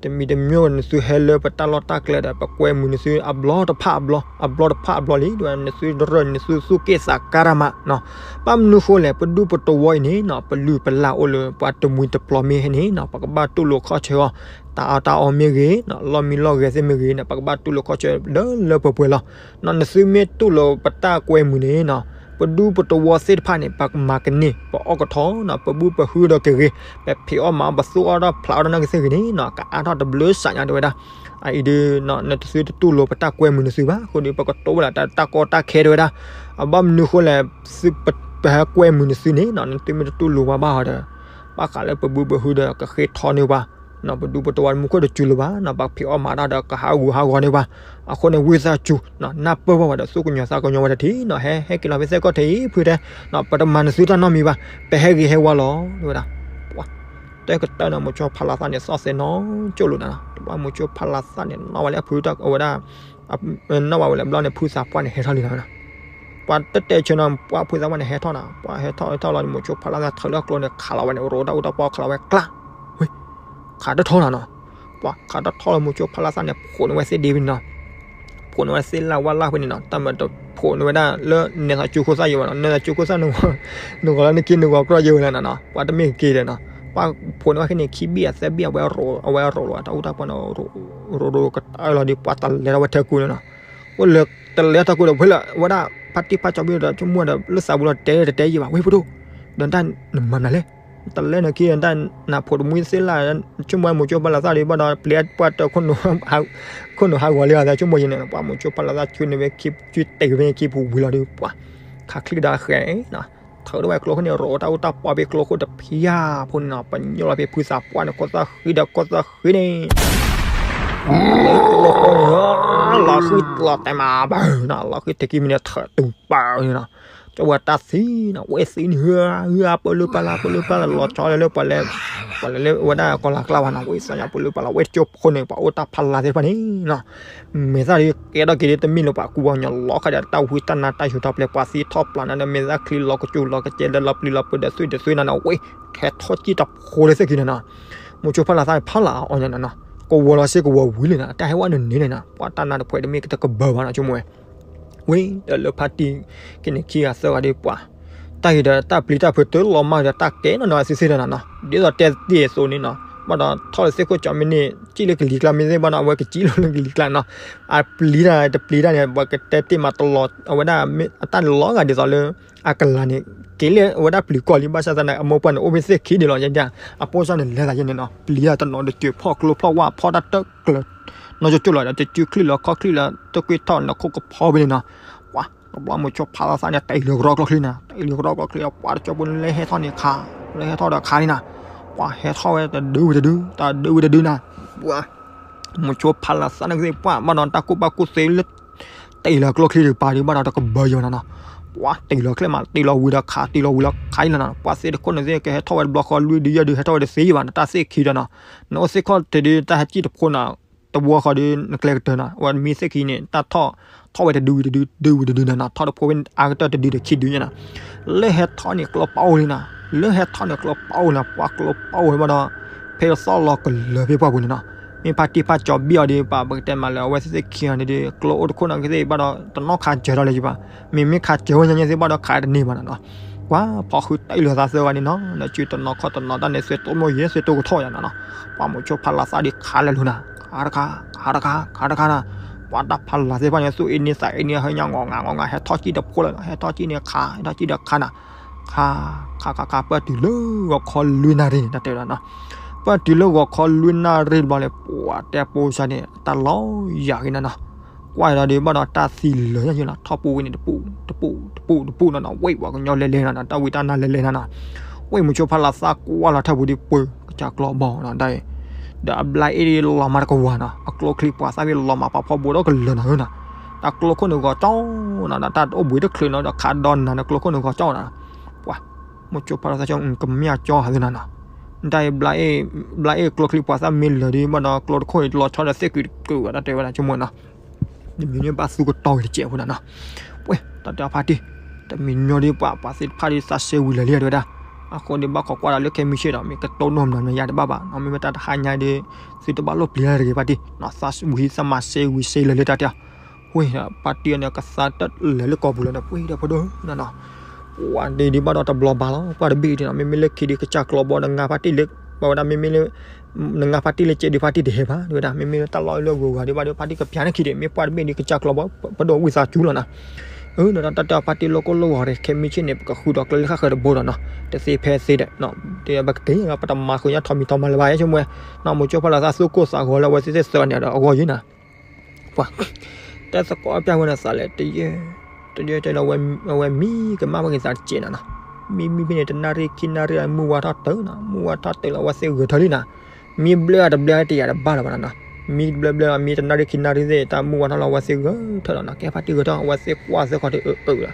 တမံၤတမံၤနသုဟဲလၢပတၢ်လီၢ်တၢ်ကျဲဒီး ပကွဲမုာ်နသုအဘျီတဖၣ်အဘျီ အဘျီတဖၣ်အဘျီလံ ဒီးနသုတရၢၢ်နသုသူၣ်က့ၣ်သးကါရမးနီၤ, ဘၣ်မနုၤဃိလဲၣ် ပဒူပတဝီအံၤန့ၣ်နီၤ ပလုၢ်ပလၢ်အိၣ်လၢပှၤတမှံၤတပျီၤမ့ၢ်ဟဲန့ၣ်နီၤ ပကဘၣ်တူၢ်လိာ်ခီၣ်ဆၢအီၤ, တၢ်အီၣ်တၢ်အီမ့ၢ်ဂ့ၤနီၤ လီၢ်မံလီၢ်ဂဲၤသ့ၣ်မ့ၢ်ဂ့ၤနီၤ ပကဘၣ်တူၢ်လိာ်ခီၣ်ဆၢလၢလၢပှဲၤပှဲၤလီၤ. နီၤ နသုမ့ၢ်တူၢ်လိာ်ပတၢ်ကွဲမုာ်န့ၣ်နီၤ ပဒူပတဝီသ့ၣ်တဖၣ်န့ၣ် ပကမၤကန့ၢ် ပအီၣ်ကထီနီၤ ပဘုပဟုဒီးကဂ့ၤ ပဖံးအီၣ်မၤအီၣ်ပသူၣ်အီၣ်ထီၣ်ဖျးအီၣ်ထီၣ်နီၢ်ကစၢ်ဂ့ၤန့ၣ်နီၤ ကအါထီၣ်တဘျုးစးညါတဲဝဲဒၣ်. အအံၤဒုး နသုတတူၢ်လိာ်ပတၢ်ကွဲမုာ်နသုဘၣ် အဃိဒီး ပကတိၤဝဲဒၣ်တၢ်ကီတၢ်ခဲတဲဝဲဒၣ်. အဘၣ်မနုၤဃိလဲၣ် ပဟဲကွဲမုာ်နသုန့ၣ်နီၤ နသုမ့ၢ်တတူၢ်လိာ်ပှၤဘၣ်အီၤဒီး ဘၣ်ဃးလၢပဘုပဟုဒီးကဃ့ထီန့ၢ်ပှၤ ပဒူပတဝီမူခိၣ်တစူၤလၢၤဘၣ်နီၤ ပဖံးအီၣ်မၤတၢ်ဒီးကဟးဂူာ်ဟးဂီၤန့ၢ်ပှၤ. အဃိန့ၣ် ဝံသးစူၤ နၢ်ပၢၢ်ဘၣ်ဝဲဒီး သူၣ်ကညီၤသးကညီၤဝဲတထံၣ်နီၤ ဟဲ ဟဲက့ၤလီၤဖဲသဲကီၢ်ထဲအံၤဖုတဲ ပတမၤနသုတၢ်နီတမံၤဘၣ် ပဟဲဂ့ၤဟဲဝါလီၤ တဲဝဲဒၣ်. တၢ်ကတၢၢ်န့ၣ် မိၤဆိဖးလးသၣ်န့ၣ် သီၣ်သဲနီၢ်ကၠိလိာ်နၤနီၤ တဘျီမိၤဆိဖးလးသၣ်န့ၣ် နီၣ်ဝဲလၢအဖုတၢ်အဝဲဒၣ် နီၣ်ဝဲလၢဘျီန့ၣ် ဖုသးပှၢ်န့ၣ် ဟဲထီၣ်လံနီၤ ပှၤတတဲဆၢနီၤ ပှၤဖိသၣ်ဝဲန့ၣ်ဟဲထီၣ်နၤ, ပှၤဟဲထီၣ်ဟဲထီၣ်လီၤန့ၣ် မိၤစိဖးလါသၣ်ထုးလၢကျိန့ၣ် ခးလီၤဝဲန့ၣ် ရိးတၢ်အူတၢ်ပီခးလီၤဝဲကျါ, ဝ့ၢ်, ခးတထီၣ်နၤနီၤ, ပှၤခးတထီၣ်လီၤမိၤစိဖးလါသၣ်န့ၣ် ဖိးန့ၢ်ဝဲသ့ၣ်ဒ့ဖဲန့ၣ်နီၤ, ဖိးန့ၢ်ဝဲသ့ၣ်လၢ်ဝါလၢ်ဖဲန့ၣ်နီၤ, တၢ်မၤတဖိးန့ၢ်ဝဲဒၣ်လၢနဲသးကၠိခိၣ်သၣ်ယံၤဘၣ်နီၤ, နဲသးကၠိခိၣ်သၣ်န့ၣ် နဂီၤလၢနက့နဂီၤကြီယံၤဝဲလၢနီၤနီၤ, ပှၤတမ့ၢ်က့ၤဒီးနီၤ, ပှၤဖိးန့ၢ်ဝဲခဲန့ၣ် ခံဘ့ၣ်အသၢဘ့ၣ်အဝဲရိး အဝဲရိးလီၤ တၢ်အူတၢ်ပီန့ၣ် ရိးရိးကတၢၢ်လီၤဒီး ပှၤတလဲၤထီၣ်ဝဲထဲကူန့ၣ်နီၤ, အိၣ်လၢတလဲၤထီၣ်ထဲကူဒီး ဖဲလၢဝဲဒၣ် ဖါတံၢ်ဖါကၠီဘံၣ်ဒီး ဆိကမိၣ်ဒီး လၢသးပူၤလီၤတဲတတဲယံၤဘၣ် ဝ့ၢ်ဖိဒိၣ်, ဒီးတၢ်နမၤနၤလဲၣ်, တလဲၤနခံဒီးတၢ်နဖိးတမှံသ့ၣ်လၢ်, ဆိကမိၣ်မိၤစိဖးလါသၣ်ဒီး ဘၣ်ဒီးပျံၤပှၢ်တၢၢ် ခိၣ်နူာ်ဟးဂီၤလံအသး ဆိကမိၣ်ယံၤန့ၣ် ပှၤမိၤစိဖးလါသၣ်ဆူန့ၣ်ဝဲခံ ဆူတ့ၢ်ဝဲဖဲန့ၣ်ခံပူၤဝံၤလီၤဒီး ပှၤ ခးချံကဒါဃဲနီၤ, ထုးထီၣ်ဝဲကျိခိၣ်န့ၣ် ရိးတၢ်အူတၢ်ပီဖဲကျိခိၣ်တဖၠၣ်ဖိန့ၣ်နီၤ, ပညိၣ်လီၤဖဲဖုသးပှၢ်န့ၣ် ကီၢ်သၣ်ဃံဒီးကီၢ်သၣ်ဃံန့ၣ် လၢကျိခိၣ်န့ၣ် လီၤဃံလီၤတဲာ်မးဘၣ်နီၤ, လီၤဃံထဲခံမံၤန့ၣ် ထုးတုၤပာ်န့ၣ်နီၤ, ကၠီဝဲတၢ်သံနီၤ, ဝဲသံန့ၣ် ဟၢ ဟၢ ပလၢပလၢ ပလၢပလၢ လီၤဆီလၢပှၤလဲၤ ပှၤလဲၤလၢဝဲဒၣ်ကီၢ်လၢ်ကျါဘၣ်နီၤ, ဝဲသးညါပလၢပလၢ ဝဲတကၠိဖိန့ၣ် ပှၤအိၣ်တၢ်ဖးလါသ့ၣ်တဖၣ်န့ၣ်နီၤ, မဲာ်သၣ်ဒ်ကဲထီၣ်က့ၤဒ်တမ့ၢ်လၢပှၤကူပှၤကညီလီၤခါဒီး တၢ်ဝံတၢ်နါတၢ်ဟူးထီၣ်ပျဲၢ် ပှၤသံထီၣ်ပျၢ်နၤဒီး မဲာ်သၣ်ချံလီၤကစူၤလီၤကစဲးလၢလီၤပျံၤလီၤပၢၤဒီးသွံၣ်ဒီးသွံၣ်နၤနီၤ, ဝဲ ဟဲထီၣ်ကံၣ်တဖိလၢသ့ၣ်ခံန့ၣ်နီၤ, မိၤစိဖးလါသၣ်ဖးလၢအီၤညါနီၤနီၤ, ကဝီၤလီၤစ့ၢ်ကဝီၤဝံၤလံနီၤ, တၢ်ဟဲဝဲနုာ်န့ၣ်န့ၣ်နီၤ, ပှၤတၢ်နါတဖှဲးတမ့ၢ်ကတကဘၢဘၣ်နီၤ ဆိကမိၣ်ဝဲ ဝံၤဒီးလၢဖါတံၢ်က့ၤန့ၣ်ခံဂၤသၢဂၤဒီးပှၤ တၢ်ဟ့ၣ်ဒီးတၢ်ပျံၤတၢ်ဖုးတလီၤမၢ်ဒီးတၢ်ကဲနီၤနီၤသ့သ့ဒီးနီၤနီၤ, ဒ်သိးတဲသ့အသိးန့ၣ်နီၤ, ဘၣ်ဒီးထီၣ်လၢသ့ၣ်ခိၣ်ကၠီမ့ၢ်န့ၣ် ကံၣ်လၢကလံၤကျါမ့ၢ်သ့ၣ် ဘၣ်ဒီးအဝဲကကံၣ်လီၤလၢကလံၤကျါနီၤ, အပျံၤတၢ်တပျံၤတၢ်န့ၣ် ပှၤကတဲတ့ၢ်မးတလီၤ အဝဲဒၣ်အတၢ်န့ၣ်လီၤဂာ်ဒ်သိးလၢ အကလၤန့ၣ် က့ၤလၢအဝဲဒၣ်ပျံၤကီၢ်လံ ဘၣ်ဆၣ်သနာ်က့ အမိၢ်ပှၢ်န့ၣ်အိၣ်ဖဲသ့ၣ်ခံဒံးလီၤ, အပိၢ်စၢ်န့ၣ်လဲၤသးယဲန့ၣ်နီၤ, ပျံၤတၢ်တနီၤတစၢၤဖီၣ်ကျိဖီၣ်ဝါဖီၣ်တၢ်တၢၢ်ကျၢၤ နီၢ်ကၠိကၠိလီၤဒီး တစုချံလီၤခီၣ်ချံလီၤ တကွ့ၢ်ထီၣ်နီၢ်ခိၣ်ကဖီဖဲန့ၣ်နီၤ, ပှၤ တဘျီမိၤစိဖးလါသၣ်န့ၣ် တ့ၢ်လၢကရီကျိချံနီၤ, တ့ၢ်လၢကရီကျိချံ ပှၤတကၠိဖိန့ၣ် လဲၤဟဲထီၣ်န့ၣ်ခး လဲၤဟဲထီၣ်ဒီးခးန့ၣ်နီၤ, ပှၤဟဲထီၣ်ဝဲတဒုဝံၤတဒု တဒုဝံၤတဒုနီၤ, ပှၤ မိၤစိဖးလါသၣ်န့ၣ်ကသ့ၣ်ပှၢ် ဘၣ်ဒီးတၢ်ကူၣ်ဘၣ်ကူၣ်သ့လၢ တ့ၢ်လၢကျိချံတကပၤဒီး ဘၣ်ဒီးတကဘၢယိၤနီၤနီၤ, ပှၤတ့ၢ်လီၤချဲမး တ့ၢ်လီၤဝံၤဒီးခး တ့ၢ်လီၤဝံၤလီၤခးအံၤလီၤနီၤ, ပှၤသ့ၣ်တခိၣ်န့ၣ်သ့ၣ် ကဟဲထီၣ်ဝဲတဘျီဃီလွံၢ်ဒုယဲၢ်ဒု ဟဲထီၣ်ဝဲတသ့ယံၤဘၣ်နီၤ, တၢ်သ့ၣ်ခံဒီးနီၤ, နအိၣ်သ့ၣ်ခီၣ်ထံးဒီး တၢ်ဟဲကံၣ်တဖိနီၤ, တဝီဃီဒီး နကျဲကတၢၢ်နီၤ, အဝဲမ့ၢ်သ့ၣ်ခံန့ၣ် တၢ်ထီၣ် ထီၣ်ဝဲတဒုဝံၤတဒု ဒုဝံၤတဒုနီၤနီၤ, ထီၣ်တဖိဖဲအါကတၢၢ်တဒုဒီးခံဒုညါနီၤ, လၢဟဲထီၣ်န့ၣ်ကျိပာ်အိၣ်လံနီၤ, လၢဟဲထီၣ်န့ၣ်ကျိပာ်အိၣ်လံနီၤ, ပှၤကျိပာ်အိၣ်လံဘၣ်ဒီး ဖဲသီၣ်လီၤကလၢၤဖဲပှၢ်ပူၤန့ၣ်နီၤ, မ့ၢ်ဖါတံၢ်ဖါကၠီဘံၣ်အီၤဒီး ပှၤပကတဲမးလၢအဝဲသ့ၣ်သ့ၣ်ခံဂၤန့ၣ်ဒီး ကျိအိၣ်တခိၣ်နီၤကသ့ၣ်ဘၣ်ဒီး တနီၤခးစၢၤထီၣ်လၢၤယံၤဘၣ်, မ့မ့ၢ်ခးစၢၤဝဲညါညါသ့ၣ်ဘၣ်ဒီးခးတန့ၢ်ဘၣ်နီၤနီၤ, ပှၤဖီၣ်ဃုတ့ၢ်လီၤသးသၢဂၤန့ၣ်နီၤ, ဒီးစုတနီၤခီၣ်တနီၤတၢ်န့ၣ် သွဲတိၢ်မိၢ်ယဲ သွဲတိၢ်ကထီၣ်ယါနီၤနီၤ, ပှၤမိၤစိဖးလါသၣ်ဒီးခးလဲၤလိၤနီၤ, ခးတခါ ခးတခါ ခးတခါနီၤ, ပှၤတၢ်ဖးလါသ့ၣ်တဖၣ်န့ၣ် သူၣ်အ့န့သးအ့န့ ဟဲညါဂီၤငါဂီၤငါ ဟဲထီၣ်ကံၣ်တဖိလီၤနီၤ, ဟဲထီၣ်ကံၣ်န့ၣ်ခး ဟဲထီၣ်ကံၣ်ဒီးခးနီၤ, ခး ခးခးခး ပၢၢ်တုၤလၢဂီၤခီလွံၢ်နၣ်ရံၣ်န့ၣ် တၢ်တဲဝဲဒၣ်နီၤ, ပၢၢ်တုၤလၢဂီၤခီလွံၢ်နၣ်ရံၣ်တဘျီန့ၣ် ပှၤတဲပိစၢ်န့ၣ် တၢ်လီၤယၤက့ၤနီၤနီၤ, ကွၢ်ဒီးဒီးဘၣ်ဒီးတၢ်သံလၢာ်ညါယံၤလီၤ, ထီၣ်ပူၤဝဲန့ၣ် တပူၤ တပူၤ တပူၤ တပူၤနီၤနီၤ, ဝဲပှၤကညီလဲၤလဲၤနီၤနီၤ, တၢ်ဝံတၢ်နါလဲၤလဲၤနီၤနီၤ, ဝဲမိၤစိဖးလါသၣ်ကွၢ်လီၤထၢပူၤဒီးပၢၤ ကစၢ်ကျီဘီနီၤ, ဒီးအဘျါအ့ၣ်လီၤမးတကဝၤနီၤ, အကျိချံပှၤသၣ်ဝံၤလီၤမးပာ်ဖှိၣ်ဘူးဒီးကလၢၤနီၤနီၤ, တၢ်ကျိခိၣ်န့ၣ်ဂီၤကၠီနီၤ, တၢ်တအိၣ်ဘှံးတချုးနီၤဒီးခးဒီးနၤန့ၣ် ကျိခိၣ်န့ၣ်ဂီၤကၠီနီၤ, ပှၤ မိၤစိဖးလါသၣ်ကၠီ ကမၣ်ကၠီဟးသ့နီၤနီၤ, တၢ်အဘျါအ့ၣ် ဘျါအ့ၣ်ကျိချံပှၤသၣ်မ့ၢ်လၢာ်ဒီးဘၣ်ဒီး ကျိတခိၣ်အံၤလီၤဆီဒီးသ့ၣ်ကုာ်တကုာ်ဝဲဒၣ်တဲဝဲဒၣ်ဆိကမိၣ်နီၤ, တမံၤန့ၣ်ဘၣ်သူကတီၤဝံၤတစဲးဖိနီၤနီၤ, ဝဲ တၢ်တဲအီၤဖါတံၢ် တမံၤညီဒီးပှၤ ပှၤသ့ၣ်တဖၣ်ဒီးသးစဲဝံၤလၢာ်လံတဲဝဲဒၣ်, အဃိဒီးဘၣ်ခိးကွၢ်ဒီးလၢခဲမုၢ်ဆ့ၣ်ဒီး မ့ၢ်ကတိၢ်နီၢ်မနုၤမနုၤယၤတဘၣ်ဘၣ်နီၤ, မ့မ့ၢ်တၢ်တဟါညါဒီး သုတဘၣ်လိၣ်ပျံၤတဂ့ၤဖါတံၢ်, သးဝံၤသးမၤစဲဝံၤစဲလၢာ်လၢတၢ်တဲအီၤ, ဝဲ ဖါတံၢ်အီၤန့ၣ် ကသါတၢ်လၢာ်လၢကီၢ်ပူၤလီၤဒီး ပှ့ၤဒီးဖိဒိၣ်နီၤနီၤ, ပှၤဒ်ဒ်ဘၣ်ဒီးတဘျီဘၣ်လီၤ, ပှၤတဘ့ၣ်ဒ်နီၤ, မ့မ့ၢ်လၢခံဒီးကစၢ်ကျီဘီဒီးနငါဖါတံၢ်လၢ ဘၣ်ဝဲဒၣ်မ့မ့ၢ်လၢ နငါဖါတံၢ်လၢကဲဒီးဖါတံၢ်တဟဲဘၣ် တဲဝဲဒၣ်, မ့မ့ၢ်လၢတၢ်လီၢ်လၢဂုၤဂၤဒ်ဘၣ်ဒီး ဖါတံၢ်ကပျၢ်န့ၢ်ခံဒီး မ့ၢ်ပှၤတဘ့ၣ်ဒ်ကစၢ်ကျီဘီ ပဒိၣ်ဝံသးစူၤလီၤနီၤ, အၢ ဒီးတၢ်တဲအီၤဖါတံၢ်လိၣ်ကိၢ်လိၣ်ဂီၤဒီး ခဲမုၢ်ဆ့ၣ်န့ၣ် ပကဃုဒီးကျဲလၢဃၣ်ဃၢၤတဘိဒီးနီၤ, တသ့ဖဲသ့ဒီး ဒီးပကက့ၤ ပတမၤဃုာ်ညါထီၣ်မံၤထီၣ်မၤလၢၤဘၣ် ယဆိကမိၣ်ဝဲ, နီၤ မိၤစိဖးလါသၣ်သူၣ်ကိၢ်သးဂီၤလၢအဝဲသ့ၣ်သၢဂၤန့ၣ်ဒီးအဂီၢ်ယံၤနီၤ ပှၤ တဲသကိးပျၢ်ဝဲန့ၣ်သးလဲၣ် တယဲၢ် တယဲၢ်တဲလၢ အဝဲမံကမၣ်ဝဲက့ၤသးတစဲးနီၤနီၤ, မံမံဖဲန့ၣ် တနၣ်ရံၣ်ခံနၣ်ရံၣ် မုၢ်ဝါထီၣ်တုၤနီၤ, မုၢ်ဝါထီၣ်တုၤလီၤ အဝဲသ့ၣ်ဂဲၤထၢၣ်လံနီၤ, မံဘျၢအတဘျၢတယာ်တဘၣ်လၢၤဘၣ်နီၤနီၤ, မံဘျၢဘျၢ မံတနၣ်ရံၣ်ခံနၣ်ရံၣ်သ့ၣ် တၢ်မုၢ်ဝါထီၣ်လီၤ အဝဲသ့ၣ်ဂဲၤထၢၣ်လီၤနီၤ, ကဲဖါတံၢ်ဂဲၤထၢၣ် အဝဲသ့ၣ်ကွၢ်သ့ၣ်ခီၣ်ထံးအၢအၢလီၤ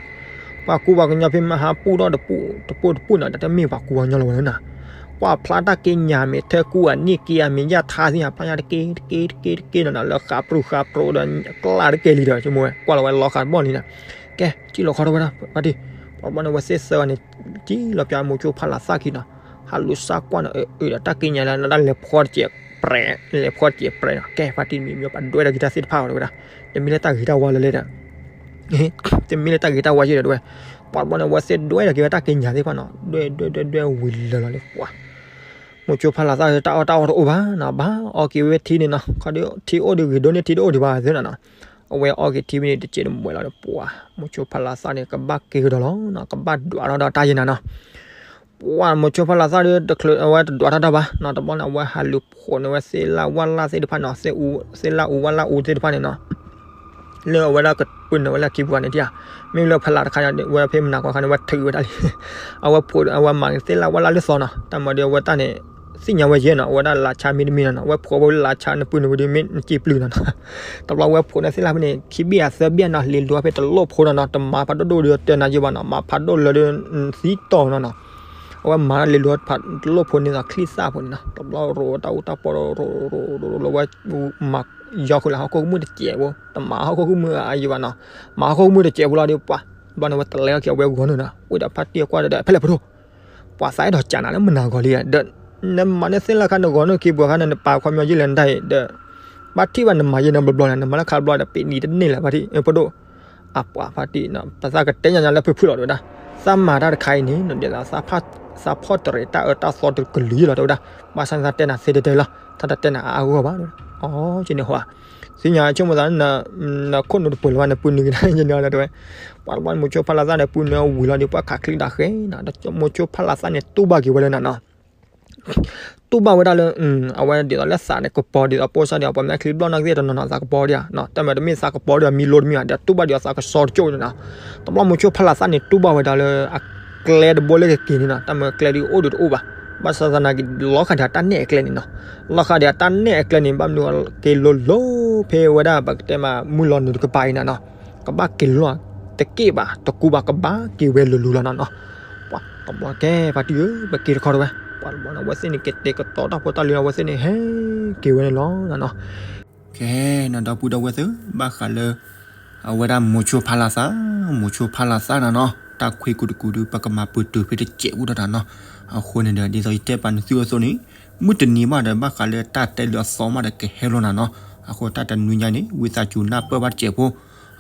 ပှၤကူပှၤကညီဖဲမဟါပူၣ်ထီၣ်တပူၣ်တပူၣ်တပူၣ်နီၤ, တၢ်တမ့ၢ်ပှၤကူပှၤကညီလီၤဝဲလၢနီၤ, ကွၢ်ဖျါတၢ်က့ညါမ့ၢ် ထၢကူအနံၣ်က့အမ့ၢ် ယၣ်ထါသ့ၣ်ညါ ဖျါညါတက့တက့တက့တက့နီၤနီၤ, လၢဃးပြူဃးပြူဒီး ကျၢ်တက့လံဒီး ဆိကမိၣ်ဝဲ ကွၢ်လီၤဝဲလီၤဃးတဘီလံနီၤ, ကဲ စံၣ်လီၤခီထီၣ်ဝဲဒၣ် ဖါတံၢ်, ပှၤတဘျီန့ၣ် အဝဲသ့ၣ်သၢဂၤန့ၣ် စံၣ်လီၤပၠးမိၤဆိဖးလးသၣ်ခံနီၤ, ဟးလူၤစၢ်ကွၢ်နီၤ အၢ အၢဒီးတၢ်ကံးညာ်လၢ လၢတၢ်လဲၤဖှီတစဲးပြဲး လဲၤဖှီတစဲးပြဲးနီၤ, ကဲ ဖါတံၢ်မံၤမံၤ ပှၤဒွဲၣ်ဒီးက့ၤတၢ်သ့ၣ်တဖၣ်ဝဲဒၣ်, တမ့ၢ်လၢတၢ်ဂ့ၤတၢ်ဝါလၢလဲၣ်ဒီး တမ့ၢ်လၢတၢ်ဂ့ၤတၢ်ဝါယဲၢ်ဒီးတဝဲ, ပှၤတဘျီန့ၣ် အဝဲသ့ၣ်ဒွဲၣ်ဒီးက့ၤဝဲတၢ်ကံးညာ်သ့ၣ်တဖၣ်နီၤ, ဒွဲၣ်ဒွဲၣ်ဒွဲၣ်ဒွဲၣ်ဝံၤလၢာ်လီၤန့ၣ် ပှၤ မိၤဆိဖးလးသၣ်တၢ်အီၣ်တၢ်အီတအိၣ်ဘၣ်နီၤ, ဘၣ်အီက့ၤဝဲထံန့ၣ်နီၤ, ခီဒုးထံအိၣ်ဒုးဂ့ၤဒိၣ်န့ၢ်ထံတအိၣ်ဒံးဘၣ်သ့နီၤနီၤ, အဝဲအီက့ၤထံဖဲန့ၣ် တစဲးတမှဲာ်လီၤန့ၣ် ပှၤ မိၤဆိဖးလးသၣ်န့ၣ် ကဘၣ်က့ၤကဒီးလီၤနီၤ, ကဘၣ်ဒွးထီၣ်ဒီးတၢ်ယဲၢ်နၤနီၤ ပှၤမိၤဆိဖးလးသၣ်ဒီး တချုးအဝဲတဒွးထီၣ်တၢ်ဘၣ်နီၤ, တဘျီန့ၣ် အဝဲဟးလူၤဖိးန့ၢ်ဝဲသ့ၣ်လၣ်ဝၣ်လၣ်သ့ၣ်တဖၣ်နီၤ, သ့ၣ်အူ သ့ၣ်လၣ်အူဝၣ်လၣ်အူသ့ၣ်တဖၣ်န့ၣ်နီၤ, လၢအဝဲဒၣ်ကပုၢ်နုာ်ဝဲလၢခံပူၤန့ၣ်ဧါ, မ့ၢ်လၢဖးလးတခါန့ၣ် ဝဲဖဲမနၤကီၢ်ခါန့ၣ် ဝဲထုးဝဲဒၣ်လံ, အဝဲဖိး အဝဲမၤန့ၢ်သ့ၣ်လၣ်ဝၣ်လၣ်လၢသီနီၤ, တၢ်မၤဒီးအဝဲတၢ်န့ၣ် သ့ၣ်ညါဝဲယဲၢ်နီၤ, အဝဲဒၣ်လါဆါမ့တမ့ၢ်နီၤနီၤ, အဝဲဖိးဝဲလၢလါဆါနပုၢ်နုာ်ဝဲဒီးမ့ၢ်နစံးပျုၢ်နီၤနီၤ, တဘျီဝဲဖိးန့ၢ်သ့ၣ်လၣ်ဖဲန့ၣ် ခံဘ့ၣ်အသၢဘ့ၣ်နီၤ, လဲၤလူၤဖဲတလိၣ်ဖိနီၤနီၤ, တမၤဖးဒိၣ်ဒိၣ်ဒီးတနာ်ယဲၢ်ဘၣ်နီၤ, မၤဖးဒိၣ်လၢဒုး သံတီၤနီၤနီၤ, အဝဲမၤလဲၤလူၤဖးတလိၣ်ဖိန့ၢ်သးချံသၣ်ဖိန့ၣ်နီၤ, တဘျီရိၤတၢ်အူတၢ်ပီဒီး ရိၤရိၤရိၤရိၤလၢဝဲ မၤယီၤဃုာ်လၢဟီၣ်ခိၣ်ကမုၢ်တစဲးဖိ, တမၤဟီၣ်ခိၣ်ကမုၢ်အယဲၢ်ဘၣ်နီၤ, မၤဟီၣ်ခိၣ်ကမုၢ်တစဲးဖိလီၤဒီး ပှၤ ဘျီန့ၣ် ဝဲတလဲၤထီၣ်က့ၤအဝဲဂီၤန့ၣ်နီၤ, အိၣ်ဒီးဖါတံၢ်အကွၢ်ဒီး ဖဲလဲၣ်ဖိဒိၣ် ပှၤသးအဲၣ်ဒိးကးနၤလၢမနၤဂီၤလံဒီး, နမၤန့ၢ်သ့ၣ်လၣ်ခါနဂီၤန့ၢ်က့ၤပှၤခါန့ၣ် နပာ်ခီပညီယဲၢ်လဲၣ်နတၢ်အံၤဒီး, ဘၣ်ထံၣ်ဘၣ်နမၤယဲၢ်န့ၣ်ဘျီဘျီန့ၣ် နမၤလၢခါဘျီဒီး ပ့ၤနံၤတန့ၢ်လၢၤဘၣ်ထံၣ် ဖိဒိၣ်, အပှၤဖါတံၢ်နီၤ ပသးကတဲညါညါလၢဖုဖုလီၤတဲဝဲဒၣ်, သးမၤတၢ်တခါအံၤန့ၣ် ဒ်သိးသးဖီၣ်တရံးတၢ်အၢတၢ်သီတကလုာ်လီၤတဲဝဲဒၣ်, ဘၣ်ဆၣ်န့ၣ်သးတဲနၤသ့တဲတဲလီၤ, တၢ်တတဲနၤအါအါဂီၢ်ဂီၢ်ဘၣ်, အီကန့ၣ်ဟီ သ့ၣ်ညါဆိကမိၣ်သး နခိၣ်နူာ်တပှဲၤလၢၤဘၣ် နပုၢ်နုာ်ကဒါယဲၢ်န့ၣ်လီၤတဲဝဲ, ပှၤတဘျီန့ၣ် မိၤဆိဖးလးသၣ်န့ၣ် ပုၢ်နုာ်ဝံၤလီၤဒီး ပှၤခးချံဒၣ်ဃဲနီၤ, ဒီးမိၤဆိဖးလးသၣ်န့ၣ် တူၢ်ဘၣ်က့ၤဝဲလၢနၤနီၤ တူၢ်ဘၣ်ဝဲဒၣ်လၢ အဝဲဒ်သိးလၢသးန့ၣ်ကပီၤဒ်သိးပိၢ်စၢ်ဒ်သိး ပှၤမ့ၢ်ချံဘျီၣ်နာ်က့တနီၤနီၤ သးကပီၤဒံးဧါ, တၢ်မၤတမ့ၢ်သးကပီၤဒံးဧါ မံလိတမံၤဧါ ဒီးတူၢ်ဘၣ်ဒံးအသးကစီတကၠိၣ်န့ၣ်နီၤ, တဘျီမိၤဆိဖးလးသၣ်န့ၣ် တူၢ်ဘၣ်ဝဲဒၣ်လၢအကျဲတဘိလၢကက့ၤန့ၣ်နီၤ, တၢ်မၤကျဲဒ်အိၣ်ဒီးတအိၣ်ဘၣ်, ဘၣ်ဆၣ်သနာ်က့ လီၤဃာ်ဒံးအတၢ်နဲၣ်အကျဲန့ၣ်နီၤ, လီၤဃာ်ဒံးအတၢ်နဲၣ်အကျဲန့ၣ် ဘၣ်မနုၤက့ၤလိၤလိၤဖဲဝဲဒၣ် ပကတဲမး မုၢ်လီၤနုာ်တကပၤအံၤနီၤနီၤ, ကဘၣ်က့ၤလီၤ တက့ၢ်ဘၣ် တကူဘၣ် ကဘၣ်က့ၤဝဲလိၤလိၤလီၤနီၤနီၤ, ပှၤတဘျီကဲဖါတံၢ်ဧၢ ပက့ၤတခီတဲဝဲ, ပှၤတဘျီန့ၣ် အဝဲသ့ၣ်န့ၣ် ကတဲာ်ကတီၤတၢ်ဖိတၢ်လံၤ အဝဲသ့ၣ်န့ၣ် ဟဲက့ၤဝဲန့ၣ်လီၤနီၤနီၤ, ကဲနီၤ ဒီပုၢ်ဒီဝဲၢ်သ့ၣ် ဘၣ်ဃးလၢ အဝဲဒၣ်မိၤဆိဖးလးသၣ်, မိၤဆိဖးလးသၣ်နီၤနီၤ တၢ်ခွ့ကိးတကူးဒီး ပကမၤပတုာ်ဖဲတစဲးဖိဒီးနီၤနီၤ, အဃိန့ၣ်ဒီး ဒ်သိးယတဲပာ်နသုအိၣ်အသိးန့ၣ် မုၢ်တနံၤဘၣ်ဒီး ဘၣ်ဃးလၢတၢ်တဲလၢအသီမးဒီး ကဟဲလီၤနီၤနီၤ, အဃိတၢ်တနွံညါန့ၣ် ဝံသးစူၤနၢ်ပၢၢ်ဘၣ်တစဲးဖိ,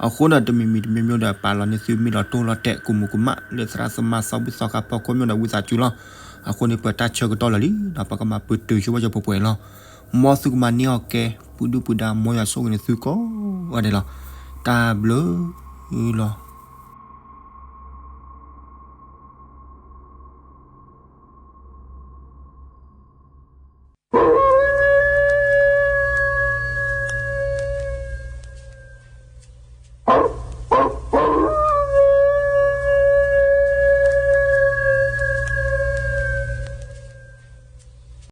အဃိန့ၣ် တမံၤမံၤတမံၤမံၤဒီး ပာ်လီၤန့ၢ်သုမ့ၢ်လီၤတိၢ်လီၤတဲာ် ကူမူကူမၣ် လၢသရၣ်သမါသီဘူၣ်သီခါဖီခိၣ်မ့ၢ်ဒီး ဝံသးစူၤလီၤ, အဃိန့ၣ် ပတၢ်ဆၢကတီၢ်လၢာ်လံဒီး ပကမၤပတုာ်ဆိဝဲယပှဲၤပှဲၤလီၤ, မ်သုကမၤန့ၢ်အီၤကဲ ပူၤဒုၣ်ပူၤဒါ မ်ယွၤဆိၣ်ဂ့ၤန့ၢ်သုကိးဂၤဒဲးလီၤ, တၢ်ဘျုးလီၤ.